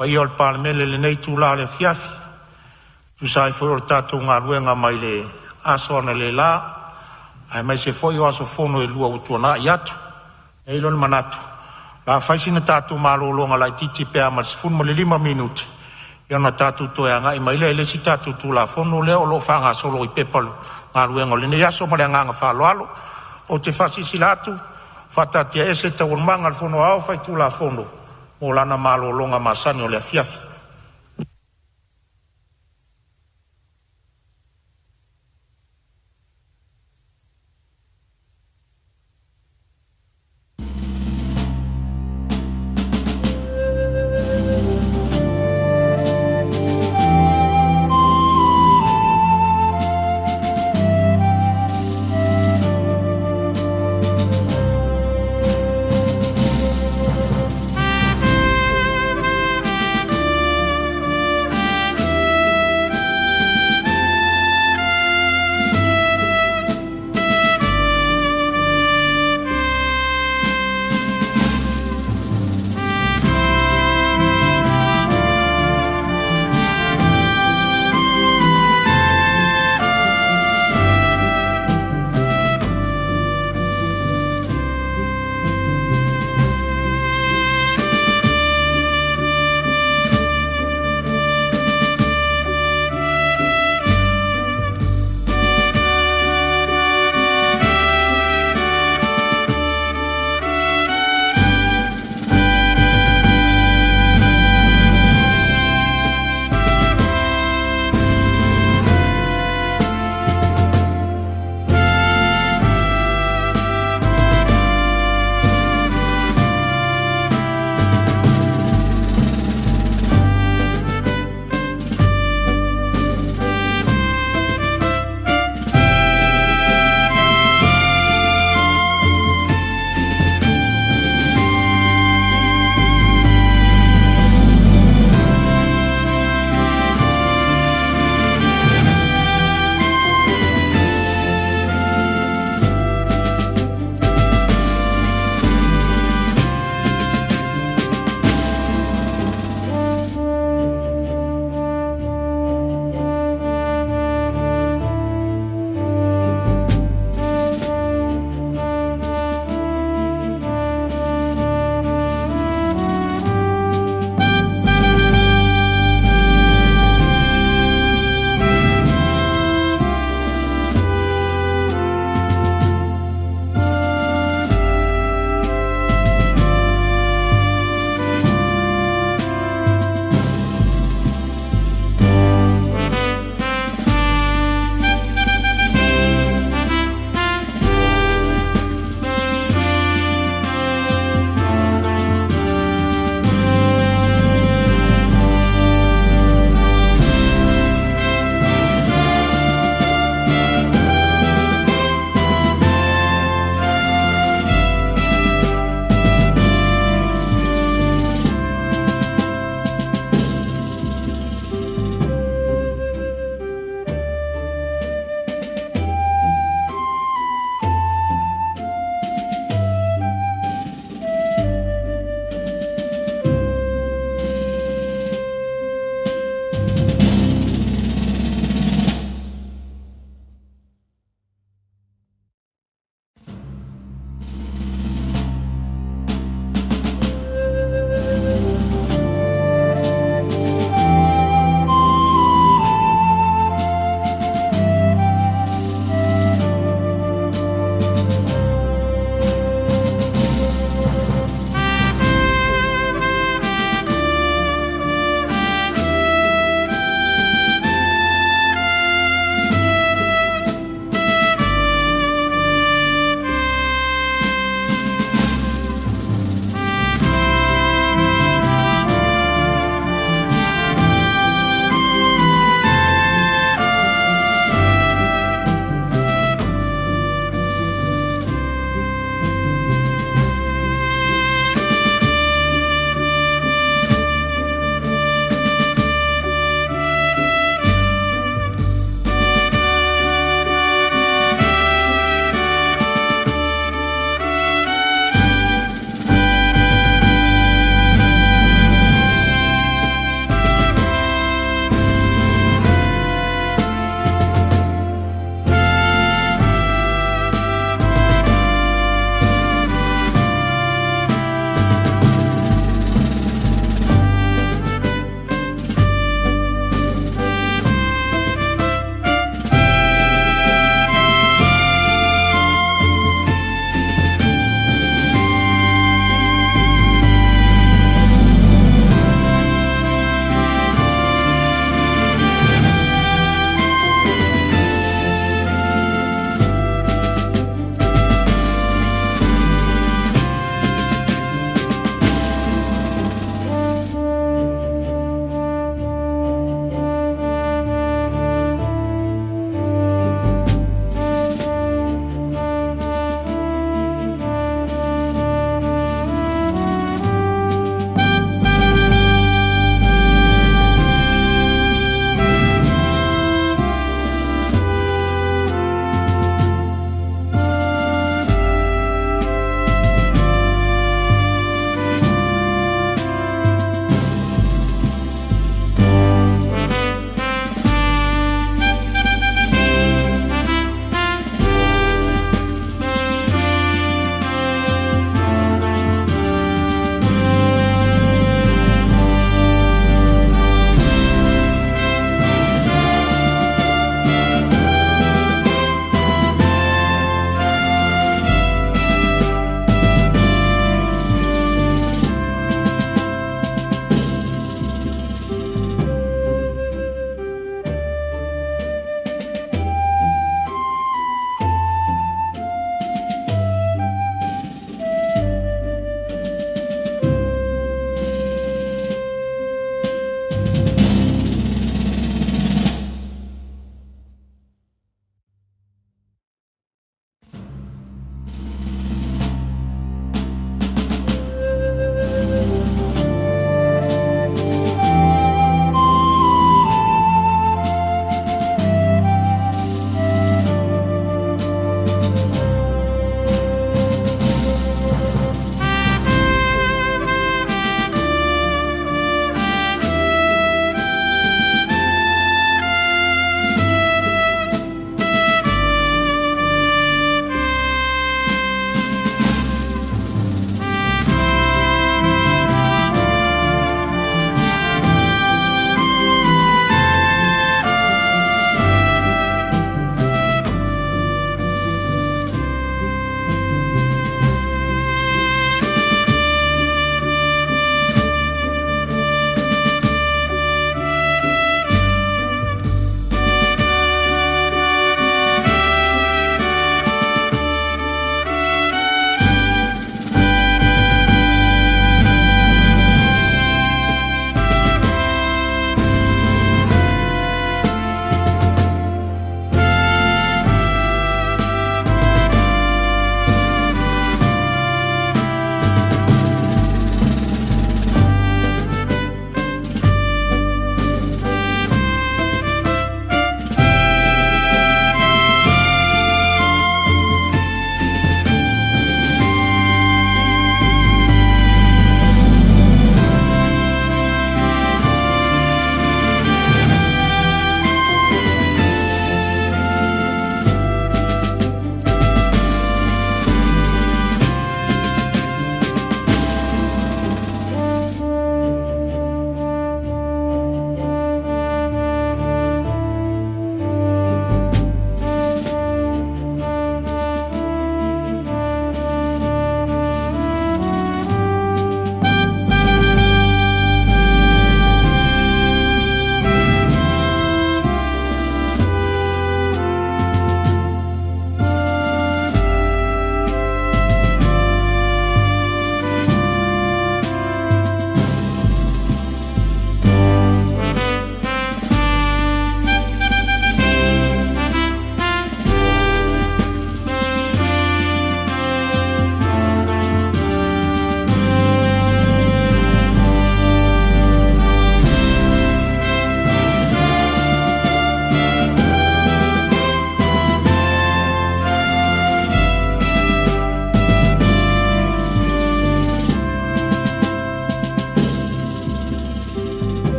i le paia o le Palemene i lenei itula afiafi e tusa ai foi o le tatou galuega mai le aso analeila aemaise foi o aso fono e lua ua tuanai atu. E i ai le manatu o le a fai sina tatou malologa laitiiti pe a ma le 15 minute ona tatou toe agai mai lea i le isi tatou Tulafono lea o lo o faagasolo i Pepa o Luga o lenei aso. Ma le agaga faaaloalo. Ou te faasilasila atu ua faataatiaese Taualumaga a le Fono Aoao Faitulafono mo lana malologa masani o le afiafi.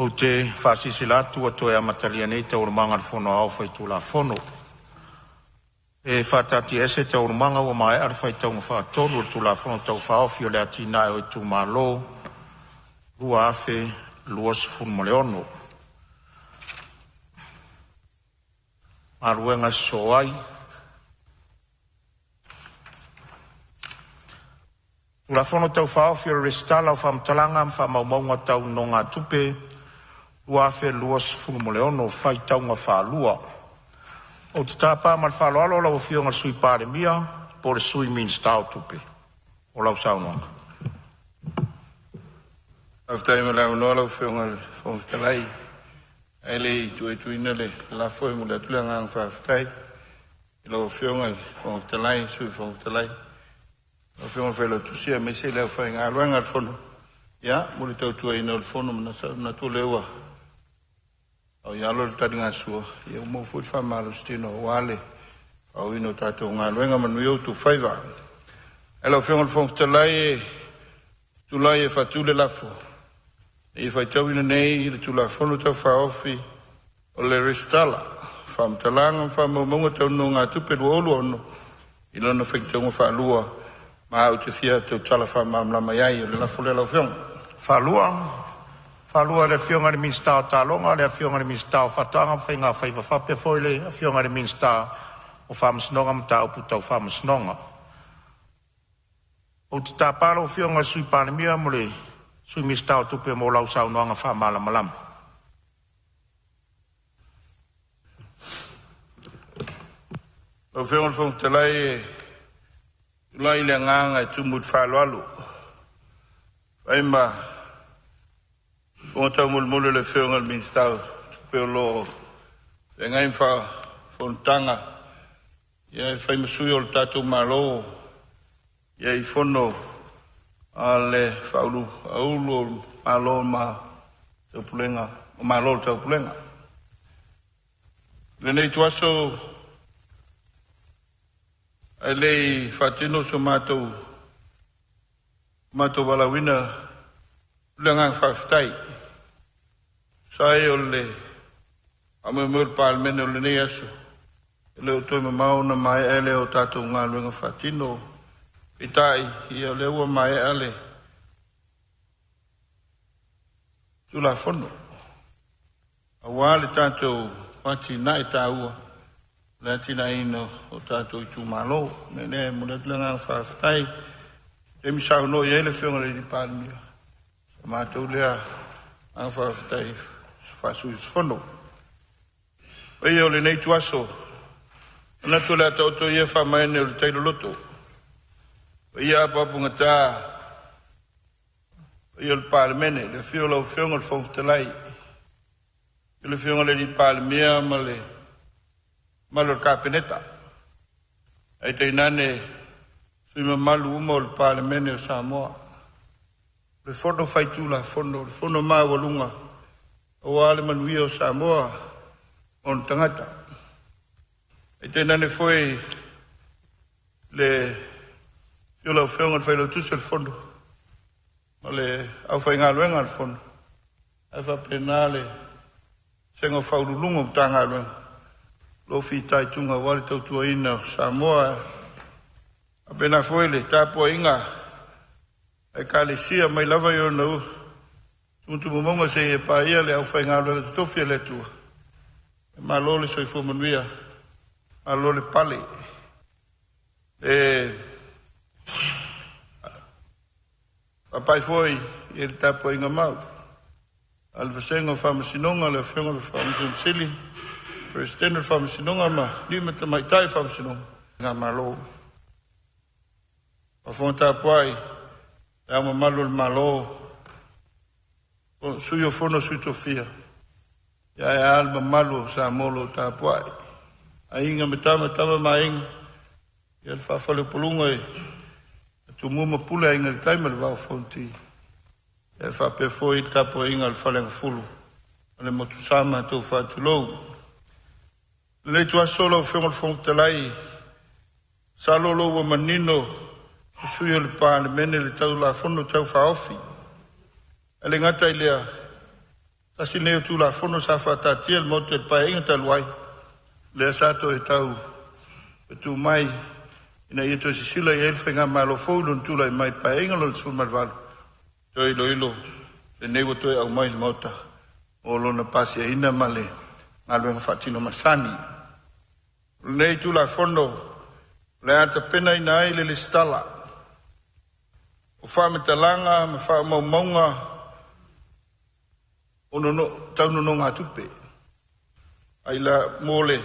Ou te faasilasila atu ua toe amatalia nei Taualumaga a le Fono Aoao Faitulafono. E faataatiaese Taualumaga ua maea le faitauga faatolu o le Tulafono Tau Faaofi o le Atinae o Itumalo 2026. E Tulafono Tau Faaofi o le Resitala o Faamatalaga ma Faamaumauga Tau Nonogatupe 2026, faitauga faalua. Ou te tapa ma le faaaloalo lau Afioga i le Sui Palemia po o le Sui Minisita o Tupe mo lau saunoaga. Faafetai mo le avanoa lau Afioga i le Fofoga Fetalai. Ae le i tuuina le lafo, e momoli atu le agaga faafetai i lau Afioga i le Fofoga Fetalai, Sui Fofoga Fetalai, lau Afioga i le Failautusi aemaise le aufaigaluega a le Fono mo le tautuaina o le Fono. Manatu o lea ua faaoialo le taligasua, ua maua foi le faamalositino aua le faaauauina o tatou galuega. Manuia outou faiva. Ae lau Afioga i le Fofoga Fetalai, e tulai e faatu le lafo, Ina ia faitauina nei le Tulafono Tau Faaofi o le Resitala o Faamatalaga ma Faamaumauga Tau Nonogatupe 2026 i lona faitauga faalua, ma ou te fia tautala faamalamalama i ai. O le lafo lea lau Afioga. Faalua e le Afioga i le Minisita o Taaloga, le Afioga i le Minisita o Faatoaga ma Faiga Faiva faapea foi le Afioga i le Minisita o Faamasinoga ma Mataupu Tau Faamasinoga. Ou te tapa lau Afioga i le Sui Palemia mo le Sui Minisita o Tupe mo lau saunoaga faamalamalama. Lau Afioga i le Fofoga Fetalai, e tulai i le agaga e tumu i le faaaloalo e fai ma fofoga taumolimoli o le Afioga i le Minisita o Tupe o lo o feagai ma fonotaga, e fai ma sui o le tatou Malo i fono a le Faauluulu o Malo ma Taupulega, o Malo o le Taupulega. I lenei ituaso ae le i faatino so matou valaauina, le agaga faafetai tusa ai o le faamoemoe o le Palemene o lenei aso, e le o toe mamao ona maea lea o tatou galuega faatino. Peitai, ia o lea ua maea le Tulafono aua le tatou atinae taua, le atinaeina o tatou itumalo. O le mea lea e momoli atu le agaga faafetai. I le taimi saunoa i ai le Afioga i le Palemia, o matou lea agaga faafetai faa-sui usufono. O paia o lenei ituaso, manatu o le a taoto ia faamaene o le tai loloto, o ia apoapogata o le Palemene, le afio o lau Afioga i le Fofoga Fetalai, le Afioga i le Palemia ma le mamalu o le Kapeneta, ae tainane sui usufono mamalu uma o le Palemene o Samoa. O le Fono Faitulafono, o le Fono maualuga aua le manuia o Samoa ma ona tagata. Ae tainane foi le afio o lau Afioga i le Failautusi o le Fono ma le aufaigaluega a le Fono, ae faapena le vasega o Ofisa Sili o Pulega o Matagaluega o lo o fitaituga aua le tautuaina o Samoa. E faapena foi le tapuaiga a Ekalesia mai lava i ona tumauga seia paia le aufaigaluega totofi a le Atua. Malo le soifua manuia, malo le pale. E faapai foi i le tapuaiga mau a le Vasega o Faamasinoga, le Afioga i le Faamasino Sili, Peresetene o le Faamasinoga ma alii ma tamaitai o le Faamasinoga. Malo. Faafofoga tapuai Le Ao Mamalu o le Malo, Sui o Fono a Sui Tofia, ae a le mamalu o Samoa o lo o tapuai. Aiga ma Tama, Tama ma Aiga, ia le faafaleupoluga i Tumua ma Pule, Aiga i le Tai ma le Vaa o Fonoti, ae faapea foi le tapuaiga a le Faleagafulu ma le Motusa. Matou faatulou. I lenei ituaso lau Afioga i le Fofoga Fetalai, masalo o lo ua manino le sui usufono o le Palemene i le Tulafono Tau Faaofi. Ae le gata i lea, Tasi lenei o Tulafono sa faataatia i le Maota i le Paeaiga talu ai, lea sa toe tau faatu mai ina ia toe silasila i ai le Faigamalo fou i lona tulai mai i le Paeaiga Lona XVIII, toe iloilo lenei ua toe aumai i le Maota mo lona pasiaina ma le galuega faatino masani. O lenei Tulafono o le a tapenaina ai le lesitala o faamatalaga ma faamaumauga o tau nonogatupe a mo le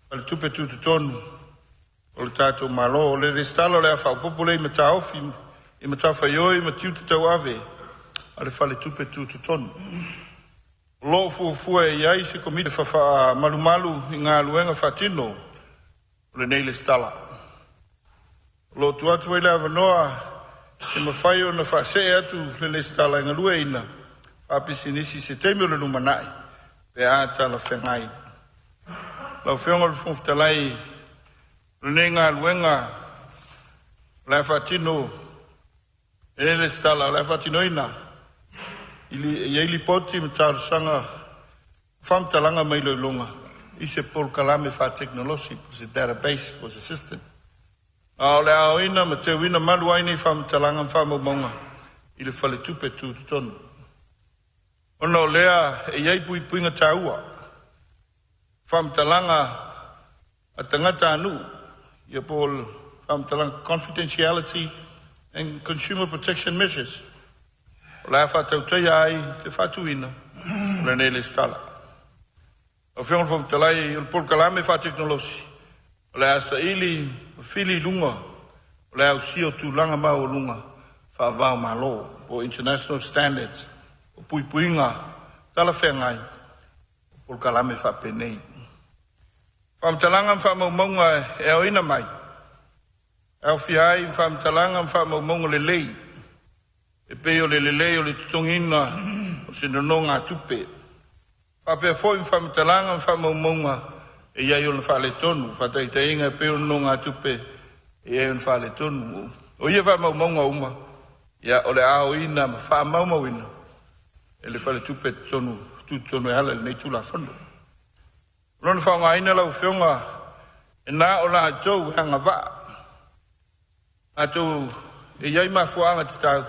Faletupe Tutotonu o le tatou Malo. O le lesitala o le a faaopopo lea i mataofi i matafaioi ma tiute tauave a le Faletupe Tutotonu. O lo o fuafua e i ai se Komiti Faamalumalu i galuega faatino o lenei lesitala. O lo o tuu atu foi le avanoa e mafai ona faasee atu le lesitala e galueaiina faapisinisi i se taimi o le lumanai pe a talafeagai. Lau Afioga i le Fofoga Fetalai, o lenei galuega o le a faatino e le lesitala o le a faatinoina e i ai lipoti ma talosaga o faamatalaga ma iloiloga i se polokalame faatekonolosi po o se database po o se system. A o le a aoina ma teuina malu ai nei faamatalaga ma faamaumauga i le Faletupe Tutotonu. Ona o lea e i ai puipuiga taua, faamatalaga a tagatanuu ia po o faamatalaga confidentiality and consumer protection measures o le a faatautaia ai le faatuina o lenei lesitala. Lau Afioga i le Fofoga Fetalai, o le polokalame faatekonolosi o le a saili ma fili i luga o le ausia o tulaga maualuga faava-o-Malo po o international standards o puipuiga talafeagai o polokalame faapenei. Faamatalaga ma faamaumauga e aoina mai, e aofia ai faamatalaga ma faamaumauga lelei, e pei o le lelei o le totogiina o se nonogatupe, faapea foi ma faamatalaga ma faamaumauga e i ai ona faaletonu, faataitaiga e pei o nonogatupe e i ai ona faaletonu. O ia faamaumauga uma, ia, o le a aoina ma faamaumauina e le Faletupe Tutotonu e ala i lenei Tulafono. O lona faaaogaina lau Afioga e na o latou e agavaa latou e i ai mafuaaga tatau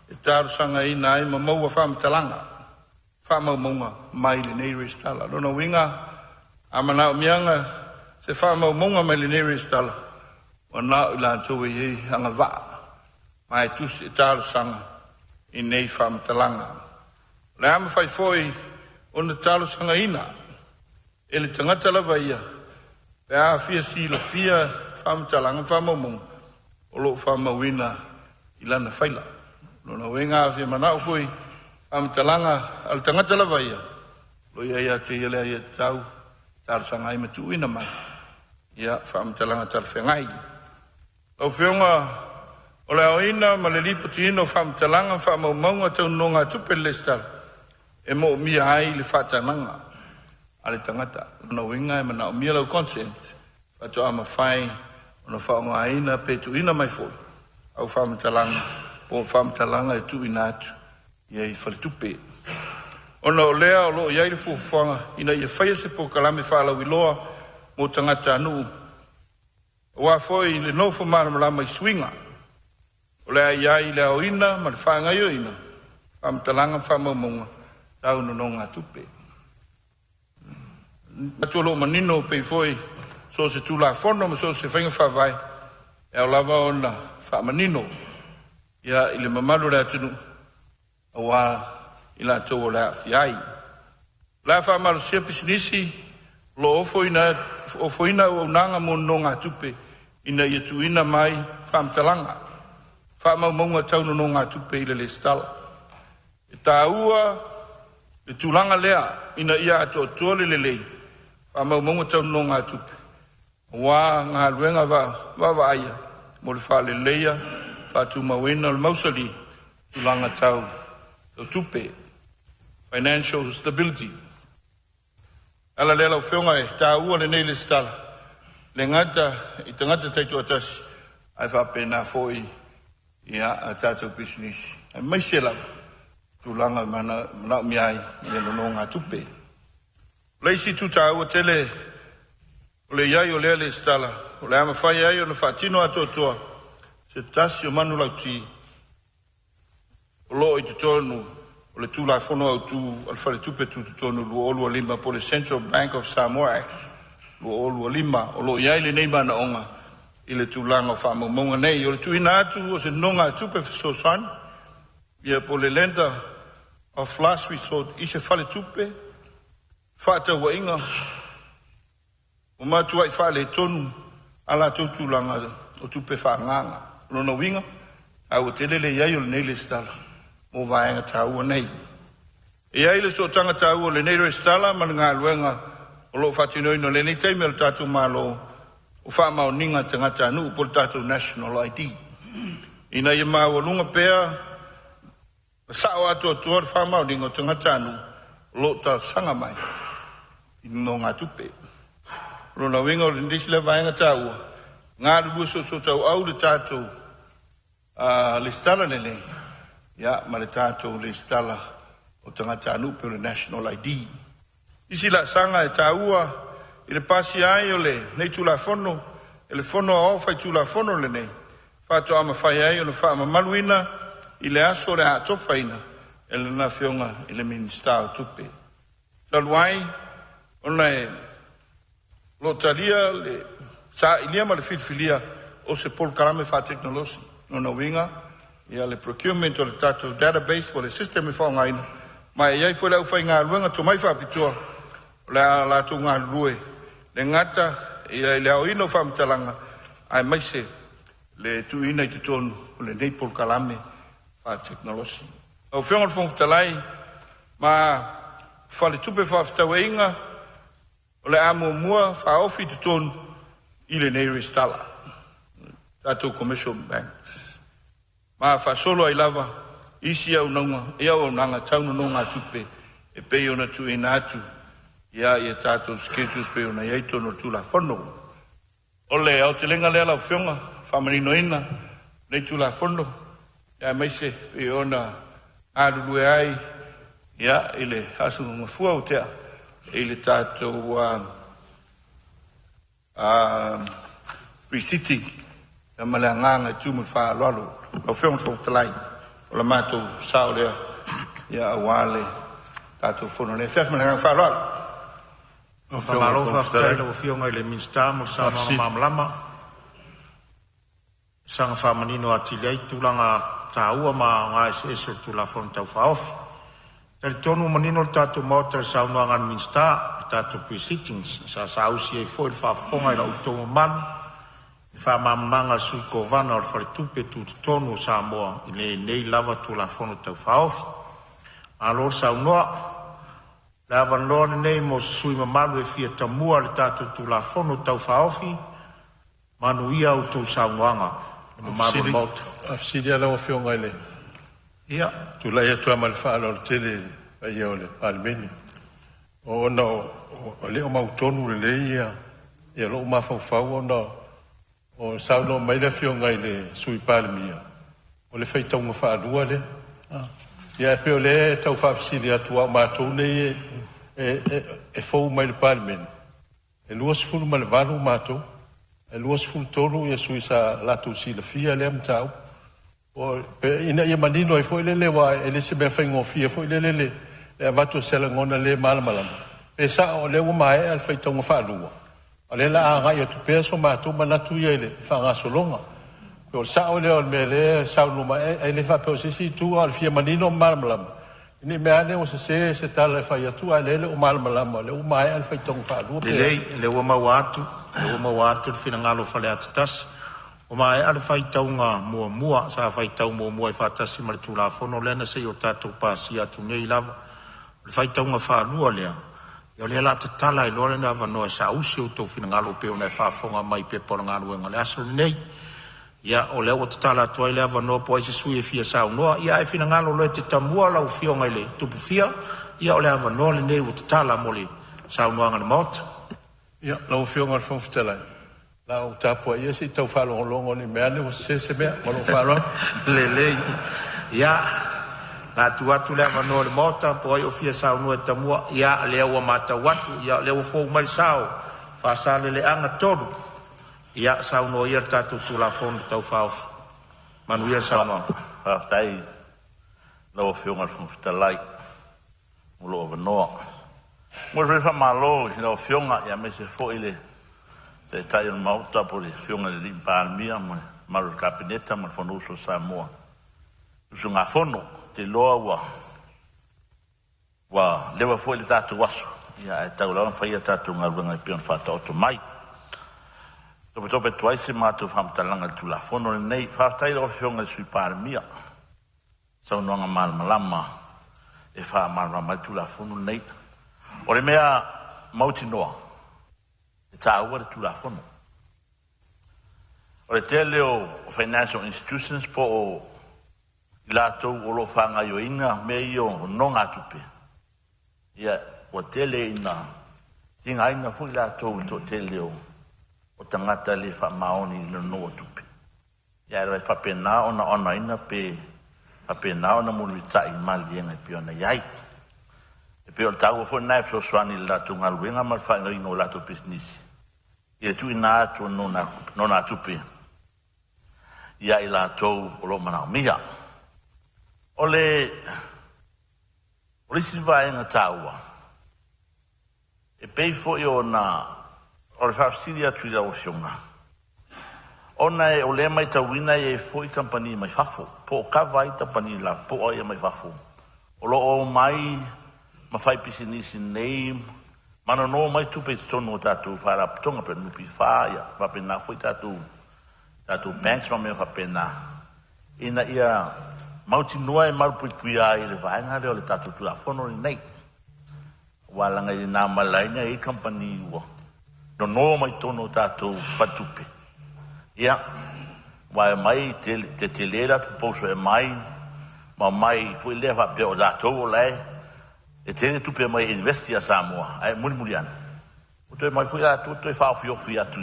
e talosagaina ai ma maua faamatalaga faamaumauga mai lenei resitala. O lona uiga, a manaomiaga se faamaumauga mai lenei resitala, ua na o i latou e i ai agavaa ma e tusi e talosaga i nei faamatalaga. O le a mafai foi ona talosagaina e le tagata lava ia pe a fia silafia faamatalaga ma faamaumauga o lo o faamauina i lana faila. O lona uiga a fia manao foi faamatalaga a le tagata lava ia, o lo o i ai ia te ia le aiatatau talosaga ai ma tuuina mai ia faamatalaga talafeagai. Lau Afioga, o le aoina ma le lipotiina o faamatalaga ma faamaumauga tau nonogatupe i le lesitala e moomia ai le faatagaga a le tagata. O lona uiga e manaomia lau consent faatoa mafai ona faaaogaina pe tuuina mai foi au faamatalaga po o faamatalaga e tuuina atu i ai faletupe. Ona o lea o lo o i ai le fuafuaga ina ia faia se polokalame faalauiloa mo tagatanuu aua foi le nofo malamalama i suiga o le a i ai le aoina ma le faagaoioiga faamatalaga ma faamaumauga tau nonogatupe. Manatu o lo o manino pei foi so o se Tulafono ma so o se faiga faavae e ao lava ona faamanino ia i le mamalu o le atunuu aua i latou o le a aafia ai. O le a faamalosia pisinisi o lo o ofoina auaunaga mo nonogatupe ina ia tuuina mai faamatalaga faamaumauga tau nonogatupe i le lesitala. E taua le tulaga lea ina ia atoatoa le lelei faamaumauga tau nonogatupe aua galuega vaavaaia mo le faaleleia faatumauina o le mausali tulaga tau tupe, financial stability. Ala lea lau Afioga e taua lenei lesitala le gata i tagata taitoatasi ae faapena foi ia a tatou pisinisi aemaise lava tulaga e manaomia ai ia nonogatupe. O le isi itu taua tele o le i ai o lea resitala, o le a mafai ai ona faatino atoatoa se tasi o manulauti o lo o i totonu o le Tulafono Autu a le Faletupe Tutotonu 2025 po o le Central Bank of Samoa Act 2025, o lo o i ai lenei manaoga i le tulaga o faamaumauga nei. O le tuuina atu o se nonogatupe fesoasoani ia po o le Lender of Last Resort i se faletupe fefaatauaiga ua matuai faaletonu a latou tulaga o tupe faaagaaga. O lona uiga, taua tele le i ai o lenei resitala mo vaega taua nei. E i ai le sootaga taua o lenei resitala ma le galuega o lo o faatinoina i lenei taimi e le tatou Malo o faamaoniga a tagatanuu po o le tatou National ID, ina ia maualuga pea ma sao atoatoa le faamaoniga o tagatanuu o lo o talosaga mai i nonogatupe. O lona uiga o le isi lea vaega taua, galulue soosootauau le tatou resitala lenei ia ma le tatou resitala o tagatanuu po o le National ID. Isi laasaga e taua i le pasia ai o lenei Tulafono e le Fono Aoao Faitulafono lenei, faatoa mafai ai ona faamamaluina i le aso o le a atofaina e Lana Afioga i le Minisita o Tupe. Talu ai ona e lo o talia le sailia ma le filifilia o se polokalame faatekonolosi. Lona uiga, ia le procurement o le tatou database po o le system e faaaogaina, ma e i ai foi le aufaigaluega tomai faapitoa o le a latou galulue le gata i le aoina o faamatalaga aemaise le tuuina i totonu o lenei polokalame faatekonolosi. Lau Afioga i le Fofoga Fetalai ma Faletupe Faafetauaiga o le a muamua faaofi i totonu i lenei resitala tatou commercial banks ma faasolo ai lava isi auaunaga tau nonogatupe e pei ona tuuina atu ia tatou schedules pei ona i ai totonu o le Tulafono. O le aotelega lea lau Afioga, faamaninoina lenei Tulafono aemaise pei ona galulue ai ia i le aso Gafua ua tea i le tatou pre-sitting ma le agaga e tumu i le faaaloalo. Lau Afioga i le Fofoga Fetalai, o le matou sao lea ia aua le tatou fono i lenei afiafi. Ma le agaga faaaloalo. Faamalo faafetai i lau Afioga i le Minisita mo le saunoaga malamalama e saga faamanino atili ai tulaga taua ma aoga eseese o le Tulafono Tau Faaofi. E talitonu ua manino le tatou Maota i le saunoaga a le Minisita i tatou Pre-sittings sa saausi ai foi le faafofoga a lo outou mamalu i le faamalamalamaga a le Sui Kovana o le Faletupe Tutotonu o Samoa i lenei lava Tulafono Tau Faaofi. Malo le saunoa. O le avanoa lenei mo se sui usufono mamalu e fia tamua i le tatou Tulafono Tau Faaofi. Manuia a outou saunoaga le mamalu o le Maota. Faafesili lava lau Afioga i le tulai atu lava ma le faaaloalo tele i le paia o le Palemene, ona e le o mautonu lelei lou mafaufau ona o saunoa mai le Afioga i le Sui Palemia o le faitauga faalua lea. Ia ae pei o lea e tau faafesili atu aua o matou nei e fou mai i le Palemene, e 28 matou, e 23 sui usufono sa latou silafia lea mataupu. Ina ia manino ai foi lele aua e le o se mea faigofie foi lele le avatu o se lagona le malamalama, pe sao o lea ua maea le faitauga faalua, a o lea o le a agai atu pea so matou manatu ia i le faagasologa. Po o le sao lea o le mea lea e saunoa mai ai, ae le faapea o se isi itu, a o le fia manino ma malamalama, ne i meaane ua sese se tala e fai atu a o lea e le o malamalama o lea ua maea le faitauga faalua pe a. Lelei, o lea ua maua atu, o lea ua maua atu le finagalo o Faleata 1. Ua maea le faitauga muamua sa faitau muamua ai faatasi ma le Tulafono lea na se i o tatou pasia atu nei lava. O le faitauga faalua lea, ia o lea o le a tatala ai loa le avanoa e saausi outou finagalo e pei ona e faafofoga mai i Pepa o Galuega i le aso lenei. Ia, o lea ua tatala atu ai le avanoa po o ai se sui usufono e fia saunoa. Ia a e finagalo loa e te tamua lau Afioga i le Tupufia, ia o le avanoa lenei ua tatala mo le saunoaga i le Maota. Ia, lau Afioga i le Fofoga Fetalai, o le a ou tapuaia se i tau faalogologo ne i meaane ua sese se mea. Ma lou faaaloalo. Lelei. Ia, Le a tuu atu le avanoa i le Maota po o ai o fia saunoa e tamua. Ia, lea ua matau atu, ia lea ua fou mai le sa o Faasaleleaga 3. Ia saunoa ia i le tatou Tulafono Tau Faaofi. Manuia le saunoaga. Faafetai i lau Afioga i le Fofoga Fetalai mo lou avanoa. E momoli foi le faamalo i lau Afioga aemaise foi le Taitai o le Maota po o le Afioga i le Palemia ma le mamalu o le Kapeneta ma le Fonousu a Samoa i usugafono. Ou te iloa ua leva foi le tatou aso, ae tau lava ona fai a tatou galuega e pei ona faataoto mai. Topetope atu ai se matou faamatalaga i le Tulafono lenei. Faafetai i lau Afioga i le Sui Palemia i saunoaga malamalama e faamalamalama ai le Tulafono lenei. O le mea mautinoa, e taua le Tulafono. O le tele o financial institutions po o i latou o lo o faagaoioiina mea ia o nonogatupe, ia ua tele ina tigaina foi latou i le toatele o tagata e le faamaoni i le nono o tupe. Ia ae faapena ona onaina pe faapena ona mulimulitai i maliega e pei ona i ai. E pei o le taua foi lena e fesoasoani i le latou galuega ma le faagaoioiga o latou pisinisi i le tuuina atu o nonogatupe ia i latou o lo o manaomia. O le isi vaega taua, e pei foi ona o le faafesili atu i lau Afioga, ona o lea e matauina e i ai foi kamupani mai fafo, po o kava ai kamupani lapopoa ia mai fafo, o lo o omai ma fai pisinisi nei ma nono mai tupe i totonu o tatou faalapotopotoga pe NPF, ia faapena foi tatou banks ma mea faapena, ina ia mautinoa e malupuipuia ai le vaega lea o le tatou Tulafono lenei. Ua laga i na malaina e kamupani ua nono mai totonu o tatou faletupe. Ia, ua mai te tele la pouso e mai, ma mai foi lea faapea o latou o lae, e tele tupe mai invest ia Samoa, ae mulimuli ane. O toe mai foi latou toe faaofiofi atu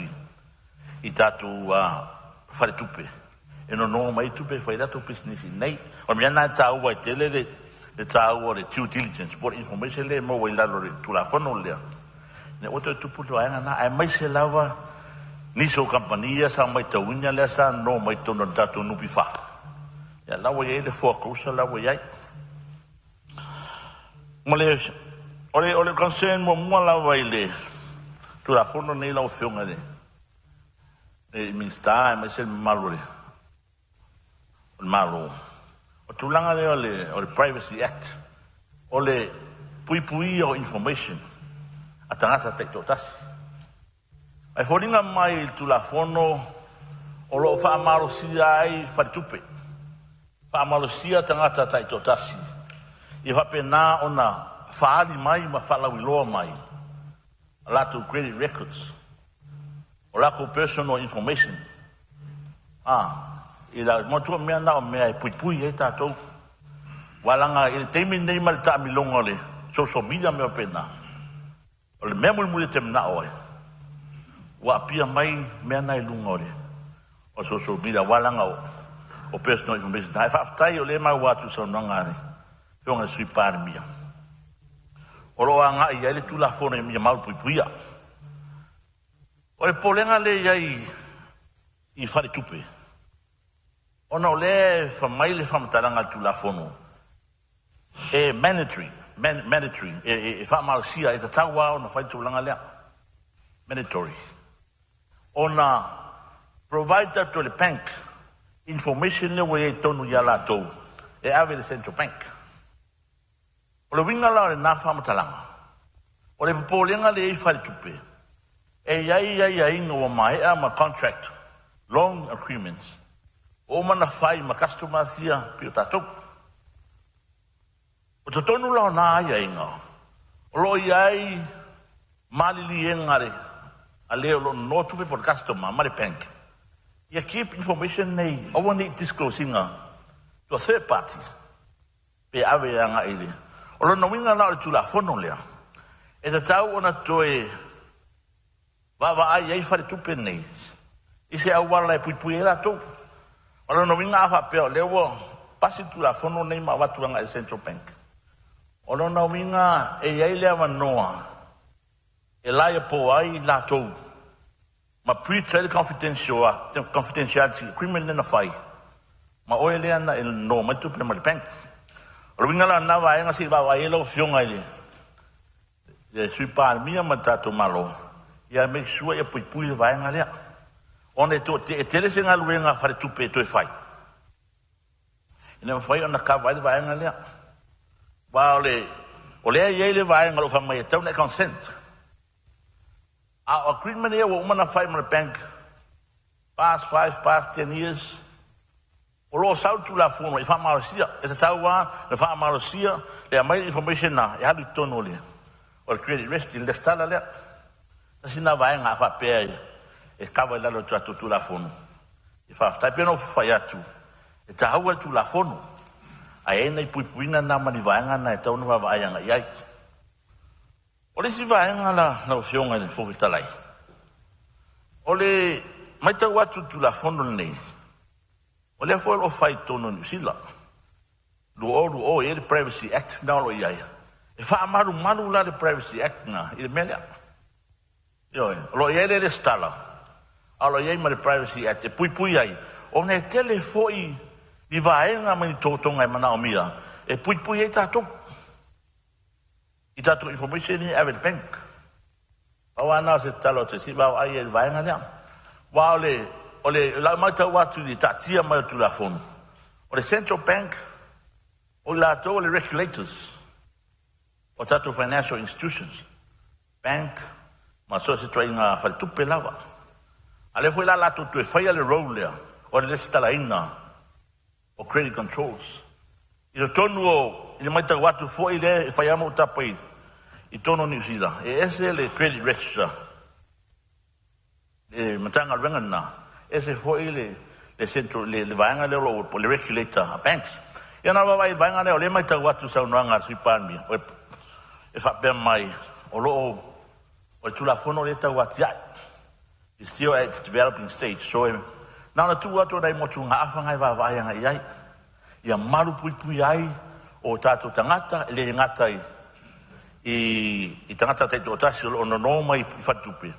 i tatou faletupe. E nono mai tupe fai latou pisinisi nei. O le mea na taua e tele le taua o le due diligence, po o le information le maua i lalo o le Tulafono lea. Ina ua toe tupu le vaega na, aemaise lava nisi o kamupani ia sa matauina lea sa nono mai totonu o le tatou NPF. Ia la ua i ai le foreclosure la ua i ai. O le concern muamua lava i le Tulafono nei lau Afioga i le Minisita aemaise le mamalu o le Malo. O tulaga lea o le Privacy Act, o le puipuia o information a tagata taitoatasi. Ae foliga mai i le Tulafono o lo o faamalosia ai faletupe, faamalosia tagata taitoatasi, ia faapena ona faali mai ma faalauiloa mai a latou credit records, o latou personal information. I la matua mea na o mea e puipui ai tatou. Ua laga i le taimi nei ma le taamiloga o le social media mea faapena. O le mea mulimuli e te manao ai, ua apia mai mea na i luga o le social media, ua laga o personal information. Ae faafetai o lea maua atu i saunoaga a le Afioga i le Sui Palemia, o lo o agai ai le Tulafono ia malupuipuia. O le popolega lea i ai i faletupe, ona o lea e fai mai le faamatalaga a le Tulafono, e mandatory, e faamalosia, e tatau lava ona fai le tulaga lea, mandatory, ona provide atu e le bank information lea ua i ai totonu ia latou e ave i le Central Bank. O le uiga la o lena faamatalaga, o le popolega lea i faletupe, e i ai aiaiga ua maea ma contract, loan agreements, ua uma ona fai ma customers ia pei o tatou. O totonu la o na aiaiga, o lo o i ai maliliega a le o lo o nono tupe po o le customer ma le bank, ia keep information nei, aua ne i disclose ina to a third party, pe ave e agai i le. O lona uiga la o le Tulafono lea, e tatau ona toe vaavaai ai faletupe nei, i se auala e puipui ai latou. O lona uiga a faapea o lea ua pasi le Tulafono lenei ma avatu agai i le Central Bank, o lona uiga e i ai le avanoa e liable ai latou ma breach ai le confidentiality agreement lea na fai ma oe lea na e nono mai tupe mai le bank. O le uiga la o lena vaega, se i vaavaai i ai lau Afioga i le Sui Palemia ma le tatou Malo, ia make sure ia puipui le vaega lea, ona e tele se galuega a faletupe e toe fai ina mafai ona kava ai le vaega lea. Aua o lea e i ai le vaega o lo o fai mai e tatau ona e consent. A o agreement ia ua uma ona fai ma le bank past 5, past 10 years, o lo o sau le Tulafono e faamalosia, e tatau lava ona faamalosia le aumai le information na e alu i totonu o le credit risk i le resitala lea. Tasi lena vaega a faapea e kava i lalo o le tatou Tulafono, e faafetai. Pei ona ou fai atu, e taua le Tulafono, ae i ai nai puipuiga na ma ni vaega na e tatau ona vaavaai agai i ai. O le isi vaega la, lau Afioga i le Fofoga Fetalai, o le matau atu i le Tulafono lenei, o lea foi o lo o fai i totonu o Niu Sila, 2020 e i ai le Privacy Act lena o lo o i ai. E faamalumalu la le Privacy Act lena i le mea lea. Ioe, o lo o i ai le resitala, a o lo o i ai ma le Privacy Act e puipui ai, ona e tele foi ni vaega ma ni totoga e manaomia e puipui ai tatou i tatou information ia e ave i le bank. Pau lava lena o se tatalo atu se i vaavaai i ai i le vaega lea. Aua o le lau matau atu i le taatia mai o le Tulafono, o le Central Bank, o i latou o le regulators o tatou financial institutions, bank ma so o se ituaiga faletupe lava. A o lea foi la latou toe faia le role lea o le resitalaina o credit controls. I totonu o, i le matau atu foi lea e fai lava ma ou tapa i totonu o Niu Sila, e ese le credit register, le Matagaluega lena, ese foi le central, le vaega lea o lo o le regulator a banks. Ia na vaavaai i le vaega lea, o lea e matau atu i saunoaga a le Sui Palemia, e faapea mai o lo o o le Tulafono lea e tau atiae, is still at its developing stage. So e na ona tuu atu o nai motugaafa na e vaavaai agai i ai, ia malu puipui ai o tatou tagata, e le gata i tagata taitoatasi o lo o nono mai i faletupe,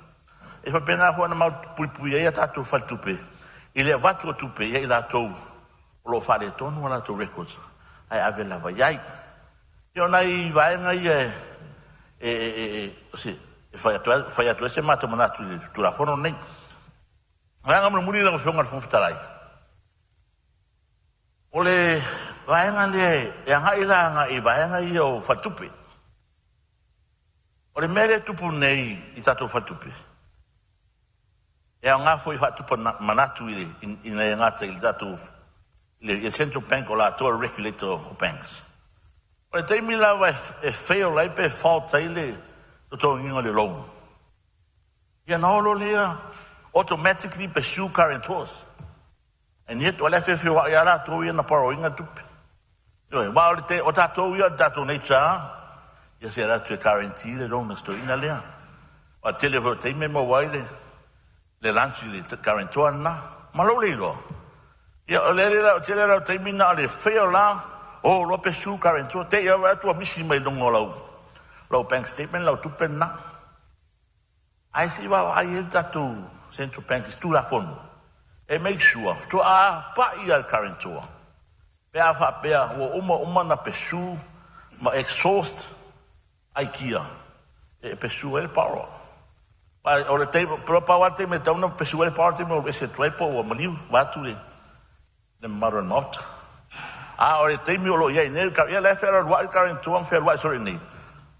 e faapena foi ona malu puipui ai a tatou faletupe i le avatu o tupe ia i latou o lo o faaletonu a latou records ae ave lava i ai. Ia o nai vaega ia e fai atu ai se matou manatu i le Tulafono lenei. Vaega mulimuli lau Afioga i le Fofoga Fetalai, o le vaega lea e agai la agai i vaega ia o faletupe. O le mea lea e tupu nei i tatou faletupe, e aoga foi faatupa manatu i le gata i le tatou i le Central Bank, o latou o le regulator o banks. O le taimi lava e fail ai pe fault ai le totogiina o le loan, ia na olo lea automatically pursue guarantors. And yet, o le feofeoai lava latou ia na borrow ina tupe. Ioe, aua o le te, o tatou ia o le tatou nature, ia se alu atu e guarantee le loan a si toeaina lea. O tele foi o taimi e maua ai le lunch i le guarantor lena. Ma lou le iloa. Ia o le le o tele la o taimi na o le fail la, o loa pursue guarantor, te i atu ua misi mai luga o lau bank statement lau tupe lena. Ae se i vaavaai ai le tatou Central Bank i se Tulafono e make sure faatoa pai a le guarantor pe a faapea ua uma uma na pursue ma exhaust aikia e pursue ai le borrower. O le taimi, pau lava le taimi e tatau ona pursue ai le borrower, taimi ua ese atu ai po ua maliu vaeatu le mamalu o le Maota. A o le taimi o lo o i ai nei, ia la e fealualuai le guarantor ma fealuai solo i nei.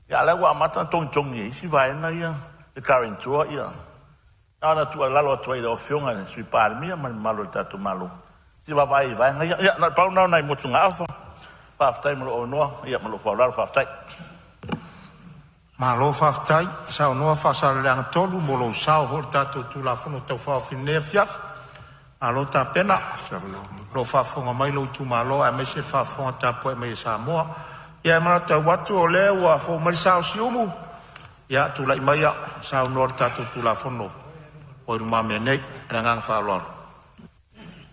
Ia a o la ua amata ona togitogi e isi vaega ia le guarantor ia. Na ona tuualalo atu ai i lau Afioga i le Sui Palemia ma le mamalu o le tatou Malo, se i vaavaai i vaega ia. Ia na o le pau lena o nai motugaafa. Faafetai mo lou avanoa ia ma lou faaaloalo. Faafetai. Malo faafetai saunoa Faasaleleaga 3 mo lou sao foi i le tatou Tulafono Tau Faaofi i lenei afiafi. Malo tapena, o lo o faafofoga mai lou itumalo aemaise le faafofoga tapuai mai a Samoa. Ia e matau atu o lea ua fou mai le sa o Siumu. Ia tulai maia e saunoa i le tatou Tulafono ua i lumamea nei. Ma le agaga faaaloalo.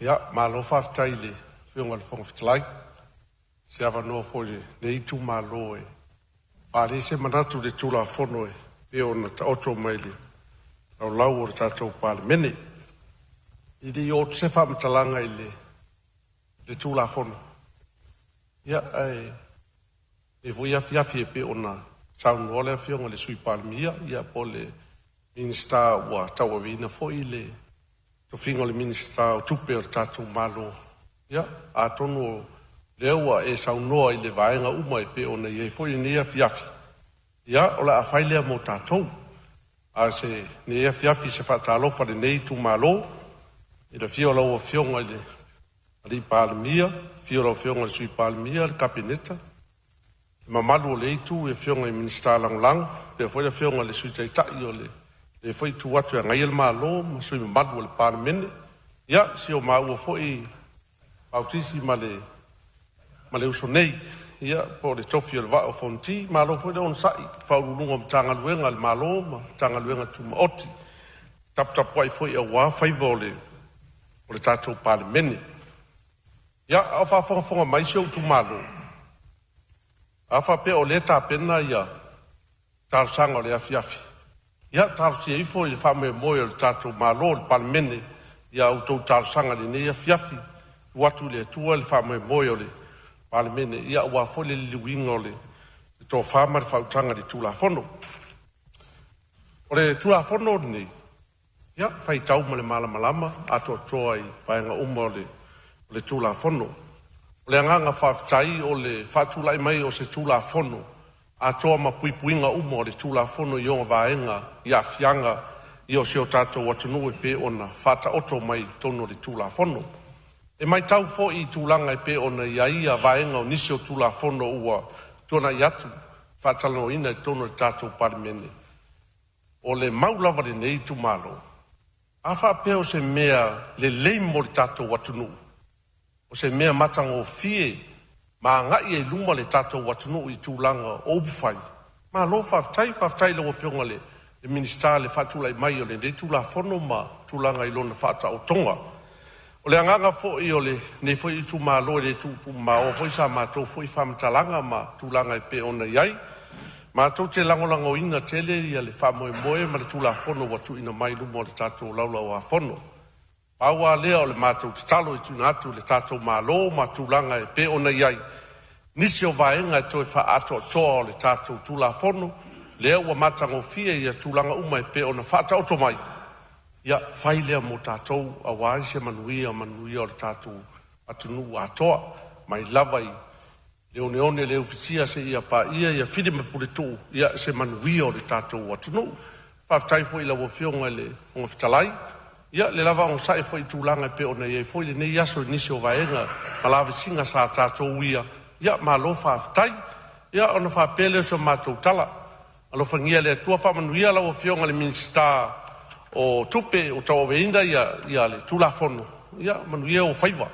Ia, malo faafetai i le Afioga i le Fofoga Fetalai, se avanoa foi o lenei itumalo e faaali ai se manatu i le Tulafono e pei ona taoto mai i le Laulau a le tatou Palemene. E le i oo atu se faamatalaga i le Tulafono, ia ae lenei foi afiafi e pei ona saunoa le Afioga i le Sui Palemia po o le Minisita ua tauaveina foi le tofiga o le Minisita o Tupe o le tatou Malo. Ia atonu o lea ua e saunoa i vaega uma e pei ona i ai foi lenei afiafi, ia o le a fai lea mo tatou. A o lenei afiafi i se faatalofa a lenei itumalo i le afio o lau Afioga i le Palemia, afio lau Afioga i le Sui Palemia, le Kapeneta, le mamalu o lea itu i Afioga i Minisita Lagolago, faapea foi le Afioga i le Sui Taitai o lea foi itu atu e agaia le Malo ma sui usufono mamalu o le Palemene. Ia, si o maua foi Pausisi ma le uso nei, ia po o le tofi o le Vaa o Fonoti, malo foi le onosai i Ofisa Sili o Pulega o Matagaluega a le Malo ma Matagaluega Tumaoti taputapuai foi aua faiva o le tatou Palemene. Ia, a o faafogafoga mai si ou itumalo, a faapea o lea e tapena ia talosaga o le afiafi, ia talosia ifo i le faamoemoe o le tatou Malo, le Palemene, ia a outou talosaga i lenei afiafi, tuu atu i le Atua le faamoemoe o le Palemene aua foi le liliuina o le tofa ma le faautaga i le Tulafono. O le Tulafono lenei, ia, e faitau ma le malamalama atoatoa i vaega uma o le Tulafono. O le agaga faafetai o le faatulai mai o se Tulafono atoa ma puipuiga uma o le Tulafono i ona vaega i aafiaga o si o tatou atunuu e pei ona faataoto mai i totonu o le Tulafono. E matau foi i tulaga e pei ona i ai vaega o nisi o Tulafono ua tuanai atu, faatalanoaina i totonu o le tatou Palemene. O le mau lava a lenei itumalo, a faapea o se mea lelei mo le tatou atunuu, o se mea matagofie ma agai ai i luma le tatou atunuu i tulaga o upufai, malo faafetai. Faafetai i lau Afioga i le Minisita i le faatulai mai o lenei Tulafono ma tulaga i lona faataotoga. O le agaga foi o lenei foi itumalo, e le tuutuumao foi sa matou foi faamatalaga ma tulaga e pei ona i ai. Matou te lagolagoina tele le faamoemoe ma le Tulafono ua tuuina mai i luma o le tatou Laulau a Fono. Pau lava lea o le matou tatalo e tuuina atu i le tatou Malo ma tulaga e pei ona i ai nisi o vaega e toe faaatoatoa o le tatou Tulafono lea ua matagofie tulaga uma e pei ona faataoto mai, ia fai lea mo tatou aua se manuia o le tatou atunuu atoa, mai lava i le oneone le ufitia seia paia Fili ma Puletuu, ia se manuia o le tatou atunuu. Faafetai foi i lau Afioga i le Fofoga Fetalai i le lava onosai foi i tulaga e pei ona i ai foi lenei aso i nisi o vaega ma lavesiga sa tatou uia, ia malo faafetai. Ia ona faapea lea o se matou tala, alofagia e le Atua faamanuia lau Afioga i le Minisita o Tupe o tauaveina le Tulafono, ia manuia ou faiva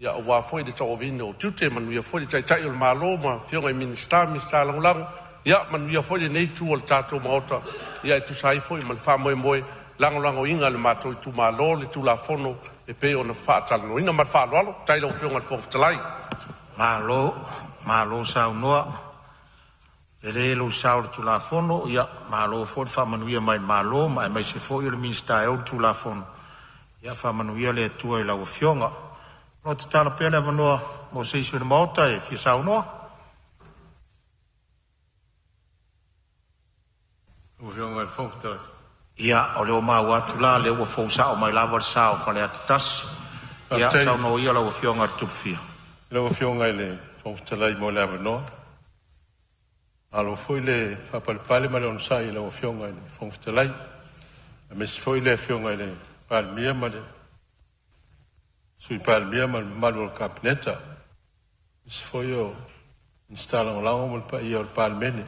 aua foi le tauaveina o ou tiute. Manuia foi le Taitai o le Malo ma afioga i Minisita ma Minisita Lagolago. Ia manuia foi lenei itu o le tatou Maota e tusa ai foi ma le faamoemoe, e lagolagoina e le matou itumalo le Tulafono e pei ona faatalanoaina. Ma le faaaloalo, faafetai i lau Afioga i le Fofoga Fetalai. Malo saunoa, tele lou sao i le Tulafono, ia malo foi le faamanuia mai le Malo aemaise foi o le Minisita e ou le Tulafono. Ia faamanuia le Atua i lau Afioga. O lo o tatalo pea le avanoa mo se isi o le Maota e fia saunoa. Ia, o lea ua maua atu la o lea ua fou sao mai lava le sa o Faleata 1. Ia Faafetai. Saunoa ia lau Afioga i le Tupufia. Lau Afioga i le Fofoga Fetalai mo le avanoa. Malo foi le faapalepale ma le onosai i lau Afioga i le Fofoga Fetalai, aemaise foi le Afioga i le Palemia ma le Sui Palemia ma le mamalu o le Kapeneta, aemaise foi o Minisita Lagolago ma le paia o le Palemene.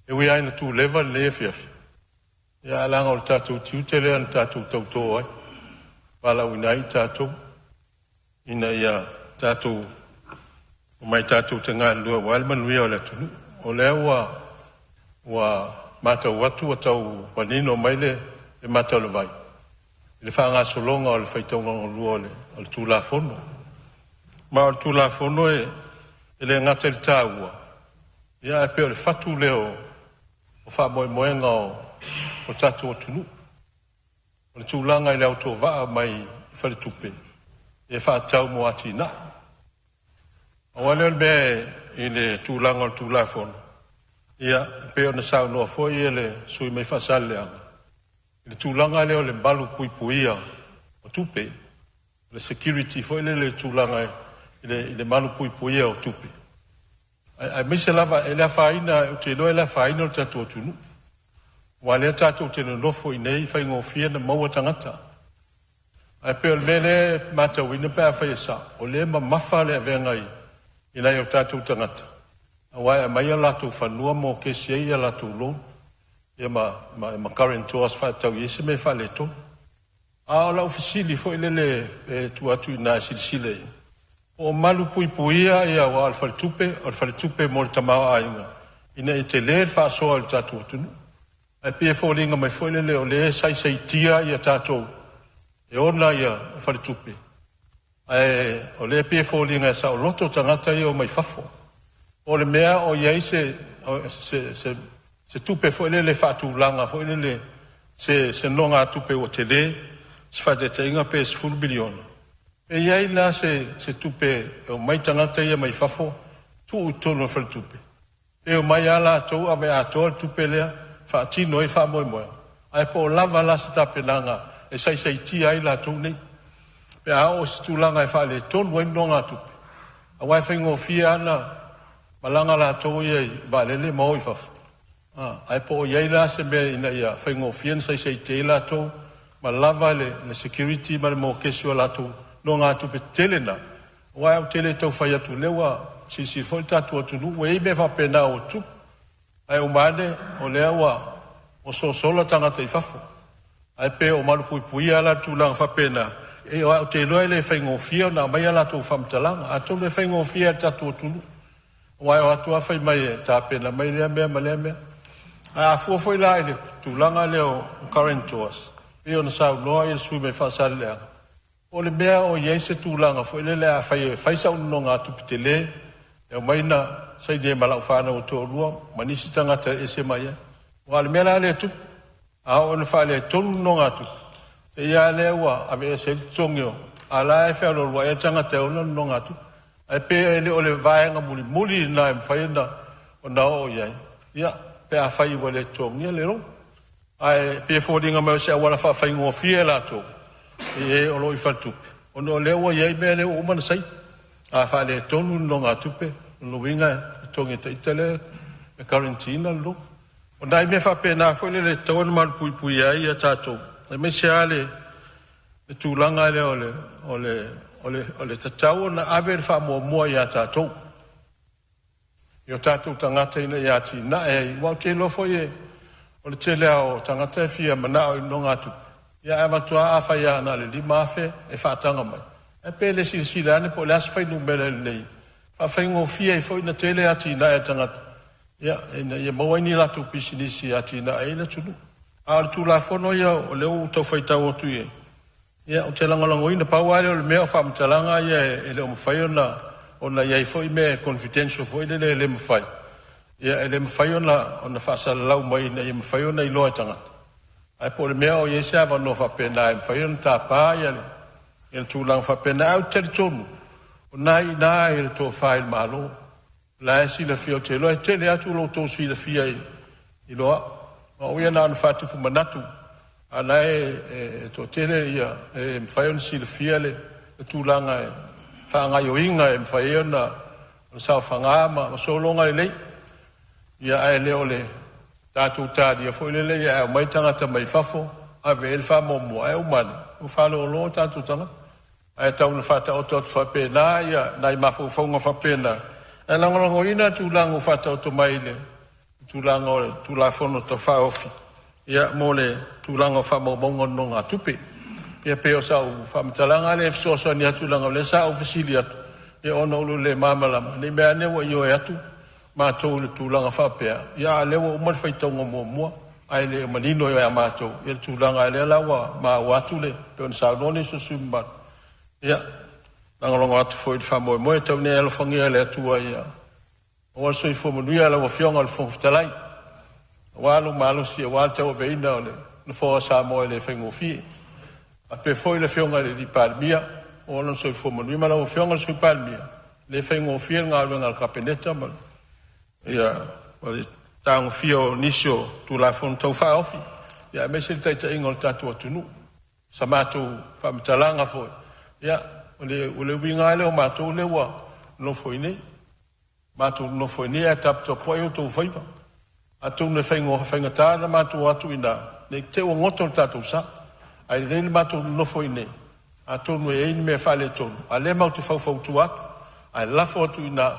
E ui lava ina tuleva lenei afiafi, ae leaga o le tatou tiute lea na tatou tauto ai, valaauina ai tatou ina ia tatou omai tatou te galulue aua le manuia o le atunuu. O lea ua matau atu ua tau manino mai le mata o le vai i le faagasologa o le faitauga lua o le Tulafono. Ma o le Tulafono e le gata i le taua, ia ae pei o le fatu lea o faamoemoega o le tatou atunuu. O le tulaga i le autovaa mai i faletupe e faatatau mo atinae. Aua lea o le mea i le tulaga o le Tulafono, ia e pei ona saunoa foi le sui usufono mai Faasaleleaga, i le tulaga lea o le malupuipuia o tupe, le security foi lele i le tulaga i le malupuipuia o tupe, aemaise lava e le afaina, ou te iloa e le afaina o le tatou atunuu, aua o lea tatou te nonofo i inei e faigofie ona maua tagata. Ae pei o le mea lea e matauina pe afai e sao, o lea e mamafa le avega i nai o tatou tagata, aua e aumai o latou fanua mokesi ai a latou loan, ia ma guarantors faatatau i ai se mea e faaletonu. A o lau fesili foi lele e tuu atu i ina e silasila i ai, po o malupuipuia aua o le faletupe, o le faletupe mo le tamaoaiga ina ia tele le faasoa i le tatou atunuu. Ae pei e foliga mai foi lele o lea e saisaitia ia tatou e ona faletupe, ae o lea e pei e foliga e saoloto tagata ia e omai fafo. O le mea o i ai se tupe foi lele faatulaga foi lele se nogatupe ua tele, se faataitaiga pe $10 miliona, e i ai la se tupe e omai tagata ia mai fafo tuu i totonu o le faletupe, pe omai lava latou ave atoa le tupe lea faatino ai faamoemoega, ae po o lava la se tapenaga e saisaitia ai latou nei pe a oo i se tulaga e faaletonu ai le nogatupe, aua e faigofie lava ona malaga latou ia i vaalele ma o i fafo, ae po o i ai la se mea ina ia faigofie ona saisaitia ai latou ma lava le security ma le mokesi o latou nogatupe tetele na, aua ou te le tau fai atu o lea ua silasila foi le tatou atunuu ua i ai mea faapena ua tutupu, ae uma ane o lea ua sosola tagata i fafo. Ae pe o malupuipuia la le tulaga faapena, aua ou te iloa e le faigofie ona aumai a latou faamatalaga. Atonu e faigofie i le tatou atunuu, aua e o atu lava fai mai e tapena mai lea mea ma lea mea. Ae a fua foi la i le tulaga lea o guarantors, pei ona saunoa le sui usufono mai Faasaleleaga, po o le mea o i ai se tulaga foi lele afai e fai sau nonogatupe tele e aumai na saini ai ma lau fanau e toalua ma nisi tagata e ese mai ai. Aua o le mea la lea e tupu, a oo ina faaletonu le nonogatupe, te i lava lea ua aveese ai le totogi o, a o la e fealualuai lava le tagata e ona le nonogatupe. Ae pe le o le vaega mulimuli lena e mafai ona oo i ai, ia, pe afai ua le totogia le loan. Ae pei e foliga mai o se auala faafaigofie latou i e o lo o i faletupe, ona o lea ua i ai mea lea ua uma ona saini. A faaletonu le nonogatupe, o lona uiga e totogi e ita lea e guarantee ina le loan. O nai mea faapena foi lele e tatau ona malupuipuia ai tatou, aemaise lava le tulaga lea o le tatau ona ave le faamuamua ia tatou, i o tatou tagata ina ia atinae ai. Aua ou te iloa foi o le tele lava o tagata e fia manao i nonogatupe, ia ae avatu lava afai lava na o le $5,000 e faataga mai, ae pe le silasila ane po o le a se fuainumera lelei e faafaigofie ai foi ona tele atinae a tagata, ia, ina ia maua ai ni latou pisinisi e atinae ai le atunuu. A o le Tulafono ia o lea ua ou tau faitau atu i ai, ia, ou te lagolagoina. Pau lava lea o le mea o faamatalaga ia e le o mafai ona i ai foi mea e confidential foi lele e le mafai, ia, e le mafai ona faasalalau mai ina ia mafai ona iloa e tagata. Ae po o le mea o i ai se avanoa faapena e mafai ona tapa le tulaga faapena. Ae ou te talitonu, o lena e i ina le tofa i le Malo, o la e silafia. Ou te iloa e tele atu lo outou silafia i lo au. O au ia na ona faatupu manatu, a o la e toatele e mafai ona silafia le tulaga e faagaoioiga e mafai ai ona saofaga ma sologa lelei. Ia, ae le o le tatou talia foi lele e aumai tagata mai fafo ave i ai le faamuamua, ae uma ane ua faalolo o tatou tagata. Ae tau ina faataoto atu faapena nai mafaufauga faapena, ae lagolagoina le tulaga ua faataoto mai i le tulaga o le Tulafono Tau Faaofi, ia, mo le tulaga o faamaumauga o nonogatupe. Ia pei o sau faamatalaga lea e fesoasoani atu, leaga o lea sa ou fesili atu, ia, ona o lou le malamalama, ne i meaane ua ioe atu matou i le tulaga faapea, ia, a o lea ua uma le faitauga muamua ae le o manino ia matou ia le tulaga lea la ua maua atu le pei ona saunoa nisi o sui usufono mamalu. Ia, lagolago atu foi i le faamoemoe. Tau ina e alofagia e le Atua ia maua le soifua manuia i lau Afioga i le Fofoga Fetalai, aua lou malosi aua le tauaveina o le Nofoa o Samoa e le faigofie. Faapea foi le Afioga i le Palemia, maua lona soifua manuia, ma lau Afioga i le Sui Palemia, e le faigofie le galuega a le Kapeneta ma le tagofia o nisi o Tulafono Tau Faaofi, aemaise le taitaiga o le tatou atunuu. Sa matou faamatalaga foi, ia, o le uiga lava lea o matou lea ua nonofo i inei, matou nonofo i inei ae taputapuai outou faiva. Atonu e faigata ona matou o atu i ina, ne i te i ua goto le tatou sa. Ae lelei le matou nonofo i inei, atonu e i ai ni mea faaletonu, a o lea matou te faufautua atu, ae lafo atu i ina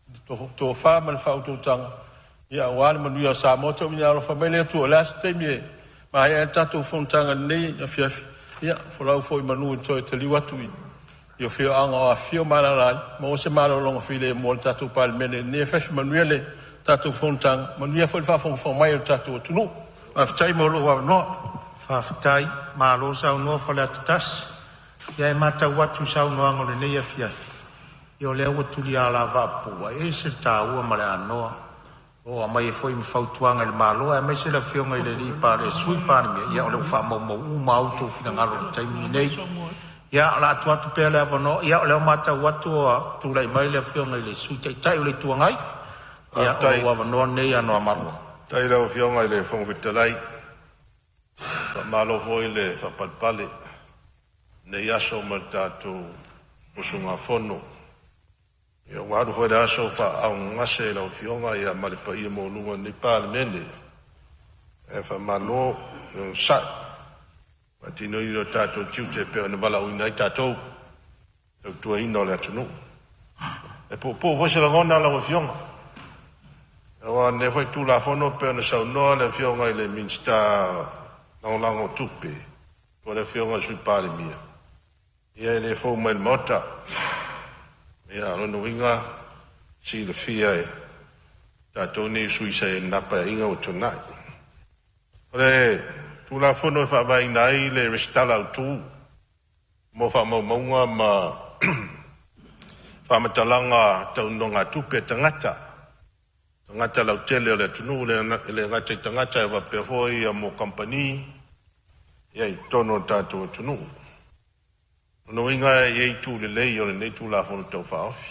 i le tofa ma le faautautaga aua le manuia o Samoa. Tau ina alofa mai le Atua, o le a se taimi e maea ai le tatou fonotaga i lenei afiafi, ia folau foi i manu i le toe taliu atu i afioaga o afifio ma alaala ai, maua se malologa filemu a le tatou Palemene i lenei afiafi. Manuia le tatou fonotaga, manuia foi le faafogafoga mai a lo tatou atunuu. Faafetai mo lou avanoa. Faafetai, malo saunoa Faleata 1. Ia e matau atu i saunoaga o lenei afiafi, ia o lea ua tulia lava ua ese le taua ma le anoa o aumai ai foi ma fautuaga i le Malo aemaise le Afioga i le Sui Palemia. Ia o lea ua faamaumau uma lava outou finagalo i le taimi lenei. Ia o le a tuu atu pea le avanoa, ia o lea ua matau atu ua tulai mai le Afioga i le Sui Taitai o le Itu Agai. Ia o lou avanoa lenei Anoamaa 2. Faafetai i lau Afioga i le Fofoga Fetalai, faamalo foi le faapalepale i lenei aso ma le tatou usugafono. Ia ua alu foi le aso o faaaaogagase i lau Afioga ia ma le paia maualuga o lenei Palemene, ae faamalo le onosai i le faatinoina o tatou tiute e pei ona valaauina ai tatou i le tautuaina o le atunuu. E puupuu foi se lagona lau Afioga, aua o lenei foi Tulafono pei ona saunoa le Afioga i le Minisita Lagolago o Tupe po o le Afioga i le Sui Palemia, ia e le fou mai i le Maota. Ia o lona uiga e silafia e tatou nei sui usufono sa i ai i lena Paeaiga ua tuanai. O le Tulafono e faavaeina ai le resitala autu mo faamaumauga ma faamatalaga tau nonogatupe a tagata, tagata lautele o le atunuu, e le gata i tagata ae faapea foi ia mo kamupani ia i totonu o le tatou atunuu. O lona uiga e i ai itu lelei o lenei Tulafono Tau Faaofi.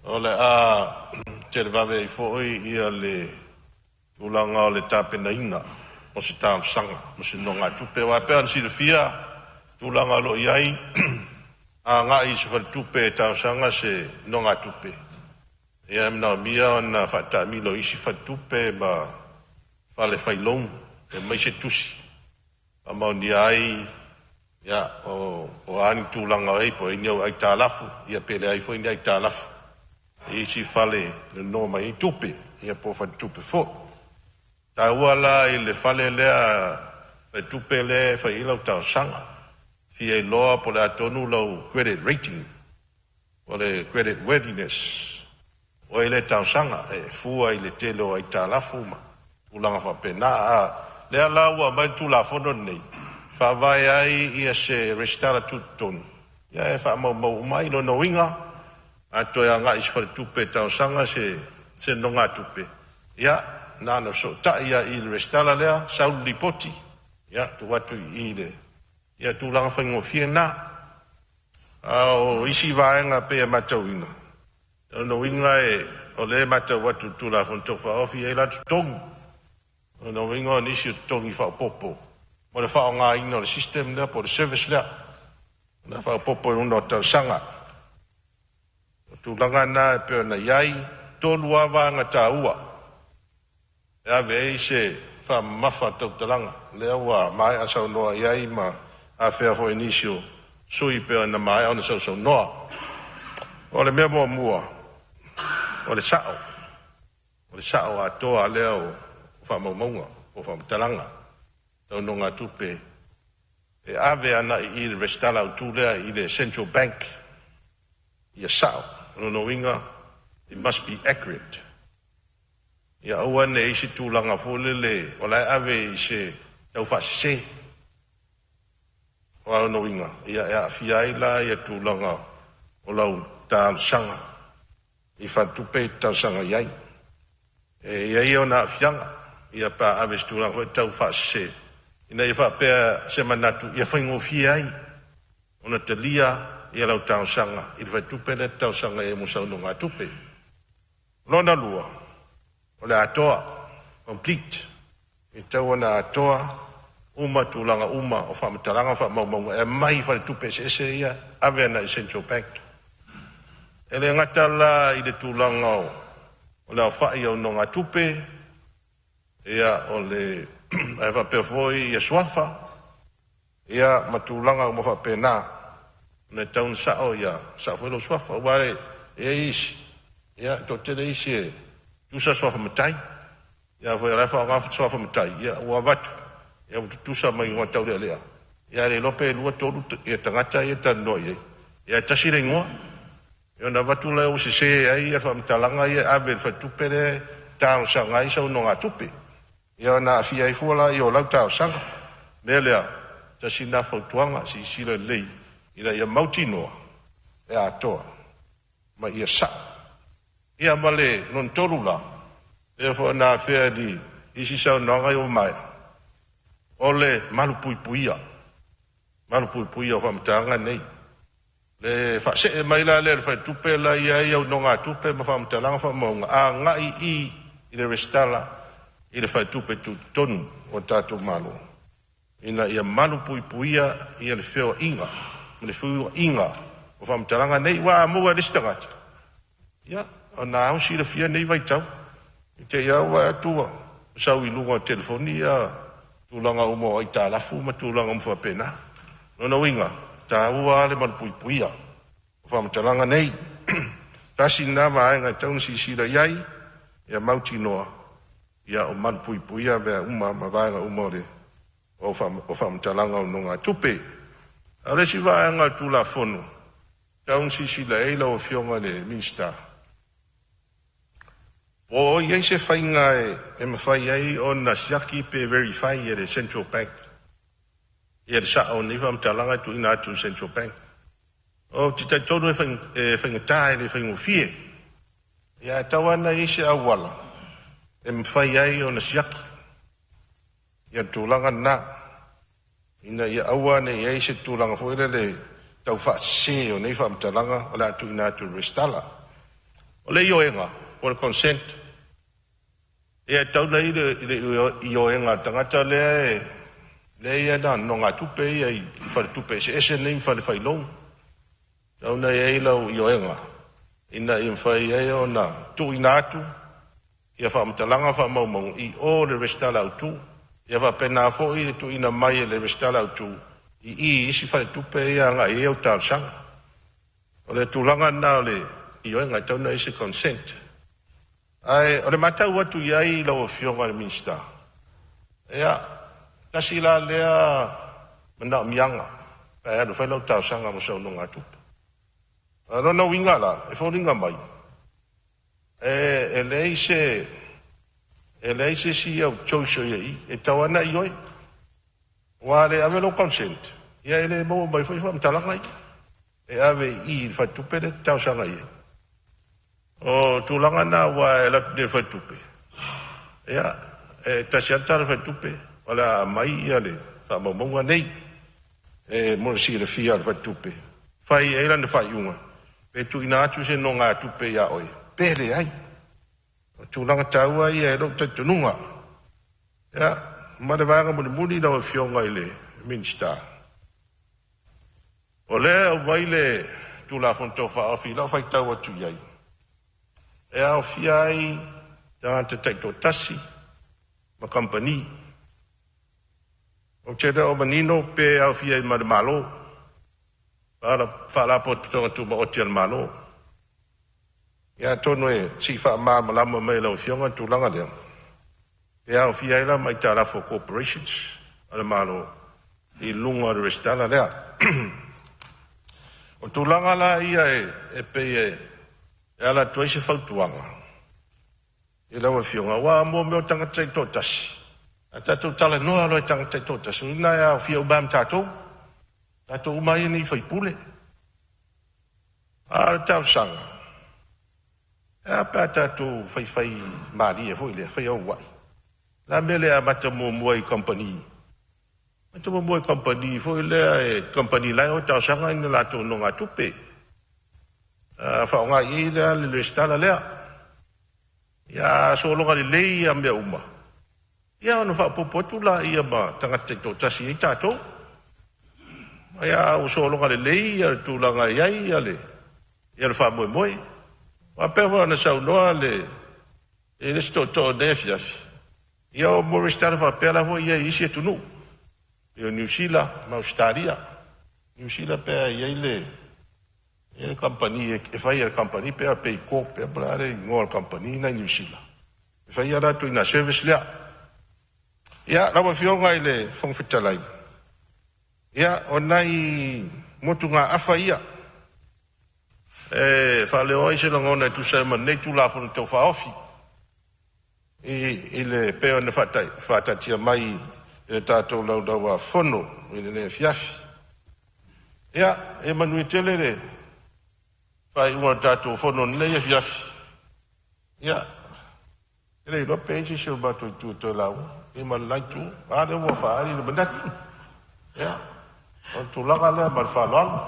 O le a televave ai foi ia le tulaga o le tapenaina o se talosaga mo se nonogatupe. Aua e pei ona silafia tulaga o lo o i ai, a agai i se faletupe e talosaga se nonogatupe, ia e manaomia ona faataamilo i isi faletupe ma fale fai loan e aumai se tusi faamaonia ai ia o a ni tulaga o i ai, po o i ai ni au aitalafu, ia pe leai foi ni aitalafu i isi fale e nono mai ai tupe, ia po o faletupe foi. E taua la i le fale lea, faletupe lea e fai ai lau talosaga, fia iloa po o le a tonu lau credit rating, o le credit worthiness o e le talosaga, e fua i le tele o aitalafu ma tulaga faapena. A lea la ua aumai le Tulafono lenei, e faavae ai ia se resitala tutotonu, ia e faamaumau uma ai. Lona uiga, a toe agai i se faletupe e talosaga se nonogatupe, ia na ona fesootai lava i le resitala lea, sau le lipoti, ia tuu atu i i le ia tulaga faigofie lena. A o isi vaega e pei e matauina, o lona uiga o lea e matau atu i le Tulafono Tau Faaofi e i ai la totogi. O lona uiga o nisi o totogi faaopoopo mo le faaaogaina o le system lea po o le service lea, o le a faaopoopo i luga o talosaga. O tulaga na e pei ona i ai, tolu lava vaega taua e ave ai se faamamafa tautalaga lea ua maea saunoa i ai ma afea foi e nisi o sui usufono pei ona maea ona sausaunoa. O le mea muamua, o le sao, o le sao atoa lea o faamaumauga po o faamatalaga tau nonogatupe e ave agai i le resitala autu lea i le Central Bank ia sao. O lona uiga, it must be accurate. Ia aua ne i i ai se tulaga foi lele o la e ave i se taufaasese. O a lona uiga, ia e aafia ai la ia tulaga o lau talosaga i faletupe e te talosaga i ai. E i ai ona aafiaga, ia pe a ave i se tulaga foi tau faasese, ina ia faapea se manatu ia faigofie ai ona talia ia lau talosaga i le faletupe lea e te talosaga i ai mo sau nonogatupe. Lona lua, o le atoa, complete, e tatau ona atoa uma tulaga uma o faamatalaga ma faamaumauga e aumai i faletupe eseese ia ave agai i Central Bank. E le gata la i le tulaga o le aofai o nonogatupe, ia o le ae faapea foi ia suafa, ia ma tulaga uma faapena, ona e tatau ona sao ia sao foi lou suafa aua e i ai isi, ia e toatele isi e tutusa suafa matai. Ia afai o la e faaaoga suafa matai, ia ua avatu, ia ua tutusa ma igoa taulealea, ia ae le iloa pe 2, 3 ia tagata ia e talanoa i ai, ia ae tasi le igoa. Ia ona avatu lea ua sese ai ia le faamatalaga ia e ave i le faletupe lea e talosaga ai sau nonogatupe. Ia ona aafia ai fua lea o lau talosaga. O le mea lea, tasi lena fautuaga, silasila lelei ina ia mautinoa e atoa ma ia sao. Ia ma le lona tolu la, pei foi ona afea i isi saunoaga ua maea, o le malupuipuia, malupuipuia o faamatalaga nei. Le faasee mai la lea i le faletupe la e i ai au nonogatupe ma faamatalaga faamaumauga agai i le resitala i le faletupe tutotonu o le tatou Malo, ina ia malupuipuia ia le feoaiga ma le feoaiga o faamatalaga nei. Aua a maua e le isi tagata, ia ona lava ua silafia nei vaitau, i te i lava ua vaai atu ua sau i luga o le telefoni ia tulaga uma o aitalafu ma tulaga uma faapena. O lona uiga, e taua lava le malupuipuia o faamatalaga nei. Tasi lena vaega e tatau ona silasila i ai, ia mautinoa ia o malupuipuia mea uma ma vaega uma o faamatalaga o nonogatupe. A o le isi vaega o le Tulafono e tatau ona silasila i ai lau Afioga i le Minisita, po o i ai se faiga e mafai ai ona siaki pe verify e le Central Bank ia le sao o nei faamatalaga e tuuina atu i le Central Bank. Ou te talitonu e faigata e le faigofie, ia ae tatau lava ona i ai se auala e mafai ai ona siaki ia le tulaga lena, ina ia aua ne i i ai se tulaga foi lele tau faasese o nei faamatalaga o le a tuuina atu i le resitala. O le ioega po o le consent, ia e tatau ona i ai le ioega a le tagata lea e i ai ana nonogatupe ia i faletupe eseese nei ma fale fai loan. E tatau ona i ai lau ioega ina ia mafai ai ona tuuina atu ia faamatalaga faamaumauga i o le resitala autu, ia faapena foi le tuuina mai e le resitala autu i isi faletupe ia agai i ai au talosaga. O le tulaga lena o le ioega, e tatau ona i ai se consent. Ae o le matau atu i ai lau Afioga i le Minisita, ia, tasi la lea manaomiaga pe a e alu e fai lau talosaga mo sau nonogatupe. O lona uiga la, e foliga mai e leai se isi au choice o i ai, e tatau lava ona ioe. Aua a le ave lou consent, ia e le maua mai foi faamatalaga ia e ave i i le faletupe lea e te talosaga i ai. O tulaga na aua e alu atu nei i le faletupe, ia, e tasi lava le tala a le faletupe, o le a aumai ia le faamaumauga nei e mo le silafia e le faletupe, fai ai lana faaiuga pe tuuina atu se nonogatupe ia oe pe leai. O tulaga taua ia i lou talitonuga. Ia, ma le vaega mulimuli lau Afioga i le Minisita, o lea e aumai le Tulafono Tau Faaofi i lau faitau atu i ai, e aofia ai tagata taitoatasi ma kamupani. Ou te le o manino pe aofia ai ma le Malo, Faalapotopotoga Tumaoti a le Malo. Ia atonu e se i faamalamalama mai e lau Afioga le tulaga lea, pe aofia ai la ma aitalafu a corporations a le Malo i luga o le resitala lea. O tulaga la ia e pei e ala atu ai se fautuaga i lau Afioga, aua mo mea o tagata taitoatasi, a tatou talanoa loa i tagata taitoatasi, lona uiga e aofia uma ai ma tatou. Tatou uma ia nei faipule. A o le talosaga, e a pe a tatou faifai malie foi lea, fai auai. La mea lea amata muamua i kamupani. Amata muamua i kamupani foi lea, e kamupani la e o talosaga i ni latou nogatupe. Faaaoga i ai lea le resitala lea. Ia sologa lelei ia mea uma, ia ona faaopoopo atu laia ma tagata taitoatasi ai tatou. Ia ua sologa lelei ia le tulaga e i ai ia le faamoemoe. Faapea foi ona saunoa le isi tootoo i lenei afiafi, ia o mo resitala faapea la foi i ai i isi atunuu, o Niu Sila ma Ausetalia. Niu Sila pe i ai le kamupani e fai e le kamupani pe a Paycorp pe a le igoa o le kamupani na i Niu Sila. E fai latou i na service lea. Ia, lau Afioga i le Fofoga Fetalai, ia, o nai motugaafa ia e faaleo ai se lagona e tusa ai ma lenei Tulafono Tau Faaofi i le pei ona faataatia mai i le tatou Laulau-a-Fono i lenei afiafi. Ia, e manuia tele le faaiuga o le tatou Fono i lenei afiafi. Ia, e le iloa pe i ai se isi o le matou itu e toe lauga, ia ma le la itu, a lea ua faaali le manatu. Ia, o le tulaga lea ma le faaaloalo.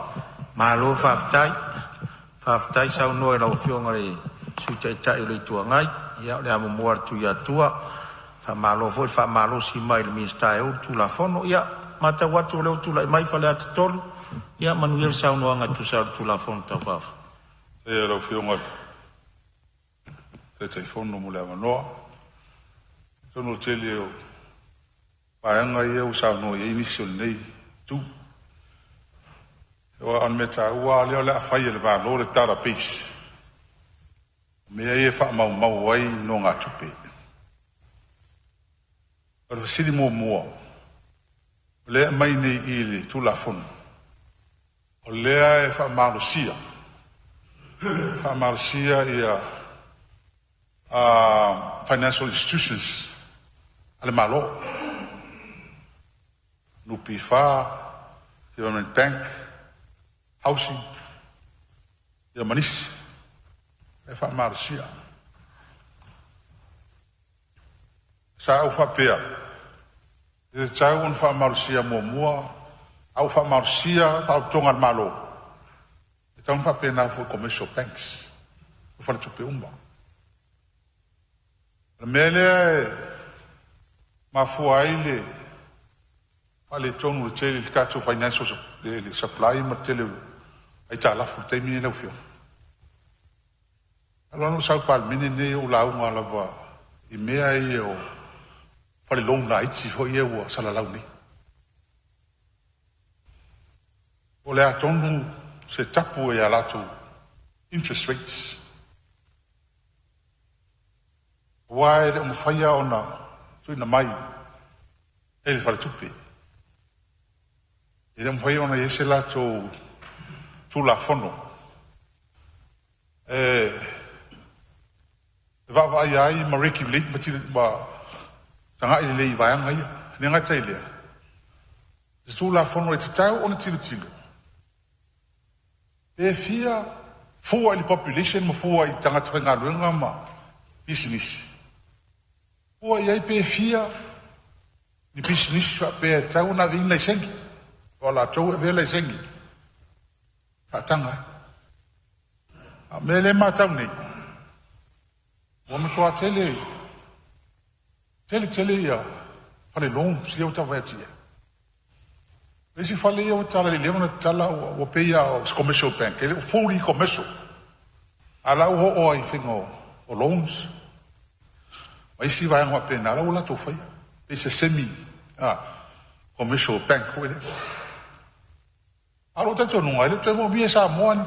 Malo faafetai. Faafetai saunoa i lau Afioga i le Sui Taitai o le Itu Agai. Ia o le amomua a le Tuiatua. Faamalo foi le faamalosi mai i le Minisita e ou le Tulafono. Ia, matau atu o lea ua tulai mai Faleata 3. Ia manuia le saunoaga e tusa ai o le Tulafono Tau Faaofi. E lau Afioga i le Taitaifono mo le avanoa. Atonu o le tele o vaega ia ua saunoa i ai nisi o lenei itu. Aua o le mea taua lava lea o le a fai e le Malo le database, o mea ia e faamaumau ai nogatupe. O le fesili muamua, o lea e aumai nei i le Tulafono, o lea e faamalosia, faamalosia ia financial institutions a le Malo, NPF, Development Bank, Housing, ia ma nisi, e faamalosia. Sa ou faapea, e tatau ona faamalosia muamua, a ua faamalosia faalapotopotoga a le Malo, e tatau ona faapena foi i commercial banks, o faletupe uma. O le mea lea e mafua ai le faaletonu o le tele i le tatou financial le supply ma le tele o aitalafu i le taimi lenei lau Afioga. Talu lava ona ou sau i le Palemene lenei, o ou lauga lava i mea ia o fale loan laiti foi ia ua salalau nei. O le a tonu se tapu i a latou interest rates, aua e le o mafaia ona tuuina mai e le faletupe. E le o mafaia ona i ai se latou Tulafono e vaavaaia ai ma regulate ma tagai lelei i vaega ia. E le gata i lea, se Tulafono e tatau ona tilotilo pe fia fua i le population ma fua i tagata faigaluega ma pisinisi, fua i ai pe fia ni pisinisi faapea e tatau ona ave i ai ni laiseni, o latou e avea laiseni faataga ai. A o mea lea e matau nei, ua matua tele tele tele ia fale loans ia ua taumafai atu i ai. O le isi fale ia ua tatala i le 11 ona tatala ua pei lava o se commercial bank, e le o fully commercial, a o la ua oo lava i faiga o loans ma isi vaega faapena la ua latou faia, pei se semi commercial bank foi lea. A o lou talitonuga, e le o toe moomia e Samoa ni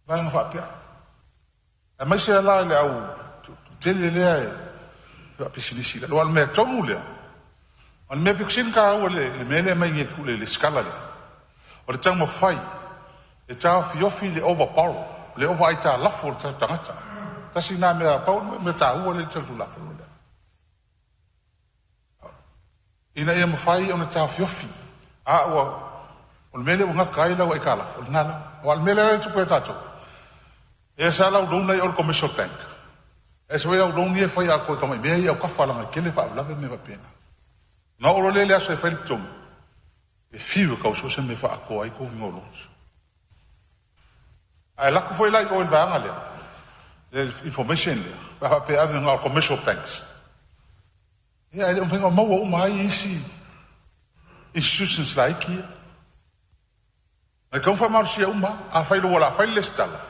vaega faapea, aemaise la le au tele lea e faapisinisi. Aua o le mea tonu lea, o le mea pito sili ona taua i le mea lea e aumai nei i le resitala lea, o le taumafai e taofiofi le over borrow, le ova aitalafu o le tatou tagata. Tasi lena mea, pau le mea taua lea i le Tulafono lea, ina ia mafai ona taofiofi. A ua O le mea lea ua gata ai lau aitalafu, o lena lava. Aua o le mea lea e tupu ia tatou, e sa lau loan ai o le commercial bank. E se foi au loan ia e fai atoa i tamai mea ia autafa leaga e tele faalavelave ma mea faapena. Ona oo loa lea i le aso e fai le totogi, e fiu e tau sue se mea e faaatoa ai totogiga o loans. Ae alu atu foi la i o i le vaega lea, le information lea, pe a faapea e ave na o commercial banks. Ia, e le o mafai ona maua uma ai isi institutions laiti ia. E tatau ona faamalosia uma. Afai loa ua fai le lesitala,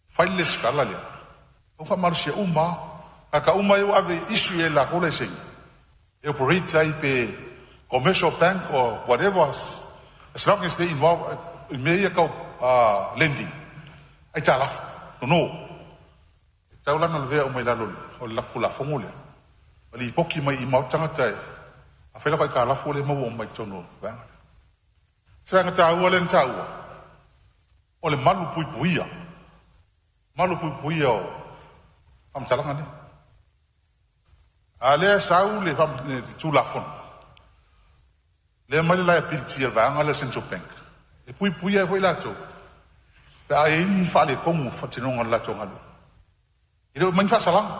fai le lesitala lea, tatau ona faamalosia uma lava. Tagata uma ia ua ave issue i ai e latou laisene, e operate ai pe commercial bank or whatever, as long as they involve i mea ia tau lending, aitalafu, nono. E tatau la ona lavea uma i lalo o le latou Tulafono lea, ma lipoti mai i maota tagata e afai latou aitalafu lea e maua uma i totonu o le vaega lea. O se vaega taua lea na taua, o le malu puipuia, malu puipuia o faamatalaga nei. A lea e sau le Tulafono, lea aumai le liability a le vaega lea o le Central Bank, e puipuia ai foi latou, pe a i ai ni faaletonu o le faatinoga o le latou galuega. E le o aumai ni faasalaga.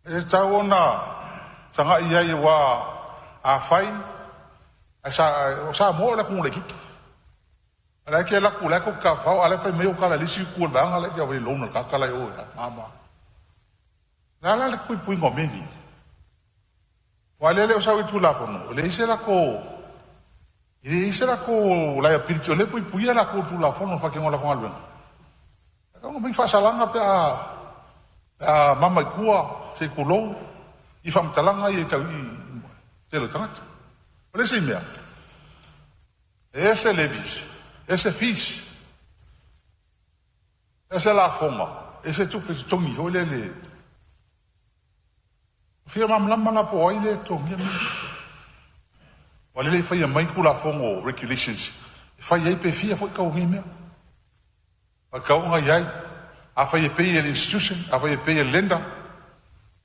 E tatau ona tagai i ai aua afai ae sa, o Samoa o le atunuu laitiiti. O la e te alu atu o la e tou te tafafao, a o la e fai mai au tala e le isi itu o le vaega la e te loan a le tagata la e o e mama. O le a la le puipuiga o mea nei? Aua lea e le o sau i le Tulafono, e leai se latou e leai se latou liability, o lea e puipuia latou i le Tulafono i le faatinoga o latou galuega. E tatau ona aumai ni faasalaga pe a mama i tua, se i tulou, i faamatalaga ia i tau i tele o tagata. O le isi mea, e ese levies, ese fees, ese lafoga, ese tupe totogi foi lele. Fia malamalama la po o ai lea e totogia mea ia. Ua lelei faia mai Tulafono regulations e fai ai pe fia foi tau o nei mea. O le tauga i ai, afai e pay e le institution, afai e pay e le lender,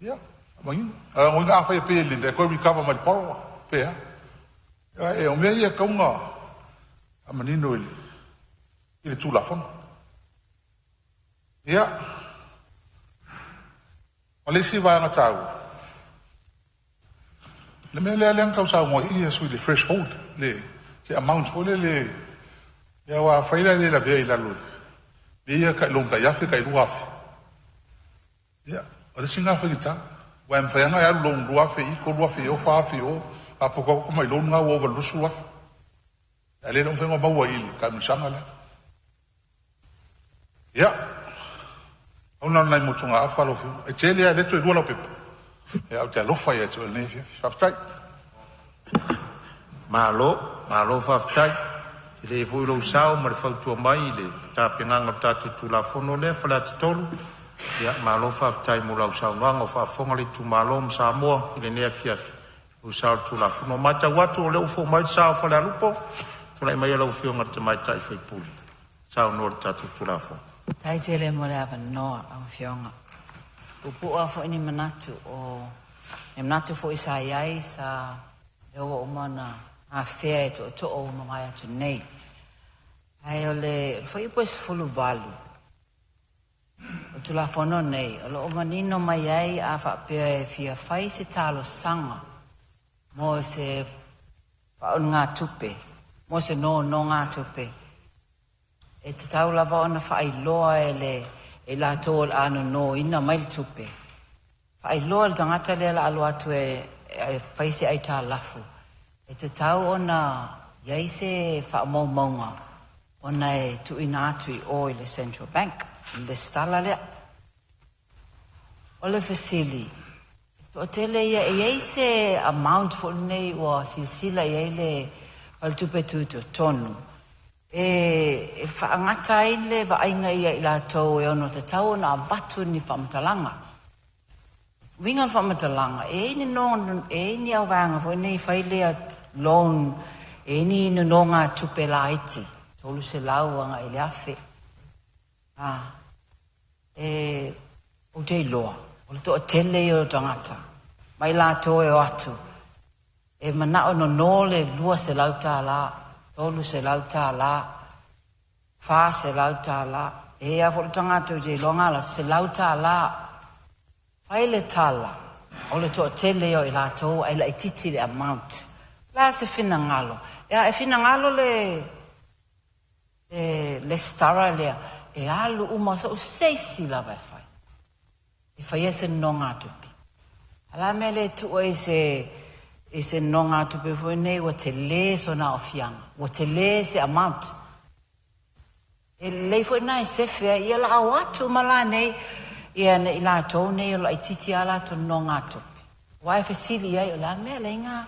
ia, manino. A o lona uiga afai e pay e le lender, e toe recover mai le borrower, pe a. E o mea ia e tatau ona faamanino i le Tulafono. Ia, o le isi vaega taua, le mea lea na tau saunoa ai ia sui le threshold, le se amount foi lele, ia aua afai la e le lavea i lalo i mea ia tai loan tai 1,000 tai 2,000. Ia, o le isi lena faigata. Aua e mafai lava ona e alu loan 2,000 i, 3,000 i o, 4,000 i o, a poto atu mai loan na ua ova i le 20,000. Ae le mafai ona maua i le taamilosaga lea. Ia, pau lena o nai motugaafa lau Afioga. E tele lava, e le toe lua lau pepa. Ia, ou te alofa ia te oe i lenei afiafi. Faafetai. Malo, malo faafetai. Tele foi lou sao ma le fautua mai i le tapenaga o le tatou Tulafono lea Faleata 3. Ia malo faafetai mo lau saunoaga, ua faafofoga le itumalo ma Samoa i lenei afiafi i lou sao i le Tulafono. Ua matau atu o lea ua fou mai le sa o Falealupo. Tulai maia lau Afioga i le Tamaitai sui usufono e saunoa i le tatou Tulafono. Faafetai tele mo le avanoa lau Afioga. Puupuu lava foi ni manatu, o ni manatu foi sa i ai sa lea ua uma ona afea e tootoo ua mavae atu nei. Ae o le fuaiupu e 18 o le Tulafono nei, o lo o manino mai ai a faapea e fia fai se talosaga mo se faaulugatupe, mo se nonogatupe, e tatau lava ona faailoa e le e latou o le a nonoina mai le tupe, faailoa i le tagata lea o le a alu atu e fai se aitalafu, e tatau ona i ai se faamaumauga ona e tuuina atu i o i le Central Bank i le lesitala lea. O le fesili, e toatele ia e i ai se amount foi lenei ua silasila i ai le Faletupe Tutotonu e faagata ai le vaaiga ia i latou e ono tatau ona avatu ni faamatalaga. Uiga o le faamatalaga, e i ai ni no, e i ai ni auvaega foi nei fai lea loan, e i ai ni nonogatupe laiti, 300 agai i le 1,000. E ou te iloa, o le toatele ia o tagata, mai latou e o atu, E manao nono le $200, $300, $400. E a fo le tagata o te iloa la $100. Fai le tala, o le toatele o i latou ai laititi le amount. La se finagalo. Ia e finagalo le stara lea, e alu uma so seisi lava e fai. E fai e se nonogatupe. Ala mea le tuu ai se nonogatupe foi nei ua tele sona aafiaga, ua tele se amount. E lelei foi na e sefe ai ia la o atu ma la nei ia nei latou nei o laititi a latou nonogatupe. Ua e fesili ai o le a mea le iga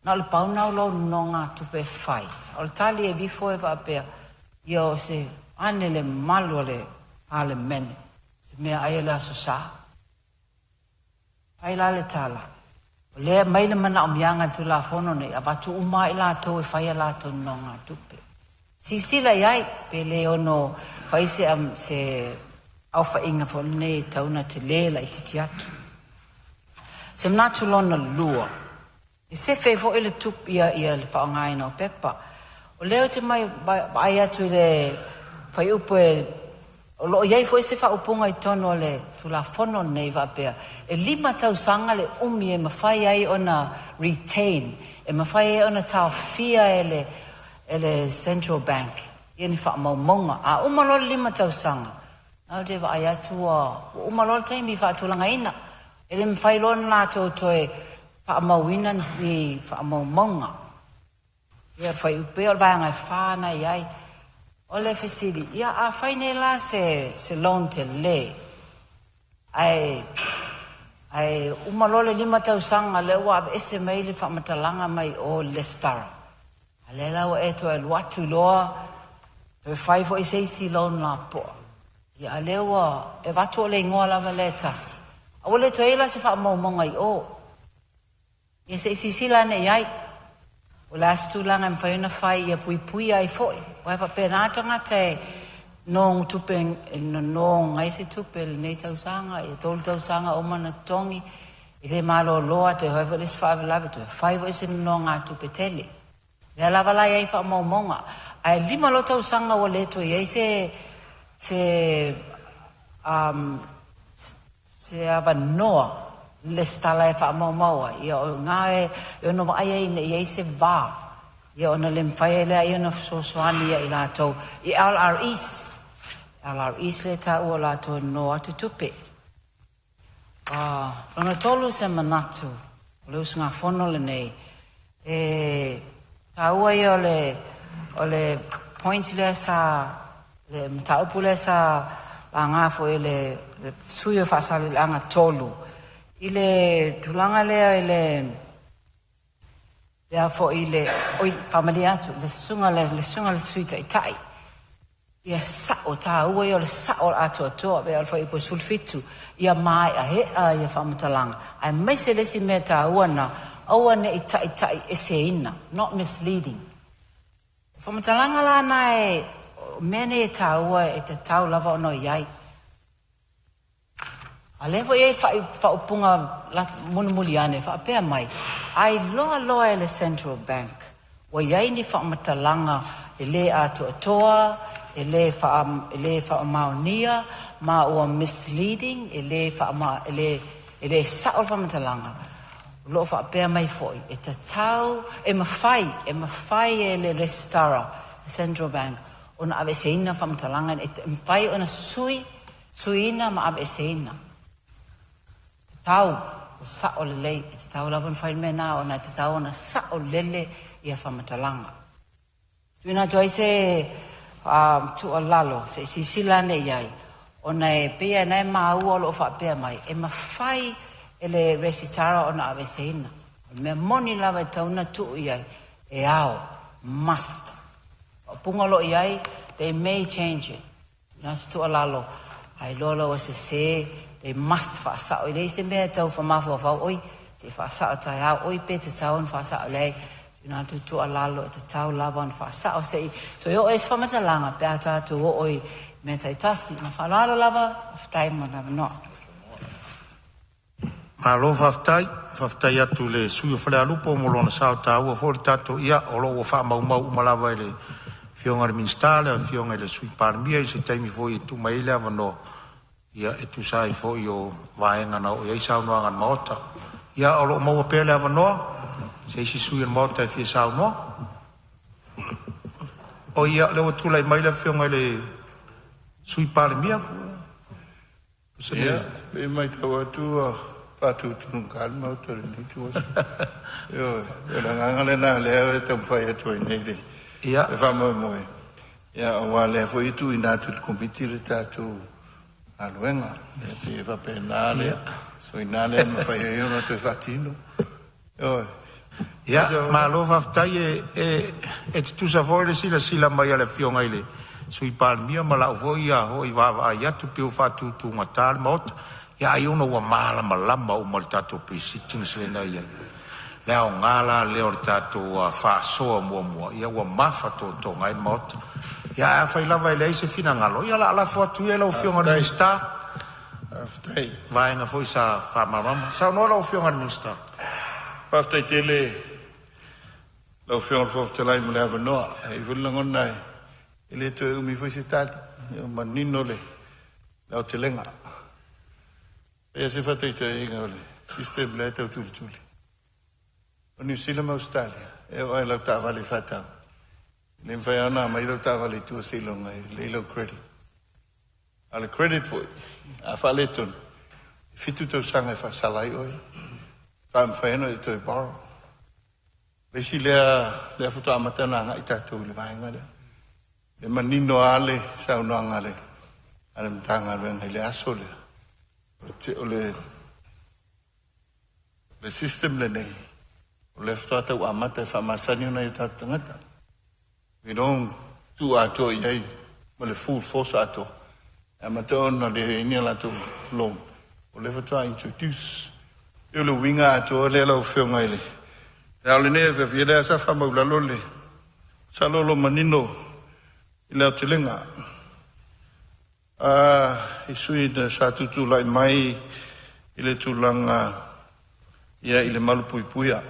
na o le pau na o lau nonogatupe e fai. O le tali e vifo e faapea ia o se ane le malu o le Palemene. Se mea ai e le aso sa. Fai la le tala. O lea mai le manaomiaga i le Tulafono nei, avatu uma ai latou e fai a latou nonogatupe. Silasila i ai, pe le ono fai se aofaiga foi lenei e tau ona tele laititi atu. Se manatu lona lua, e sefe foi le tupe ia le faaaogaina o pepa. O lea ou te mai vaai atu i le fuaiupu e o loo iai foi se faaupuga i totonu o le Tulafono lenei faapea, e 5 tausaga le umi e mafai ai ona retain, e mafai ai ona taofia e le Central Bank ia ni faamaumauga. A uma loa le 5 tausaga, na ou te vaai atu ua uma loa le taimi faatulagaina. E le mafai loa ona latou toe faamauina ni faamaumauga. Ia fuaiupu o le vaega e 4 na i ai. O le fesili, ia a fai nei la se loan tele, ai uma loa le 5 tausaga lea ua aveese mai le faamatalaga mai o le Lestara. A lea la ua e toe alu atu loa, toe fai foi se isi loan lapoa. Ia a lea ua e avatu o le igoa lava lea e tasi. A ua le toe i ai la se faamaumauga i o. Ia se i silasila ane i ai. O le a se tulaga e mafai ona fai ia puipui ai foi. Ua e faapena tagata e nogo tupe, e nonoga ai se tupe lenei tausaga, ia 3 tausaga uma na totogi, i le maloloa, toe fai foi le isi faalavelave, toe fai foi se nonogatupe tele. Lea lava la i ai faamaumauga. Ae 5 loa tausaga ua le toe i ai se avanoa lesitala e faamaumau ai. Ia o ngā e ono vaai ai ina i ai se vā. Ia ona le mafai ai lea ia ona fesoasoani ia i latou i LREs. LREs le taua o latou e nono atu tupe. Lona tolu se manatu o le usugafono lenei, e taua ia o le point lea sa, le mataupu lea sa laga foi e le sui o Faasaleleaga 3, i le tulaga lea i le lea foi i le oi faamalie atu le susuga le Sui Taitai. Ia sao taua ia o le sao o le atoatoa pe o le fuaiupu 17 ia maeaea ia faamatalaga. Ae maise le isi mea taua na aua ne i taitai eseina, not misleading. O faamatalaga la na e mea nei e taua e tatau lava ona i ai. A lea foi e faaupuga mulimuli ane faapea mai, ai loa loa e le Central Bank, ua i ai ni faamatalaga e le atoatoa, e le faamaonia, ma ua misleading, e le sao le faamatalaga. O loo faapea mai foi, e tatau, e mafai e le Resitara, Central Bank, ona aveeseina faamatalaga, e mafai ona suiina ma aveeseina. Tatau, o sao lelei, e tatau lava ona fai le mea na ona e tatau ona sao lele ia faamatalaga. Tuuina atu ai se tuualalo, se i silasila ane i ai, ona e pei na e maua o loo faapea mai, e mafai e le Resitara ona aveeseina. O le mea moni lava e tatau ona tuu i ai, e ao, must. Faaupuga o loo i ai, they may change it. Tuuina se tuualalo, ai loa ua sese, they must faasao. E leai se mea e tau whamafawafau, oi, se faasao taeao, oi pe tatau ona faasao leai. Tuuina atu tuualalo e tatau lava ona faasao. Se i toe oo e se faamatalaga pe a tatou oo i mea taitasi. Ma faaaloalo lava, faafetai mo le avanoa. Malo faafetai, faafetai atu i le sui usufono o Falealupo mo lona sao taua foi i le tatou… Ia o lo o ua faamaumau uma lava e le Afioga i le Minisita, le Afioga i le Sui Palemia i se taimi foi e tuu mai ai le avanoa e tusa ai foi o vaega na oo i ai saunoaga a le Maota. Ia o lo o maua pea le avanoa mo se isi sui usufono o le Maota e fia saunoa. O lea ua tulai mai le Afioga i le Sui Palemia. Ia, pei e matau atu ua faatutugata le Maota i lenei ituaso. Ioe, o le agaga lena o lea e taumafai atu ai nei le faamoemoe, aua o lea foi e tuuina atu i le Komiti le tatou galuega. E pei e faapena le… o i ina lea e mafai ai ona toe faatino. Ioe. Ia, malo faafetai. E tutusa foi le silasila mai a le Afioga i le Sui Palemia ma lau foi vaavaai atu pei ua faatutugata le Maota. Ia ailoga ua malamalama uma i le tatou Pre-sittings lea na i ai. Le aoga la lea o le tatou faasoa muamua, ia ua mafatotoga ai le Maota. Ia ae afai lava e leai se finagalo, ia o le a lafo atu ia i lau Afioga i le Minisita vaega foi sa faamalamalama. Saunoa lau Afioga i le Minisita. Faafetai tele i lau Afioga i le Fofoga Fetalai mo le avanoa. E i ai foi le lagona e le toe umi foi se tali, ua manino le aotelega. E pei lava o se faataitaiga o le system lea e tau tulituli, o Niu Sila ma Ausetalia, e oo lava i lau taavale faatau, e le mafai lava ona aumai lau taavale i tua seiloga e lelei lau credit. A o le credit foi, a faaletonu, e 7 tausaga e faasala ai oe, faatoa mafai ona e toe borrow. O le isi lea, lea faatoa amata ona agai tatou i le vaega lea. E manino lava le saunoaga a le Matagaluega i le aso lea, o le system lenei, o lea faatoa tau amata e faamasani ona i o tatou tagata. We don't tuu atoa i ai ma le full force atoa. E amata ona leai ni a latou loan, o lea faatoa introduce. E o le uiga atoa lea lau Afioga i le ao lenei afiafi, lea sa faamaulalo le masalo o lo o manino i le aotelega. I sui usufono sa tutulai mai i le tulaga ia i le malupuipuia.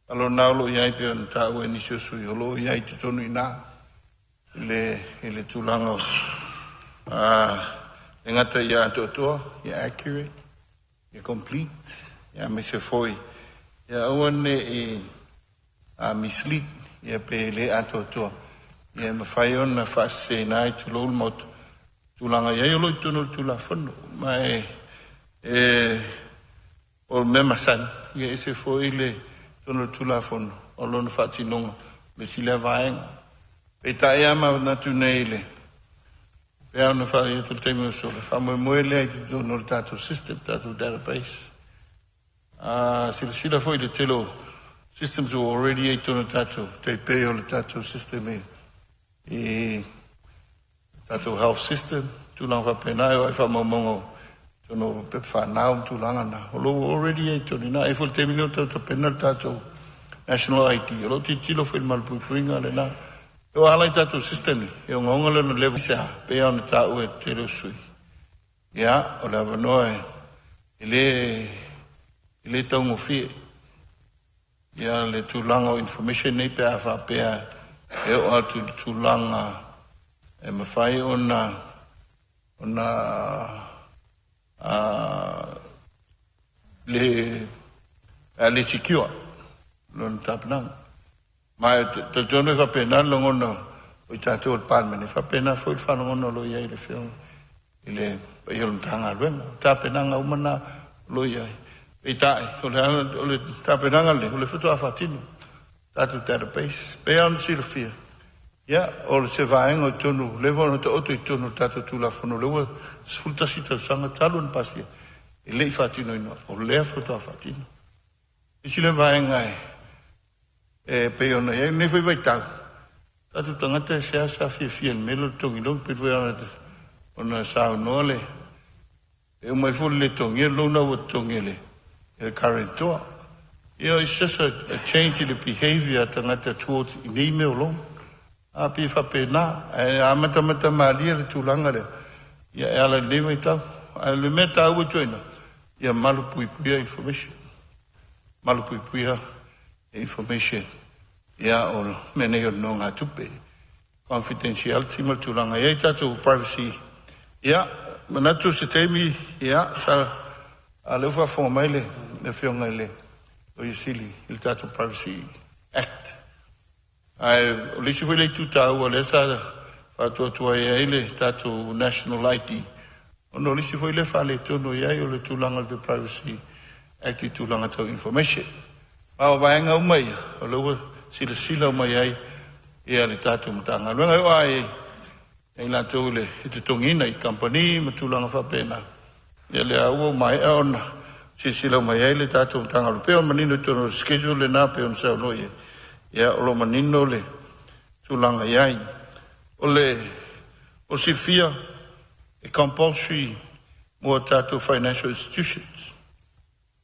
O lena o lo o i ai pei ona taua e nisi o sui usufono, o lo o i ai i totonu i ina i le tulaga o le gata ia atoatoa, ia accurate, ia complete, aemaise foi ia aua ne i mislead, ia pe le atoatoa, ia e mafai ona faaseseina ai, tulou le Maota, tulaga i ai o lo o i totonu o le Tulafono. Ma e o le mea masani, ia e ese foi le totonu o le Tulafono o lona faatinoga, le isi lea vaega. Peitai a manatu nei i le pei ona fai atu i le taimi ua sola, faamoemoe lea i totonu o le tatou system, tatou database. A silasila foi i le tele o systems ua already i totonu o tatou, tai pei o le tatou system i tatou health system, tulaga faapena, e oo i faamaumauga o totonu o pepa fanau ma tulaga na, o lo o already i totonu i ina. E foi le taimi nei o tau tapena le tatou national ID, o lo o tilotilo foi i le malupuipuiga lena. E o ala i tatou system e ogaoga lona level se a pei ona taua e le tele o sui usufono. Ia, o le avanoa e le taugofie ia le tulaga o information nei pe a faapea e oo atu i le tulaga e mafai ona le le secure lona tapenaga. Ma e talitonu e faapena le lagona o i tatou o le Palemene, e faapena foi le faalogona o lo o i ai le Afioga i le paia o le Matagaluega. O tapenaga uma na o lo o i ai. Peitai, o le tapenaga lenei, o le faatoa faatino tatou database. Pei ona silafia, ia, o se vaega o totonu, leva ona taoto i totonu o le tatou Tulafono, lea ua 11 tausaga talu ona pasia, e le i faatinoina, o lea faatoa faatino. Isi lea vaega e pei ona i ai lenei foi vaitau, tatou tagata e seasea fiafia i le mea lea o le totogi loan, pei foi ona saunoa le e uma ifo le totogia le loan ua totogi e le guarantor. It's just a change in the behavior tagata towards i nei mea o loan. A pei e faapena, ae amatamata malie le tulaga lea, ia e ala i lenei vaitau. Ae o le mea taua ituaiga, Ia malupuipuia information, malupuipuia information ia o mea nei o le nogatupe, confidentiality ma le tulaga e i ai tatou privacy. Ia manatu se taimi ia sa a lea ua faafofoga mai le Afioga i le Loia Sili i le tatou Privacy Act. Ae o le isi foi le itu taua lea sa faatuatua ai le tatou National ID, ona o le isi foi lea faaletonu i ai o le tulaga o le Privacy Act i tulaga tau information. Ma o vaega uma ia o lea ua silasila uma i ai ia le tatou Matagaluega, e oo lava i latou le totogiina i kamupani ma tulaga faapena. Ia lea ua maea ona silasila uma i ai le tatou Matagaluega, pei ona manino i totonu o le schedule lena pei ona saunoa i ai. Ia o lo o manino le tulaga i ai. O le silafia e compulsory mo tatou financial institutions,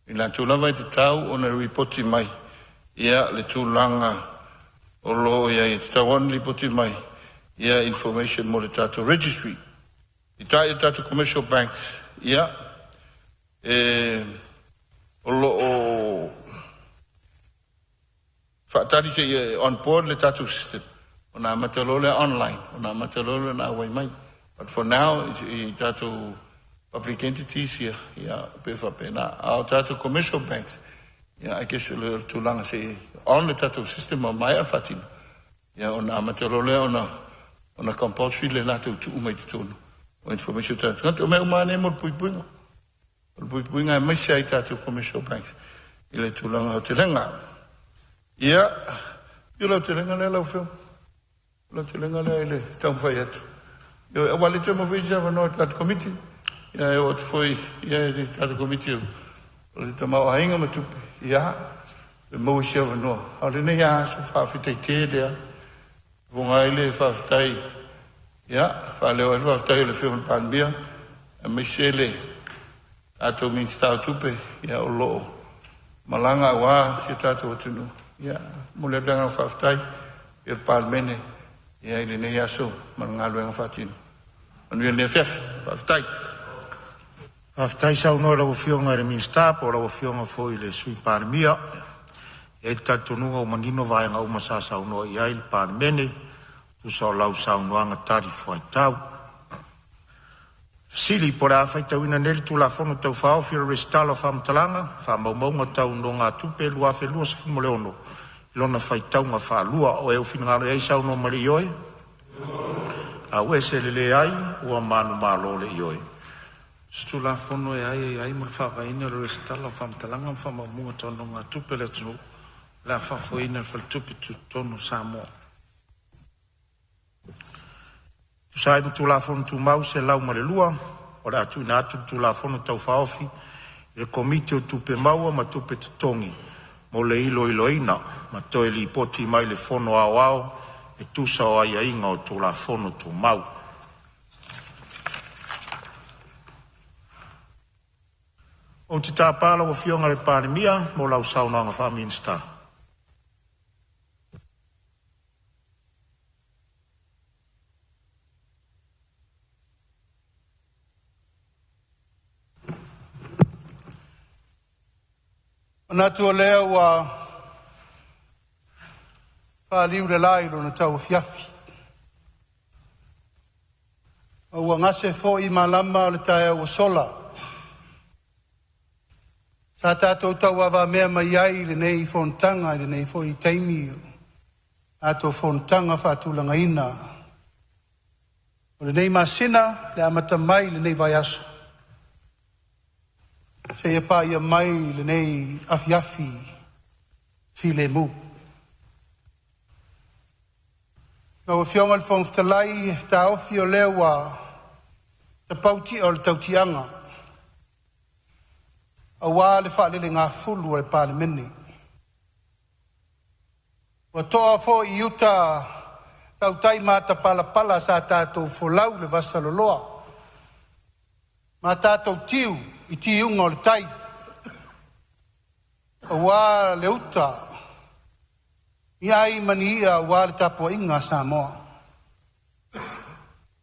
i latou lava e tatau ona lipoti mai ia le tulaga o lo o i ai, e tatau ona lipoti mai ia information mo le tatou registry. I tai o tatou commercial banks, ia o lo o faatali se i on board le tatou system, ona amata loa lea online, ona amata loa lea ona auai mai. But for now, i tatou public entities ia pe faapena, a o tatou commercial banks, ia I guess o le tulaga se i on le tatou system ma maea faatino, ia ona amata loa lea ona compulsory le latou tuu mai totonu o information tatou tagata. O mea uma nei mo le puipuiga, o le puipuiga aemaise ai tatou commercial banks i le tulaga aotelega. Ia, o le aotelega lea lau Afioga, o le aotelega lea i le taumafai atu. Ia, aua le toe maua foi se avanoa i le tatou Komiti. Ia, e oo atu foi ia i le tatou Komiti o le Tamaoaiga ma Tupe, ia, e maua isi avanoa. A o lenei aso faafetai tele lava. Fofoga ai le faafetai, ia, faaleo ai le faafetai o le Afioga i le Palemia, aemaise le tatou Minisita o Tupe, ia, o lo o malaga aua si o tatou atunuu. Ia, momoli atu le agaga faafetai i le Palemene ia i lenei aso ma le galuega faatino. Manuia lenei afiafi. Faafetai. Faafetai saunoa i lau Afioga i le Minisita po o lau Afioga foi i le Sui Palemia. E i ai le talitonuga ua manino vaega uma sa saunoa i ai le Palemene, tusa o lau saunoaga talifuaitau. Fesili po o le a faitauina nei le Tulafono Tau Faaofi o le Resitala o Faamatalaga Faamaumauga Tau Nonogatupe 2026 i lona faitauga faalua. O e ua finagalo i ai saunoa mai i le ioe, auese le leai, ua manumalo le ioe. Se Tulafono e aiaia ai mo le faavaeina o le resitala o faamatalaga ma faamaumauga tau nonogatupe a le atunuu o le a faafoeina e le Faletupe Tutotonu o Samoa. Tusa ai ma Tulafono Tumau 102, o le a tuuina atu le Tulafono Tau Faaofi i le Komiti o Tupe Maua ma Tupe Totogi mo le iloiloina ma toe lipoti mai i le Fono Aoao e tusa o aiaiga o Tulafono Tumau. Ou te tapa lau Afioga i le Palemia mo lau saunoaga faa-Minisita. Manatu o lea ua faaliu le lai i lona tauafiafi, ma ua gase foi malama o le taeao ua sola. Sa tatou tauavamea mai ai i lenei fonotaga i lenei foi taimi, o tatou fonotaga faatulagaina o lenei masina, le amata mai i lenei vaiaso seia paia mai lenei afiafi filemu. Lau Afioga i le Fofoga Fetalai, e taofi o lea ua tapau tia o le tautiaga aua le faalelegafulu a le Palemene. Ua toa foi i uta tautai matapalapala sa tatou folau i le vasaloloa ma tatou tiu i tiuga o le tai, aua le uta i ai ma ni ia aua le tapuaiga a Samoa.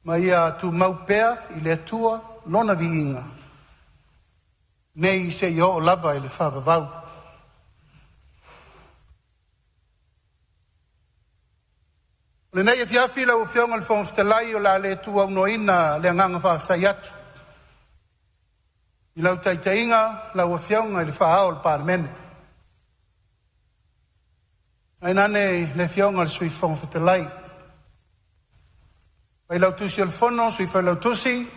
Ma ia tumau pea i le Atua lona viiga. nei seia oo lava i le faavavau. O lenei afiafi lau Afioga i le Fofoga Fetalai o le a le tuuaunoaina le agaga faafetai atu i lau taitaiga lau Afioga i le Faa-ao o le Palemene, tainane le Afioga i le Sui Fofoga Fetalai, Failautusi o le Fono, Sui Failautusi,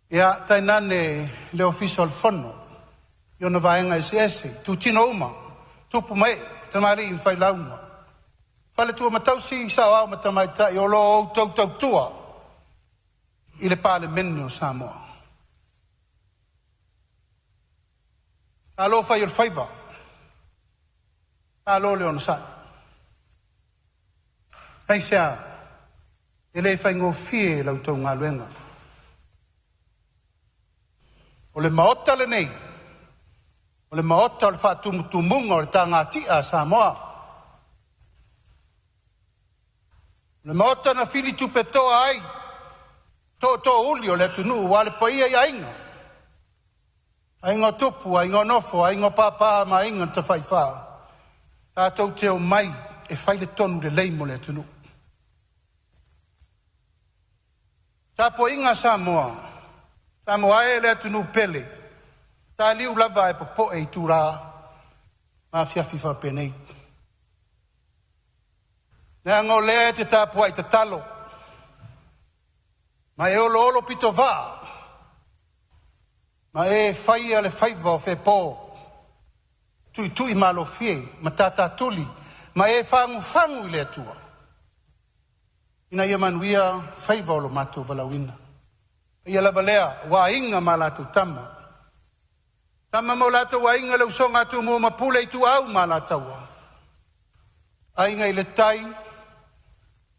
tainane le Ofisa o le Fono i ona vaega eseese, itutino uma, tupu ma ee, tamalii ma failauga, faletua ma tausi, saoao ma tamaitai o lo o outou tautua i le Palemene o Samoa. Malo fai o le faiva, malo le onosai. Aisea? E le faigofie la outou galuega. O le maota lenei, o le maota o le faatumutumuga o le tagati'a a Samoa. O le maota na filitupetoa ai tootoouli o le atunuu aua le paia i Aiga, Aiga o Tupu, Aiga o Nofo, Aiga o Papa ma Aiga na Tafaifa, tatou te omai e fai le tonu lelei mo le atunuu. Tapuaiga a Samoa, Samoa e le atunuu pele, taliu lava ae popoe i itula ma afiafi faapenei, leaga o lea e te tapuai tatalo ma e oloolo pitovaa ma e faia le faiva o Fepo, tuitui malofie ma tatatuli ma e fagufagu i le Atua ina ia manuia faiva o lo matou valaauina. O paia lava lea aua Aiga ma latou Tama, Tama ma o latou Aiga, le usoga a Tumua ma Pule, Ituau ma Alataua, Aiga i le Tai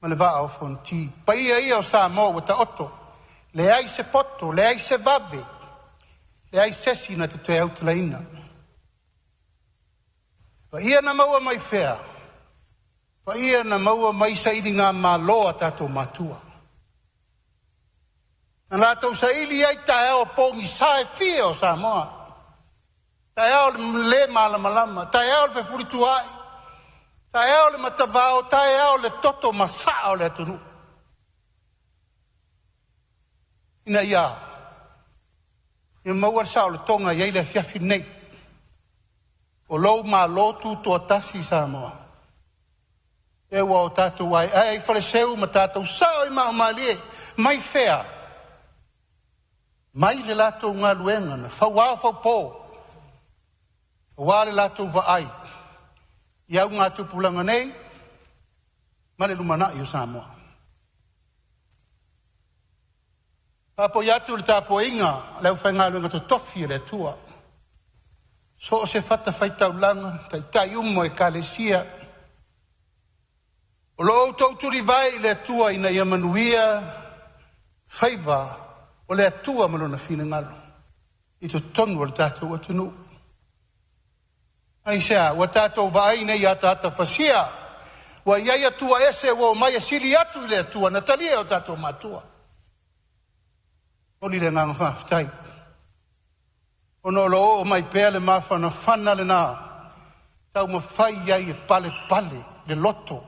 ma le Vaa o Fonoti. Paia ia o Samoa ua taoto, leai se poto, leai se vave, leai se isi na te toe autalaina. Paia na maua mai fea? Paia na maua mai sailigamalo a tatou matua. Na latou saili ai taeao pogisa e fia o Samoa, taeao o le le malamalama, taeao o le fefulisai, taeao o le matavao, taeao o le toto masaa o le atunuu, ina ia maua le saolotoga e i ai le afiafi lenei. O lou malo tutoatasi Samoa, lea ua o tatou aeae ai faleseu ma tatou sao i maaomalie. Mai fea? Mai le latou galuega na fauao faupo, aua le latou vaai i augatupulaga nei ma le lumanai o Samoa. Faapoi atu le tapuaiga a le aufaigaluega totofi a le Atua, so o se fatafaitaulaga, taitai uma o ekalesia, o lo o outou tulivae i le Atua ina ia manuia faiva o le Atua ma lona finagalo i totonu o le tatou atunuu. Aisea? Ua tatou vaai nei i ataata fasia, ua i ai Atua ese ua omai e sili atu i le Atua na talia e o tatou matua. Momoli le agaga faafetai, ona o lo o oo mai pea le mafanafana lena taumafai ai e palepale le loto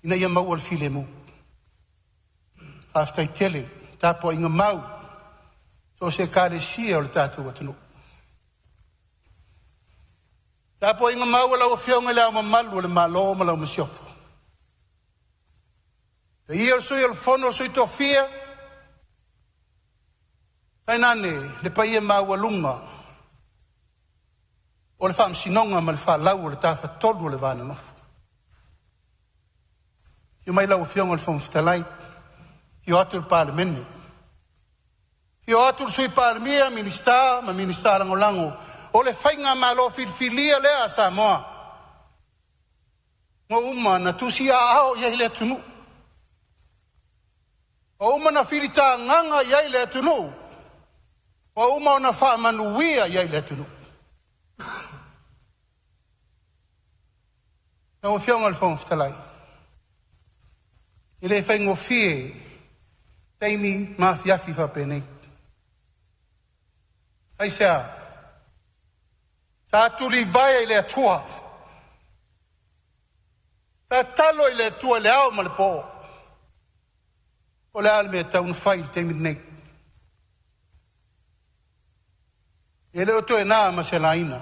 ina ia maua le filemu. Faafetai tele, tapuaiga mau so o se ekalesia o le tatou atunuu. Tapuaiga mau a lau Afioga i Le Ao Mamalu o le Malo ma lau Masiofo, le paia o le Sui o le Fono a Sui Tofia, tainane le paia maualuga o le Faamasinoga ma le faalau o le Tafatolu o le Va Nonofo. Afio mai lau Afioga i le Fofoga Fetalai, afio atu le Palemene, afio atu le Sui Palemia, Minisita ma Minisita Lagolago o le Faigamalo filifilia lea a Samoa ua uma ona tusiaao i ai le atunuu, ua uma ona filitagaga i ai le atunuu, ua uma ona faamanuia i ai le atunuu. Lau Afioga i le Fofoga Fetalai, e le faigofie taimi ma afiafi faapenei. Aisea? Sa tulivae i le Atua, tatalo i le Atua i le ao ma le po. O le a le mea e tatau ona fai i le taimi lenei? E le o toe na ma se laina.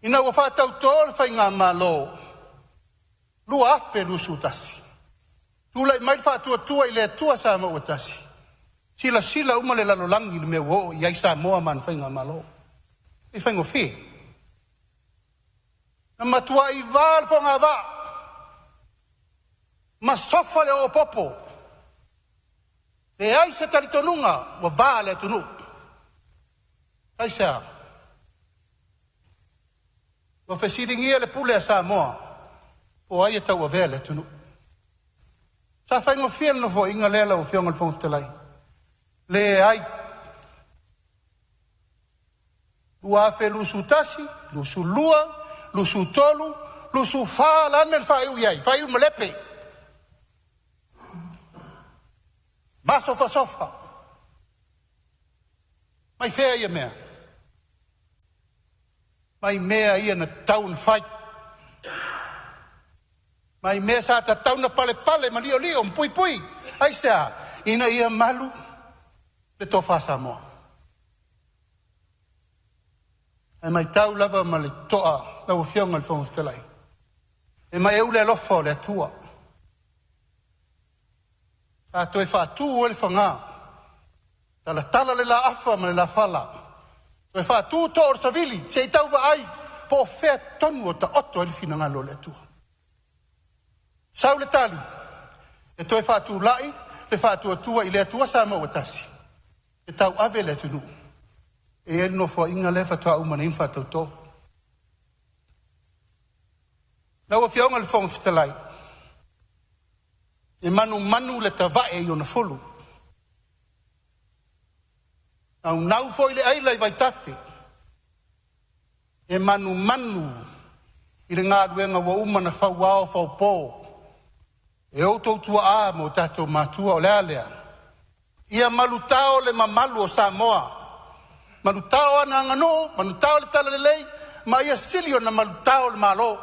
Ina ua faatauto le Faigamalo 2021, tulai mai le Faatuatua i le Atua Samoa ua Tasi, silasila uma le lalolagi i le mea ua oo i ai Samoa ma ana faigamalo. E le faigofie. Na matuai va le fogavaa ma sofa le oopopo, leai se talitonuga ua va le atunuu. Aisea? Ua fesiligia le pule a Samoa, po o ai e tauavea le atunuu. Sa faigofie le nofoaiga lea lau Afioga i le Fofoga Fetalai? Leai. 2021, 2022, 2023, 2024, o le a le mea na faaiu i ai? Faaiu i malepe, masofasofa. Mai fea ia mea? Mai mea ia na tatau ona fai, mai mea sa tatau ona palepale ma liolio ma puipui. Aisea? Ina ia malu le tofa Samoa. Ae matau lava ma le totoa lau Afioga i le Fofoga Fetalai, e mai eu le alofa o le Atua. Sa toe faatu ai le fagā, talatala le laafa ma le lafala, toe faatu too o le savili, se i tau vaai po o fea tonu o taoto ai le finagalo o le Atua. Sau le tali, e toe faatulai le faatuatua i le Atua Samoa ua tasi, e tauave le atunuu. E i ai le nofoaiga lea faatoa uma nei ona faatauto. Lau Afioga i le Fofoga Fetalai, e manumanu le tavae i ona fulu, naunau foi le aila i vaitafe, e manumanu i le galuega ua uma ona fauao faupo e outou tuaa ma o tatou matua. O le a lea? Ia malutao le mamalu o Samoa, malutao ana aganuu, malutao le talalelei, ma ia sili ona malutao le Malo.